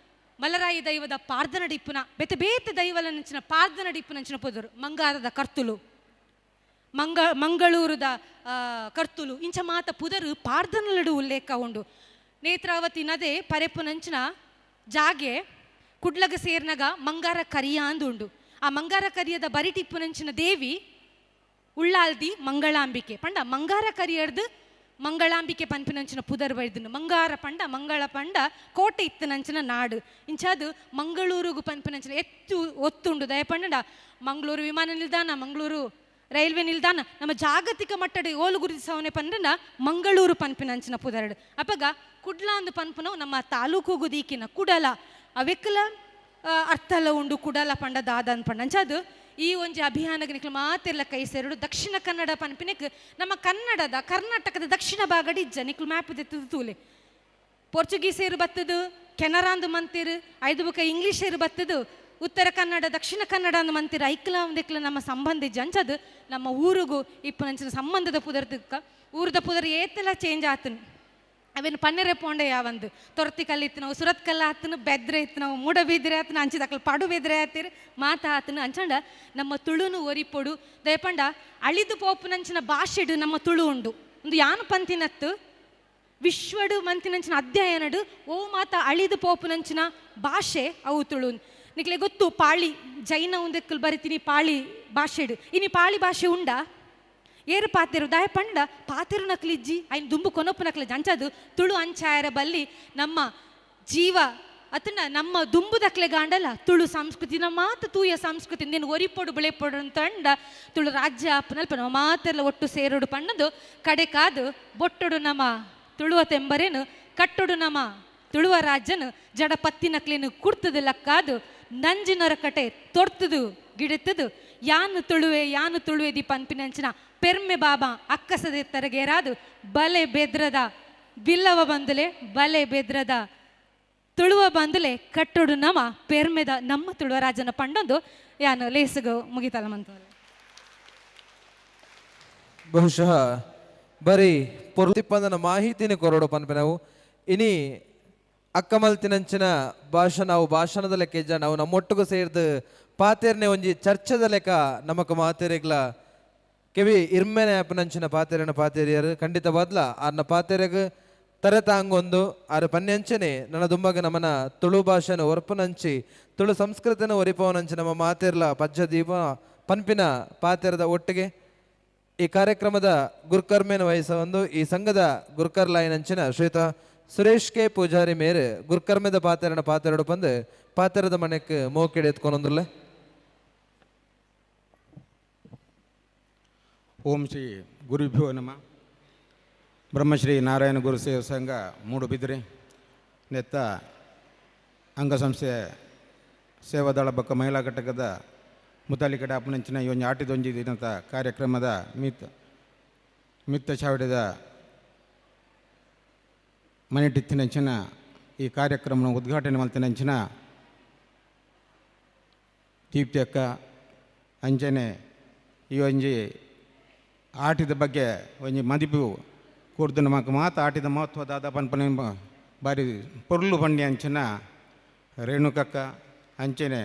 ಮಲರಾಯಿ ದೈವದ ಪಾರ್ದನಡಿಪ್ಪುನ ಬೇತೆ ಬೇತೆ ದೈವಲನಂಚಿನ ಪಾರ್ದನಡಿಪ್ಪುನಂಚಿನ ಪುದರು ಮಂಗಾರದ ಕರ್ತುಲು, ಮಂಗಳೂರದ ಕರ್ತುಲು ಇಂಚ ಮಾತ ಪುದರು ಪಾರ್ದನಲಡು ಉಲ್ಲೇಖ ಉಂಡು. ನೇತ್ರಾವತಿ ನದೆ ಪರೆಪುನಂಚಿನ ಜಾಗೆ ಕುಡ್ಲಗ ಸೇರ್ನಗ ಮಂಗಾರ ಕರಿಯ ಅಂದುಂಡು. ಆ ಮಂಗಾರ ಕರಿಯದ ಬರಿಟಿಪ್ಪುನಂಚಿನ ದೇವಿ ಉಳ್ಳಾಲ್ದಿ ಮಂಗಳಾಂಬಿಕೆ ಪಂಡ ಮಂಗಾರ ಕರಿಯರ್ದು ಮಂಗಳಾಂಬಿಕೆ ಪನ್ಪಿನಂಚಿನ ಪುದರ್ ಬೈದನು. ಮಂಗಾರ ಪಂಡ ಮಂಗಳ ಪಂಡ ಕೋಟೆ ಇತ್ತನಂಚಿನ ನಾಡು. ಇಂಚಾದು ಮಂಗಳೂರುಗು ಪನ್ಪಿನಂಚಿನ ಎತ್ತು ಒತ್ತುಂಡು. ದಯಪಂಡ ಮಂಗಳೂರು ವಿಮಾನ ನಿಲ್ದಾಣ, ಮಂಗಳೂರು ರೈಲ್ವೆ ನಿಲ್ದಾಣ ನಮ್ಮ ಜಾಗತಿಕ ಮಟ್ಟದ ಓಲು ಗುರುತಿಸವನೆ ಪಂಡನ ಮಂಗಳೂರು ಪನ್ಪಿನಂಚಿನ ಪುದರಡು. ಅಪಗ ಕುಡ್ಲ ಅಂದು ಪನ್ಪುನವು ನಮ್ಮ ತಾಲೂಕುಗು ದೀಕಿನ ಕುಡಲ ಅವೆಕ್ಕಲ ಅರ್ಥಲ ಉಂಡು ಕುಡಲ ಪಂಡ ದಾದ ಪಂಡ. ಅಂಚಾದು ಈ ಒಂಜಿ ಅಭಿಯಾನಕ್ಕೆ ನಿಕ್ಲು ಮಾತೆಲ್ಲ ಕೈ ಸೇರುಡು. ದಕ್ಷಿಣ ಕನ್ನಡ ಪನ್ಪಿನಿಕ್ ನಮ್ಮ ಕನ್ನಡದ ಕರ್ನಾಟಕದ ದಕ್ಷಿಣ ಭಾಗಡಿ ಇಜ್ಜ ನಿಕ್ಲು ಮ್ಯಾಪ್ ದೆತ್ತದು ತೂಲೆ. ಪೋರ್ಚುಗೀಸೇರು ಬತ್ತದು ಕೆನರಾಂದು ಮಂತಿರು, ಐದು ಬುಕ್ಕ ಇಂಗ್ಲೀಷೇರು ಬತ್ತದು ಉತ್ತರ ಕನ್ನಡ ದಕ್ಷಿಣ ಕನ್ನಡ ಅಂದು ಮಂತಿರು. ಐಕ್ಲ ಒಂದೆಕ್ಲ ನಮ್ಮ ಸಂಬಂಧ ಇಜ್ಜ. ಅಂಚದು ನಮ್ಮ ಊರುಗು ಇಪ್ಪನಂಚಿನ ಸಂಬಂಧದ ಪುದರ್ದಕ್ಕ ಊರದ ಪುದರ್ ಏತೆಲ್ಲ ಚೇಂಜ್ ಆತನು. ಅವೇನು ಪನ್ನೆರೆ ಪೋಂಡೆ ಯಾವಂದು ತೊರತಿ ಕಲ್ಲು ಇತ್ತು ನಾವು, ಸುರತ್ ಕಲ್ಲು ಆತನು, ಬೆದ್ರೆ ಇತ್ತು ನಾವು, ಮೂಡಬಿದ್ರೆ ಆತನು, ಅಂಚಿದಕ್ಕಲು ಪಡುಬಿದ್ರೆ ಆತಿರು ಮಾತ ಆತನು. ಅಂಚಂಡ ನಮ್ಮ ತುಳುನು ಒರಿಪೊಡು. ದಯಪಂಡ ಅಳಿದು ಪೋಪುನಂಚಿನ ಭಾಷೆಡು ನಮ್ಮ ತುಳು ಉಂಡು. ಒಂದು ಯಾನು ಪಂತಿನತ್ತು ವಿಶ್ವಡು ಮಂತಿನಂಚಿನ ಅಧ್ಯಯನಡು ಓ ಮಾತ ಅಳಿದು ಪೋಪುನಂಚಿನ ಭಾಷೆ ಅವು ತುಳು. ನಿಕ್ಲೆ ಗೊತ್ತು ಪಾಳಿ ಜೈನ ಒಂದಕ್ಕಲು ಬರಿತೀನಿ ಪಾಳಿ ಭಾಷೆಡು. ಇನಿ ಪಾಳಿ ಭಾಷೆ ಉಂಡಾ? ಏರು ಪಾತೆರು ದಾಯ ಪಂಡ ಪಾತೆರು ನಕ್ಲಿಜ್ಜಿ ಐನ್ ದುಂಬು ಕೊನೊಪ್ಪು ನಕ್ಲಿಜ್ಜಿ. ಅಂಚದು ತುಳು ಅಂಚಾಯರ ಬಲ್ಲಿ ನಮ್ಮ ಜೀವ ಅತನ ನಮ್ಮ ದುಂಬು ದಕ್ಲೆ ಗಾಂಡಲ ತುಳು ಸಂಸ್ಕೃತಿ ನಮ್ಮ ಮಾತು ತೂಯ ಸಂಸ್ಕೃತಿ ನೀನು ಒರಿಪೊಡು ಬೆಳೆಪೊಡು ಅಂತಂಡ ತುಳು ರಾಜ್ಯ ಅಪ್ಪನಲ್ಪ ನಮ್ಮ ಮಾತೆಲ್ಲ ಒಟ್ಟು ಸೇರೋಡು ಪಣ್ಣದು ಕಡೆಕಾದು ಬೊಟ್ಟೊಡು ನಮ್ಮ ತುಳುವ ತೆಂಬರೇನು ಕಟ್ಟೊಡು ನಮ್ಮ ತುಳುವ ರಾಜ್ಯನು ಜಡ ಪತ್ತಿ ನಕ್ಲೇನು ಕುಡ್ತದು ಲಕ್ಕಾದು ನಂಜಿನರ ಕಟೆ ತೊರ್ತದು ಗಿಡತದು ಯಾನು ತುಳುವೆ ಯಾನು ತುಳುವೆ the ಪನ್ಪಿನಂಚಿನ ಪೆರ್ಮೆ ಬಾಬಾ ಅಕ್ಕಸದೆ ತರಗೇರಾದು ಬಲೆ ಬೆದ್ರದ ಬಿಲ್ಲವ ಬಂದುಲೆ ಬಲೆ ಬೆದ್ರದ ತುಳುವ ಬಂದುಲೆ ಕಟ್ಟೊಡು ನಮ ಪೆರ್ಮೆದ ನಮ್ಮ ತುಳುವ ರಾಜನ ಪಂಡೊಂದು ಯಾನು ಲೇಸುಗು ಮುಗಿತಲ್ಲ ಮಂತ. ಬಹುಶಃ ಬರೀ ಪೊರ್ತಿಪ್ಪಂದನ ಮಾಹಿತಿನ ಕೊರಡು ಪನ್ಪಿನವು ಇನಿ ಅಕ್ಕಮಲ್ತಿನಂಚಿನ ಭಾಷಣ ಅವು ಭಾಷಣದ ಲೆಕ್ಕ ಇಜ್ಜ ನಾವು ನಮ್ಮೊಟ್ಟಿಗೂ ಸೇರ್ದು ಪಾತೆರ್ನೆ ಒಂಜಿ ಚರ್ಚೆದ ಲೆಕ್ಕ ನಮಕ್ ಮಾತೆರೆಗ್ಲ ಕೆವಿ ಇರ್ಮೆನೆ ಅಪ್ಪನಂಚಿನ ಪಾತೆರನ ಪಾತೆರಿಯರು ಖಂಡಿತ ಬದ್ಲ ಆರ್ನ ಪಾತೆರೆಗ್ ತರೆ ತಾಂಗೊಂದು ಆರ ಪನ್ಯಂಚನೆ ನನ್ನ ದುಂಬಗ ನಮನ ತುಳು ಭಾಷೆನ ಒರ್ಪನಂಚಿ ತುಳು ಸಂಸ್ಕೃತಿನ ಒರಿಪವನಂಚಿ ನಮ್ಮ ಮಾತೆರ್ಲ ಪಜ್ಜ ದೀಪ ಪನ್ಪಿನ ಪಾತೆರದ ಒಟ್ಟಿಗೆ ಈ ಕಾರ್ಯಕ್ರಮದ ಗುರುಕರ್ಮೇನ ವಹಿಸ ಒಂದು ಈ ಸಂಘದ ಗುರುಕರ್ಲಾಯಿನಂಚಿನ ಶ್ರೀಯುತ ಸುರೇಶ್ ಕೆ ಪೂಜಾರಿ ಮೇರೆ ಗುರುಕರ್ಮೆದ ಪಾತೆರನ ಪಾತೆರಡು ಪಂದು ಪಾತೆರದ ಮನೆಕ್ ಮೋಕೆಡೆ ಎತ್ಕೊಂಡೊಂದುಲ್ಲೆ. ಓಂ ಶ್ರೀ ಗುರುಭ್ಯೋ ನಮಃ. ಬ್ರಹ್ಮಶ್ರೀ ನಾರಾಯಣ ಗುರು ಸೇವಾ ಸಂಘ ಮೂಡುಬಿದಿರೆ ನೆತ್ತ ಅಂಗಸಂಸ್ಥೆ ಸೇವಾದಳ ಬೊಕ್ಕ ಮಹಿಳಾ ಘಟಕದ ಮುತಾಲಿಕಡೆ ಅಪ್ಪನಂಚಿನ ಈ ಒಂಜಿ ಆಟಿದೊಂಜಿ ದಿನದ ಕಾರ್ಯಕ್ರಮದ ಮಿತ್ತ ಚಾವಡಿದ ಮನೆಟಿತ್ತಿನಂಚಿನ ಈ ಕಾರ್ಯಕ್ರಮನ ಉದ್ಘಾಟನೆ ಮಲ್ತಿನಂಚಿನ ದೀಪ್ತಿ ಅಕ್ಕ ಅಂಚನೆ ಈ ಒಂಜಿ ಆಟಿದ ಬಗ್ಗೆ ಒಂಜಿ ಮದಿಪು ಕೂರ್ದು ನಮಕ್ ಮಾತ ಆಟಿದ ಮಹತ್ವ ದಾದ ಪನ್ಪನೆ ಬಾರಿ ಪೊರ್ಲು ಬಂಡಿ ಅಂಚಿನ ರೇಣುಕಕ್ಕ ಅಂಚನೆ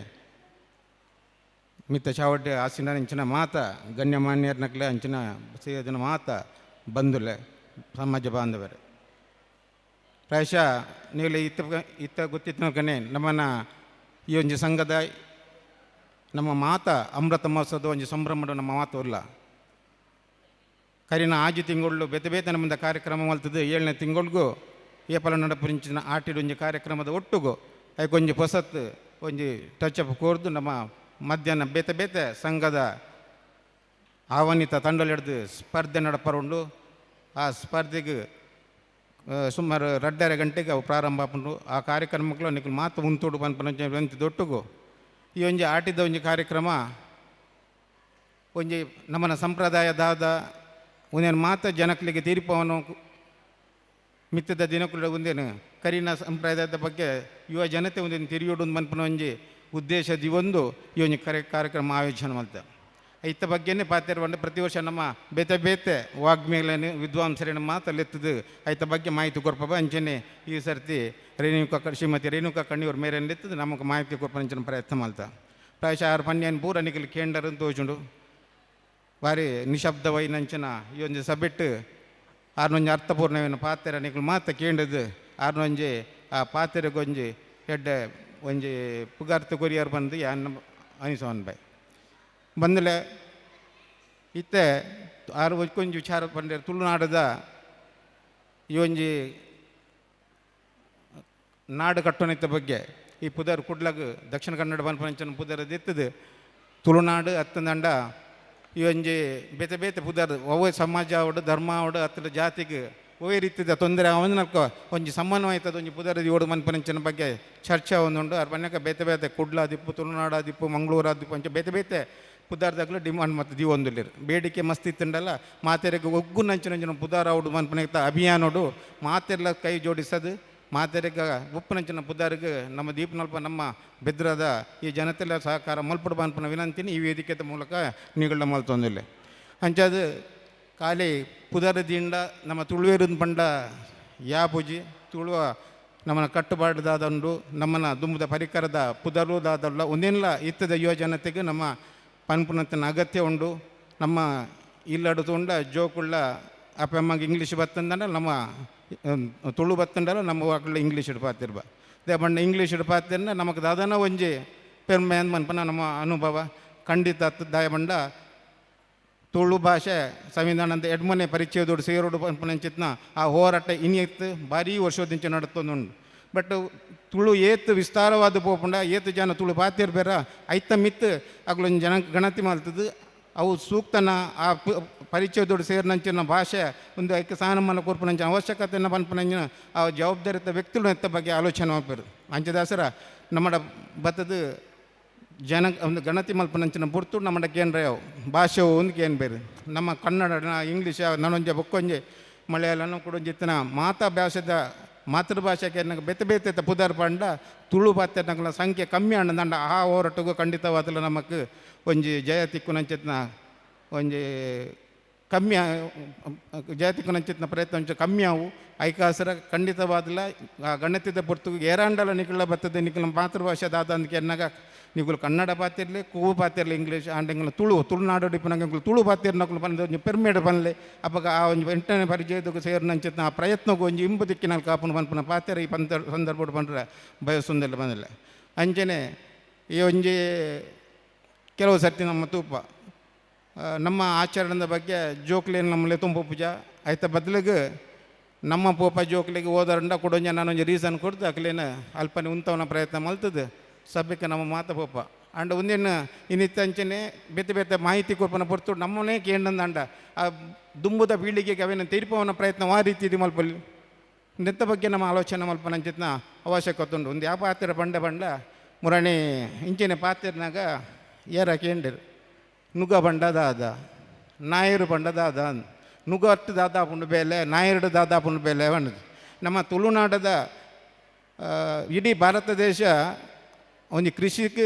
ಮಿತ್ತ ಚಾವಡ್ಡೆ ಆಸಿನ ಅಂಚಿನ ಮಾತ ಗಣ್ಯಮಾನ್ಯರ್ನಕ್ಲೆ ಅಂಚಿನ ಸೇದಿನ ಮಾತ ಬಂಧುಲೆ ಸಮಾಜ ಬಾಂಧವರು. ಪ್ರಾಯಶಃ ನೀವು ಇತ್ತ ಇತ್ತ ಗೊತ್ತಿತ್ತನಕನೆ ನಮ್ಮನ್ನ ಈ ಒಂಜಿ ಸಂಘದ ನಮ್ಮ ಮಾತ ಅಮೃತ ಮಹೋತ್ಸವದ ಒಂಜಿ ಸಂಭ್ರಮದ ನಮ್ಮ ಮಾತು ಇಲ್ಲ. ಕರಿನ ಆಜಿ ತಿಂಗಳು ಬೇತೆ ಬೇತೆ ನಮ್ಮಿಂದ ಕಾರ್ಯಕ್ರಮ ಮಲ್ತದ್ದು 7ನೇ ತಿಂಗಳಿಗೂ ಏಪಲ ನಡಪುರಿಂಚಿನ ಆಟಿಡ್ ಒಂಜಿ ಕಾರ್ಯಕ್ರಮದ ಒಟ್ಟುಗು ಐಕೊಂಜಿ ಹೊಸತ್ತು ಒಂಜಿ ಟಚ್ ಅಪ್ ಕೋರ್ದು ನಮ್ಮ ಮಧ್ಯಾಹ್ನ ಬೇತೆ ಬೇತೆ ಸಂಘದ ಆಹ್ವಾನಿತ ತಂಡಲಿಡ್ದು ಸ್ಪರ್ಧೆ ನಡಪರುಂಡು. ಆ ಸ್ಪರ್ಧೆಗೆ ಸುಮಾರು 2.5 ಗಂಟೆಗೆ ಅವು ಪ್ರಾರಂಭ ಆಪುಂಡು. ಆ ಕಾರ್ಯಕ್ರಮಕ್ಕೂ ನಿಕ್ಲು ಮಾತು ಉಂತುಡು ಪನ್ಪನ ದೊಟ್ಟುಗು ಈ ಒಂಜಿ ಆಟಿದ ಒಂಜಿ ಕಾರ್ಯಕ್ರಮ ಒಂಜಿ ನಮ್ಮನ ಸಂಪ್ರದಾಯದಾದ ಒಂದೇನು ಮಾತ ಜನಕ್ಲಿಗೆ ತೀರ್ಪವನ್ನು ಮಿತ್ತದ ದಿನಕ್ಕೂ ಒಂದೇನು ಕರಿನ ಸಂಪ್ರದಾಯದ ಬಗ್ಗೆ ಯುವ ಜನತೆ ಒಂದೇನು ತಿರಿಯೋಡು ಮನ್ಪನ ಒಂಜಿ ಉದ್ದೇಶದ ಒಂದು ಈ ಒಂಜಿ ಕಾರ್ಯಕ್ರಮ ಆಯೋಜನೆ ಮಲ್ತ. ಇತ್ತ ಬಗ್ಗೆನೇ ಪಾತೆರವಂಡ ಪ್ರತಿ ವರ್ಷ ನಮ್ಮ ಬೇತೆ ಬೇತೆ ವಾಗ್ಮಿಗಳನ್ನು ವಿದ್ವಾಂಸರೇನು ಮಾತಲ್ಲಿತ್ತದು ಐತ ಬಗ್ಗೆ ಮಾಹಿತಿ ಕೊರ್ಪಬ ಅಂಚನೆ ಈ ಸರ್ತಿ ರೇಣುಕಾ ಶ್ರೀಮತಿ ರೇಣುಕಾ ಕಣ್ಣಿಯವ್ರ ಮೇರೆಲ್ಲಿತ್ತದು ನಮಗೆ ಮಾಹಿತಿ ಕೊರ್ಪ ಅಂಚಿನ ಪ್ರಯತ್ನ ಮಲ್ತ. ಪ್ರಾಯಶಃ ಆರು ಪನ್ಯಾನ್ ಪೂರ ನಿಕಲ್ ಕೇಂಡರ್ ತೋಜುಂಡು ಭಾರಿ ನಿಶಬ್ದವೈನಂಚಿನ ಈ ಒಂಜಿ ಸಬೆಟ್ಟು ಆರ್ನೊಂಜಿ ಅರ್ಥಪೂರ್ಣವೇನು ಪಾತೆರ ನಿಕಲ್ ಮಾತ ಕೇಂಡದು ಆರ್ನೊಂಜಿ ಆ ಪಾತೆರೆಗೊಂಜಿ ಎಡ್ಡೆ ಒಂಜಿ ಪುಗಾರ್ತ ಕೊರಿಯರ್ ಬಂದು ಯಾನ್ ಅನಿಸೋನ್ ಬೈ ಬಂದಲೆ ಇತ್ತೆ ಆರು ಒಂಜಿ ವಿಚಾರ ಪಂಡೆ ತುಳುನಾಡದ ಈ ಒಂಜಿ ನಾಡು ಕಟ್ಟೋನಿತ್ತ ಬಗ್ಗೆ ಈ ಪುದರ್ ಕುಡ್ಲಗ್ ದಕ್ಷಿಣ ಕನ್ನಡ ಪನ್ಪಂಚನ ಪುದರ್ ಇತ್ತದು ತುಳುನಾಡು ಅತ್ತಂದಂಡ ಈ ಒಂಜಿ ಬೇತೆ ಬೇತೆ ಪುದರ್ ಒವ್ವೆ ಸಮಾಜ ಅವಡು ಧರ್ಮ ಅವಡು ಅತ್ತಡ ಜಾತಿಗೆ ಒವ್ವೆ ರೀತಿದ ತೊಂದರೆ ಅವನಕ್ಕ ಒಂಜಿ ಸಮನ್ವಯತದ ಒಂಜಿ ಪುದರ್ ಓಡು ಮನ್ಪನಂಚಿನ ಬಗ್ಗೆ ಚರ್ಚೆ ಒಂದುಂಡು. ಅರ್ ಬನ್ನಕ ಬೇತೆ ಬೇತೆ ಕುಡ್ಲ ದಿಪ್ಪು ತುಳುನಾಡು ದಿಪ್ಪು ಮಂಗಳೂರು ದಿಪ್ಪು ಅಂಚ ಬೇತೆ ಬೇತೆ ಪುದಾರ್ದಾಗಲೂ ಡಿಮಾಂಡ್ ಮತ್ತು ದೀವೊಂದುಲ್ಲೇರು ಬೇಡಿಕೆ ಮಸ್ತ್ ಇತ್ತುಂಡಲ್ಲ ಮಾತೆರೆಗೆ ಒಗ್ಗು ನಂಚಿನ ಪುದಾರ ಅವಡು ಮನ್ಪನ ಅಭಿಯಾನೋಡು ಮಾತೆಲ್ಲ ಕೈ ಜೋಡಿಸೋದು ಮಾತೆರೆಗ ಉಪ್ಪುನಂಚಿನ ಪುದಾರಿಗೆ ನಮ್ಮ ದೀಪನಲ್ಪ ನಮ್ಮ ಬೆದ್ರದ ಈ ಜನತೆಲ್ಲ ಸಹಕಾರ ಮಲ್ಪಡು ಮನ್ಪನ ವಿನಂತಿನಿ ಈ ವೇದಿಕೆದ ಮೂಲಕ ನೀಗಳ ಮಲ್ತೊಂದಿಲ್ಲ. ಅಂಚಾದ ಖಾಲಿ ಪುದರದಿಂದ ನಮ್ಮ ತುಳುವೇರಿನ ಪಂಡ ಯಾ ಪೂಜೆ ತುಳುವ ನಮ್ಮನ ಕಟ್ಟುಪಾಡುದಾದಂಡು ನಮ್ಮನ ದುಂಬದ ಪರಿಕರದ ಪುದರುದಾದಲ್ಲ ಒಂದೇನಿಲ್ಲ ಇತ್ತದ ಯುವ ಜನತೆಗೆ ನಮ್ಮ ಪನ್ಪುನಂತನ ಅಗತ್ಯ ಉಂಡು. ನಮ್ಮ ಇಲ್ಲಡು ತುಂಡ ಜೋಕುಳ್ಳ ಅಪ್ಪ ಅಮ್ಮಗೆ ಇಂಗ್ಲೀಷ್ ಬತ್ತಂದ್ರೆ ನಮ್ಮ ತುಳು ಬತ್ತಂಡಲ್ಲ ನಮ್ಮ ವಾಕುಳ್ಳ ಇಂಗ್ಲೀಷ್ ಇಡ್ಪಾತಿರ್ಬ they ಬಣ್ಣ ಇಂಗ್ಲೀಷ್ ಇಡ್ಪಾತಿರ್ನ ನಮಗೆ ದಾದನ ಒಂಜಿ ಪೆರ್ಮೆ ಮನ್ಪನ ನಮ್ಮ ಅನುಭವ ಖಂಡಿತ ದಾಯ ಬಂಡ ತುಳು ಭಾಷೆ ಸಂವಿಧಾನದ ಎಡ್ಮನೆ ಪರಿಚಯದೋಡು ಸೇರೋಡು ಪನ್ಪನಂಚಿತ್ನ ಆ ಹೋರಾಟ ಇನಿಯತ್ತು ಭಾರೀ ವರ್ಷದಿಂಚ ನಡತ್ತೊಂದುಂಡು. ಬಟ್ ತುಳು ಏತ್ ವಿಸ್ತಾರವಾದ ಪೋಪುಂಡ ಏತ್ ಜನ ತುಳು ಪಾತಿರ್ಬೇರ ಐತ ಮಿತ್ ಅಗ್ಲೊಂದು ಜನ ಗಣತಿ ಮಲ್ತದ್ದು ಅವು ಸೂಕ್ತನ ಆ ಪರಿಚಯದೋಡು ಸೇರಿನಂಚಿನ ಭಾಷೆ ಒಂದು ಐಕ್ಯ ಸ್ಥಾನಮಾನ ಕೊರ್ಪುನಂಚಿನ ಅವಶ್ಯಕತೆಯನ್ನು ಪನ್ಪನಂಚಿನ ಆ ಜವಾಬ್ದಾರಿತ ವ್ಯಕ್ತಿಗಳು ಎತ್ತ ಬಗ್ಗೆ ಆಲೋಚನೆ ಮಾಡ್ಪೇರು. ಅಂಚದಾಸರ ನಮ್ಮಡ ಬತ್ತದು ಜನ ಒಂದು ಗಣತಿ ಮಲ್ಪನಂಚಿನ ಪುರ್ತು ನಮ್ಮಡ ಕೇಂದ್ರ ಭಾಷೆ ಒಂದು ಕೇನ್ ಬೇರೆ ನಮ್ಮ ಕನ್ನಡ ಇಂಗ್ಲೀಷ ನಾನೊಂಜೆ ಬೊಕ್ಕೊಂಜೆ ಮಲಯಾಳನ ಕೂಡ ಮಾತಾ ಭಾಷೆದ ಮಾತೃಭಾಷೆಗೆ ನನಗೆ ಬೇತೆ ಬೇತೆ ಪುದರ್ ಪಂಡ ತುಳು ಪಾತೆ ಸಂಖ್ಯೆ ಕಮ್ಮಿ ಅಂಡ ಆ ಹೋರಾಟಗೂ ಖಂಡಿತವಾದಲ್ಲ ನಮಕ್ ಒಂಜಿ ಜಯ ತಿಕ್ಕುನಂಚಿತ್ನ ಒಂಜಿ ಕಮ್ಮಿ ಜಾತಿಕನಂಚಿತ್ನ ಪ್ರಯತ್ನ ಒಂಚೂರು ಕಮ್ಮಿ ಅವು ಐಕಾಸರ ಖಂಡಿತವಾದಲ ಗಣತಿದ ಪೊರ್ತುಗು ಏರಾಂಡಲ ನಿಕುಲ ಬರ್ತದೆ ನಿಕುಲ ಮಾತೃಭಾಷೆ ದಾದ ಅಂದ್ ಎನ್ನಾಗ ನಿಕುಲು ಕನ್ನಡ ಪಾತಿರ್ಲಿ ಕೂವು ಪಾತಿರ್ಲಿ ಇಂಗ್ಲೀಷ್ ಆಂಡ್ ಎಂಗ್ಲ ತುಳು ತುಳುನಾಡು ಇಪ್ಪುನಗ ಎಂಕುಲು ತುಳು ಪಾತಿರ್ನಕುಲು ಪಂದ್ ಒಂಜಿ ಪೆರ್ಮೆಡ್ ಪನ್ಲೆ ಅಪಗ ಆ ಒಂಜಿ ಎಂಟನೇ ಪರಿಚಯದకు ಸೇರಿನಂಚಿತ್ನ ಆ ಪ್ರಯತ್ನಗೂ ಒಂಜಿ ಇಂಬು ದಿಕ್ಕಿನಲ್ಲಿ ಕಾಪುನ ಪನ್ಪುನ ಪಾತೆರ ಈ ಪಂತ ಸಂದರ್ಭಡ್ ಪಂಡ್ರೆ ಬಯಸುಂದೆಲ್ಲ ಬಂದಿಲ್ಲ. ಅಂಚನೆ ಈ ಒಂಜಿ ಕೆಲವು ಸರ್ತಿ ನಮ್ಮ ತೂಪ ನಮ್ಮ ಆಚರಣೆದ ಬಗ್ಗೆ ಜೋಕ್ಲೇನು ನಮ್ಮಲ್ಲಿ ತುಂಬ ಪೂಜಾ ಆಯ್ತ ಬದಲಿಗೆ ನಮ್ಮ ಪೋಪ ಜೋಕ್ಲಿಗೆ ಓದರಂಡ ಕೊಡೊಂಜ ನಾನೊಂಜಿ ರೀಸನ್ ಕೊಡ್ದು ಅಕ್ಲೇನ ಅಲ್ಪನೆ ಉಂತವನ ಪ್ರಯತ್ನ ಮಲ್ತದೆ ಸಭ್ಯಕ್ಕೆ ನಮ್ಮ ಮಾತ ಪೋಪ ಅಂಡ ಒಂದೇನು ಇನ್ನಿತ್ತಂಚನೆ ಬೇತೆ ಬೇತೆ ಮಾಹಿತಿ ಕೊರ್ಪನ ಪೊರ್ತು ನಮ್ಮನೇ ಕೇಂದ್ರ ಆ ದುಂಬುದ ಪೀಳಿಗೆಗೆ ಅವೇನ ತೀರ್ಪವನ ಪ್ರಯತ್ನ ಆ ರೀತಿ ಇದು ಮಲ್ಪಲ್ಲಿ ನೆತ್ತ ಬಗ್ಗೆ ನಮ್ಮ ಆಲೋಚನೆ ಮಲ್ಪನಂಚಿತ್ನ ಅವಶ್ಯಕತೆ ಉಂಟು. ಒಂದು ಯಾವ ಪಾತ್ರ ಪಂಡ ಪಂಡ ಮುರಣಿ ಇಂಚಿನ ಪಾತ್ರನಾಗ ಏರ ಕೇಂಡಿರು ನುಗ್ಗ ಬಂಡ ದಾದ ನಾಯರು ಬಂಡ ದಾದ ನುಗ್ಗ ಅಟ್ಟು ದಾದಾ ಪುಂಡು ಬೇಲೆ ನಾಯರುಡು ದಾದಾ ಪುಂಡು ಬೇಲೆ ಬಂಡದು. ನಮ್ಮ ತುಳುನಾಡದ ಇಡೀ ಭಾರತ ದೇಶ ಒಂದು ಕೃಷಿಗೆ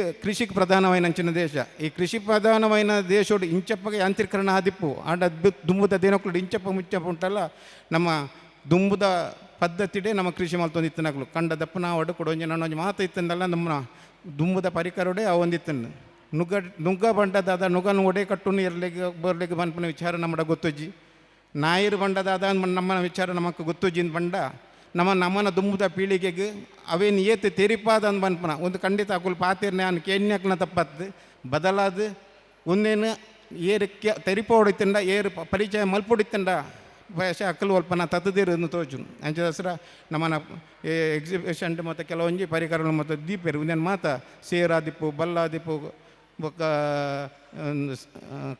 ಪ್ರಧಾನమైన ದೇಶ. ಈ ಕೃಷಿ ಪ್ರಧಾನమైన ದೇಶೋಡು ಇಂಚಪ್ಪಗೆ ಯಾಂತ್ರೀಕರಣ ಆದಿಪ್ಪು ಆಂಡ ದುಂಬುದ ದೇನಕ್ಕಳು ಇಂಚಪ್ಪ ಮುಚ್ಚಪ್ಪ ಉಂಟಲ್ಲ ನಮ್ಮ ದುಂಬುದ ಪದ್ಧತಿಡೇ ನಮ್ಮ ಕೃಷಿ ಮಲ್ತೊಂದು ಇತ್ತನಕ್ಲು ಕಂಡ ದಪ್ಪನ ಒಡು ಕೊಡೊಂಜಿ ನನ್ನೊಂಜಿ ಮಾತು ಇತ್ತಂದಲ್ಲ ನಮ್ಮ ದುಂಬುದ ಪರಿಕರೋಡೆ ಆ ಒಂದಿತ್ತನ್ನು ನುಗ್ಗ ನುಗ್ಗ ಬಂಡದಾದ ನುಗ್ಗನು ಒಡೆ ಕಟ್ಟುನು ಇರಲಿಕ್ಕೆ ಬರ್ಲಿಕ್ಕೆ ಪನ್ಪುನ ವಿಚಾರ ನಮ್ಮಡ ಗೊತ್ತುಜ್ಜಿ ನಾಯಿರು ಬಂಡದಾದ ನಮ್ಮ ವಿಚಾರ ನಮಕ್ ಗೊತ್ತುಜ್ಜಿನ ಬಂಡ ನಮ್ಮ ನಮ್ಮನ ದುಂಬುದ ಪೀಳಿಗೆಗೆ ಅವೇನು ಏತು ತೆರಿಪಾದ ಅಂದ್ ಪನ್ಪುನ ಒಂದು ಖಂಡಿತ ಅಕುಲು ಪಾತಿರ್ನೆ ಅನ್ ಕೇನ್ಯಾಕ್ನ ತಪ್ಪತ್ತು ಬದಲಾದ ಒಂದೇನು ಏರು ಕೆ ತೆರಿಪೋಡಿತ್ತಂಡ ಏರು ಪರಿಚಯ ಮಲ್ಪೊಡಿತ್ತಂಡ ಭಾಷೆ ಅಕ್ಕಲು ಅಲ್ಪನ ತತ್ತದಿರು ತೋಚು ಅಂಚ ದಸರಾ ನಮ್ಮನ ಎಕ್ಸಿಬಿಷನ್ ಮತ್ತು ಕೆಲವೊಂಜಿ ಪರಿಕರಗಳು ಮತ್ತು ದೀಪೇರು ಒಂದೇನು ಮಾತ ಸೇರಾದಿಪ್ಪು ಬಲ್ಲಾದಿಪ್ಪು ಬೊಕ್ಕ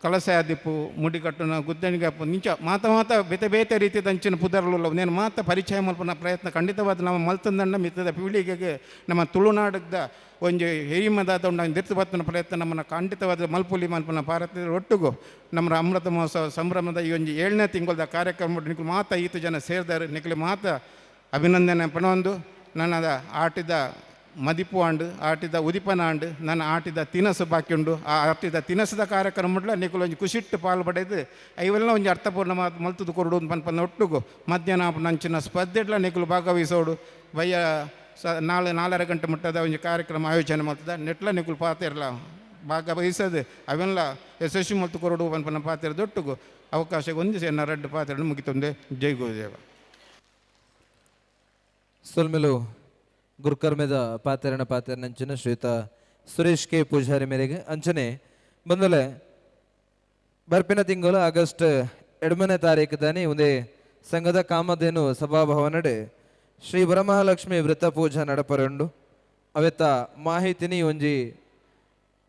ಕಳಸೆ ಆದಿಪ್ಪು ಮುಡಿಕಟ್ಟುನ ಗುದ್ದಣಿಗೆ ನಿಂಚ ಮಾತ ಮಾತ ಬೇತೆ ಬೇತೆ ರೀತಿಯ ಅಂಚಿನ ಪುದರ್ಲು ನೇನು ಮಾತ ಪರಿಚಯ ಮಲ್ಪನ ಪ್ರಯತ್ನ ಖಂಡಿತವಾದ ನಮ್ಮ ಮಲ್ತಂದಂಡ ಮಿತ್ತದ ಪೀಳಿಗೆಗೆ ನಮ್ಮ ತುಳುನಾಡದ ಒಂಜಿ ಹಿರಿಮದಾದ ಉಂಡು ದಿರ್ತು ಬತ್ತನ ಪ್ರಯತ್ನ ನಮ್ಮನ್ನು ಖಂಡಿತವಾದ ಮಲ್ಪುಲಿ ಮಲ್ಪನ ಭಾರತದ ಒಟ್ಟಿಗೂ ನಮ್ಮ ಅಮೃತ ಮಹೋತ್ಸವ ಸಂಭ್ರಮದ ಈ ಒಂಜಿ 7ನೇ ತಿಂಗಳದ ಕಾರ್ಯಕ್ರಮ ನಿಖಲು ಮಾತ ಈತ ಜನ ಸೇರಿದಾರೆ ನಿಖಲು ಮಾತ ಅಭಿನಂದನೆ ಪಣೊಂದು ನನ್ನದ ಆಟಿದ ಮದಿಪು ಆಂಡು ಆಟಿದ ಉದಿಪನ ಆಂಡು ನನ್ನ ಆಟಿದ ತಿನಸು ಬಾಕಿ ಉಂಡು ಆ ಆಟಿದ ತಿನಸದ ಕಾರ್ಯಕ್ರಮ ನಿಕುಲು ಒಂಜಿ ಖುಷಿಟ್ಟು ಪಾಲು ಪಡೆದು ಇವೆಲ್ಲ ಒಂಜಿ ಅರ್ಥಪೂರ್ಣ ಮಲ್ತುದು ಕೊರಡು ಪನ್ಪನ ಒಟ್ಟುಗು ಮಧ್ಯಾಹ್ನ ನಂಚಿನ ಸ್ಪರ್ಧೆಡ್ಲ ನಿಕುಲು ಭಾಗವಹಿಸೋಡು ಬಯ್ಯ ಸ 4-4.30 ಗಂಟೆ ಮುಟ್ಟದ ಒಂಜಿ ಕಾರ್ಯಕ್ರಮ ಆಯೋಜನೆ ಮಲ್ತದ ನೆಟ್ಲ ನಿಕುಲು ಪಾತಿರಲ ಭಾಗವಹಿಸೋದು ಅವೆಲ್ಲ ಯಶಸ್ವಿ ಮಲ್ತು ಕೊರಡು ಪನ್ಪನ ಪಾತಿರ ದೊಟ್ಟುಗು ಅವಕಾಶಕ್ಕೆ ಒಂದು ಸೇನ ರೆಡ್ ಪಾತ್ರ ಮುಗಿತೊಂದೆ. ಜೈ ಗುರುದೇವ. ಸೊಲ್ಮೆಲು ಗುರುಕರ್ಮೆದ ಪಾತೆರಣ ಪಾತೆರನಂಚಿನ ಶ್ರೀಯುತ ಸುರೇಶ್ ಕೆ ಪೂಜಾರಿ ಮೇರೆಗೆ ಅಂಚನೆ ಬಂದಲೆ ಬರ್ಪಿನ ತಿಂಗಳು ಆಗಸ್ಟ್ 2ನೇ ತಾರೀಕು ದಾನಿ ಒಂದೇ ಸಂಘದ ಕಾಮಧೇನು ಸಭಾಭವನಡೆ ಶ್ರೀ ವರಮಹಾಲಕ್ಷ್ಮಿ ವೃತ್ತ ಪೂಜಾ ನಡಪರುಂಡು. ಅವೆತ್ತ ಮಾಹಿತಿನಿ ಒಂಜಿ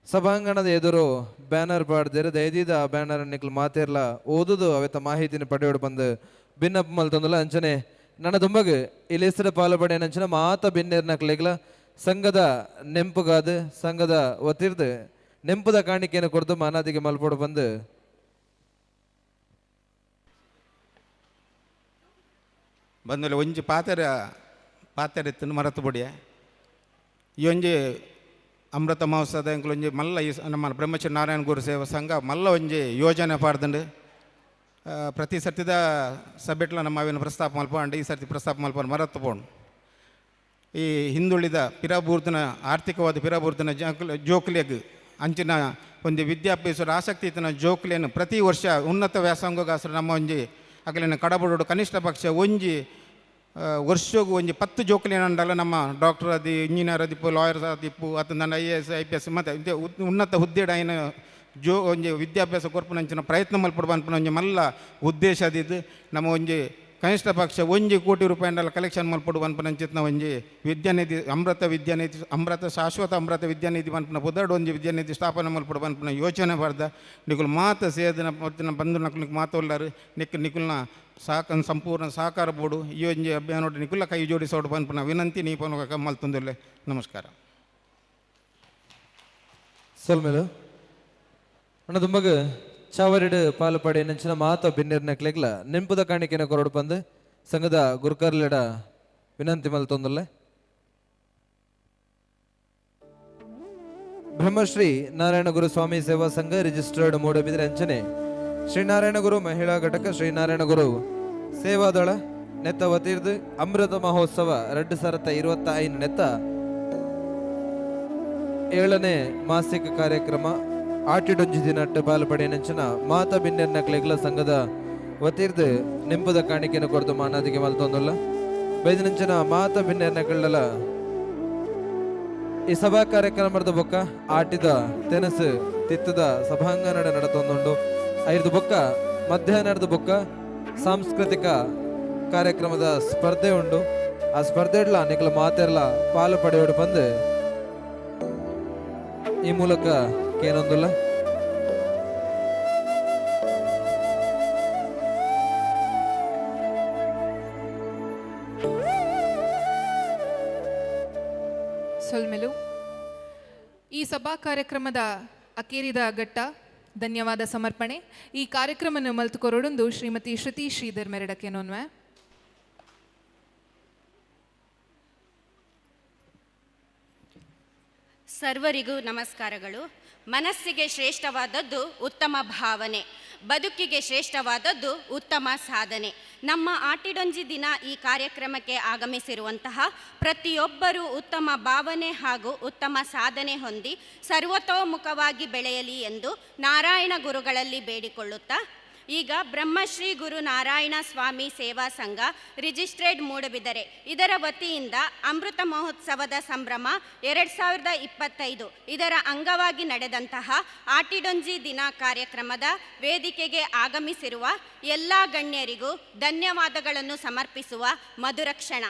ಸಭಾಂಗಣದ ಎದುರು ಬ್ಯಾನರ್ ಪಾಡ್ದೇರು ದಯದೀದ ಆ ಬ್ಯಾನರ್ ನಿಕ್ಲು ಮಾತೇರ್ಲ ಓದುದು ಅವೆತ್ತ ಮಾಹಿತಿನ ಪಡೆಯೋಡು ಬಂದು ಭಿನ್ನಪ್ಪ ಮಲ್ತಂದಲ ಅಂಚನೆ ನನ್ನ ದುಂಬಗ್ ಇಲೇಸರ ಪಾಲುಪಡೆ ನಂಚಿನ ಮಾತ ಬಿನ್ನೇರ್ನಕ್ಲೆಗ್ಲ ಸಂಘದ ನೆಂಪುಗಾದ ಸಂಘದ ಒತ್ತಿರ್ದು ನೆಂಪುದ ಕಾಣಿಕೆಯನ್ನು ಕೊಡ್ದು ಮಾನಾದಿಗೆ ಮಲ್ಪೋಡು ಬಂದು ಬಂದಲೆ ಒಂಜಿ ಪಾತೆರ ಪಾತೆರ ಮರತು ಬೊಡಿಯ ಈ ಒಂಜಿ ಅಮೃತ ಮಹೋತ್ಸವದ ಎಂಕುಲು ಒಂಜಿ ಮಲ್ಲ ಈ ನಮ್ಮ ಬ್ರಹ್ಮಶ್ರೀ ನಾರಾಯಣ ಗುರು ಸೇವಾ ಸಂಘ ಮಲ್ಲ ಒಂಜಿ ಯೋಜನೆ ಪಾಡ್ದಂಡು. ಪ್ರತಿ ಸರ್ತಿದ ಸಭೆಟ್ಲ ನಮ್ಮ ಅವೇನು ಪ್ರಸ್ತಾಪ ಮಲ್ಪಂಡು ಈ ಸರ್ತಿ ಪ್ರಸ್ತಾಪ ಮಲ್ಪಂಡು ಮರತ್ತು ಪೋಂಡು. ಈ ಹಿಂದುಳಿದ ಪಿರಾಬೂರ್ದನ ಆರ್ಥಿಕವಾದ ಪಿರಾಬೂರ್ದನ ಜೋಕ್ಲೆಗ್ ಅಂಚಿನ ಒಂದು ವಿದ್ಯಾಭ್ಯಾಸದ ಆಸಕ್ತಿ ಇತ್ತಿನ ಜೋಕ್ಲೆನ್ ಪ್ರತಿ ವರ್ಷ ಉನ್ನತ ವ್ಯಾಸಂಗಗಾಸರ ನಮ್ಮ ಒಂಜಿ ಅಗಲಿನ ಕಡಬಡೋಡು ಕನಿಷ್ಠ ಪಕ್ಷ ಒಂಜಿ ವರ್ಷಗೂ ಒಂಜಿ 10 ಜೋಕ್ಲೇನಂಡಲ್ಲ ನಮ್ಮ ಡಾಕ್ಟರ್ ಅದಿ ಇಂಜಿನಿಯರ್ ಆದಿಪ್ಪು ಲಾಯರ್ಸ್ ಆದಿಪ್ಪು ಅಥವಾ ನನ್ನ IAS IPS ಮತ್ತು ಉನ್ನತ ಹುದ್ದೆಡ್ ಆಯ್ನ ಜೋ ಒಂಜಿ ವಿದ್ಯಾಭ್ಯಾಸ ಕೊರ್ಪುನಂಚಿನ ಪ್ರಯತ್ನ ಮಲ್ಪೊಡು ಪನ್ಪುನ ಒಂಜಿ ಮಲ್ಲ ಉದ್ದೇಶ ಅದಿದ್ದು ನಮ್ಮ ಒಂಜಿ ಕನಿಷ್ಠ ಪಕ್ಷ 1 ಕೋಟಿ ರೂಪಾಯಿ ಕಲೆಕ್ಷನ್ ಮಲ್ಪೊಡು ಪನ್ಪುನಂಚಿತ್ನ ಒಂಜಿ ವಿದ್ಯಾನಿಧಿ ಅಮೃತ ವಿದ್ಯಾನಿಧಿ ಅಮೃತ ಶಾಶ್ವತ ಅಮೃತ ವಿದ್ಯಾನಿಧಿ ಪನ್ಪುನ ಪುದರ್ಡ್ ಒಂಜಿ ವಿದ್ಯಾನಿಧಿ ಸ್ಥಾಪನೆ ಮಲ್ಪೊಡು ಪನ್ಪುನ ಯೋಚನೆ ಬರ್ದ ನಿಕುಲು ಮಾತ ಸೇದನ ಪತ್ತಿನ ಬಂಧು ನಕುಲಿಗೆ ಮಾತೊಲ್ಲಾರು ನಿಕ್ ನಿಕುಲ್ನ ಸಾಕ ಸಂಪೂರ್ಣ ಸಹಕಾರ ಬೋಡು ಈ ಒಂಜಿ ಅಭಿಯಾನ ನಿಕುಲ ಕೈ ಜೋಡಿಸೋಡು ಪನ್ಪುನ ವಿನಂತಿ ನೀಪನ ಮಲ್ತೊಂದುಲ್ಲೆ. ನಮಸ್ಕಾರ. ಸೊಲ್ಮೆಲು ಅಣ್ಣ ದುಂಬಗ್ ಚಾವರಿಡ್ ಪಾಲುಪಾಡಿ ನಂಚಿನ ಮಾತ ಬಿನ್ನಿರ್ನಕ್ಲೆಗ್ಲ ನೆಂಪುದ ಕಾಣಿಕೆನ ಕೊರಡು ಬಂದು ಸಂಘದ ಗುರುಕರ್ಲೆಡ ವಿನಂತಿ ಮಲ್ತೊಂದುಲ್ಲೆ. ಬ್ರಹ್ಮಶ್ರೀ ನಾರಾಯಣ ಗುರು ಸ್ವಾಮಿ ಸೇವಾ ಸಂಘ ರಿಜಿಸ್ಟರ್ಡ್ ಮೂಡಬಿದ್ರೆ ಅಂಚನೆ ಶ್ರೀನಾರಾಯಣ ಗುರು ಮಹಿಳಾ ಘಟಕ ಶ್ರೀನಾರಾಯಣ ಗುರು ಸೇವಾದಳ ನೆತ್ತ ವತಿರ್ದು ಅಮೃತ ಮಹೋತ್ಸವ 2025 ನೆತ್ತ 7ನೇ ಮಾಸಿಕ ಕಾರ್ಯಕ್ರಮ ಆಟಿಡೊಂಜಿ ದಿನಟ್ಟು ಪಾಲ್ಪಡೆಯನಂಚಿನ ಮಾತಾ ಬಿನ್ನೆರ್ನ ಕ್ಲೆಗ್ಲ ಸಂಘದ ವತಿರ್ದು ನಿಂಪುದ ಕಾಣಿಕೆಯನ್ನು ಕೊರತು ಮಾನಾದಿಗೆ ಮಲ್ತೊಂದುಲ್ಲ. ಬೈದಿನಂಚಿನ ಮಾತಾ ಬಿನ್ನೆರ್ನ ಕಳ್ಳಲ ಈ ಸಭಾ ಕಾರ್ಯಕ್ರಮದ ಬೊಕ್ಕ ಆಟಿದ ತೆನಸು ತಿತ್ತದ ಸಭಾಂಗಣ ನಡತೊಂದುಂಡು. ಐದು ಬೊಕ್ಕ ಮಧ್ಯಾಹ್ನದ ಬೊಕ್ಕ ಸಾಂಸ್ಕೃತಿಕ ಕಾರ್ಯಕ್ರಮದ ಸ್ಪರ್ಧೆ ಉಂಡು. ಆ ಸ್ಪರ್ಧೆಡ್ಲ ನಿಕಲ ಮಾತೆರ್ಲ ಪಾಲು ಪಡೆಯೋಡು ಬಂದು ಈ ಮೂಲಕ ಕೇನೊಂದುಲ್ಲ. ಸೊಲ್ಮೆಲು ಈ ಸಭಾ ಕಾರ್ಯಕ್ರಮದ ಅಕೇರಿದ ಘಟ್ಟ ಧನ್ಯವಾದ ಸಮರ್ಪಣೆ. ಈ ಕಾರ್ಯಕ್ರಮವನ್ನು ಮಲ್ತು ಕೊರೊಡೊಂದು ಶ್ರೀಮತಿ ಶ್ರುತಿ ಶ್ರೀಧರ್ ಮೆರಡಕ್ಕೆ ನೋನ್ವೆ. ಸರ್ವರಿಗೂ ನಮಸ್ಕಾರಗಳು. ಮನಸ್ಸಿಗೆ ಶ್ರೇಷ್ಠವಾದದ್ದು ಉತ್ತಮ ಭಾವನೆ, ಬದುಕಿಗೆ ಶ್ರೇಷ್ಠವಾದದ್ದು ಉತ್ತಮ ಸಾಧನೆ. ನಮ್ಮ ಆಟಿಡೊಂಜಿ ದಿನ ಈ ಕಾರ್ಯಕ್ರಮಕ್ಕೆ ಆಗಮಿಸಿರುವಂತಹ ಪ್ರತಿಯೊಬ್ಬರೂ ಉತ್ತಮ ಭಾವನೆ ಹಾಗೂ ಉತ್ತಮ ಸಾಧನೆ ಹೊಂದಿ ಸರ್ವತೋಮುಖವಾಗಿ ಬೆಳೆಯಲಿ ಎಂದು ನಾರಾಯಣ ಗುರುಗಳಲ್ಲಿ ಬೇಡಿಕೊಳ್ಳುತ್ತಾ, ಈಗ ಬ್ರಹ್ಮಶ್ರೀ ಗುರು ನಾರಾಯಣ ಸ್ವಾಮಿ ಸೇವಾ ಸಂಘ ರಿಜಿಸ್ಟ್ರೇಡ್ ಮೂಡಬಿದರೆ ಇದರ ವತಿಯಿಂದ ಅಮೃತ ಮಹೋತ್ಸವದ ಸಂಭ್ರಮ 2025 ಇದರ ಅಂಗವಾಗಿ ನಡೆದಂತಹ ಆಟಿಡೊಂಜಿ ದಿನ ಕಾರ್ಯಕ್ರಮದ ವೇದಿಕೆಗೆ ಆಗಮಿಸಿರುವ ಎಲ್ಲ ಗಣ್ಯರಿಗೂ ಧನ್ಯವಾದಗಳನ್ನು ಸಮರ್ಪಿಸುವ ಮಧುರ ಕ್ಷಣ.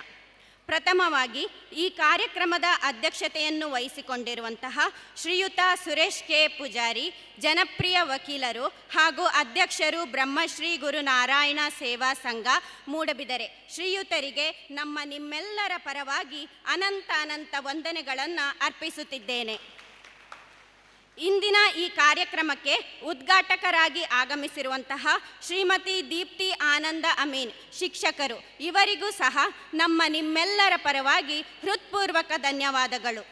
ಪ್ರಥಮವಾಗಿ ಈ ಕಾರ್ಯಕ್ರಮದ ಅಧ್ಯಕ್ಷತೆಯನ್ನು ವಹಿಸಿಕೊಂಡಿರುವಂತಹ ಶ್ರೀಯುತ ಸುರೇಶ್ ಕೆ ಪೂಜಾರಿ, ಜನಪ್ರಿಯ ವಕೀಲರು ಹಾಗೂ ಅಧ್ಯಕ್ಷರು ಬ್ರಹ್ಮಶ್ರೀ ಗುರು ನಾರಾಯಣ ಸೇವಾ ಸಂಘ ಮೂಡಬಿದರೆ ಶ್ರೀಯುತರಿಗೆ ನಮ್ಮ ನಿಮ್ಮೆಲ್ಲರ ಪರವಾಗಿ ಅನಂತ ಅನಂತ ವಂದನೆಗಳನ್ನು ಅರ್ಪಿಸುತ್ತಿದ್ದೇನೆ. ಇಂದಿನ ಈ ಕಾರ್ಯಕ್ರಮಕ್ಕೆ ಉದ್ಘಾಟಕರಾಗಿ ಆಗಮಿಸಿರುವಂತಹ ಶ್ರೀಮತಿ ದೀಪ್ತಿ ಆನಂದ ಅಮೀನ್ ಶಿಕ್ಷಕರು, ಇವರಿಗೂ ಸಹ ನಮ್ಮ ನಿಮ್ಮೆಲ್ಲರ ಪರವಾಗಿ ಹೃತ್ಪೂರ್ವಕ ಧನ್ಯವಾದಗಳು.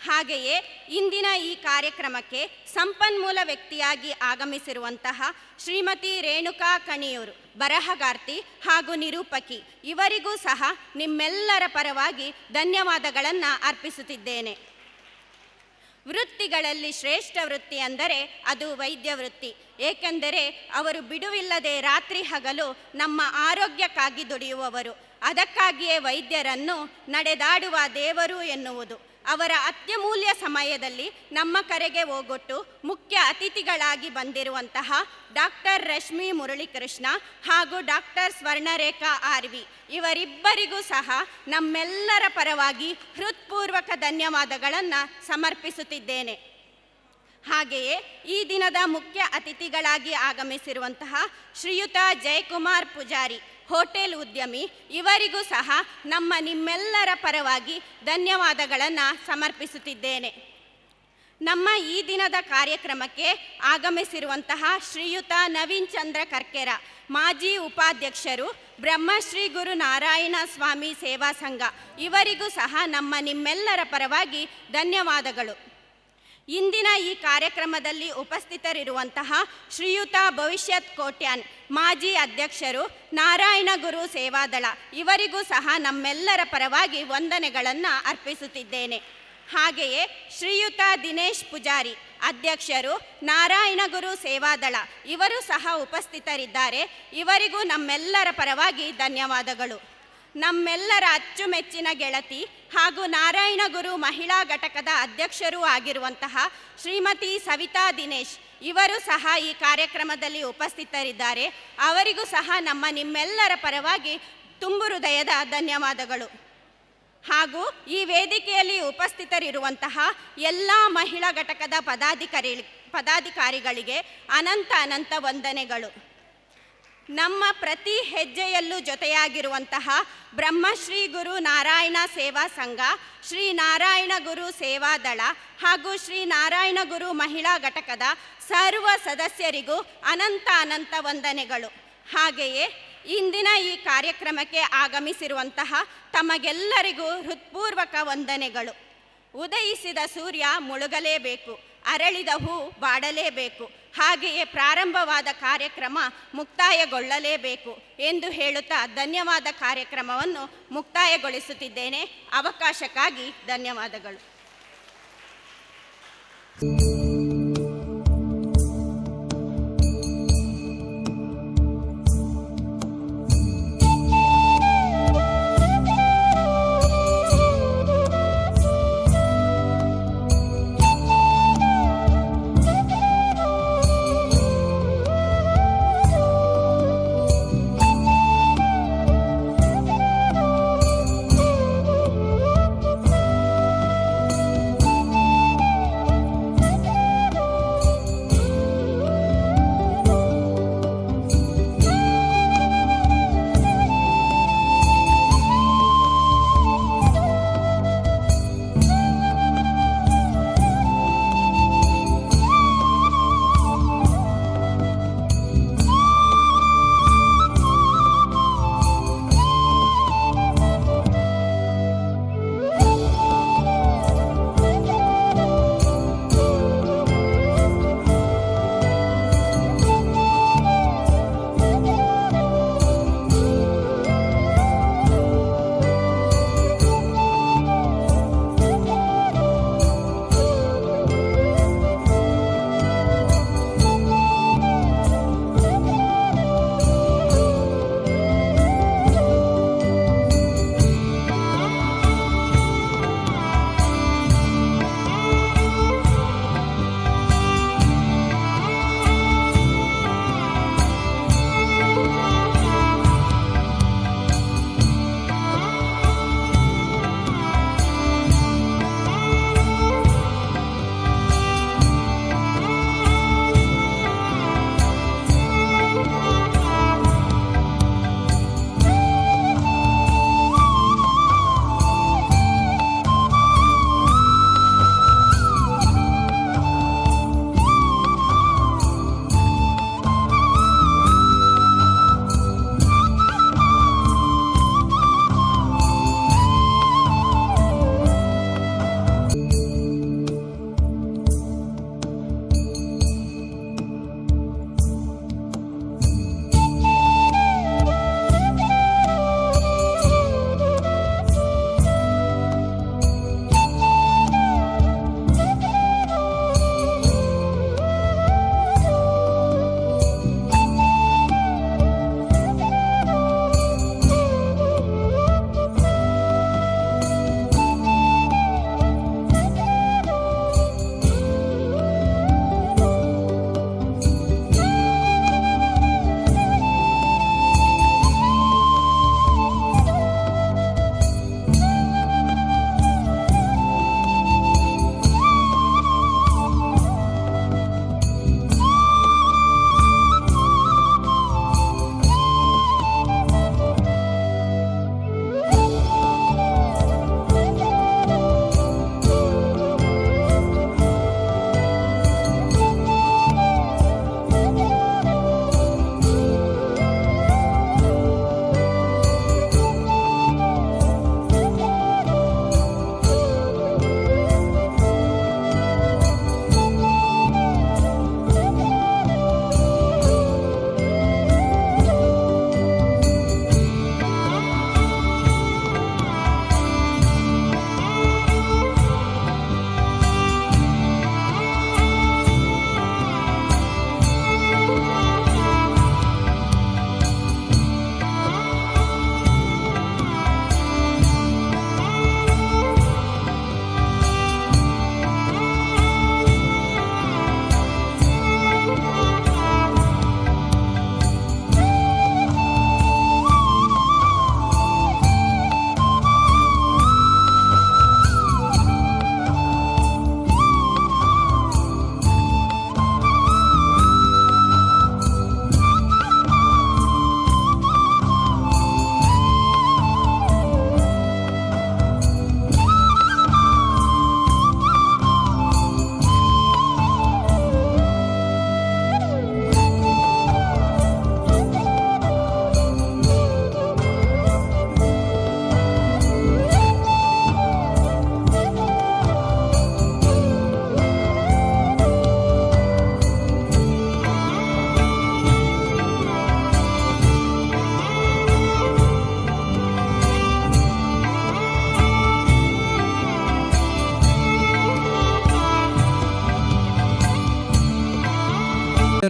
ಹಾಗೆಯೇ ಇಂದಿನ ಈ ಕಾರ್ಯಕ್ರಮಕ್ಕೆ ಸಂಪನ್ಮೂಲ ವ್ಯಕ್ತಿಯಾಗಿ ಆಗಮಿಸಿರುವಂತಹ ಶ್ರೀಮತಿ ರೇಣುಕಾ ಕಣಿಯೂರು ಬರಹಗಾರ್ತಿ ಹಾಗೂ ನಿರೂಪಕಿ, ಇವರಿಗೂ ಸಹ ನಿಮ್ಮೆಲ್ಲರ ಪರವಾಗಿ ಧನ್ಯವಾದಗಳನ್ನು ಅರ್ಪಿಸುತ್ತಿದ್ದೇನೆ. ವೃತ್ತಿಗಳಲ್ಲಿ ಶ್ರೇಷ್ಠ ವೃತ್ತಿ ಅಂದರೆ ಅದು ವೈದ್ಯ ವೃತ್ತಿ. ಏಕೆಂದರೆ ಅವರು ಬಿಡುವಿಲ್ಲದೆ ರಾತ್ರಿ ಹಗಲು ನಮ್ಮ ಆರೋಗ್ಯಕ್ಕಾಗಿ ದುಡಿಯುವವರು. ಅದಕ್ಕಾಗಿಯೇ ವೈದ್ಯರನ್ನು ನಡೆದಾಡುವ ದೇವರು ಎನ್ನುವುದು. ಅವರ ಅತ್ಯಮೂಲ್ಯ ಸಮಯದಲ್ಲಿ ನಮ್ಮ ಕರೆಗೆ ಓಗೊಟ್ಟು ಮುಖ್ಯ ಅತಿಥಿಗಳಾಗಿ ಬಂದಿರುವಂತಹ ಡಾಕ್ಟರ್ ರಶ್ಮಿ ಮುರಳೀಕೃಷ್ಣ ಹಾಗೂ ಡಾಕ್ಟರ್ ಸ್ವರ್ಣರೇಖಾ ಆರ್ವಿ ಇವರಿಬ್ಬರಿಗೂ ಸಹ ನಮ್ಮೆಲ್ಲರ ಪರವಾಗಿ ಹೃತ್ಪೂರ್ವಕ ಧನ್ಯವಾದಗಳನ್ನು ಸಮರ್ಪಿಸುತ್ತಿದ್ದೇನೆ. ಹಾಗೆಯೇ ಈ ದಿನದ ಮುಖ್ಯ ಅತಿಥಿಗಳಾಗಿ ಆಗಮಿಸಿರುವಂತಹ ಶ್ರೀಯುತ ಜಯಕುಮಾರ್ ಪೂಜಾರಿ ಹೋಟೆಲ್ ಉದ್ಯಮಿ, ಇವರಿಗೂ ಸಹ ನಮ್ಮ ನಿಮ್ಮೆಲ್ಲರ ಪರವಾಗಿ ಧನ್ಯವಾದಗಳನ್ನು ಸಮರ್ಪಿಸುತ್ತಿದ್ದೇನೆ. ನಮ್ಮ ಈ ದಿನದ ಕಾರ್ಯಕ್ರಮಕ್ಕೆ ಆಗಮಿಸಿರುವಂತಹ ಶ್ರೀಯುತ ನವೀನ್ ಚಂದ್ರ ಕರ್ಕೆರ ಮಾಜಿ ಉಪಾಧ್ಯಕ್ಷರು ಬ್ರಹ್ಮಶ್ರೀ ಗುರು ನಾರಾಯಣ ಸ್ವಾಮಿ ಸೇವಾ ಸಂಘ, ಇವರಿಗೂ ಸಹ ನಮ್ಮ ನಿಮ್ಮೆಲ್ಲರ ಪರವಾಗಿ ಧನ್ಯವಾದಗಳು. ಇಂದಿನ ಈ ಕಾರ್ಯಕ್ರಮದಲ್ಲಿ ಉಪಸ್ಥಿತರಿರುವಂತಹ ಶ್ರೀಯುತ ಭವಿಷ್ಯತ್ ಕೋಟ್ಯಾನ್ ಮಾಜಿ ಅಧ್ಯಕ್ಷರು ನಾರಾಯಣ ಗುರು ಸೇವಾದಳ, ಇವರಿಗೂ ಸಹ ನಮ್ಮೆಲ್ಲರ ಪರವಾಗಿ ವಂದನೆಗಳನ್ನು ಅರ್ಪಿಸುತ್ತಿದ್ದೇನೆ. ಹಾಗೆಯೇ ಶ್ರೀಯುತ ದಿನೇಶ್ ಪೂಜಾರಿ ಅಧ್ಯಕ್ಷರು ನಾರಾಯಣ ಗುರು ಸೇವಾದಳ, ಇವರು ಸಹ ಉಪಸ್ಥಿತರಿದ್ದಾರೆ. ಇವರಿಗೂ ನಮ್ಮೆಲ್ಲರ ಪರವಾಗಿ ಧನ್ಯವಾದಗಳು. ನಮ್ಮೆಲ್ಲರ ಅಚ್ಚುಮೆಚ್ಚಿನ ಗೆಳತಿ ಹಾಗೂ ನಾರಾಯಣ ಗುರು ಮಹಿಳಾ ಘಟಕದ ಅಧ್ಯಕ್ಷರೂ ಆಗಿರುವಂತಹ ಶ್ರೀಮತಿ ಸವಿತಾ ದಿನೇಶ್, ಇವರು ಸಹ ಈ ಕಾರ್ಯಕ್ರಮದಲ್ಲಿ ಉಪಸ್ಥಿತರಿದ್ದಾರೆ. ಅವರಿಗೂ ಸಹ ನಮ್ಮ ನಿಮ್ಮೆಲ್ಲರ ಪರವಾಗಿ ತುಂಬು ಹೃದಯದ ಧನ್ಯವಾದಗಳು. ಹಾಗೂ ಈ ವೇದಿಕೆಯಲ್ಲಿ ಉಪಸ್ಥಿತರಿರುವಂತಹ ಎಲ್ಲ ಮಹಿಳಾ ಘಟಕದ ಪದಾಧಿಕಾರಿಗಳಿಗೆ ಅನಂತ ಅನಂತ ವಂದನೆಗಳು. ನಮ್ಮ ಪ್ರತಿ ಹೆಜ್ಜೆಯಲ್ಲೂ ಜೊತೆಯಾಗಿರುವಂತಹ ಬ್ರಹ್ಮಶ್ರೀ ಗುರು ನಾರಾಯಣ ಸೇವಾ ಸಂಘ, ಶ್ರೀ ನಾರಾಯಣ ಗುರು ಸೇವಾದಳ ಹಾಗೂ ಶ್ರೀ ನಾರಾಯಣ ಗುರು ಮಹಿಳಾ ಘಟಕದ ಸರ್ವ ಸದಸ್ಯರಿಗೂ ಅನಂತ ಅನಂತ ವಂದನೆಗಳು. ಹಾಗೆಯೇ ಇಂದಿನ ಈ ಕಾರ್ಯಕ್ರಮಕ್ಕೆ ಆಗಮಿಸಿರುವಂತಹ ತಮಗೆಲ್ಲರಿಗೂ ಹೃತ್ಪೂರ್ವಕ ವಂದನೆಗಳು. ಉದಯಿಸಿದ ಸೂರ್ಯ ಮುಳುಗಲೇಬೇಕು, ಅರಳಿದ ಹೂ ಬಾಡಲೇಬೇಕು, ಹಾಗೆಯೇ ಪ್ರಾರಂಭವಾದ ಕಾರ್ಯಕ್ರಮ ಮುಕ್ತಾಯಗೊಳ್ಳಲೇಬೇಕು ಎಂದು ಹೇಳುತ್ತಾ ಧನ್ಯವಾದ ಕಾರ್ಯಕ್ರಮವನ್ನು ಮುಕ್ತಾಯಗೊಳಿಸುತ್ತಿದ್ದೇನೆ. ಅವಕಾಶಕ್ಕಾಗಿ ಧನ್ಯವಾದಗಳು.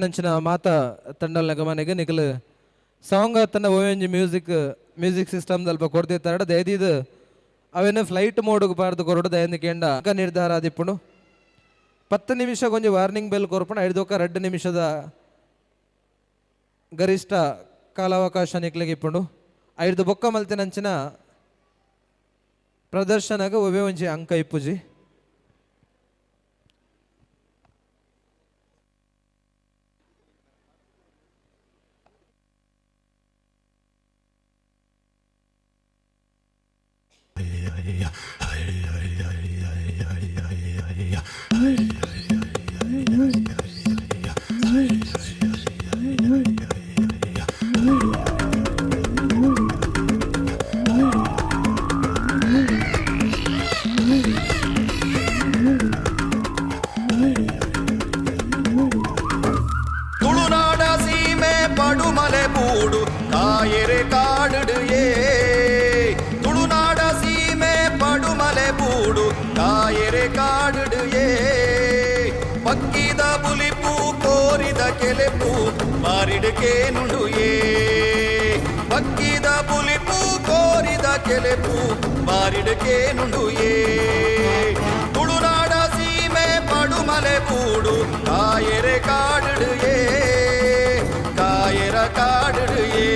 ನಂಚಿನ ಮಾತ ತಂಡಲ್ನ ಗಮನಗೆ ನಿಕಲು ಸಾಂಗ್ ಆತನ ಓಎನ್ಜಿ ಮ್ಯೂಸಿಕ್ ಮ್ಯೂಸಿಕ್ ಸಿಸ್ಟಮ್ ದಲ್ಪ ಕೊರ್ದಿತ್ತಾರ ದಯದೀದು ಅವೇನು ಫ್ಲೈಟ್ ಮೋಡ್ಗೆ ಪಾರ್ದು ಕೊರಡು ದಯಂದು ಕೇಂಡ ಅಂಕ ನಿರ್ಧಾರ ಆದಿಪ್ಪುಂಡು. 10 ನಿಮಿಷ ಕೊಂಚ ವಾರ್ನಿಂಗ್ ಬೆಲ್ ಕೊರ್ಪಣ ಐದೊಕ್ಕ 2 ನಿಮಿಷದ ಗರಿಷ್ಠ ಕಾಲಾವಕಾಶ ನಿಕ್ಲಿಗೆ ಇಪ್ಪುಂಡು. ಐದು ಬೊಕ್ಕ ಮಲ್ತಿನಂಚಿನ ಪ್ರದರ್ಶನಗ ಒವ್ವೆ ಒಂಜಿ ಅಂಕ ಇಪ್ಪುಜಿ. ತುಳುನಾಡ ಸೀಮೆ ಪಡುಮಲೆ ಬೂಡು ಕಾಯರೆ ಕಾಡುಡು ಏ. ತುಳುನಾಡ ಸೀಮೆ ಪಡುಮಲೆ ಬೂಡು ಕಾಯರೆ ಕಾಡುಡು ಏ. ಪಕ್ಕಿದ ಬುಲಿಪು ಕೋರಿದ ಕೆಲೆಪು ಮಾರಿಡಕೇನುಂಡು ಏ. ಪಕ್ಕಿದ ಬುಲಿಪು ಕೋರಿದ ಕೆಲೆಪು ಮಾರಿಡಕೇನುಂಡು ಏ. ತುಳುನಾಡ ಸೀಮೆ ಪಡುಮಲೆ ಬೂಡು ಕಾಯರೆ ಕಾಡುಡು ಏ. ಕಾಯರ ಕಾಡುಡು ಏ.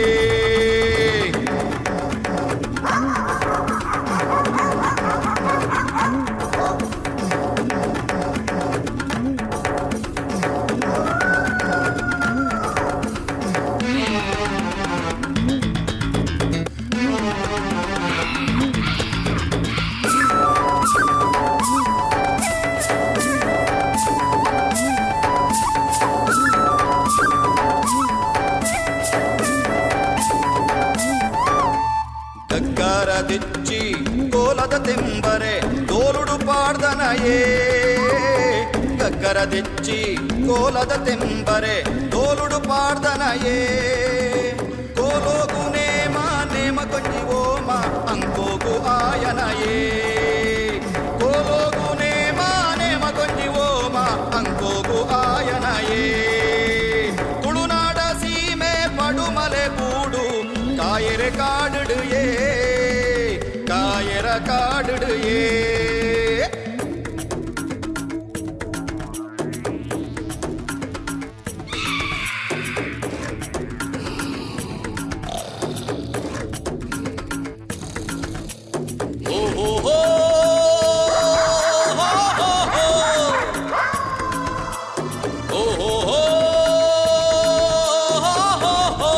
ಗಗ್ಗರದಿಚ್ಚಿ ಕೋಲದ ತೆಂಬರೆ ತೋಲುಡು ಪಾಡ್ದನಯೇ. ಗಗ್ಗರದಿಚ್ಚಿ ಕೋಲದ ತೆಂಬರೆ ತೋಲುಡು ಪಾಡ್ದನಯೇ. ಕೋಲೋಗು ನೇಮ ನೇಮ ಕೊಂಜಿ ಓಮ ಅಂಕೋಗು ಆಯನಯೇ. ಕೋಲೋಗು ನೇಮ ನೇಮ ಕೊಂಜಿ ಓಮ ಅಂಕೋಗು ಆಯನಯೇ. ತುಳುನಾಡ ಸೀಮೆ ಪಡುಮಲೆ ಬೂಡು ಕಾಯರೆ ಕಾಡುಡು ಏ. ಕಾಯರ ಕಾಡುಡು ಏ. ಓ ಹೋ ಹೋ ಹೋ ಹೋ ಹೋ. ಓ ಹೋ ಹೋ ಹೋ ಹೋ.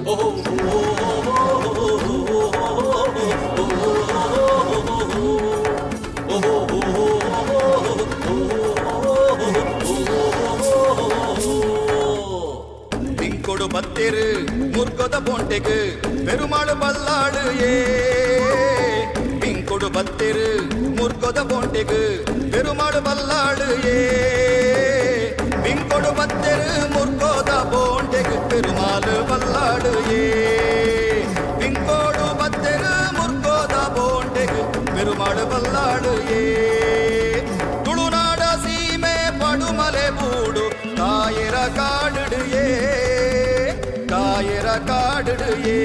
ಓ ಹೋ ಬಿಂಕೊಡು ಬತ್ತೇರು ಮುರ್ಗೊದ ಬೋಂಟೆಗು ಪೆರುಮಾಳು ಬಲ್ಲಾಳು ಏ. ಬಿಂಕೊಡು ಬತ್ತೇರು ಮುರ್ಗೊದ ಬೋಂಟೆಗು ಪೆರುಮಾಳು ಬಲ್ಲಾಳು ಏ. ಬಿಂಕೊಡು ಬತ್ತೇರು ಮುರ್ಗೊದ ಬೋಂಟೆಗು ಪೆರುಮಾಳು ಬಲ್ಲಾಳು ಏ. ಬಿಂಕೋಡು ಬತ್ತೇರು ಮುರ್ಗೋದ ಬೋಂಟೆಗು ಪೆರುಮಾಳು ಬಲ್ಲಾಳು ಏ. ತುಳುನಾಡ ಸೀಮೆ ಪಡುಮಲೆ ಬೂಡು ಕಾಯರ ಕಾಡುಡು ಏ. ಕಾಯರ ಕಾಡುಡು ಏ.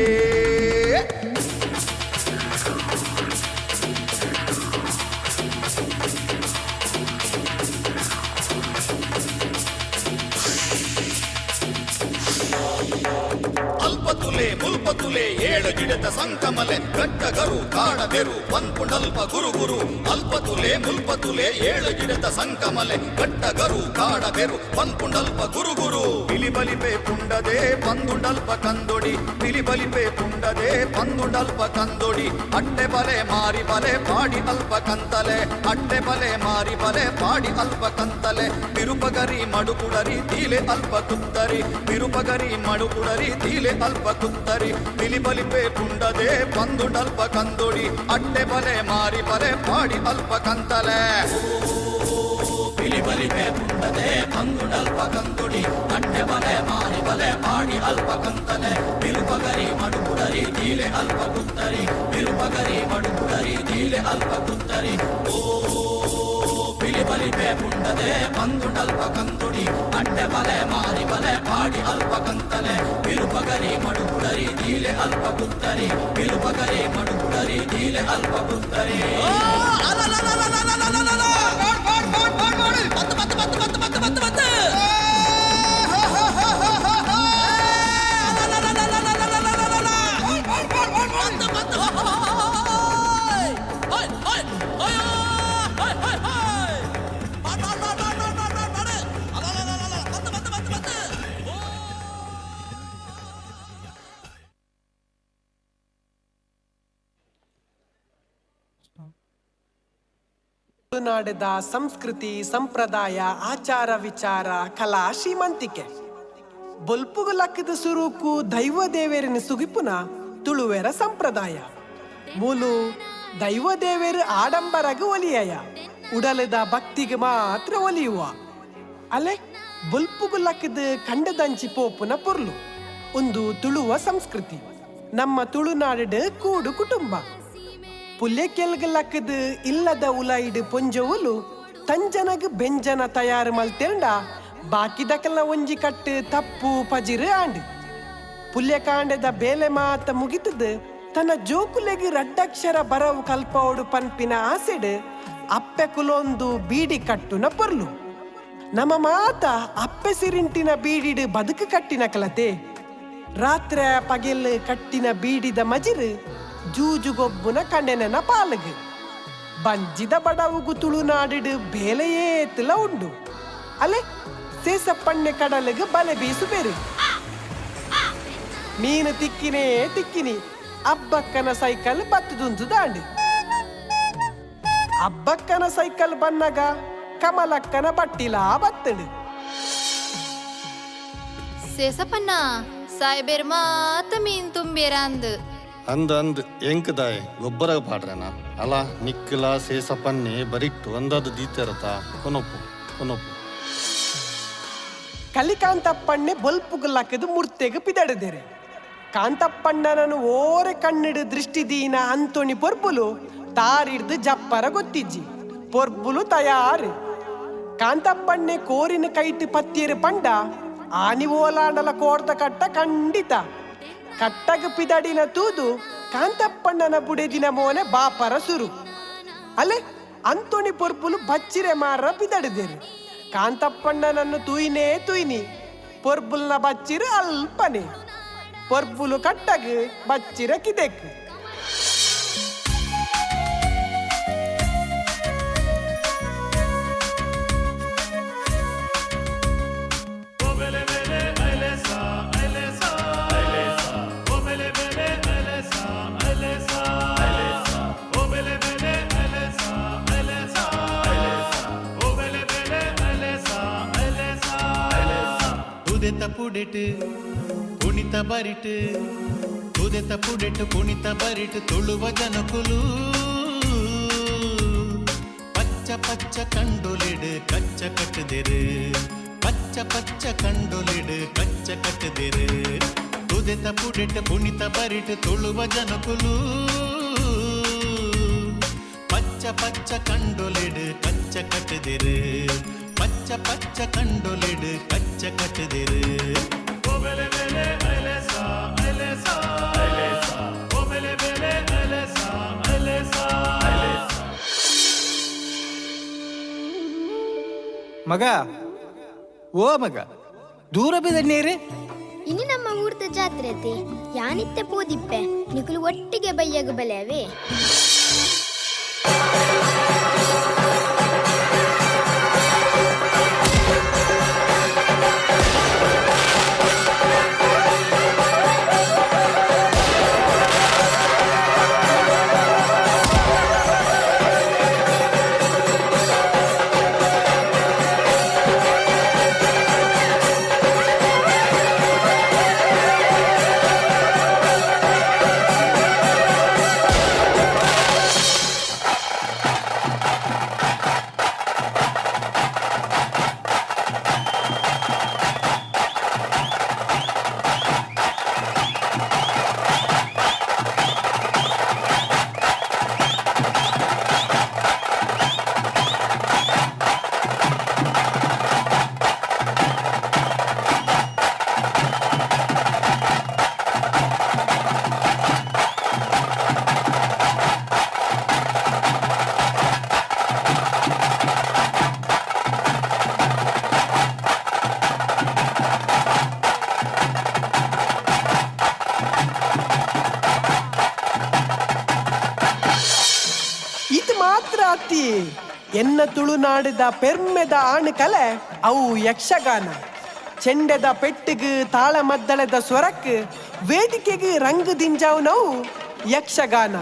ಅಲ್ಪತುಲೆ ಮುಲ್ಪತುಲೆ ಏಳು ಗಿಡದ ಸಂಕಮಲೆ ಗಟ್ಟಗರು ಕಾಡಬೆರು ಪನ್ಪುಂಡಲ್ಪ ಗುರು ಗುರು. ಅಲ್ಪತುಲೆ ಮುಲ್ಪತುಲೆ ಏಳು ಗಿಡದ ಸಂಕಮಲೆ ಗಟ್ಟಗರು ಕಾಡಬೆರು ಪನ್ಪುಂಡಲ್ಪ ಗುರು ಗುರು. ಪಿಲಿಬಲಿಪೆ ಪುಂಡದೆ ಪಂದುಂಡಲ್ಪ ಕಂದೊಡಿ. ಪಿಲಿಬಲಿಪೆ ಪುಂಡದೆ ಪಂದುಂಡಲ್ಪ ಕಂದೊಡಿ. ಅಟ್ಟೆ ಬಲೆ ಮಾರಿ ಬಲೆ ಪಾಡಿ ಅಲ್ಪ ಕಂತಲೆ. ಅಟ್ಟೆ ಬಲೆ ಮಾರಿ ಬಲೆ ಪಾಡಿ ಅಲ್ಪ ಕಂತಲೆ. ತಿರುಪಗರಿ ಮಡುಕುಡರಿ ತೀಲೆ ಅಲ್ಪ ಕುತ್ತರಿ. ತಿರುಪಗರಿ ಮಡುಕುಡರಿ ತೀಲೆ ಅಲ್ಪ ಕುತ್ತರಿ. ಪಿಲಿಬಲಿಪೆ ಪುಂಡದೆ ಪಂದುಂಡಲ್ಪ ಕಂದೊಡಿ. ಅಟ್ಟೆ ಬಲೆ ಮಾರಿ ಬಲೆ ಪಾಡಿ ಅಲ್ಪ ಕಂತಲೆ. ಪಿಲಿಬಲಿಪೆ ಪುಂಡದೆ ಪಂದುಂಡಲ್ಪ ಕಂದೊಡಿ. ಅಟ್ಟೆ ಬಲೆ ಮಾರಿ ಬಲೆ ಪಾಡಿ ಅಲ್ಪ ಕಂತಲೆ. ಬಿರುಪಗರಿ ಮಡುಕುಡರಿ ತೀಲೆ ಅಲ್ಪ ಕುತ್ತರಿ. ಬಿರುಪಗರಿ ಮಡುಕುಡರಿ ತೀಲೆ ಅಲ್ಪ ಕುತ್ತರಿ. ಓ ಪಿಲಿಬಲಿ ಬಲಿಪೆ ಪುಂಡದೆ ಬಂದುಂಡಲ್ಪ ಕಂದುಡಿ ಅಡ್ಡೆ ಬಲೆ ಮಾರಿ ಬಲೆ ಪಾಡಿ ಅಲ್ಪ ಕಂತಲೆ ಬಿರುಪಗರಿ ಮಡುಪುಡರಿ ನೀಲೆ ಅಲ್ಪ ಕುತ್ತರಿ ಬಿರುಪಗರಿ ಮಡುಪುಡರಿ ನೀಲೆ ಅಲ್ಪ ಕುತ್ತರಿ. ತುಳುನಾಡದ ಸಂಸ್ಕೃತಿ, ಸಂಪ್ರದಾಯ, ಆಚಾರ ವಿಚಾರ, ಕಲಾ ಶ್ರೀಮಂತಿಕೆ ಬೊಲ್ಪುಗು ಲಕ್ಕದ ಸುರುಕು ದೈವ ದೇವೇರಿನ ಸುಗಿಪುನ ತುಳುವೆರ ಸಂಪ್ರದಾಯ. ಮೂಲು ದೈವ ದೇವೇರು ಆಡಂಬರಗ ಒಲಿಯಯ, ಉಡಲದ ಭಕ್ತಿಗೆ ಮಾತ್ರ ಒಲಿಯುವ. ಅಲೆ ಬೊಲ್ಪುಗು ಲಕ್ಕದ ಕಂಡದಂಚಿ ಪೋಪುನ ಪೊರ್ಲು ಒಂದು ತುಳುವ ಸಂಸ್ಕೃತಿ. ನಮ್ಮ ತುಳುನಾಡು ಕೂಡು ಕುಟುಂಬ. ಪುಲ್ಯಕೆಲ್ಗ ಲಕ್ಕದ ಇಲ್ಲದ ಉಲೈಡ್ ಪೊಂಜೊವುಲು ತಂಜನಗ್ ಬೆಂಜನ ತಯಾರು ಮಲ್ತೆಂಡ ಬಾಕಿದಕಲ್ನ ಒಂಜಿ ಕಟ್ಟು ತಪ್ಪು ಪಜಿರು ಆಂಡ್. ಪುಲ್ಯಕಾಂಡದ ಬೇಲೆ ಮಾತ ಮುಗಿತದ ತನ್ನ ಜೋಕುಲೆಗ್ ರಡ್ಡಕ್ಷರ ಬರವು ಕಲ್ಪೋಡು ಪನ್ಪಿನ ಆಸೆಡ್ ಅಪ್ಪೆ ಕುಲೊಂದು ಬೀಡಿ ಕಟ್ಟುನ ಪೊರ್ಲು. ನಮ್ಮ ಮಾತ ಅಪ್ಪೆ ಸಿರಿಂಟಿನ ಬೀಡಿಡು ಬದುಕು ಕಟ್ಟಿನ ಕಲತೆ. ರಾತ್ರೆ ಪಗೆಲ್ ಕಟ್ಟಿನ ಬೀಡಿದ ಮಜಿರು ಜೂಜುಗೊಬ್ಬುನ ಕಣ್ಣೆನ ಪಾಲಗು. ಬಂಜಿದ ಬಡವುಗು ತುಳುನಾಡಿಡು ಬೇಲೆಯೇ ತಿಲ ಉಂಡು. ಅಲೆ ಸೇಸಪ್ಪಣ್ಣೆ ಕಡಲಿಗೆ ಬಲೆ ಬೀಸು ಬೇರು. ಮೀನು ತಿಕ್ಕಿನೇ ತಿಕ್ಕಿನಿ ಅಬ್ಬಕ್ಕನ ಸೈಕಲ್ ಬತ್ತದುಂತು ದಾಂಡು. ಅಬ್ಬಕ್ಕನ ಸೈಕಲ್ ಬನ್ನಗ ಕಮಲಕ್ಕನ ಬಟ್ಟಿಲಾ ಬತ್ತಡು. ಸೇಸಪ್ಪಣ್ಣ ಸಾಯ್ಬೇರ್ ಮಾತ ಮೀನ್ ತುಂಬೇರ ಅಂದು ಅಂದ ಅಂದ್ ಎಂಕದಾಯ್ ಗೊಬ್ಬರ ಪಾಡ್ರನ ಅಲ ನಿಕ್ಕಲ ಸೇಸಪ್ಪನ್ನೆ ಬರಿಟ್ಟು ಅಂದಾದ ದೀತೆರತ ಕೊನೊಪ್ಪು ಕೊನೊಪ್ಪು. ಕಲಿಕಾಂತಪ್ಪಣ್ಣೆ ಬೊಲ್ಪುಗುಲಕ್ಕದು ಮೂರ್ತೆಗೆ ಪಿದಡದೆರೆ. ಕಾಂತಪ್ಪಣ್ಣನನ್ನು ಓರೆ ಕಣ್ಣಿಡು ದೃಷ್ಟಿದೀನ ಅಂತೋಣಿ ಪೊರ್ಬುಲು ತಾರಿಡ್ದು ಜಪ್ಪರ ಗೊತ್ತಿಜ್ಜಿ ಪೊರ್ಬುಲು ತಯಾರು. ಕಾಂತಪ್ಪಣ್ಣೆ ಕೋರಿನ ಕೈಟ್ ಪತ್ತಿಯರು ಪಂಡ ಆನಿ ಓಲಾಂಡಲ ಕೋರ್ದ ಕಟ್ಟ ಖಂಡಿತ. ಕಟ್ಟಗ ಪಿದಡಿನ ತೂದು ಕಾಂತಪ್ಪಣ್ಣನ ಬುಡೆದಿನ ಮೋನೆ ಬಾಪರ ಸುರು. ಅಲೆ ಅಂತೋಣಿ ಪೊರ್ಬುಲು ಬಚ್ಚಿರೆ ಮಾರ ಪಿದಡಿದೇರು. ಕಾಂತಪ್ಪಣ್ಣನನ್ನು ತೂಯಿನೇ ತೂಯಿನಿ ಪೊರ್ಬುಲ್ನ ಬಚ್ಚಿರು ಅಲ್ಪನೆ. ಪೊರ್ಬುಲು ಕಟ್ಟಗ ಬಚ್ಚಿರ ಕಿದೆಕ್. ತುದೆತ ಪುಡೆಟ್ ಕುಣಿತ ಬರಿಟ್ ತುದೆತ ಪುಡೆಟ್ ಕುಣಿತ ಬರಿಟ್ ತುಳುವ ಜನಕುಲು ಪಚ್ಚ ಪಚ್ಚ ಕಂಡೊಲಿಡು ಕಚ್ಚ ಕಟ್ಟುದಿರು ಪಚ್ಚ ಪಚ್ಚ ಕಂಡೊಲಿಡು ಕಚ್ಚ ಕಟ್ಟುದಿರು ತುದೆತ ಪುಡೆಟ್ ಕುಣಿತ ಬರಿಟ್ ತುಳುವ ಜನಕುಲು ಪಚ್ಚ ಪಚ್ಚ ಕಂಡೊಲಿಡು ಕಚ್ಚ ಕಟ್ಟುದಿರು ಪಚ್ಚ ಪಚ್ಚ ಕಂಡೊಲಿಡು ಕಚ್ಚ ಕಟ್ಟುದಿರು. ಮಗ ಓ ಮಗ ದೂರ ಬಿದ ನೀರು. ಇನ್ನು ನಮ್ಮ ಊರ್ದ ಜಾತ್ರೆತೆ ಯಾನಿತ್ತೆ ಪೋದಿಪ್ಪೆ ನಿಕುಲು ಒಟ್ಟಿಗೆ ಬಯ್ಯಗು ಬಲೆಯವೇ. Oh! ಜಾತಿ ಎನ್ನ ತುಳುನಾಡದ ಪೆರ್ಮೆದ ಆಣ್ ಕಲೆ ಅವು ಯಕ್ಷಗಾನ. ಚೆಂಡೆದ ಪೆಟ್ಟಿಗೆ ತಾಳಮದ್ದಳೆದ ಸ್ವರಕ್ಕೆ ವೇದಿಕೆಗೆ ರಂಗು ದಿಂಜಾವ್ನವು ಯಕ್ಷಗಾನ.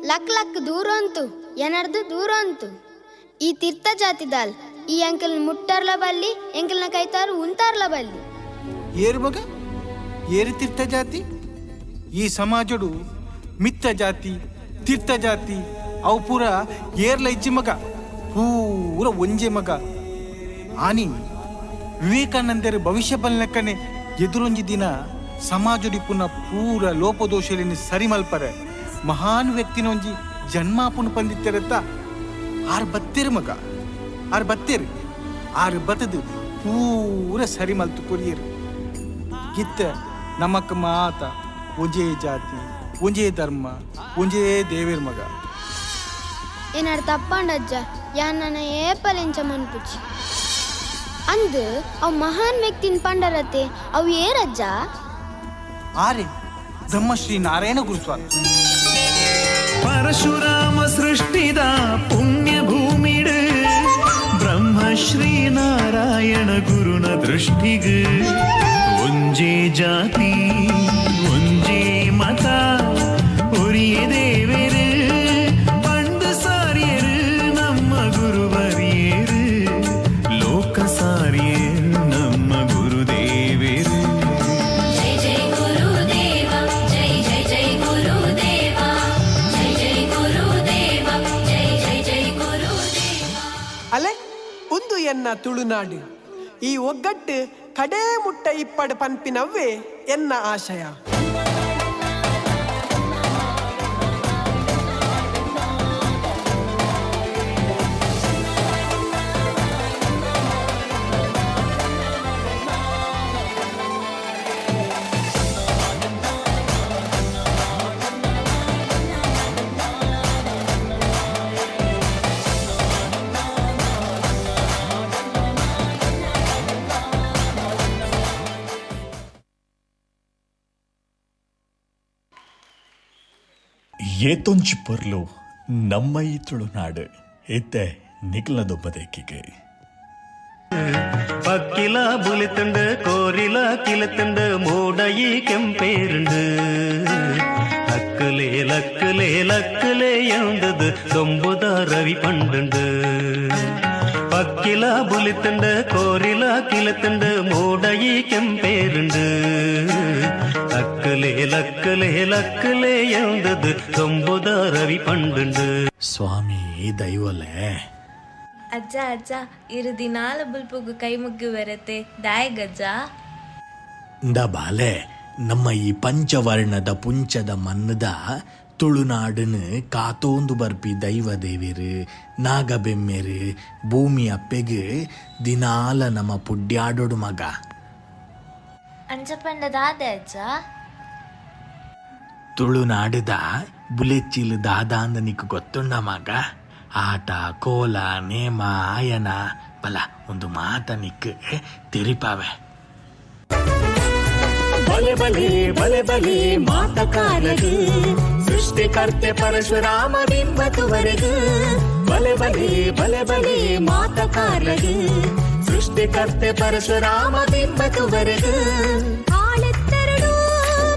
ಲಕ್ ಲಕ್ ದೂರ ಅಂತು ಏನರ್ದು ದೂರ ಅಂತು ಈ ತೀರ್ಥ ಜಾತಿದಾಲ್ ಈ ಅಂಕಲ್ ಮುಟ್ಟರ್ಲ ಬಲ್ಲಿ ಎಂಕಲ್ನ ಕೈತಾರು ಉಂತಾರ್ಲ ಬಲ್ಲಿ. ಏರು ಮಗ ಏರು ತೀರ್ಥ ಜಾತಿ ಈ ಸಮಾಜಡು ಮಿತ್ತ ಜಾತಿ ತೀರ್ಥ ಜಾತಿ ಅವು ಪೂರ ಏರ್ಲ ಇಜ್ಜಿ ಮಗ ಪೂರ ಒಂಜೆ ಮಗ. ಆನಿ ವಿವೇಕಾನಂದರು ಭವಿಷ್ಯ ಬಲ್ನಕ್ಕನೆ ಎದುರೊಂಜಿ ದಿನ ಸಮಾಜಡಿ ಪುನಃ ಪೂರ ಲೋಪದೋಷಲಿನ ಸರಿಮಲ್ಪರೆ ಮಹಾನ್ ವ್ಯಕ್ತಿನೊಂಜಿ ಜನ್ಮಾಪುನ ಪಂದಿತ್ತಿರತ್ತ. ಆರು ಬತ್ತೇರು ಮಗ ಆರು ಬತ್ತೇರು ಆರು ಬತ್ತದು ಪೂರ ಸರಿ ಮಲ್ತು ಕೊರಿಯರು. ಗಿತ್ತ ನಮಕ್ ಮಾತ ಒಂಜೇ ಜಾತಿ ಒಂಜೇ ಧರ್ಮ ಒಂಜೇ ದೇವೇರ್ ಮಗ. ಏನಾರು ತಪ್ಪಂಡಜ್ಜ ಯಾನ್ ಏಪಲೆಂಚ ಮನ್ಪುಚಿ ಅಂದು ಅವು ಮಹಾನ್ ವ್ಯಕ್ತಿನ ಪಂಡರತೆ ಅವು ಏರಜ್ಜ? ಆರೆ ಬ್ರಹ್ಮಶ್ರೀ ನಾರಾಯಣ ಗುರುಸ್ವಾಮಿ. ಪರಶುರಾಮ ಸೃಷ್ಟಿದ ಪುಣ್ಯ ಭೂಮಿಡು ಬ್ರಹ್ಮಶ್ರೀ ನಾರಾಯಣ ಗುರುನ ದೃಷ್ಟಿಗೆ ಒಂಜೇ ಜಾತಿ ಒಂಜೇ ಮತ ಒರಿಯೇ ದೇವೇರು ಪಂಡು ಸಾರಿಯರು ನಮ್ಮ ಗುರುವರಿಯರು ಲೋಕ ಸಾರಿಯರು ನಮ್ಮ ಗುರುದೇವೇರು. ಅಲೆ ಒಂದು ಎನ್ನ ತುಳುನಾಡು ಈ ಒಗ್ಗಟ್ಟು ಕಡೇ ಮುಟ್ಟ ಇಪ್ಪಡು ಪನ್ಪಿನವ್ವೇ ಎನ್ನ ಆಶಯ. ಏತೊಂಜಿ ಪೊರ್ಲು ನಮ್ಮ ಈ ತುಳುನಾಡು ಇತ್ತೆ ನಿಗ್ಲದೊಬ್ಬದೇಕಿಗೆ. ಪಕ್ಕಿಲ ಬುಲಿತುಂಡು ಕೋರಿಲ ಕಿಲತುಂಡು ಮೂಡಯಿ ಕೆಂಪೇರುಂಡು ಲಕ್ಕುಲೆ ಲಕ್ಕುಲೆ ಲಕ್ಕುಲೆ ಎಂದದು ದೊಂಬುದ ರವಿ ಪಂಡುಂಡು. ಪಕ್ಕಿಲ ಬುಲಿತುಂಡು ಕೋರಿಲ ಕಿಲತುಂಡು ಮೂಡಯಿ ಕೆಂಪೇರುಂಡು ಲಕ್ಕಲೆ ಲಕ್ಕಲೆ ಲಕ್ಕಲೆ ಎಂದದು ಕಂಬುದ ರವಿ ಪಂಡುಂಡು. ಸ್ವಾಮಿ ದೈವಲೆ. ಅಜ್ಜ ಅಜ್ಜ ಇರು ದಿನಾಲ ಬುಲ್ಪುಗು ಕೈ ಮುಗ್ಗು ಬರತ್ತೆ ದಾಯಗಜ್ಜ. ಇಂದ ಬಾಲೆ, ನಮ್ಮ ಈ ಪಂಚವರ್ಣದ ಪುಂಚದ ಮನ್ನದ ತುಳುನಾಡನು ಕಾತೋಂದು ಬರ್ಪಿ ದೈವ ದೇವಿರು ನಾಗಬೆಮ್ಮೆರು ಭೂಮಿ ಅಪ್ಪೆಗು ದಿನಾಲ ನಮ್ಮ ಪುಡ್ಯಾಡೋಡು ಮಗ. ಅಂಚಪಂಡ ದಾದೆ ಅಜ್ಜ? ತುಳುನಾಡದ ಬುಲೆಚ್ಚಿಲು ದಾದ ಅಂದ ನಿಕ್ ಗೊತ್ತುಂಡ ಮಗ? ಆಟ ಕೋಲ ನೇಮ ಆಯನ ಬಲ ಒಂದು ಮಾತ ನಿಕ್ ತೆರಿಪಾವೆ. ಬಲೆ ಬಲೆ ಬಲೆ ಬಲೆ ಮಾತಕಾರರು ಸೃಷ್ಟಿಕರ್ತೆ ಪರಶುರಾಮ ಬಿಂಬತುವರೆಗೂ. ಬಲೆ ಬಲೆ ಬಲೆ ಬಲೆ ಮಾತಕಾರರು ಸೃಷ್ಟಿಕರ್ತೆ ಪರಶುರಾಮ ಬಿಂಬತುವರೆಗೂ. ಆಳೆತ್ತರಡು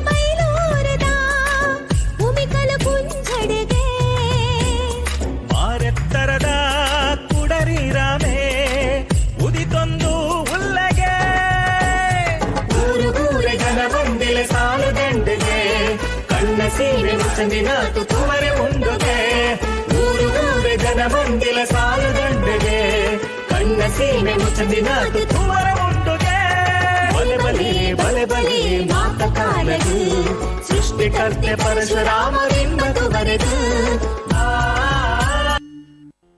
ಬೈಲೂರದ ಉಮಿಕಲ ಕುಂಜಡೆಗೆ ಮಾರೆತ್ತರದ ಕುಡರಿ ರಾಮೇ ಉದಿತೊಂದು ಉಲ್ಲಗೆ. ಊರು ಊರೆ ಜನ ಬಂದಿಲೆ ಸಾಲು ದಂಡಿಗೆ ಕಣ್ಣ ಸೀರೆ ಮುಸಂದಿನಾತು ತುವರೆ ಉಂಡುಗೆ. ಊರು ಊರೆ ಜನ ಬಂದಿಲೆ ಸಾಲು ದಂಡಿಗೆ ಕಣ್ಣ ಸೀಮೆ ಮುಸಂದಿನಾತು ತುವರೆ ಉಂಡುಗೆ. ಬಲೆ ಬಲೆ ಬಲೆ ಬಲೆ ಮಾತಕಾರರು ಸೃಷ್ಟಿಕರ್ತೆ ಪರಶುರಾಮ ಬಿಂಬದುವರೆದು.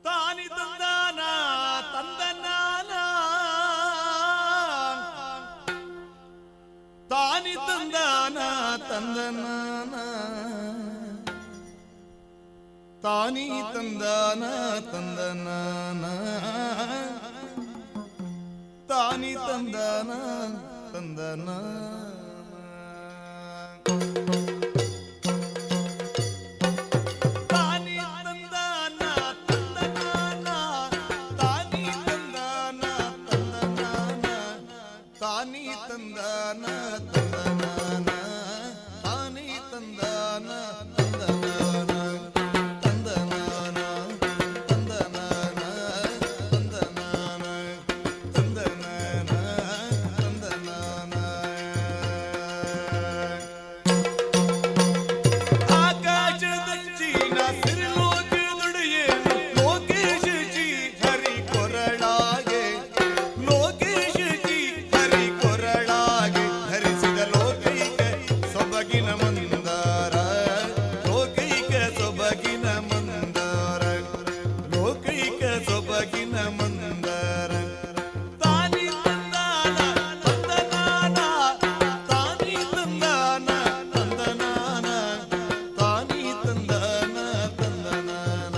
ತಾನಿ ತಂದಾನ ತಂದನಾನ ತಾನಿ ತಂದಾನ ತಂದನಾನ ತಾನಿ ತಂದಾನ ತಂದನಾನ ತಾನಿ ತಂದಾನ ತಂದನಾನ. ತಾನಿ ತಂದಾನ ತಂದನಾನ ತಾನಿ ತಂದಾನ ತಂದನಾನ ತಾನಿ ತಂದಾನ ತಂದನಾನ ತಾನಿ ತಂದಾನ ತಂದನಾನ ತಂದನಾನ ತಂದನಾನ ತಂದನಾನ ತಂದನಾನ ತಂದನಾನ. ಆಕಾಶದಂಚಿನ ಸಿರಿಲೋಕದೊಡೆಯೇ ಲೋಕೇಶ ಜಿ ಹರಿ ಕೊರಳಾಗೆ ಲೋಕೇಶ ಜಿ ಹರಿ ಕೊರಳಾಗೆ ಧರಿಸಿದ ಲೋಕೈಕ ಸೊಬಗಿನ ಮಂದಾರ ಲೋಕೈಕ ಸೊಬಗಿನ ಮಂದಾರ ಲೋಕೈಕ ಸೊಬಗಿನ ಮಂದಾರ. ತಾನಿ ತಂದಾನ ತಂದನಾನ ತಾನಿ ತಂದಾನ ತಂದನಾನ ತಾನಿ ತಂದಾನ ತಂದನಾನ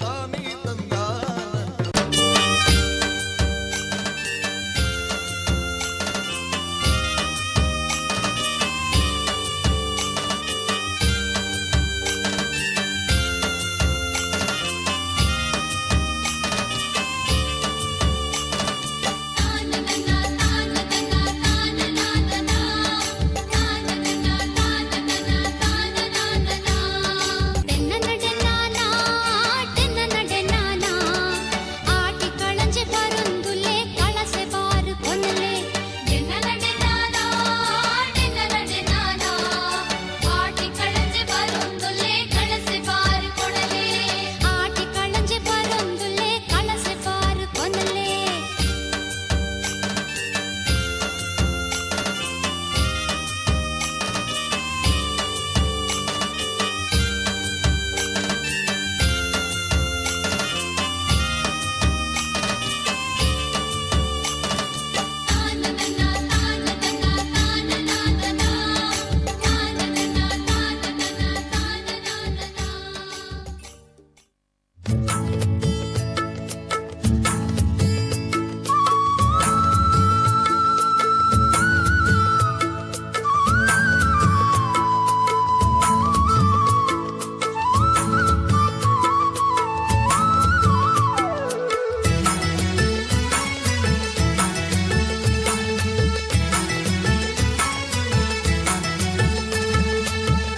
ತಾನಿ ತಂದಾನ. ಆಟಿ ಕಳಂಜೆ ಬರುಂದುಲೆ ಕಳಸೆ ಬಾರು ಕೊನಲೆ. ಆಟಿ ಕಳಂಜೆ ಬರುಂದುಲೆ ಕಳಸೆ ಬಾರು ಕೊಡಲೆ. ಆಟಿ ಕಳಂಜೆ ಬರುಂದುಲೆ ಕಳಸೆ ಬಾರು ಕೊನಲೆ.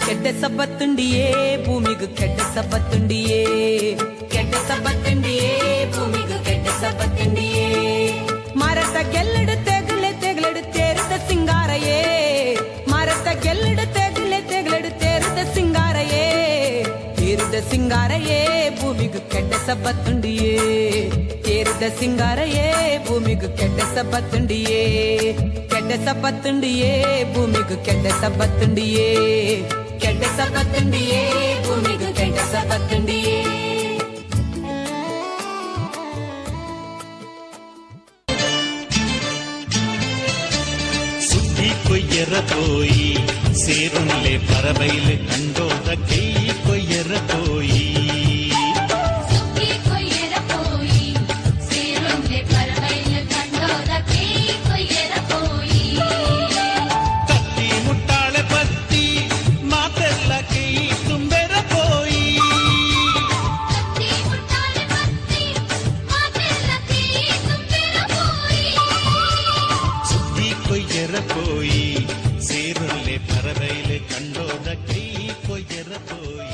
ಕೆಟ್ಟ ಸಬ್ಬತ್ತುಂಡಿಯೇ ಭೂಮಿಗು ಕೆಟ್ಟ ಸಬ್ಬತ್ತುಂಡಿಯೇ ಕೆಟ್ಟ ಸಬ್ಬತ್ತುಂಡಿಯೇ ಭೂಮಿಗು ಕೆಟ್ಟ ಸಬ್ಬ ಸಿಂಗಾರಯೇ ಭೂಮಿಗು ಕೆಟ್ಟ ಸಬ್ಬತ್ತುಂಡಿಯೇ. ತೇರಿದ ಸಿಂಗಾರಯೇ ಭೂಮಿಗು ಕೆಟ್ಟ ಸಬ್ಬತ್ತುಂಡಿಯೇ. ಕೆಟ್ಟ ಸಬ್ಬತ್ತುಂಡಿಯೇ ಭೂಮಿಗು ಕೆಟ್ಟ ಸಬ್ಬತ್ತುಂಡಿಯೇ. ಕೆಟ್ಟ ಸಬ್ಬತ್ತುಂಡಿಯೇ ಭೂಮಿಗು ಕೆಟ್ಟ ಸಬ್ಬತ್ತುಂಡಿಯೇ. ಸುದ್ದಿ ಕೊಯ್ಯರ ಪೋಯಿ ಸೇರುನ್ಲೆ ಪರಬೈಲು ಕಂಡೋದ ಕೈ ಕೊಯ್ಯರ ಪೋಯಿ. ಕತ್ತಿ ಮುಟ್ಟಾಳೆ ಪತ್ತಿ ಮಾತೆಲ್ಲ ಕೈ ತುಂಬೆರ ಪೋಯಿ. ಸುದ್ದಿ ಕೊಯ್ಯರ ಪೋಯಿ ಸೇರುನ್ಲೆ ಪರಬೈಲು ಕಂಡೋದ ಕೈ ಕೊಯ್ಯರ ಪೋಯಿ.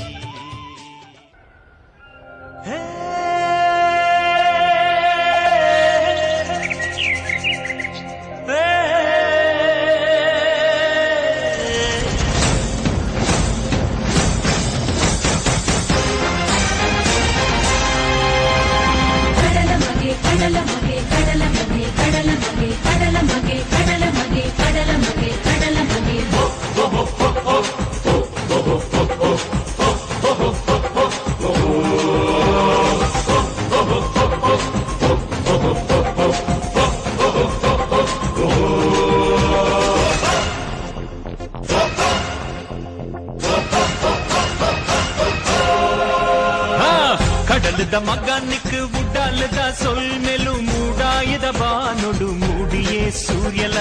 ಕಡಲ ಮಗೆ ಕಡಲ ಮಗೆ ಕಡಲ ಮಗೆ ಕಡಲ ಮಗೆ ಕಡಲ ಮಗೆ ಕಡಲ ಮಗೆ ಕಡಲ ಮಗೆ ಕಡಲ ಮಗೆ. ಕಡಲದ ಮಗನಿಕ್ ಉಡ್ಡಾಲದ ಸೊಲ್ಮೆಲು ಮೂಡಾಯದ ಬಾನೊಡು ಮೂಡಿಯೇ ಸೂರ್ಯಲ.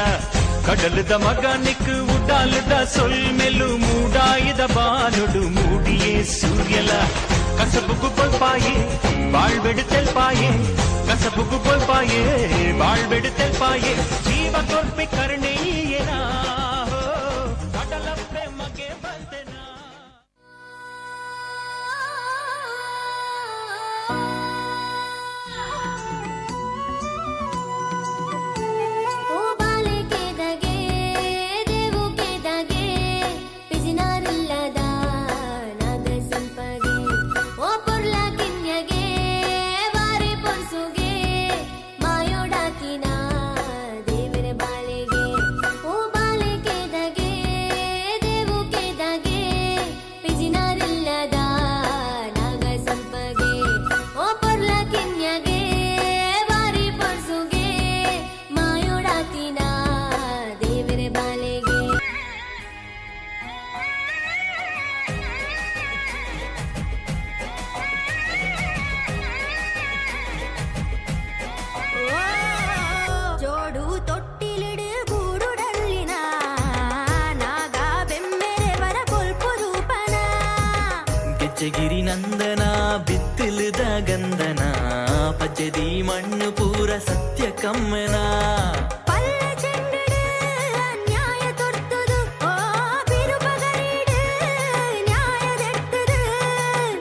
ಕಡಲದ ಮಗನಿಕ್ ಉಡ್ಡಾಲದ ಸೊಲ್ಮೆಲು ಮೂಡಾಯದ ಬಾನೊಡು ಮೂಡಿಯೇ ಸೂರ್ಯಲ. ಕಸಬುಗು ಪೊಲ್ಪಾಯೆ ಬಾಳ್ಬೆಡು ತೆಲ್ಪಾಯೆ. ಕಸಬುಗು ಪೊಲ್ಪಾಯೆ ಬಾಳ್ಬೆಡು ತೆಲ್ಪಾಯೆ. ಜೀವ ಕೊರ್ಪಿ ಕರ್ಣೆಯೇನಾ ಕಡಲಪ್ಪೆ ಮಗೆ ಬಂತೆನಾ. ಓ ಬಾಲೆ ಕೆದಗೆ ದೇವು ಕೆದಗೆ ಪಿಜಿನಾರಿಲ್ಲದ ನಾಗ ಸಂಪಗೆ. ಓ ಪೊರ್ಲ ಕಿನ್ಯಗೆ ಬಾರೆ ಪೊರ್ಸುಗೆ ಮಾಯೋಡಾಕಿನ ದೇವರ ಬಾಲೆಗೆ. ಓ ಬಾಲೆ ಕೆದಗೆ ದೇವು ಕೆದಗೆ ಪಿಜಿನಾರಿಲ್ಲದ ನಾಗ ಸಂಪಗೆ. ಓ ಪೊರ್ಲ ಕಿನ್ಯಗೆ ಬಾರಿ ಪೊರ್ಸುಗೆ ಮಾಯೋಡಾತಿನ ದೇವರ ಬಾಲೆಗೆ. ಜೋಡು ತೊಟ್ಟಿಲಿಡು ಗೂಡುಡಲ್ಲಿನ ನಾಗ ಬೆಮ್ಮೆರೆ ವರ ಬೊಲ್ಪು ರೂಪನ. ಗೆಜ್ಜೆಗಿರಿ ನಂದನ ಬಿತ್ತಿಲುದ ಗಂಧನ ಪಚ್ಚದಿ ಮಣ್ಣು ಪೂರ ಸತ್ಯ ಕಮ್ಮನ. ಪಲ್ಲ ಚೆಂಡಿಡು ಅನ್ಯಾಯ ತೊರ್ತುದು ಓ ಬಿರುಪಗರಿಡು ನ್ಯಾಯ ದೆರ್ತುದು.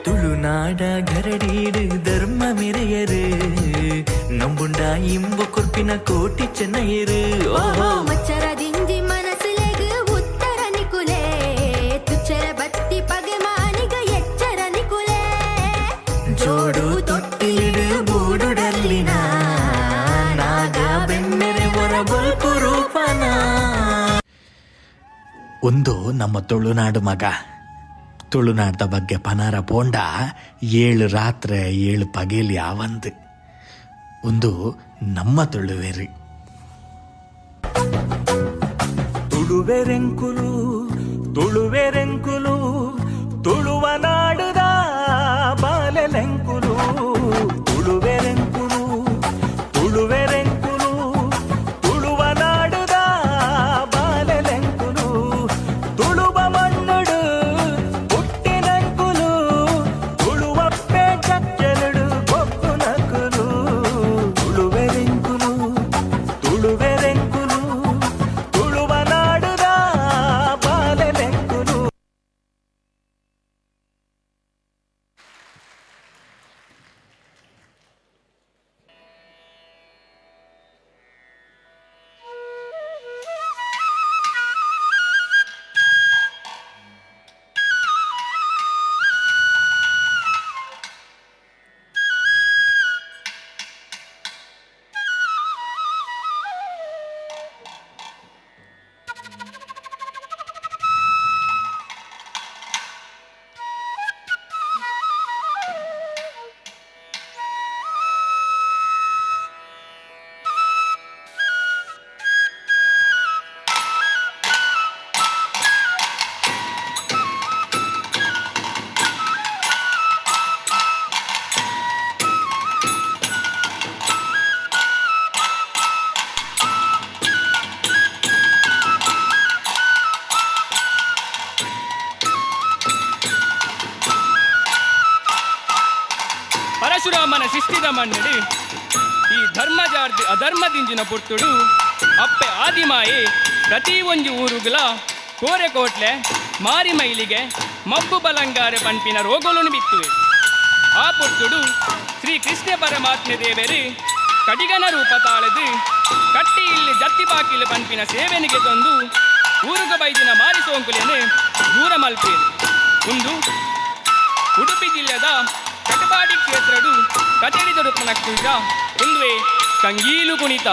ತುಳುನಾಡ ಗರಡೀಡು ಧರ್ಮ ಮೆರೆಯರು ನಂಬುಂಡ ಇಂಬು ಕೊರ್ಪಿನ ಕೋಟಿ ಚೆನ್ನಯರು. ಓಹೋ ಮಚ್ಚರ ದಿಂಜಿ ಮನಸ್ಸುಲೆಗು ಉತ್ತರ ನಿಕುಲೆ ತುಚ್ಚರ ಬತ್ತಿ ಪಗೆ ಮಾನಿಗ ಎಚ್ಚರ ನಿಕುಲೆ. ಜೋಡು ತೊಟ್ಟಿಲಿಡು ಬೂಡುಡಲ್ಲಿನ ನಾಗ ಬೆಮ್ಮೆರೆ ಹೊರ ಬೊಲ್ಪು ರೂಪನ. ಒಂದು ನಮ್ಮ ತುಳುನಾಡು ಮಗ. ತುಳುನಾಡ್ದ ಬಗ್ಗೆ ಪನಾರ ಪೋಂಡ 7 ರಾತ್ರೆ 7 ಪಗೇಲಿ ಆವಂದು. ಒಂದು ನಮ್ಮ ತುಳುವೆರಿ. ತುಳುವೆರೆಂಕುಲು ತುಳುವೆರೆಂಕುಲು ತುಳುವ ನಾಡುದ ಬಾಲೆಲೆಂಕುಲು. ತುಳುವೆರೆಂಕುಲು ತುಳುವೆರೆಂಕುಲು ತುಳುವ ನಾಡುದ ಬಾಲೆಲೆಂಕುಲು. ತುಳುವ ಮಣ್ಣುಡು ಪುಟ್ಟಿನಂಕುಲು ತುಳುವಪ್ಪೆ ಚಕ್ಕೆಲುಡು ಕೊಕ್ಕುನಕುಲು. ತುಳುವೆರೆಂಕುಲು ತುಳುವೆರೆಂಕುಲು ತುಳುವ ನಾಡುದ ಬಾಲೆಲೆಂಕುಲು. ಮಣ್ಣಡು ಈ ಧರ್ಮಜಾರ್ಜ್ ಅಧರ್ಮದಿಂಜಿನ ಪುರ್ತುಡು ಅಪ್ಪೆ ಆದಿಮಾಯೆ ಪ್ರತಿ ಒಂಜಿ ಊರುಗುಲ ಕೋರೆ ಕೋಟ್ಲೆ ಮಾರಿ ಮೈಲಿಗೆ ಮಬ್ಬು ಬಲಂಗಾರೆ ಪಂಪಿನ ರೋಗಲುನು ಬಿತ್ತುವೆ. ಆ ಪುರ್ತುಡು ಶ್ರೀ ಕೃಷ್ಣ ಪರಮಾತ್ಮ ದೇವರು ಕಡಿಗನ ರೂಪ ತಾಳೆದು ಕಟ್ಟಿ ಇಲ್ಲಿ ಜತ್ತಿ ಬಾಕಿಲು ಪಂಪಿನ ಸೇವೆನಿಗೆ ತಂದು ಊರುಗ ಬೈದಿನ ಮಾರಿ ಸೋಂಕುಲೇನೆ ದೂರ ಮಲ್ಪೇರು. ಒಂದು ಉಡುಪಿ ಜಿಲ್ಲೆದ ಕಟಪಾಡಿ ಕ್ಷೇತ್ರಡು ಕಚೇರಿ ದೊರಕುನಕ್ಕೀಗ ಒಂದುವೆ ಕಂಗೀಲು ಕುಣಿತ.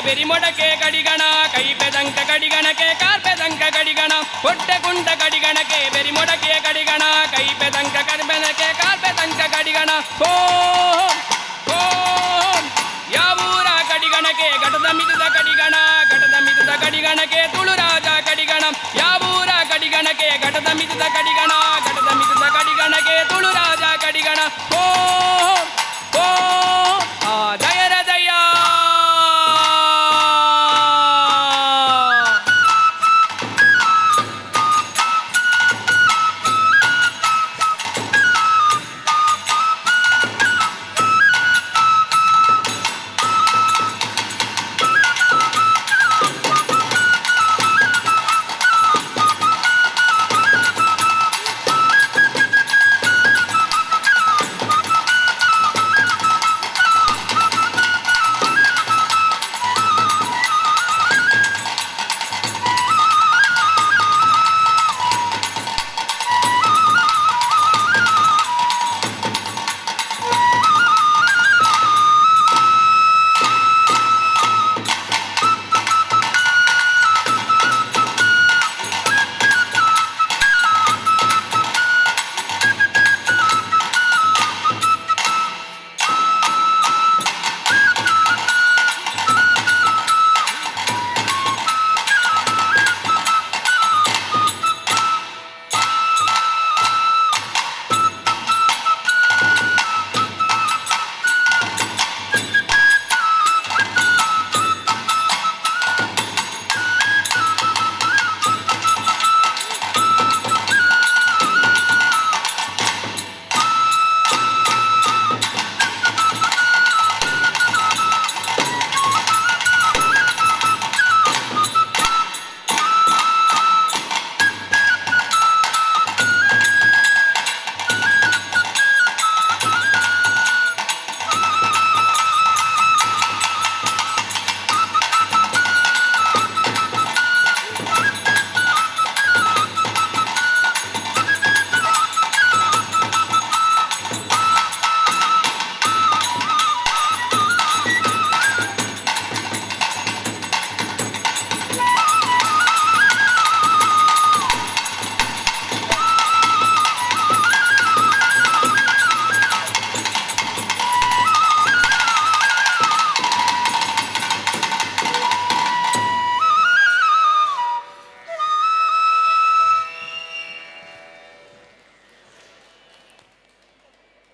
ಬೆರಿಮೊಡಕೆ ಕಡಿಗಣ ಕೈಪೆದಂಕ ಕಡಿಗಣಕ್ಕೆ ಕಾರ್ಪೆದಂಕ ಕಡಿಗಣ ಹೊಟ್ಟೆ ಕುಂಟ ಕಡಿಗಣಕ್ಕೆ ಬೆರಿಮೊಡಕೆ ಕಡಿಗಣ ಕೈಪೆದಂಕ ಕರ್ಬೆನಕ್ಕೆ ಕಾರ್ಪೆದಂಕ ಕಡಿಗಣ ಹೋ ಹೋ ಯಾವೂರ ಕಡಿಗಣಕ್ಕೆ ಘಟದ ಮಿದುದ ಕಡಿಗಣ ಘಟದ ಮಿದುದ ಕಡಿಗಣಕ್ಕೆ ತುಳುರಾಜ ಕಡಿಗಣ ಯಾವೂರ ಕಡಿಗಣಕ್ಕೆ ಘಟದ ಮಿದುದ ಕಡಿಗಣ ಘಟದ ಮಿದುದ ಕಡಿಗಣಕ್ಕೆ ತುಳುರಾಜ ಕಡಿಗಣ ಹೋ ಹೋ ಆ ಜಯರ ಜಯ.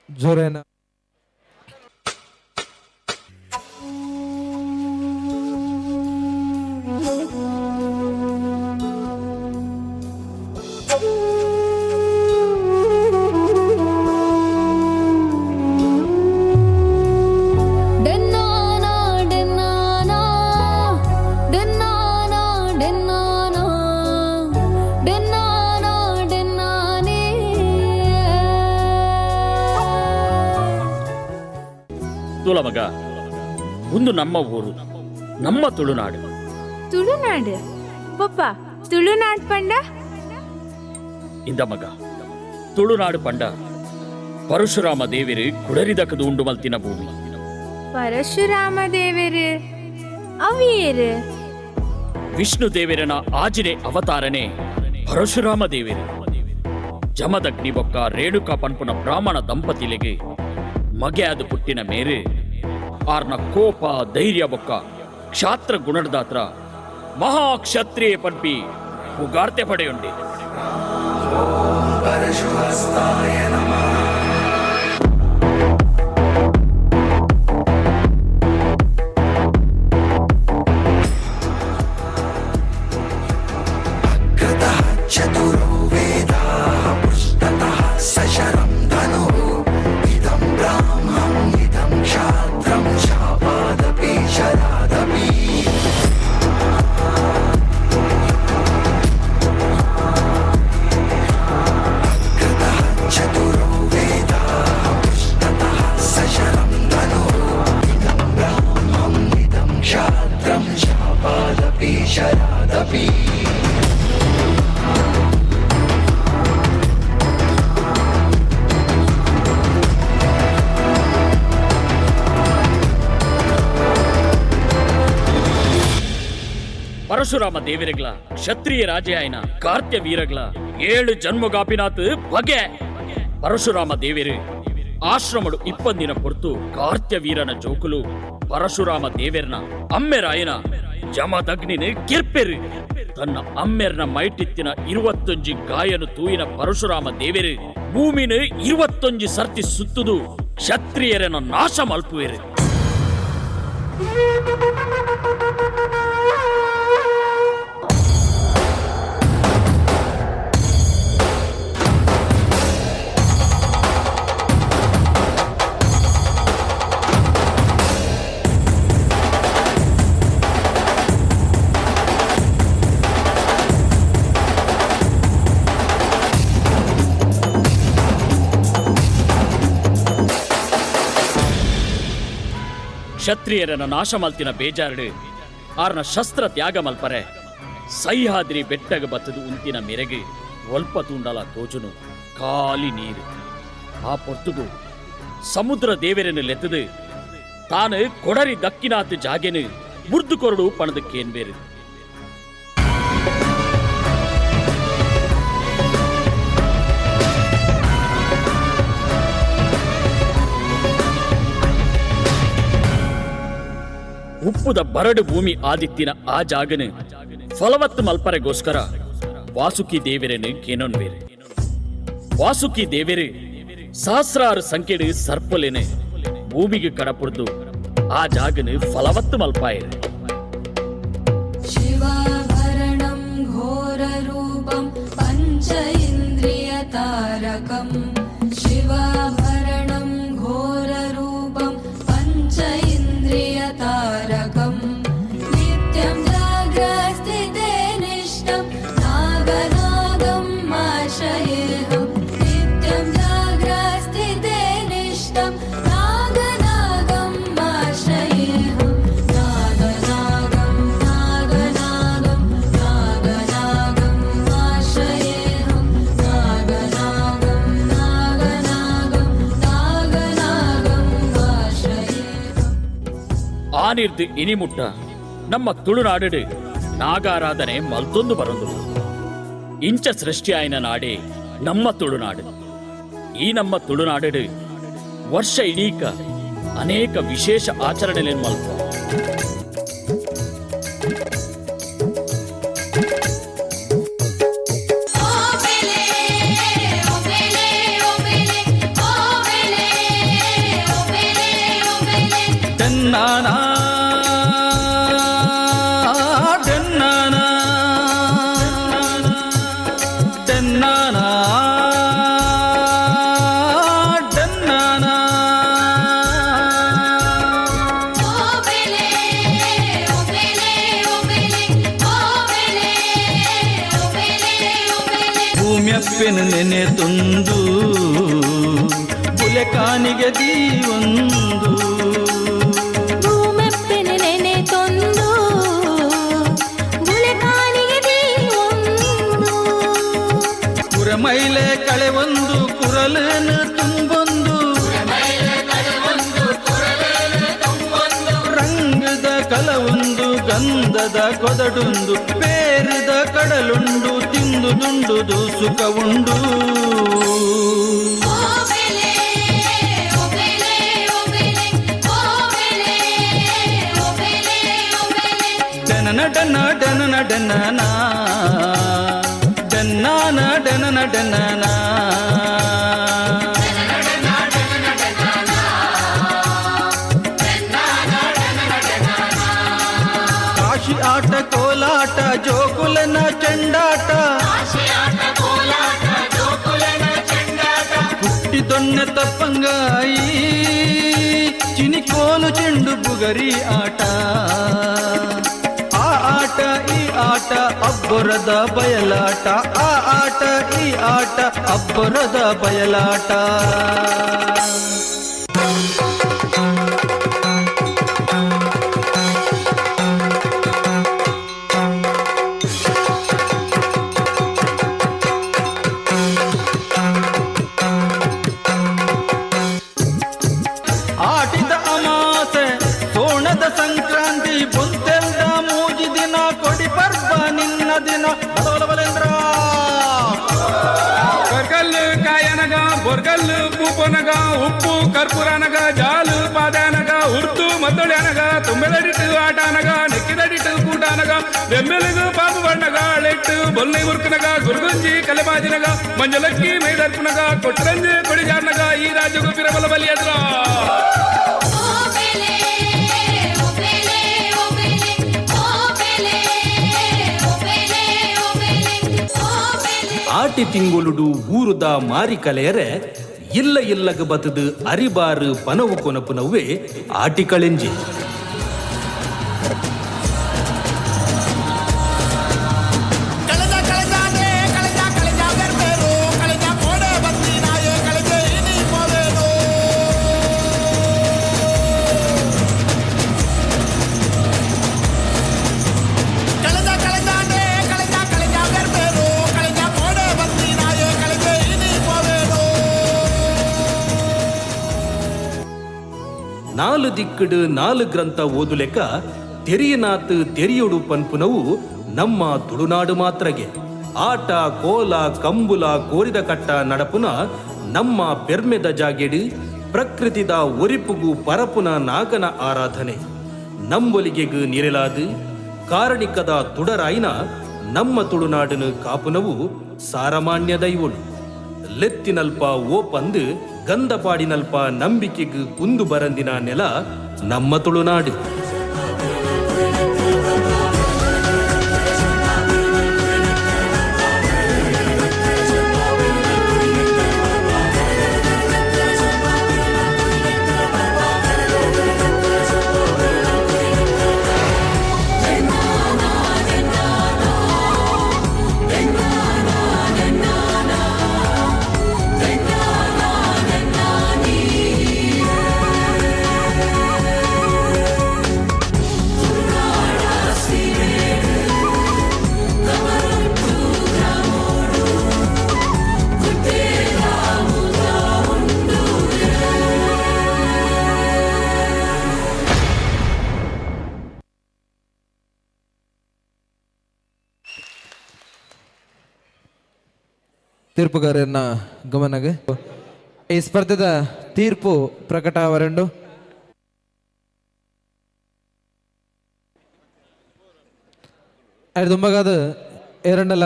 ಜೋರೇನ ಡೆನ್ನಾನಾ ಡೆನ್ನಾನಾ ಡೆನ್ನಾನಾ ಡೆನ್ನಾನಾ ಡೆನ್ನಾನಾ ಡೆನ್ನಾನೇ. ತುಲ ಮಗ, ಒಂದು ನಮ್ಮ ಊರು, ನಮ್ಮ ತುಳುನಾಡು. ತುಳುನಾಡು ಪಪ್ಪ, ತುಳುನಾಡು ಪಂಡ? ಇಂದ ಮಗ, ತುಳುನಾಡು ಪಂಡ ಪರಶುರಾಮ ದೇವರು ಕುಡರಿದಕದು ಉಂಡು ಮಲ್ತಿನ ಭೂಮಿ. ಪರಶುರಾಮ ದೇವರು ಅವಿಯೇರು? ವಿಷ್ಣು ದೇವರನ ಆಜಿನೆ ಅವತಾರನೆ ಪರಶುರಾಮ ದೇವರು. ಜಮದಗ್ನಿ ಬೊಕ್ಕ ರೇಣುಕಾ ಪನ್ಪುನ ಬ್ರಾಹ್ಮಣ ದಂಪತಿಲೆಗೆ ಮಗೆಯಾದ ಪುಟ್ಟಿನ ಮೇರೆ ಆರ್ನ ಕೋಪ ಧೈರ್ಯ ಬೊಕ್ಕ ಕ್ಷಾತ್ರ ಗುಣದಾತ್ರ ಮಹಾಕ್ಷತ್ರಿಯ ಪನ್ಪಿ ಪುಗಾರ್ತೆ ಪಡೆಯುಂಡೆ. ಪರಶುಹಸ್ತಾಯ ನಮಃ. ಅಗ್ರತಃ ಚತುರೋ ವೇದಾಃ ಪೃಷ್ಠತಃ ಸಶರಂ ಧನುಃ ಇದಂ ಬ್ರಾಹ್ಮಂ ಇದಂ ಕ್ಷಾತ್ರಂ ಶಾಪಾದಪಿ ಶರಾದಪಿ. ಅಗ್ರತಃ ಚತುರೋ ವೇದಾಃ ಪೃಷ್ಠತಃ ಸಶರಂ ಧನುಃ ಇದಂ ಬ್ರಾಹ್ಮಂ ಇದಂ ಕ್ಷಾತ್ರಂ ಶಾಪಾದಪಿ ಶರಾದಪಿ. ಪರಶುರಾಮ ದೇವರಿಗ್ಲ ಕ್ಷತ್ರಿಯ ರಾಜೆ ಆಯ್ನ ಕಾರ್ತ್ಯ ವೀರಗ್ಲ 7 ಜನ್ಮಗಾಪಿನಾತ್ ಬಗೆ. ಪರಶುರಾಮ ದೇವರು ಆಶ್ರಮಡು 20 ದಿನ ಪೊರ್ತು ಕಾರ್ತ್ಯ ವೀರನ ಜೋಕುಲು ಪರಶುರಾಮ ದೇವೆರ್ನ ಅಮ್ಮೆರಾಯನ ಜಮದಗ್ನಿನ ಕಿರ್ಪೆರು. ತನ್ನ ಅಮ್ಮೆರ್ನ ಮೈಟಿತ್ತಿನ 21 ಗಾಯನು ತೂಯಿನ ಪರಶುರಾಮ ದೇವೆರು ಭೂಮಿನ 21 ಸರ್ತಿ ಸುತ್ತುದು ಕ್ಷತ್ರಿಯರನ್ನ ನಾಶ ಮಲ್ಪುವೆರು. ಕ್ಷತ್ರಿಯರನ್ನ ನಾಶ ಮಲ್ತಿನ ಬೇಜಾರ್ಡು ಆರ್ನ ಶಸ್ತ್ರ ತ್ಯಾಗ ಮಲ್ಪರೆ ಸಹ್ಯಾದ್ರಿ ಬೆಟ್ಟಗ ಬತ್ತದು ಉಂತಿನ ಮೆರೆಗೆ ಒಲ್ಪ ತೂಂಡಲ ತೋಜುನು ಖಾಲಿ ನೀರು. ಆ ಪೊರ್ತುಗು ಸಮುದ್ರ ದೇವರನ್ನು ಲೆತ್ತದು ತಾನು ಕೊಡರಿ ದಕ್ಕಿನಾತ್ ಜಾಗೆನು ಬುರ್ದು ಕೊರಡು ಪಣದ ಕೇನ್ಬೇರು. ಉಪ್ಪುದ ಬರಡು ಭೂಮಿ ಆದಿತ್ತಿನ ಆ ಜಾಗನು ಫಲವತ್ತು ಮಲ್ಪರೆಗೋಸ್ಕರ ವಾಸುಕಿ ದೇವರನ್ನು ಕೇನೊನ್ವೇರು. ವಾಸುಕಿ ದೇವರು ಸಹಸ್ರಾರು ಸಂಖ್ಯೆಡು ಸರ್ಪಲೇನೆ ಭೂಮಿಗೆ ಕಡಪುರ್ದು ಆ ಜಾಗನು ಫಲವತ್ತು ಮಲ್ಪಾಯರು. ಶಿವಾಭರಣಂ ಘೋರರೂಪಂ ಪಂಚ ಇಂದ್ರಿಯ ತಾರಕಂ. ಶಿವಾಭರಣಂ ಘೋರರೂಪಂ ಪಂಚ ಇಂದ್ರಿಯ ತಾರಕಂ. ನಿತ್ಯಂ ಜಾಗ್ರಸ್ಥಿತೇ ನಿಷ್ಠಂ ನಾಗನಾಗಂ ಆಶ್ರಯೇಹಂ. ನಿತ್ಯಂ ಜಾಗ್ರಸ್ಥಿತೇ ನಿಷ್ಠಂ ನಾಗನಾಗಂ ಆಶ್ರಯೇಹಂ. ನಾಗನಾಗಂ ನಾಗನಾಗಂ ನಾಗನಾಗಂ ಆಶ್ರಯೇಹಂ. ನಾಗನಾಗಂ ನಾಗನಾಗಂ ನಾಗನಾಗಂ ಆಶ್ರಯೇಹಂ. ಆನಿರ್ದು ಇನಿಮುಟ್ಟ ನಮ್ಮ ತುಳುನಾಡು ನಾಗಾರಾಧನೆ ಮಲ್ತೊಂದು ಬರೊಂದು ಇಂಚ ಸೃಷ್ಟಿಯಾಯಿನ ನಾಡೇ ನಮ್ಮ ತುಳುನಾಡು. ಈ ನಮ್ಮ ತುಳುನಾಡು ವರ್ಷ ಇಡೀಕ ಅನೇಕ ವಿಶೇಷ ಆಚರಣೆಗಳನ್ನು ಮಲ್ಪ. ಡನ್ನಾನಾ ಡನ್ನಾನಾ ಡನ್ನಾನಾ ಡನ್ನಾನಾ. ಭೂಮ್ಯಪ್ಪೆನ ನೆನೆ ತುಂದು ಬುಲೆಕಾನಿಗೆ ದೀವೊಂದು. ಭೂಮೆಪ್ಪೆನ ನೆನೆ ತೊಂದು ಬುಲೆಕಾನಿಗೆ ದೀವೊಂದು. ಕುರಮೈಲೆ ಕಳೆವೊಂದು ಕುರಲನು ತುಂಬೊಂದು. ರಂಗದ ಕಲವೊಂದು ಗಂಧದ ಕೊದಡುಂದು ಪೇರದ ಕಡಲುಂಡು ತಿಂದು ದುಂಡುದು ಸುಖವುಂಡು. ಡನನ ಡನ ಡನನ ಡನನ ಡನ್ನಾನ ಡನನ ಡನನ. ಕಾಶಿ ಆಟ ಕೋಲಾಟ ಜೋಕುಲನ ಚೆಂಡಾಟ. ಹುಟ್ಟಿದೊನ್ನೆ ತಪ್ಪಂಗಾಯಿ ಚಿನಿಕೋಲು ಚೆಂಡು ಬುಗರಿ ಆಟ. ಆ ಆಟ ಈ ಆಟ ಅಬ್ಬರದ ಬಯಲಾಟ. ಆ ಆಟ ಈ ಆಟ ಅಬ್ಬರದ ಬಯಲಾಟ. ಆಟಿದ ಅಮಾಸೆ ಸೋಣದ ಸಂಕ್ರಾಂತಿ ಬೊಂತೆಲ್ದ ಮೂಜಿ ದಿನ ಕೊಡಿ ಪರ್ಬ. ಬೊರ್ಗಲ್ಲು ಪೂಪನಗ ಉಪ್ಪು ಕರ್ಪೂರನಗ ಜಾಲು ಪಾದಾನಗ ಉರ್ತು ಮದ್ದೊಳ್ಯಾನಗ ತುಂಬೆದಡಿಟ್ಟು ಆಟಾನಗ ನೆಕ್ಕಿದಡಿಟ್ಟು ಕೂಟಾನಗ ಬೆಮ್ಮೆಲುಗು ಪಾಪು ಬಣ್ಣಗ ಅಳೆಟ್ಟು ಬೊಲ್ಲೆ ಉರ್ಕನಗ ಗುರುಗುಂಜಿ ಕಲೆಬಾಜಿನಗ ಮಂಜಲಕ್ಕಿ ಮೈದರ್ಪುನಗ ಕೊಟ್ಟರಂಜಿ ಕೊಡಿಜಾರ್ನಗ ಈ ರಾಜ್ಯಗೂ ಪಿರಬಲ ಬಲಿಯದ್ರ. ಆಟಿ ತಿಂಗೊಲುಡು ಊರುದ ಮಾರಿ ಕಲೆಯರೆ ಇಲ್ಲ ಇಲ್ಲಗ ಬತದು ಅರಿಬಾರು ಪನವು ಕೊನಪುನವ್ವೆ ಆಟಿ ಕಳೆಂಜಿ. ನಾಲು ದಿಕ್ಕಡು ನಾಲು ಗ್ರಂಥ ಓದುಲೆಕ ತೆರಿಯನಾತ್ ತೆರಿಯೊಡು ಪನ್ಪುನವು ನಮ್ಮ ತುಳುನಾಡು ಮಾತ್ರಗೆ. ಆಟ ಕೋಲ ಕಂಬುಲ ಕೋರಿದ ಕಟ್ಟ ನಡಪುನ ನಮ್ಮ ಪೆರ್ಮೆದ ಜಾಗೆಡು ಪ್ರಕೃತಿದ ಒರಿಪುಗು ಪರಪುನ ನಾಗನ ಆರಾಧನೆ ನಂಬೊಲಿಗೆಗು ನಿರೆಲಾದು ಕಾರಣಿಕದ ತುಡರಾಯಿನ ನಮ್ಮ ತುಳುನಾಡನು ಕಾಪುನವು ಸಾರಮಾನ್ಯ ದೈವಳು. ಲೆತ್ತಿನಲ್ಪ ಓಪಂದು ಗಂಧಪಾಡಿನಲ್ಪ ನಂಬಿಕೆಗು ಕುಂದು ಬರಂದಿನ ನೆಲ ನಮ್ಮ ತುಳುನಾಡು. ತೀರ್ಪುಗಾರರನ್ನ ಗಮನಗೆ ಈ ಸ್ಪರ್ಧೆದ ತೀರ್ಪು ಪ್ರಕಟ ಅವರೆಂಡು. ದುಂಬಗಾದ ಎರಡಲ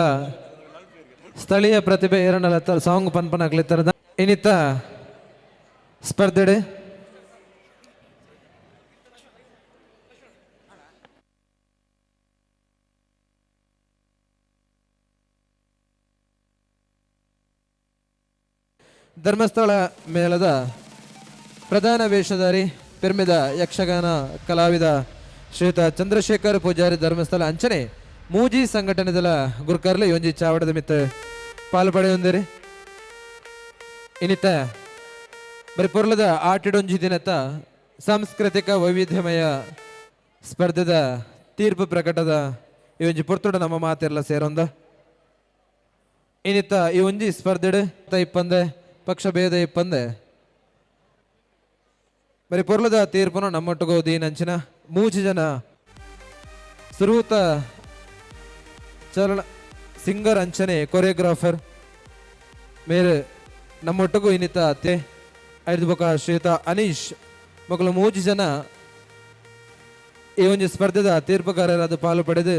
ಸ್ಥಳೀಯ ಪ್ರತಿಭೆ ಎರಡಲ ಸಾಂಗ್ ಪನ್ಪನಾಗ್ಲಿತ್ತರದ ಇನ್ನಿತ್ತ ಸ್ಪರ್ಧೆಡೆ ಧರ್ಮಸ್ಥಳ ಮೇಳದ ಪ್ರಧಾನ ವೇಷಧಾರಿ ಪೆರ್ಮೆದ ಯಕ್ಷಗಾನ ಕಲಾವಿದ ಶ್ರೀಯುತ ಚಂದ್ರಶೇಖರ್ ಪೂಜಾರಿ ಧರ್ಮಸ್ಥಳ ಅಂಚನೆ ಮೂಜಿ ಸಂಘಟನೆದಲ ಗುರುಕರ್ಲೆ ಯೊಂಜಿ ಚಾವಡದ ಮಿತ್ತ ಪಾಲು ಪಡೆಯೊಂದಿರಿ. ಇನ್ನಿತ್ತ ಬರೀ ಪೊರ್ಲದ ಆಟಿಡೊಂಜಿ ದಿನತ ಸಾಂಸ್ಕೃತಿಕ ವೈವಿಧ್ಯಮಯ ಸ್ಪರ್ಧೆದ ತೀರ್ಪು ಪ್ರಕಟದ ಈ ಒಂಜಿ ಪೊರ್ತುಡ ನಮ್ಮ ಮಾತೆಲ್ಲ ಸೇರೊಂದ. ಇನ್ನಿತ್ತ ಈ ಒಂಜಿ ಸ್ಪರ್ಧೆಡು ಇಪ್ಪಂದೆ ಪಕ್ಷಭೇದ ಇಪ್ಪಂದೆ ಬರೀ ಪೊರ್ಲದ ತೀರ್ಪುನ ನಮ್ಮೊಟ್ಟಿಗೆ ದೀನಂಚಿನ ಮೂಜಿ ಜನ ಸುರೂತ ಚಲನ ಸಿಂಗರ್ ಅಂಚನೆ ಕೊರಿಯೋಗ್ರಾಫರ್ ಮೇರೆ ನಮ್ಮೊಟ್ಟಿಗೂ ಇನ್ನಿತ ಅತ್ತೆ ಐದು ಬೊಕ ಶ್ರೀಯುತ ಅನೀಶ್ ಮಕ್ಕಳು ಮೂಜಿ ಜನ ಈ ಒಂದು ಸ್ಪರ್ಧೆದ ತೀರ್ಪುಗಾರರಾದ ಪಾಲು ಪಡೆದು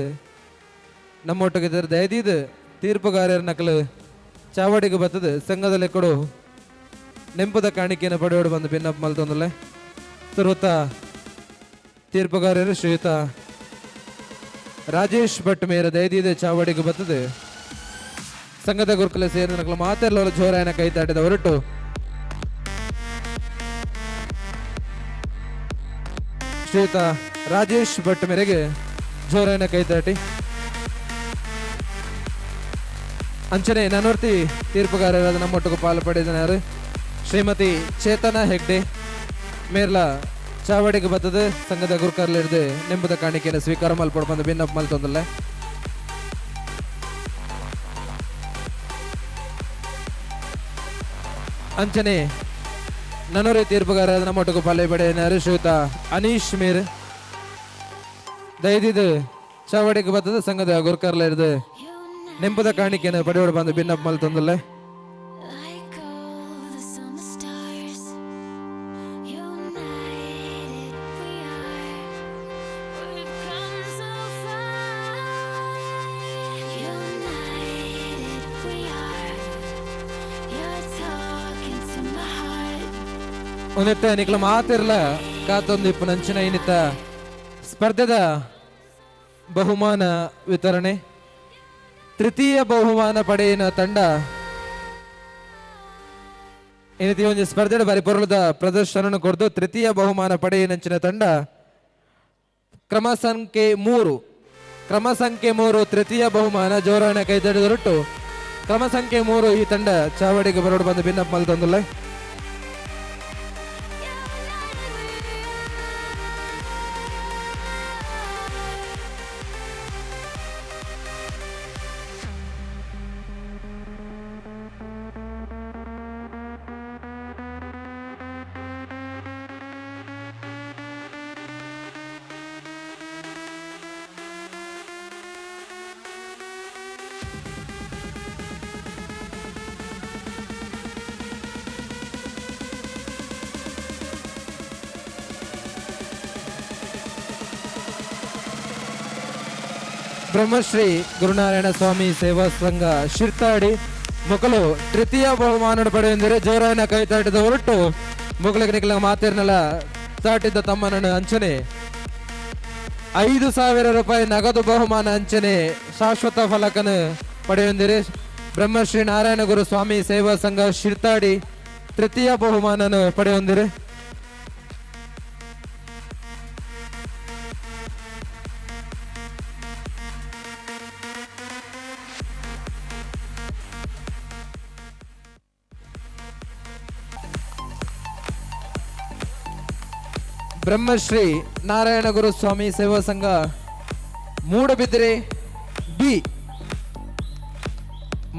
ನಮ್ಮೊಟ್ಟಿಗೆ ದಯದೀದು ತೀರ್ಪುಗಾರರ ನಕಲು ಚಾವಡಿಗೆ ಬರ್ತದೆ ಸಂಘದಲ್ಲಿ ಕೊಡು ನೆಂಪದ ಕಾಣಿಕೆಯನ್ನು ಪಡೆಯೋಡು ಬಂದು ಭಿನ್ನಪ್ಪ ಮಲ್ತೊಂದಲೆ. ಸುರೂತ ತೀರ್ಪುಗಾರರು ಶ್ರೀಯುತ ರಾಜೇಶ್ ಭಟ್ ಮೇರ ದಯದೀದೆ ಚಾವಡಿಗೆ ಬರ್ತದೆ ಸಂಘದ ಗುರುಕುಲ ಸೇರಿದ ನಕಲು ಮಾತೆಲ್ಲ ಜೋರಾಯನ ಕೈ ತಾಟಿದ ಹೊರಟು ಶ್ರೀಯುತ ರಾಜೇಶ್ ಭಟ್ ಮೇರೆಗೆ ಜೋರಾಯನ ಕೈ ತಾಟಿ. ಅಂಚನೆ ನಾನೂರ್ತಿ ತೀರ್ಪುಗಾರರಾದ ನಮ್ಮೊಟ್ಟಿಗೆ ಪಾಲು ಪಡೆದಿದ್ದಾರೆ ಶ್ರೀಮತಿ ಚೇತನಾ ಹೆಗ್ಡೆ ಮೇರ್ಲ ಚಾವಡಿಗೆ ಬರ್ತದೆ ಸಂಘದ ಗುರುಕರ್ಲಿಡ್ದು ನೆಂಬುದ ಕಾಣಿಕೆಯನ್ನು ಸ್ವೀಕಾರ ಮಲ್ಪಡ್ ಬಂದು ಭಿನ್ನಪ್ಪ ಮಲ್ತೊಂದಲ್ಲ. ಅಂಚನೆ ನನೂರೇ ತೀರ್ಪುಗಾರರಾದ ನಮ್ಮೊಟ್ಟಿಗೆ ಪಾಲು ಪಡೆಯಿನಾರು ಶ್ರೀಯುತ ಅನೀಶ್ ಮೇರ್ ದಯದಿದ್ದು ಚಾವಡಿಗೆ ಬರ್ತದೆ ಸಂಘದ ಗುರುಕರ್ಲಿಡ್ದು ನೆಂಪದ ಕಾಣಿಕೆಯನ್ನು ಪಡೆಯೋಡು ಬಂದು ಭಿನ್ನಪ್ಪ ಮಲ್ತೊಂದಲ್ಲ. ಒಂದಿತ್ತ ನಿಕ್ಲ ಮಾತಿರ್ಲ ಕಾತೊಂದು ಇಪ್ಪು ನಂಚಿನ ಇನ್ನಿತ್ತ ಸ್ಪರ್ಧೆದ ಬಹುಮಾನ ವಿತರಣೆ. ತೃತೀಯ ಬಹುಮಾನ ಪಡೆಯಿನ ತಂಡ ಇನ್ನಿತಿ ಒಂಜಿ ಸ್ಪರ್ಧೆದ ಬಾರಿ ಪೊರುಲದ ಪ್ರದರ್ಶನ ಕೊರ್ದು ತೃತೀಯ ಬಹುಮಾನ ಪಡೆಯಿನಂಚಿನ ತಂಡ ಕ್ರಮ ಸಂಖ್ಯೆ 3, ಕ್ರಮ ಸಂಖ್ಯೆ 3 ತೃತೀಯ ಬಹುಮಾನ ಜೋರಾಣ ಕೈತಡಿದೊರಟು ಕ್ರಮ ಸಂಖ್ಯೆ 3 ಈ ತಂಡ ಚಾವಡಿಗೆ ಬರೋಡು ಬಂದು ಭಿನ್ನಪ್ಪ ಮಲ್ತೊಂದುಲ್ಲ. ಬ್ರಹ್ಮಶ್ರೀ ಗುರುನಾರಾಯಣ ಸ್ವಾಮಿ ಸೇವಾ ಸಂಘ ಶಿರ್ತಾಡಿ ಮೊಕಲು ತೃತೀಯ ಬಹುಮಾನ ಪಡೆಯೆಂದರೆ ಜೋರಾಯನ ಕೈ ತಾಟಿದ ಹೊರಟು ಮೊಕಲಿಗೆ ನಿಖಲ ಮಾತಿರ್ನಲ್ಲ ತಾಟಿದ್ದ ತಮ್ಮನನ್ನು ಅಂಚನೆ 5,000 ರೂಪಾಯಿ ನಗದು ಬಹುಮಾನ ಅಂಚನೆ ಶಾಶ್ವತ ಫಲಕನ ಪಡೆಯೆಂದರೆ ಬ್ರಹ್ಮಶ್ರೀ ನಾರಾಯಣ ಗುರು ಸ್ವಾಮಿ ಸೇವಾ ಸಂಘ ಶಿರ್ತಾಡಿ ತೃತೀಯ ಬಹುಮಾನನ ಪಡೆಯೊಂದಿರೆ. ಬ್ರಹ್ಮಶ್ರೀ ನಾರಾಯಣ ಗುರು ಸ್ವಾಮಿ ಸೇವಾ ಸಂಘ ಮೂಡಬಿದ್ರೆ ಬಿ,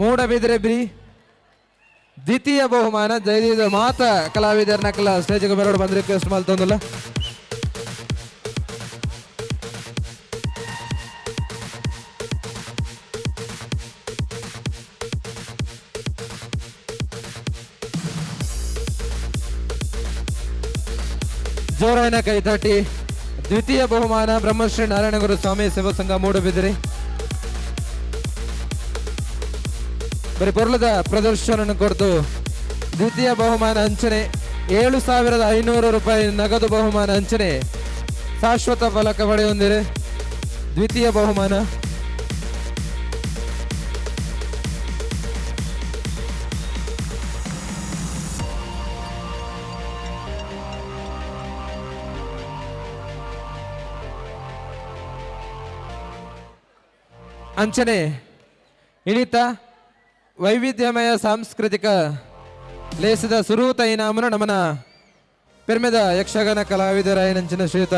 ಮೂಡಬಿದ್ರೆ ಬಿ ದ್ವಿತೀಯ ಬಹುಮಾನ ಜಯದೇವ ಮಾತಾ ಕಲಾವಿದರ ನಕಲ ಸ್ಟೇಜ್ಗೆ ಬರೋಡು ಬಂದು ರಿಕ್ವೆಸ್ಟ್ ಮಾಡ್ತಂದಲ್ಲ. ಜೋರಾಯನ ಕೈತಾಟಿ ದ್ವಿತೀಯ ಬಹುಮಾನ ಬ್ರಹ್ಮಶ್ರೀ ನಾರಾಯಣ ಗುರು ಸ್ವಾಮಿ ಸೇವಾ ಸಂಘ ಮೂಡಬಿದಿರೆ ಬರೀ ಪೊರ್ಲದ ಪ್ರದರ್ಶನ ಕೊಡ್ತು ದ್ವಿತೀಯ ಬಹುಮಾನ ಅಂಚನೆ 7,500 ರೂಪಾಯಿ ನಗದು ಬಹುಮಾನ ಅಂಚನೆ ಶಾಶ್ವತ ಫಲಕ ಪಡೆಯೊಂದಿರೆ ದ್ವಿತೀಯ ಬಹುಮಾನ. ಅಂಚನೆ ಇಣಿತ ವೈವಿಧ್ಯಮಯ ಸಾಂಸ್ಕೃತಿಕ ಲೇಸದ ಸುರೂತ ಇನಾಮನು ನಮನ ಪೆರ್ಮೆದ ಯಕ್ಷಗಾನ ಕಲಾವಿದರಾಯನಂಚಿನ ಶ್ರೀಯುತ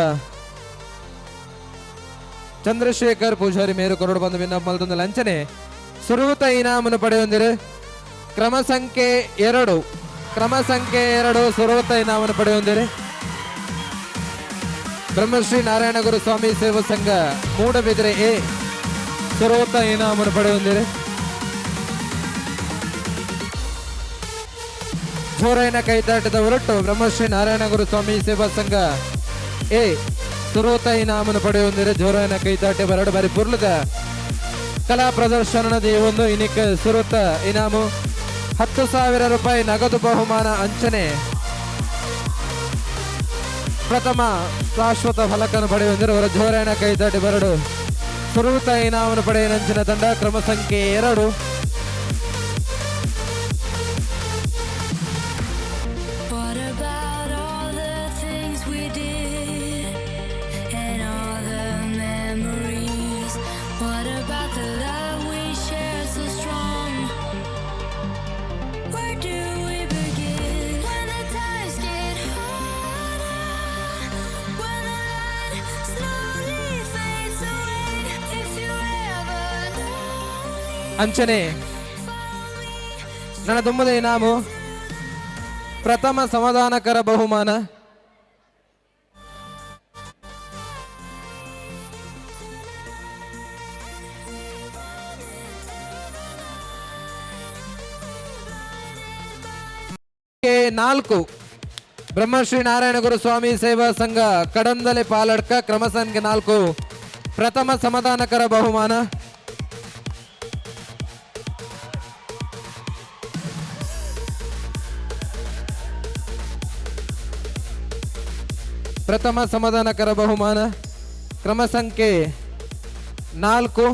ಚಂದ್ರಶೇಖರ್ ಪೂಜಾರಿ ಮೇರು ಕೊರಡು ಬಂದು ವಿನ್ನಪ್ಪ ಮಲ್ತೊಂದು ಅಂಚನೆ ಸುರೂತ ಇನಾಮನು ಪಡೆಯೊಂದಿರು ಕ್ರಮ ಸಂಖ್ಯೆ 2, ಕ್ರಮ ಸಂಖ್ಯೆ 2 ಸುರೂತ ಇನಾಮನು ಪಡೆಯೊಂದಿರು ಬ್ರಹ್ಮಶ್ರೀ ನಾರಾಯಣ ಗುರು ಸ್ವಾಮಿ ಸೇವಾ ಸಂಘ ಮೂಡಬಿದ್ರೆ ಎ ಸುರೂತ ಇನಾಮನ್ನು ಪಡೆಯೊಂದಿರೆ. ಜೋರಾಯನ ಕೈತಾಟದ ಹೊರಟು ಬ್ರಹ್ಮಶ್ರೀ ನಾರಾಯಣ ಗುರು ಸ್ವಾಮಿ ಸೇವಾ ಸಂಘ ಎ ಸುರೂತ ಇನಾಮನ್ನು ಪಡೆಯೊಂದಿರೆ. ಜೋರಾಯನ ಕೈತಾಟೆ ಬರಡು ಬಾರಿ ಪುರ್ಲದ ಕಲಾ ಪ್ರದರ್ಶನದ ಈ ಒಂದು ಇನಿಕ ಸುರೂತ ಇನಾಮು 10,000 ರೂಪಾಯಿ ನಗದು ಬಹುಮಾನ ಅಂಚನೆ ಪ್ರಥಮ ಶಾಶ್ವತ ಫಲಕನ್ನು ಪಡೆಯುವಂದಿರು ಅವರ ಜೋರಾಯನ ಕೈತಾಟೆ ಬರಡು ಸುರೂತ ಇನಾಮನ್ನು ಪಡೆಯನಂಚಿನ ತಂಡ ಕ್ರಮ ಸಂಖ್ಯೆ 2. What about all the things we did and all the memories? What about the love we shared so strong? Where do we begin when the times get harder? When the light slowly fades away? If you ever ಅಂಚನೆ ನನ್ನ ತುಂಬದ ಇನಾಮು ಪ್ರಥಮ ಸಮಾಧಾನಕರ ಬಹುಮಾನ 4 ಬ್ರಹ್ಮಶ್ರೀ ನಾರಾಯಣ ಗುರು ಸ್ವಾಮಿ ಸೇವಾ ಸಂಘ ಕಡಂದಲೆ ಪಾಲಡ್ಕ ಕ್ರಮ ಸಂಖ್ಯೆ 4 ಪ್ರಥಮ ಸಮಾಧಾನಕರ ಬಹುಮಾನ. ಪ್ರಥಮ ಸಮಾಧಾನಕರ ಬಹುಮಾನ ಕ್ರಮ ಸಂಖ್ಯೆ 4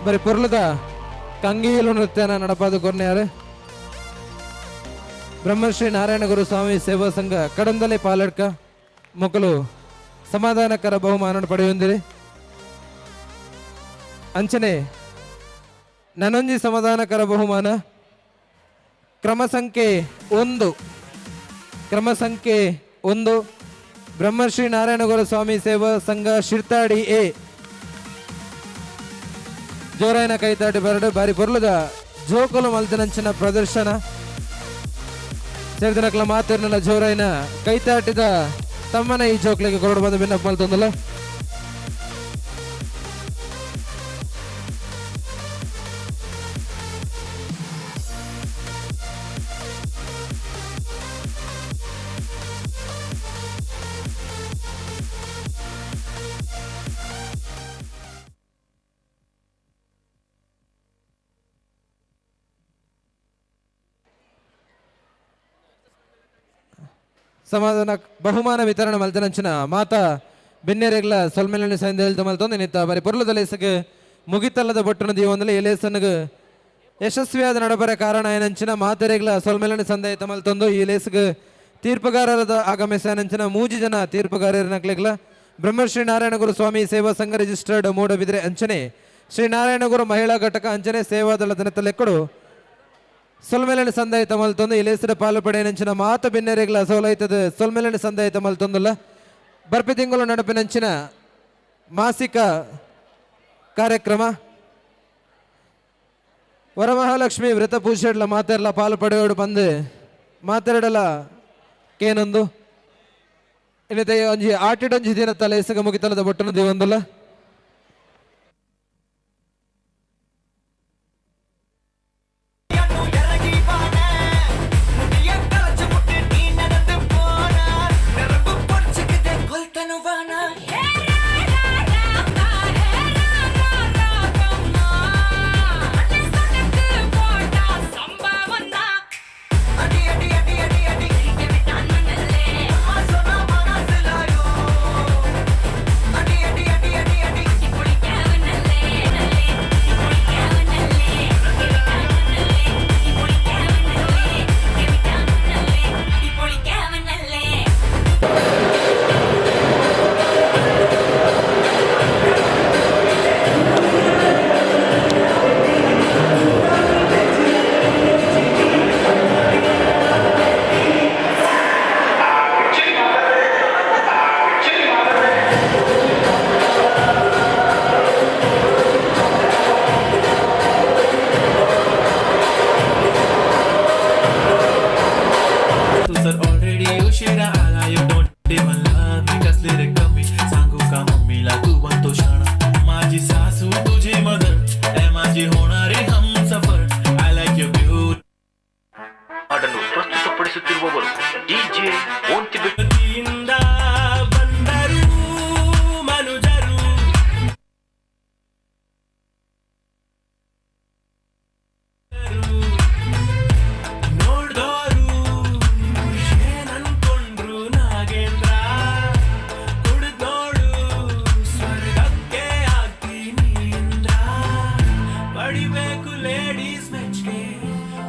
ಬರೀ ಪೊರ್ಲದ ಕಂಗೀಲು ನೃತ್ಯನ ನಡಪಾದ ಕೊರ್ನೆಯಾರು ಬ್ರಹ್ಮಶ್ರೀ ನಾರಾಯಣ ಗುರು ಸ್ವಾಮಿ ಸೇವಾ ಸಂಘ ಕಡಂದಲೆ ಪಾಲಡ್ಕ ಮೊಕಲು ಸಮಾಧಾನಕರ ಬಹುಮಾನ ಪಡೆಯುವಂದಿರಿ. ಅಂಚನೆ ನನೊಂಜಿ ಸಮಾಧಾನಕರ ಬಹುಮಾನ ಕ್ರಮ ಸಂಖ್ಯೆ 1 ಕ್ರಮ ಸಂಖ್ಯೆ 1 ಬ್ರಹ್ಮಶ್ರೀ ನಾರಾಯಣ ಗುರು ಸ್ವಾಮಿ ಸೇವಾ ಸಂಘ ಶಿರ್ತಾಡಿ ಎ ಜೋರಾಯನ ಕೈತಾಟಿ ಬರಡು ಬಾರಿ ಪೊರ್ಲುದ ಜೋಕುಲು ಮಲ್ತನಂಚಿನ ಪ್ರದರ್ಶನ ಸೇರಿದನಕ್ಲ ಮಾತಿರ್ನಲ್ಲ ಜೋರಾಯನ ಕೈತಾಟಿದ ತಮ್ಮನ ಈ ಜೋಕ್ಲಿಗೆ ಕೊರಡು ಬಂದು ಭಿನ್ನಪ್ಪ ಮಲ್ತೊಂದಲ್ಲ. ಸಮಾಧಾನ ಬಹುಮಾನ ವಿತರಣೆ ಮಲ್ತನಂಚಿನ ಮಾತಾ ಬೆನ್ನೆರೆಗ್ಲ ಸೊಲ್ಮೆಲನೆ ಸಂದ ಹೇಳ್ತ ಮಲ್ತೊಂದು ನಿತ್ತ ಬರಿ ಪೊರ್ಲದ ಲೇಸಗ್ ಮುಗಿತಲ್ಲದ ಬೊಟ್ಟನ ದೀವೊಂದಲ ಎಲೇಸನ್ಗ್ ಯಶಸ್ವಿಯಾದ ನಡಬರ ಕಾರಣ ಏನಂಚಿನ ಮಾತೆರೆಗ್ಲ ಸೊಲ್ಮೆಲನೆ ಸಂದಾಯಿತ ಮಲ್ತೊಂದು ಈ ಲೇಸಗ್ ತೀರ್ಪುಗಾರರದ ಆಗಮಿಸಾನಂಚಿನ 3 ಜನ ತೀರ್ಪುಗಾರರನಕ್ಲೆಗ್ಲ ಬ್ರಹ್ಮಶ್ರೀ ನಾರಾಯಣಗುರು ಸ್ವಾಮಿ ಸೇವಾ ಸಂಘ ರಿಜಿಸ್ಟರ್ಡ್ ಮೂಡಬಿದ್ರೆ ಅಂಚನೆ ಶ್ರೀ ನಾರಾಯಣಗುರು ಮಹಿಳಾ ಘಟಕ ಅಂಚನೆ ಸೇವಾದಳದ ನೆತ್ತಲೆಕ್ಕಡು ಸೊಲ್ಮೆಲನೆ ಸಂದಾಯಿತ ಮಲ್ತೊಂದು ಈ ಲೇಸರ ಪಾಲು ಪಡೆಯನಂಚಿನ ಮಾತ ಬೆನ್ನೆರೆಗ್ಲ ಸೋಲೈತದ ಸೊಲ್ಮೆಲನೆ ಸಂದಾಯಿತ ಮಲ್ತೊಂದುಲ್ಲ. ಬರ್ಪಿ ತಿಂಗಳು ನಡಪಿನಂಚಿನ ಮಾಸಿಕ ಕಾರ್ಯಕ್ರಮ ವರಮಹಾಲಕ್ಷ್ಮಿ ವ್ರತ ಪೂಜೆಡ್ಲ ಮಾತೆರ್ಲ ಪಾಲು ಪಡೆಯೋಡು ಬಂದು ಮಾತೆರಡಲ ಕೇನೊಂದು ಇನ್ನಿತ ಒಂಜಿ ಆಟಿಡೊಂಜಿ ದಿನ ತಲೆ ಎಸಗ ಮುಗಿತಲದ ಬೊಟ್ಟನ ದೇವೊಂದುಲ್ಲ.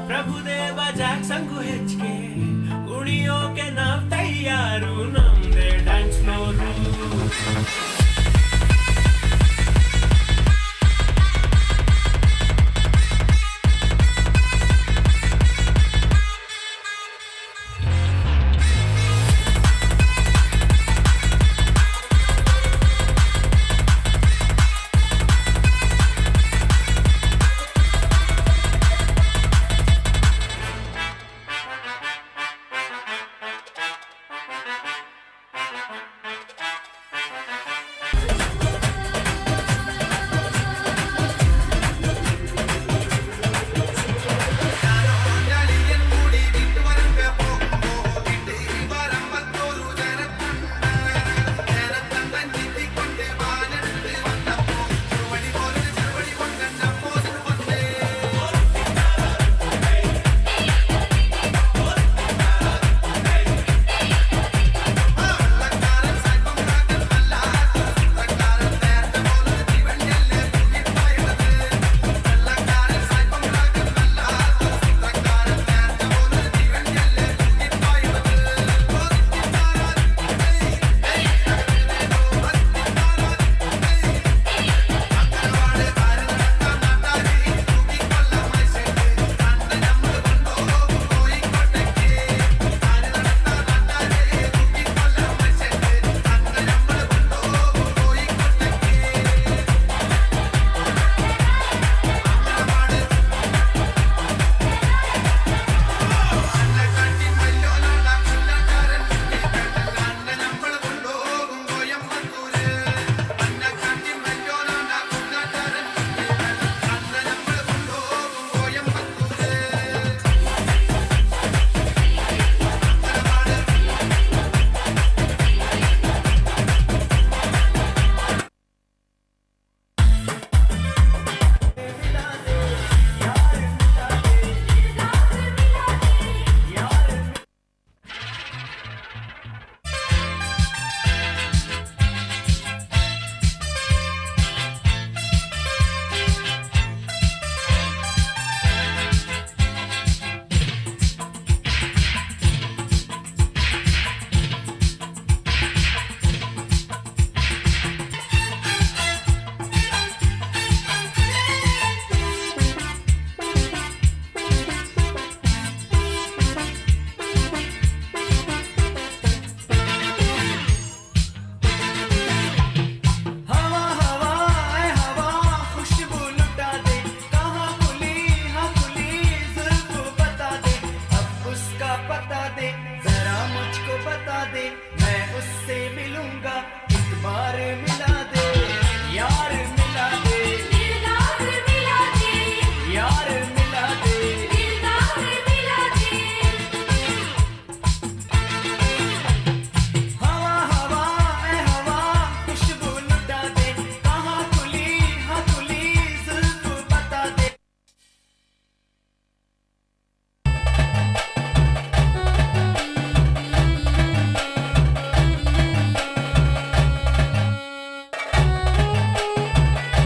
ಪ್ರಭುದೇವ ಜಾಕ್ಸಂಗು ಹೆಚ್ಚಿಗೆ ಕುಣಿಯೋಕೆ ನಾವ್ ತಯ್ಯಾರ. ಪತ್ತ.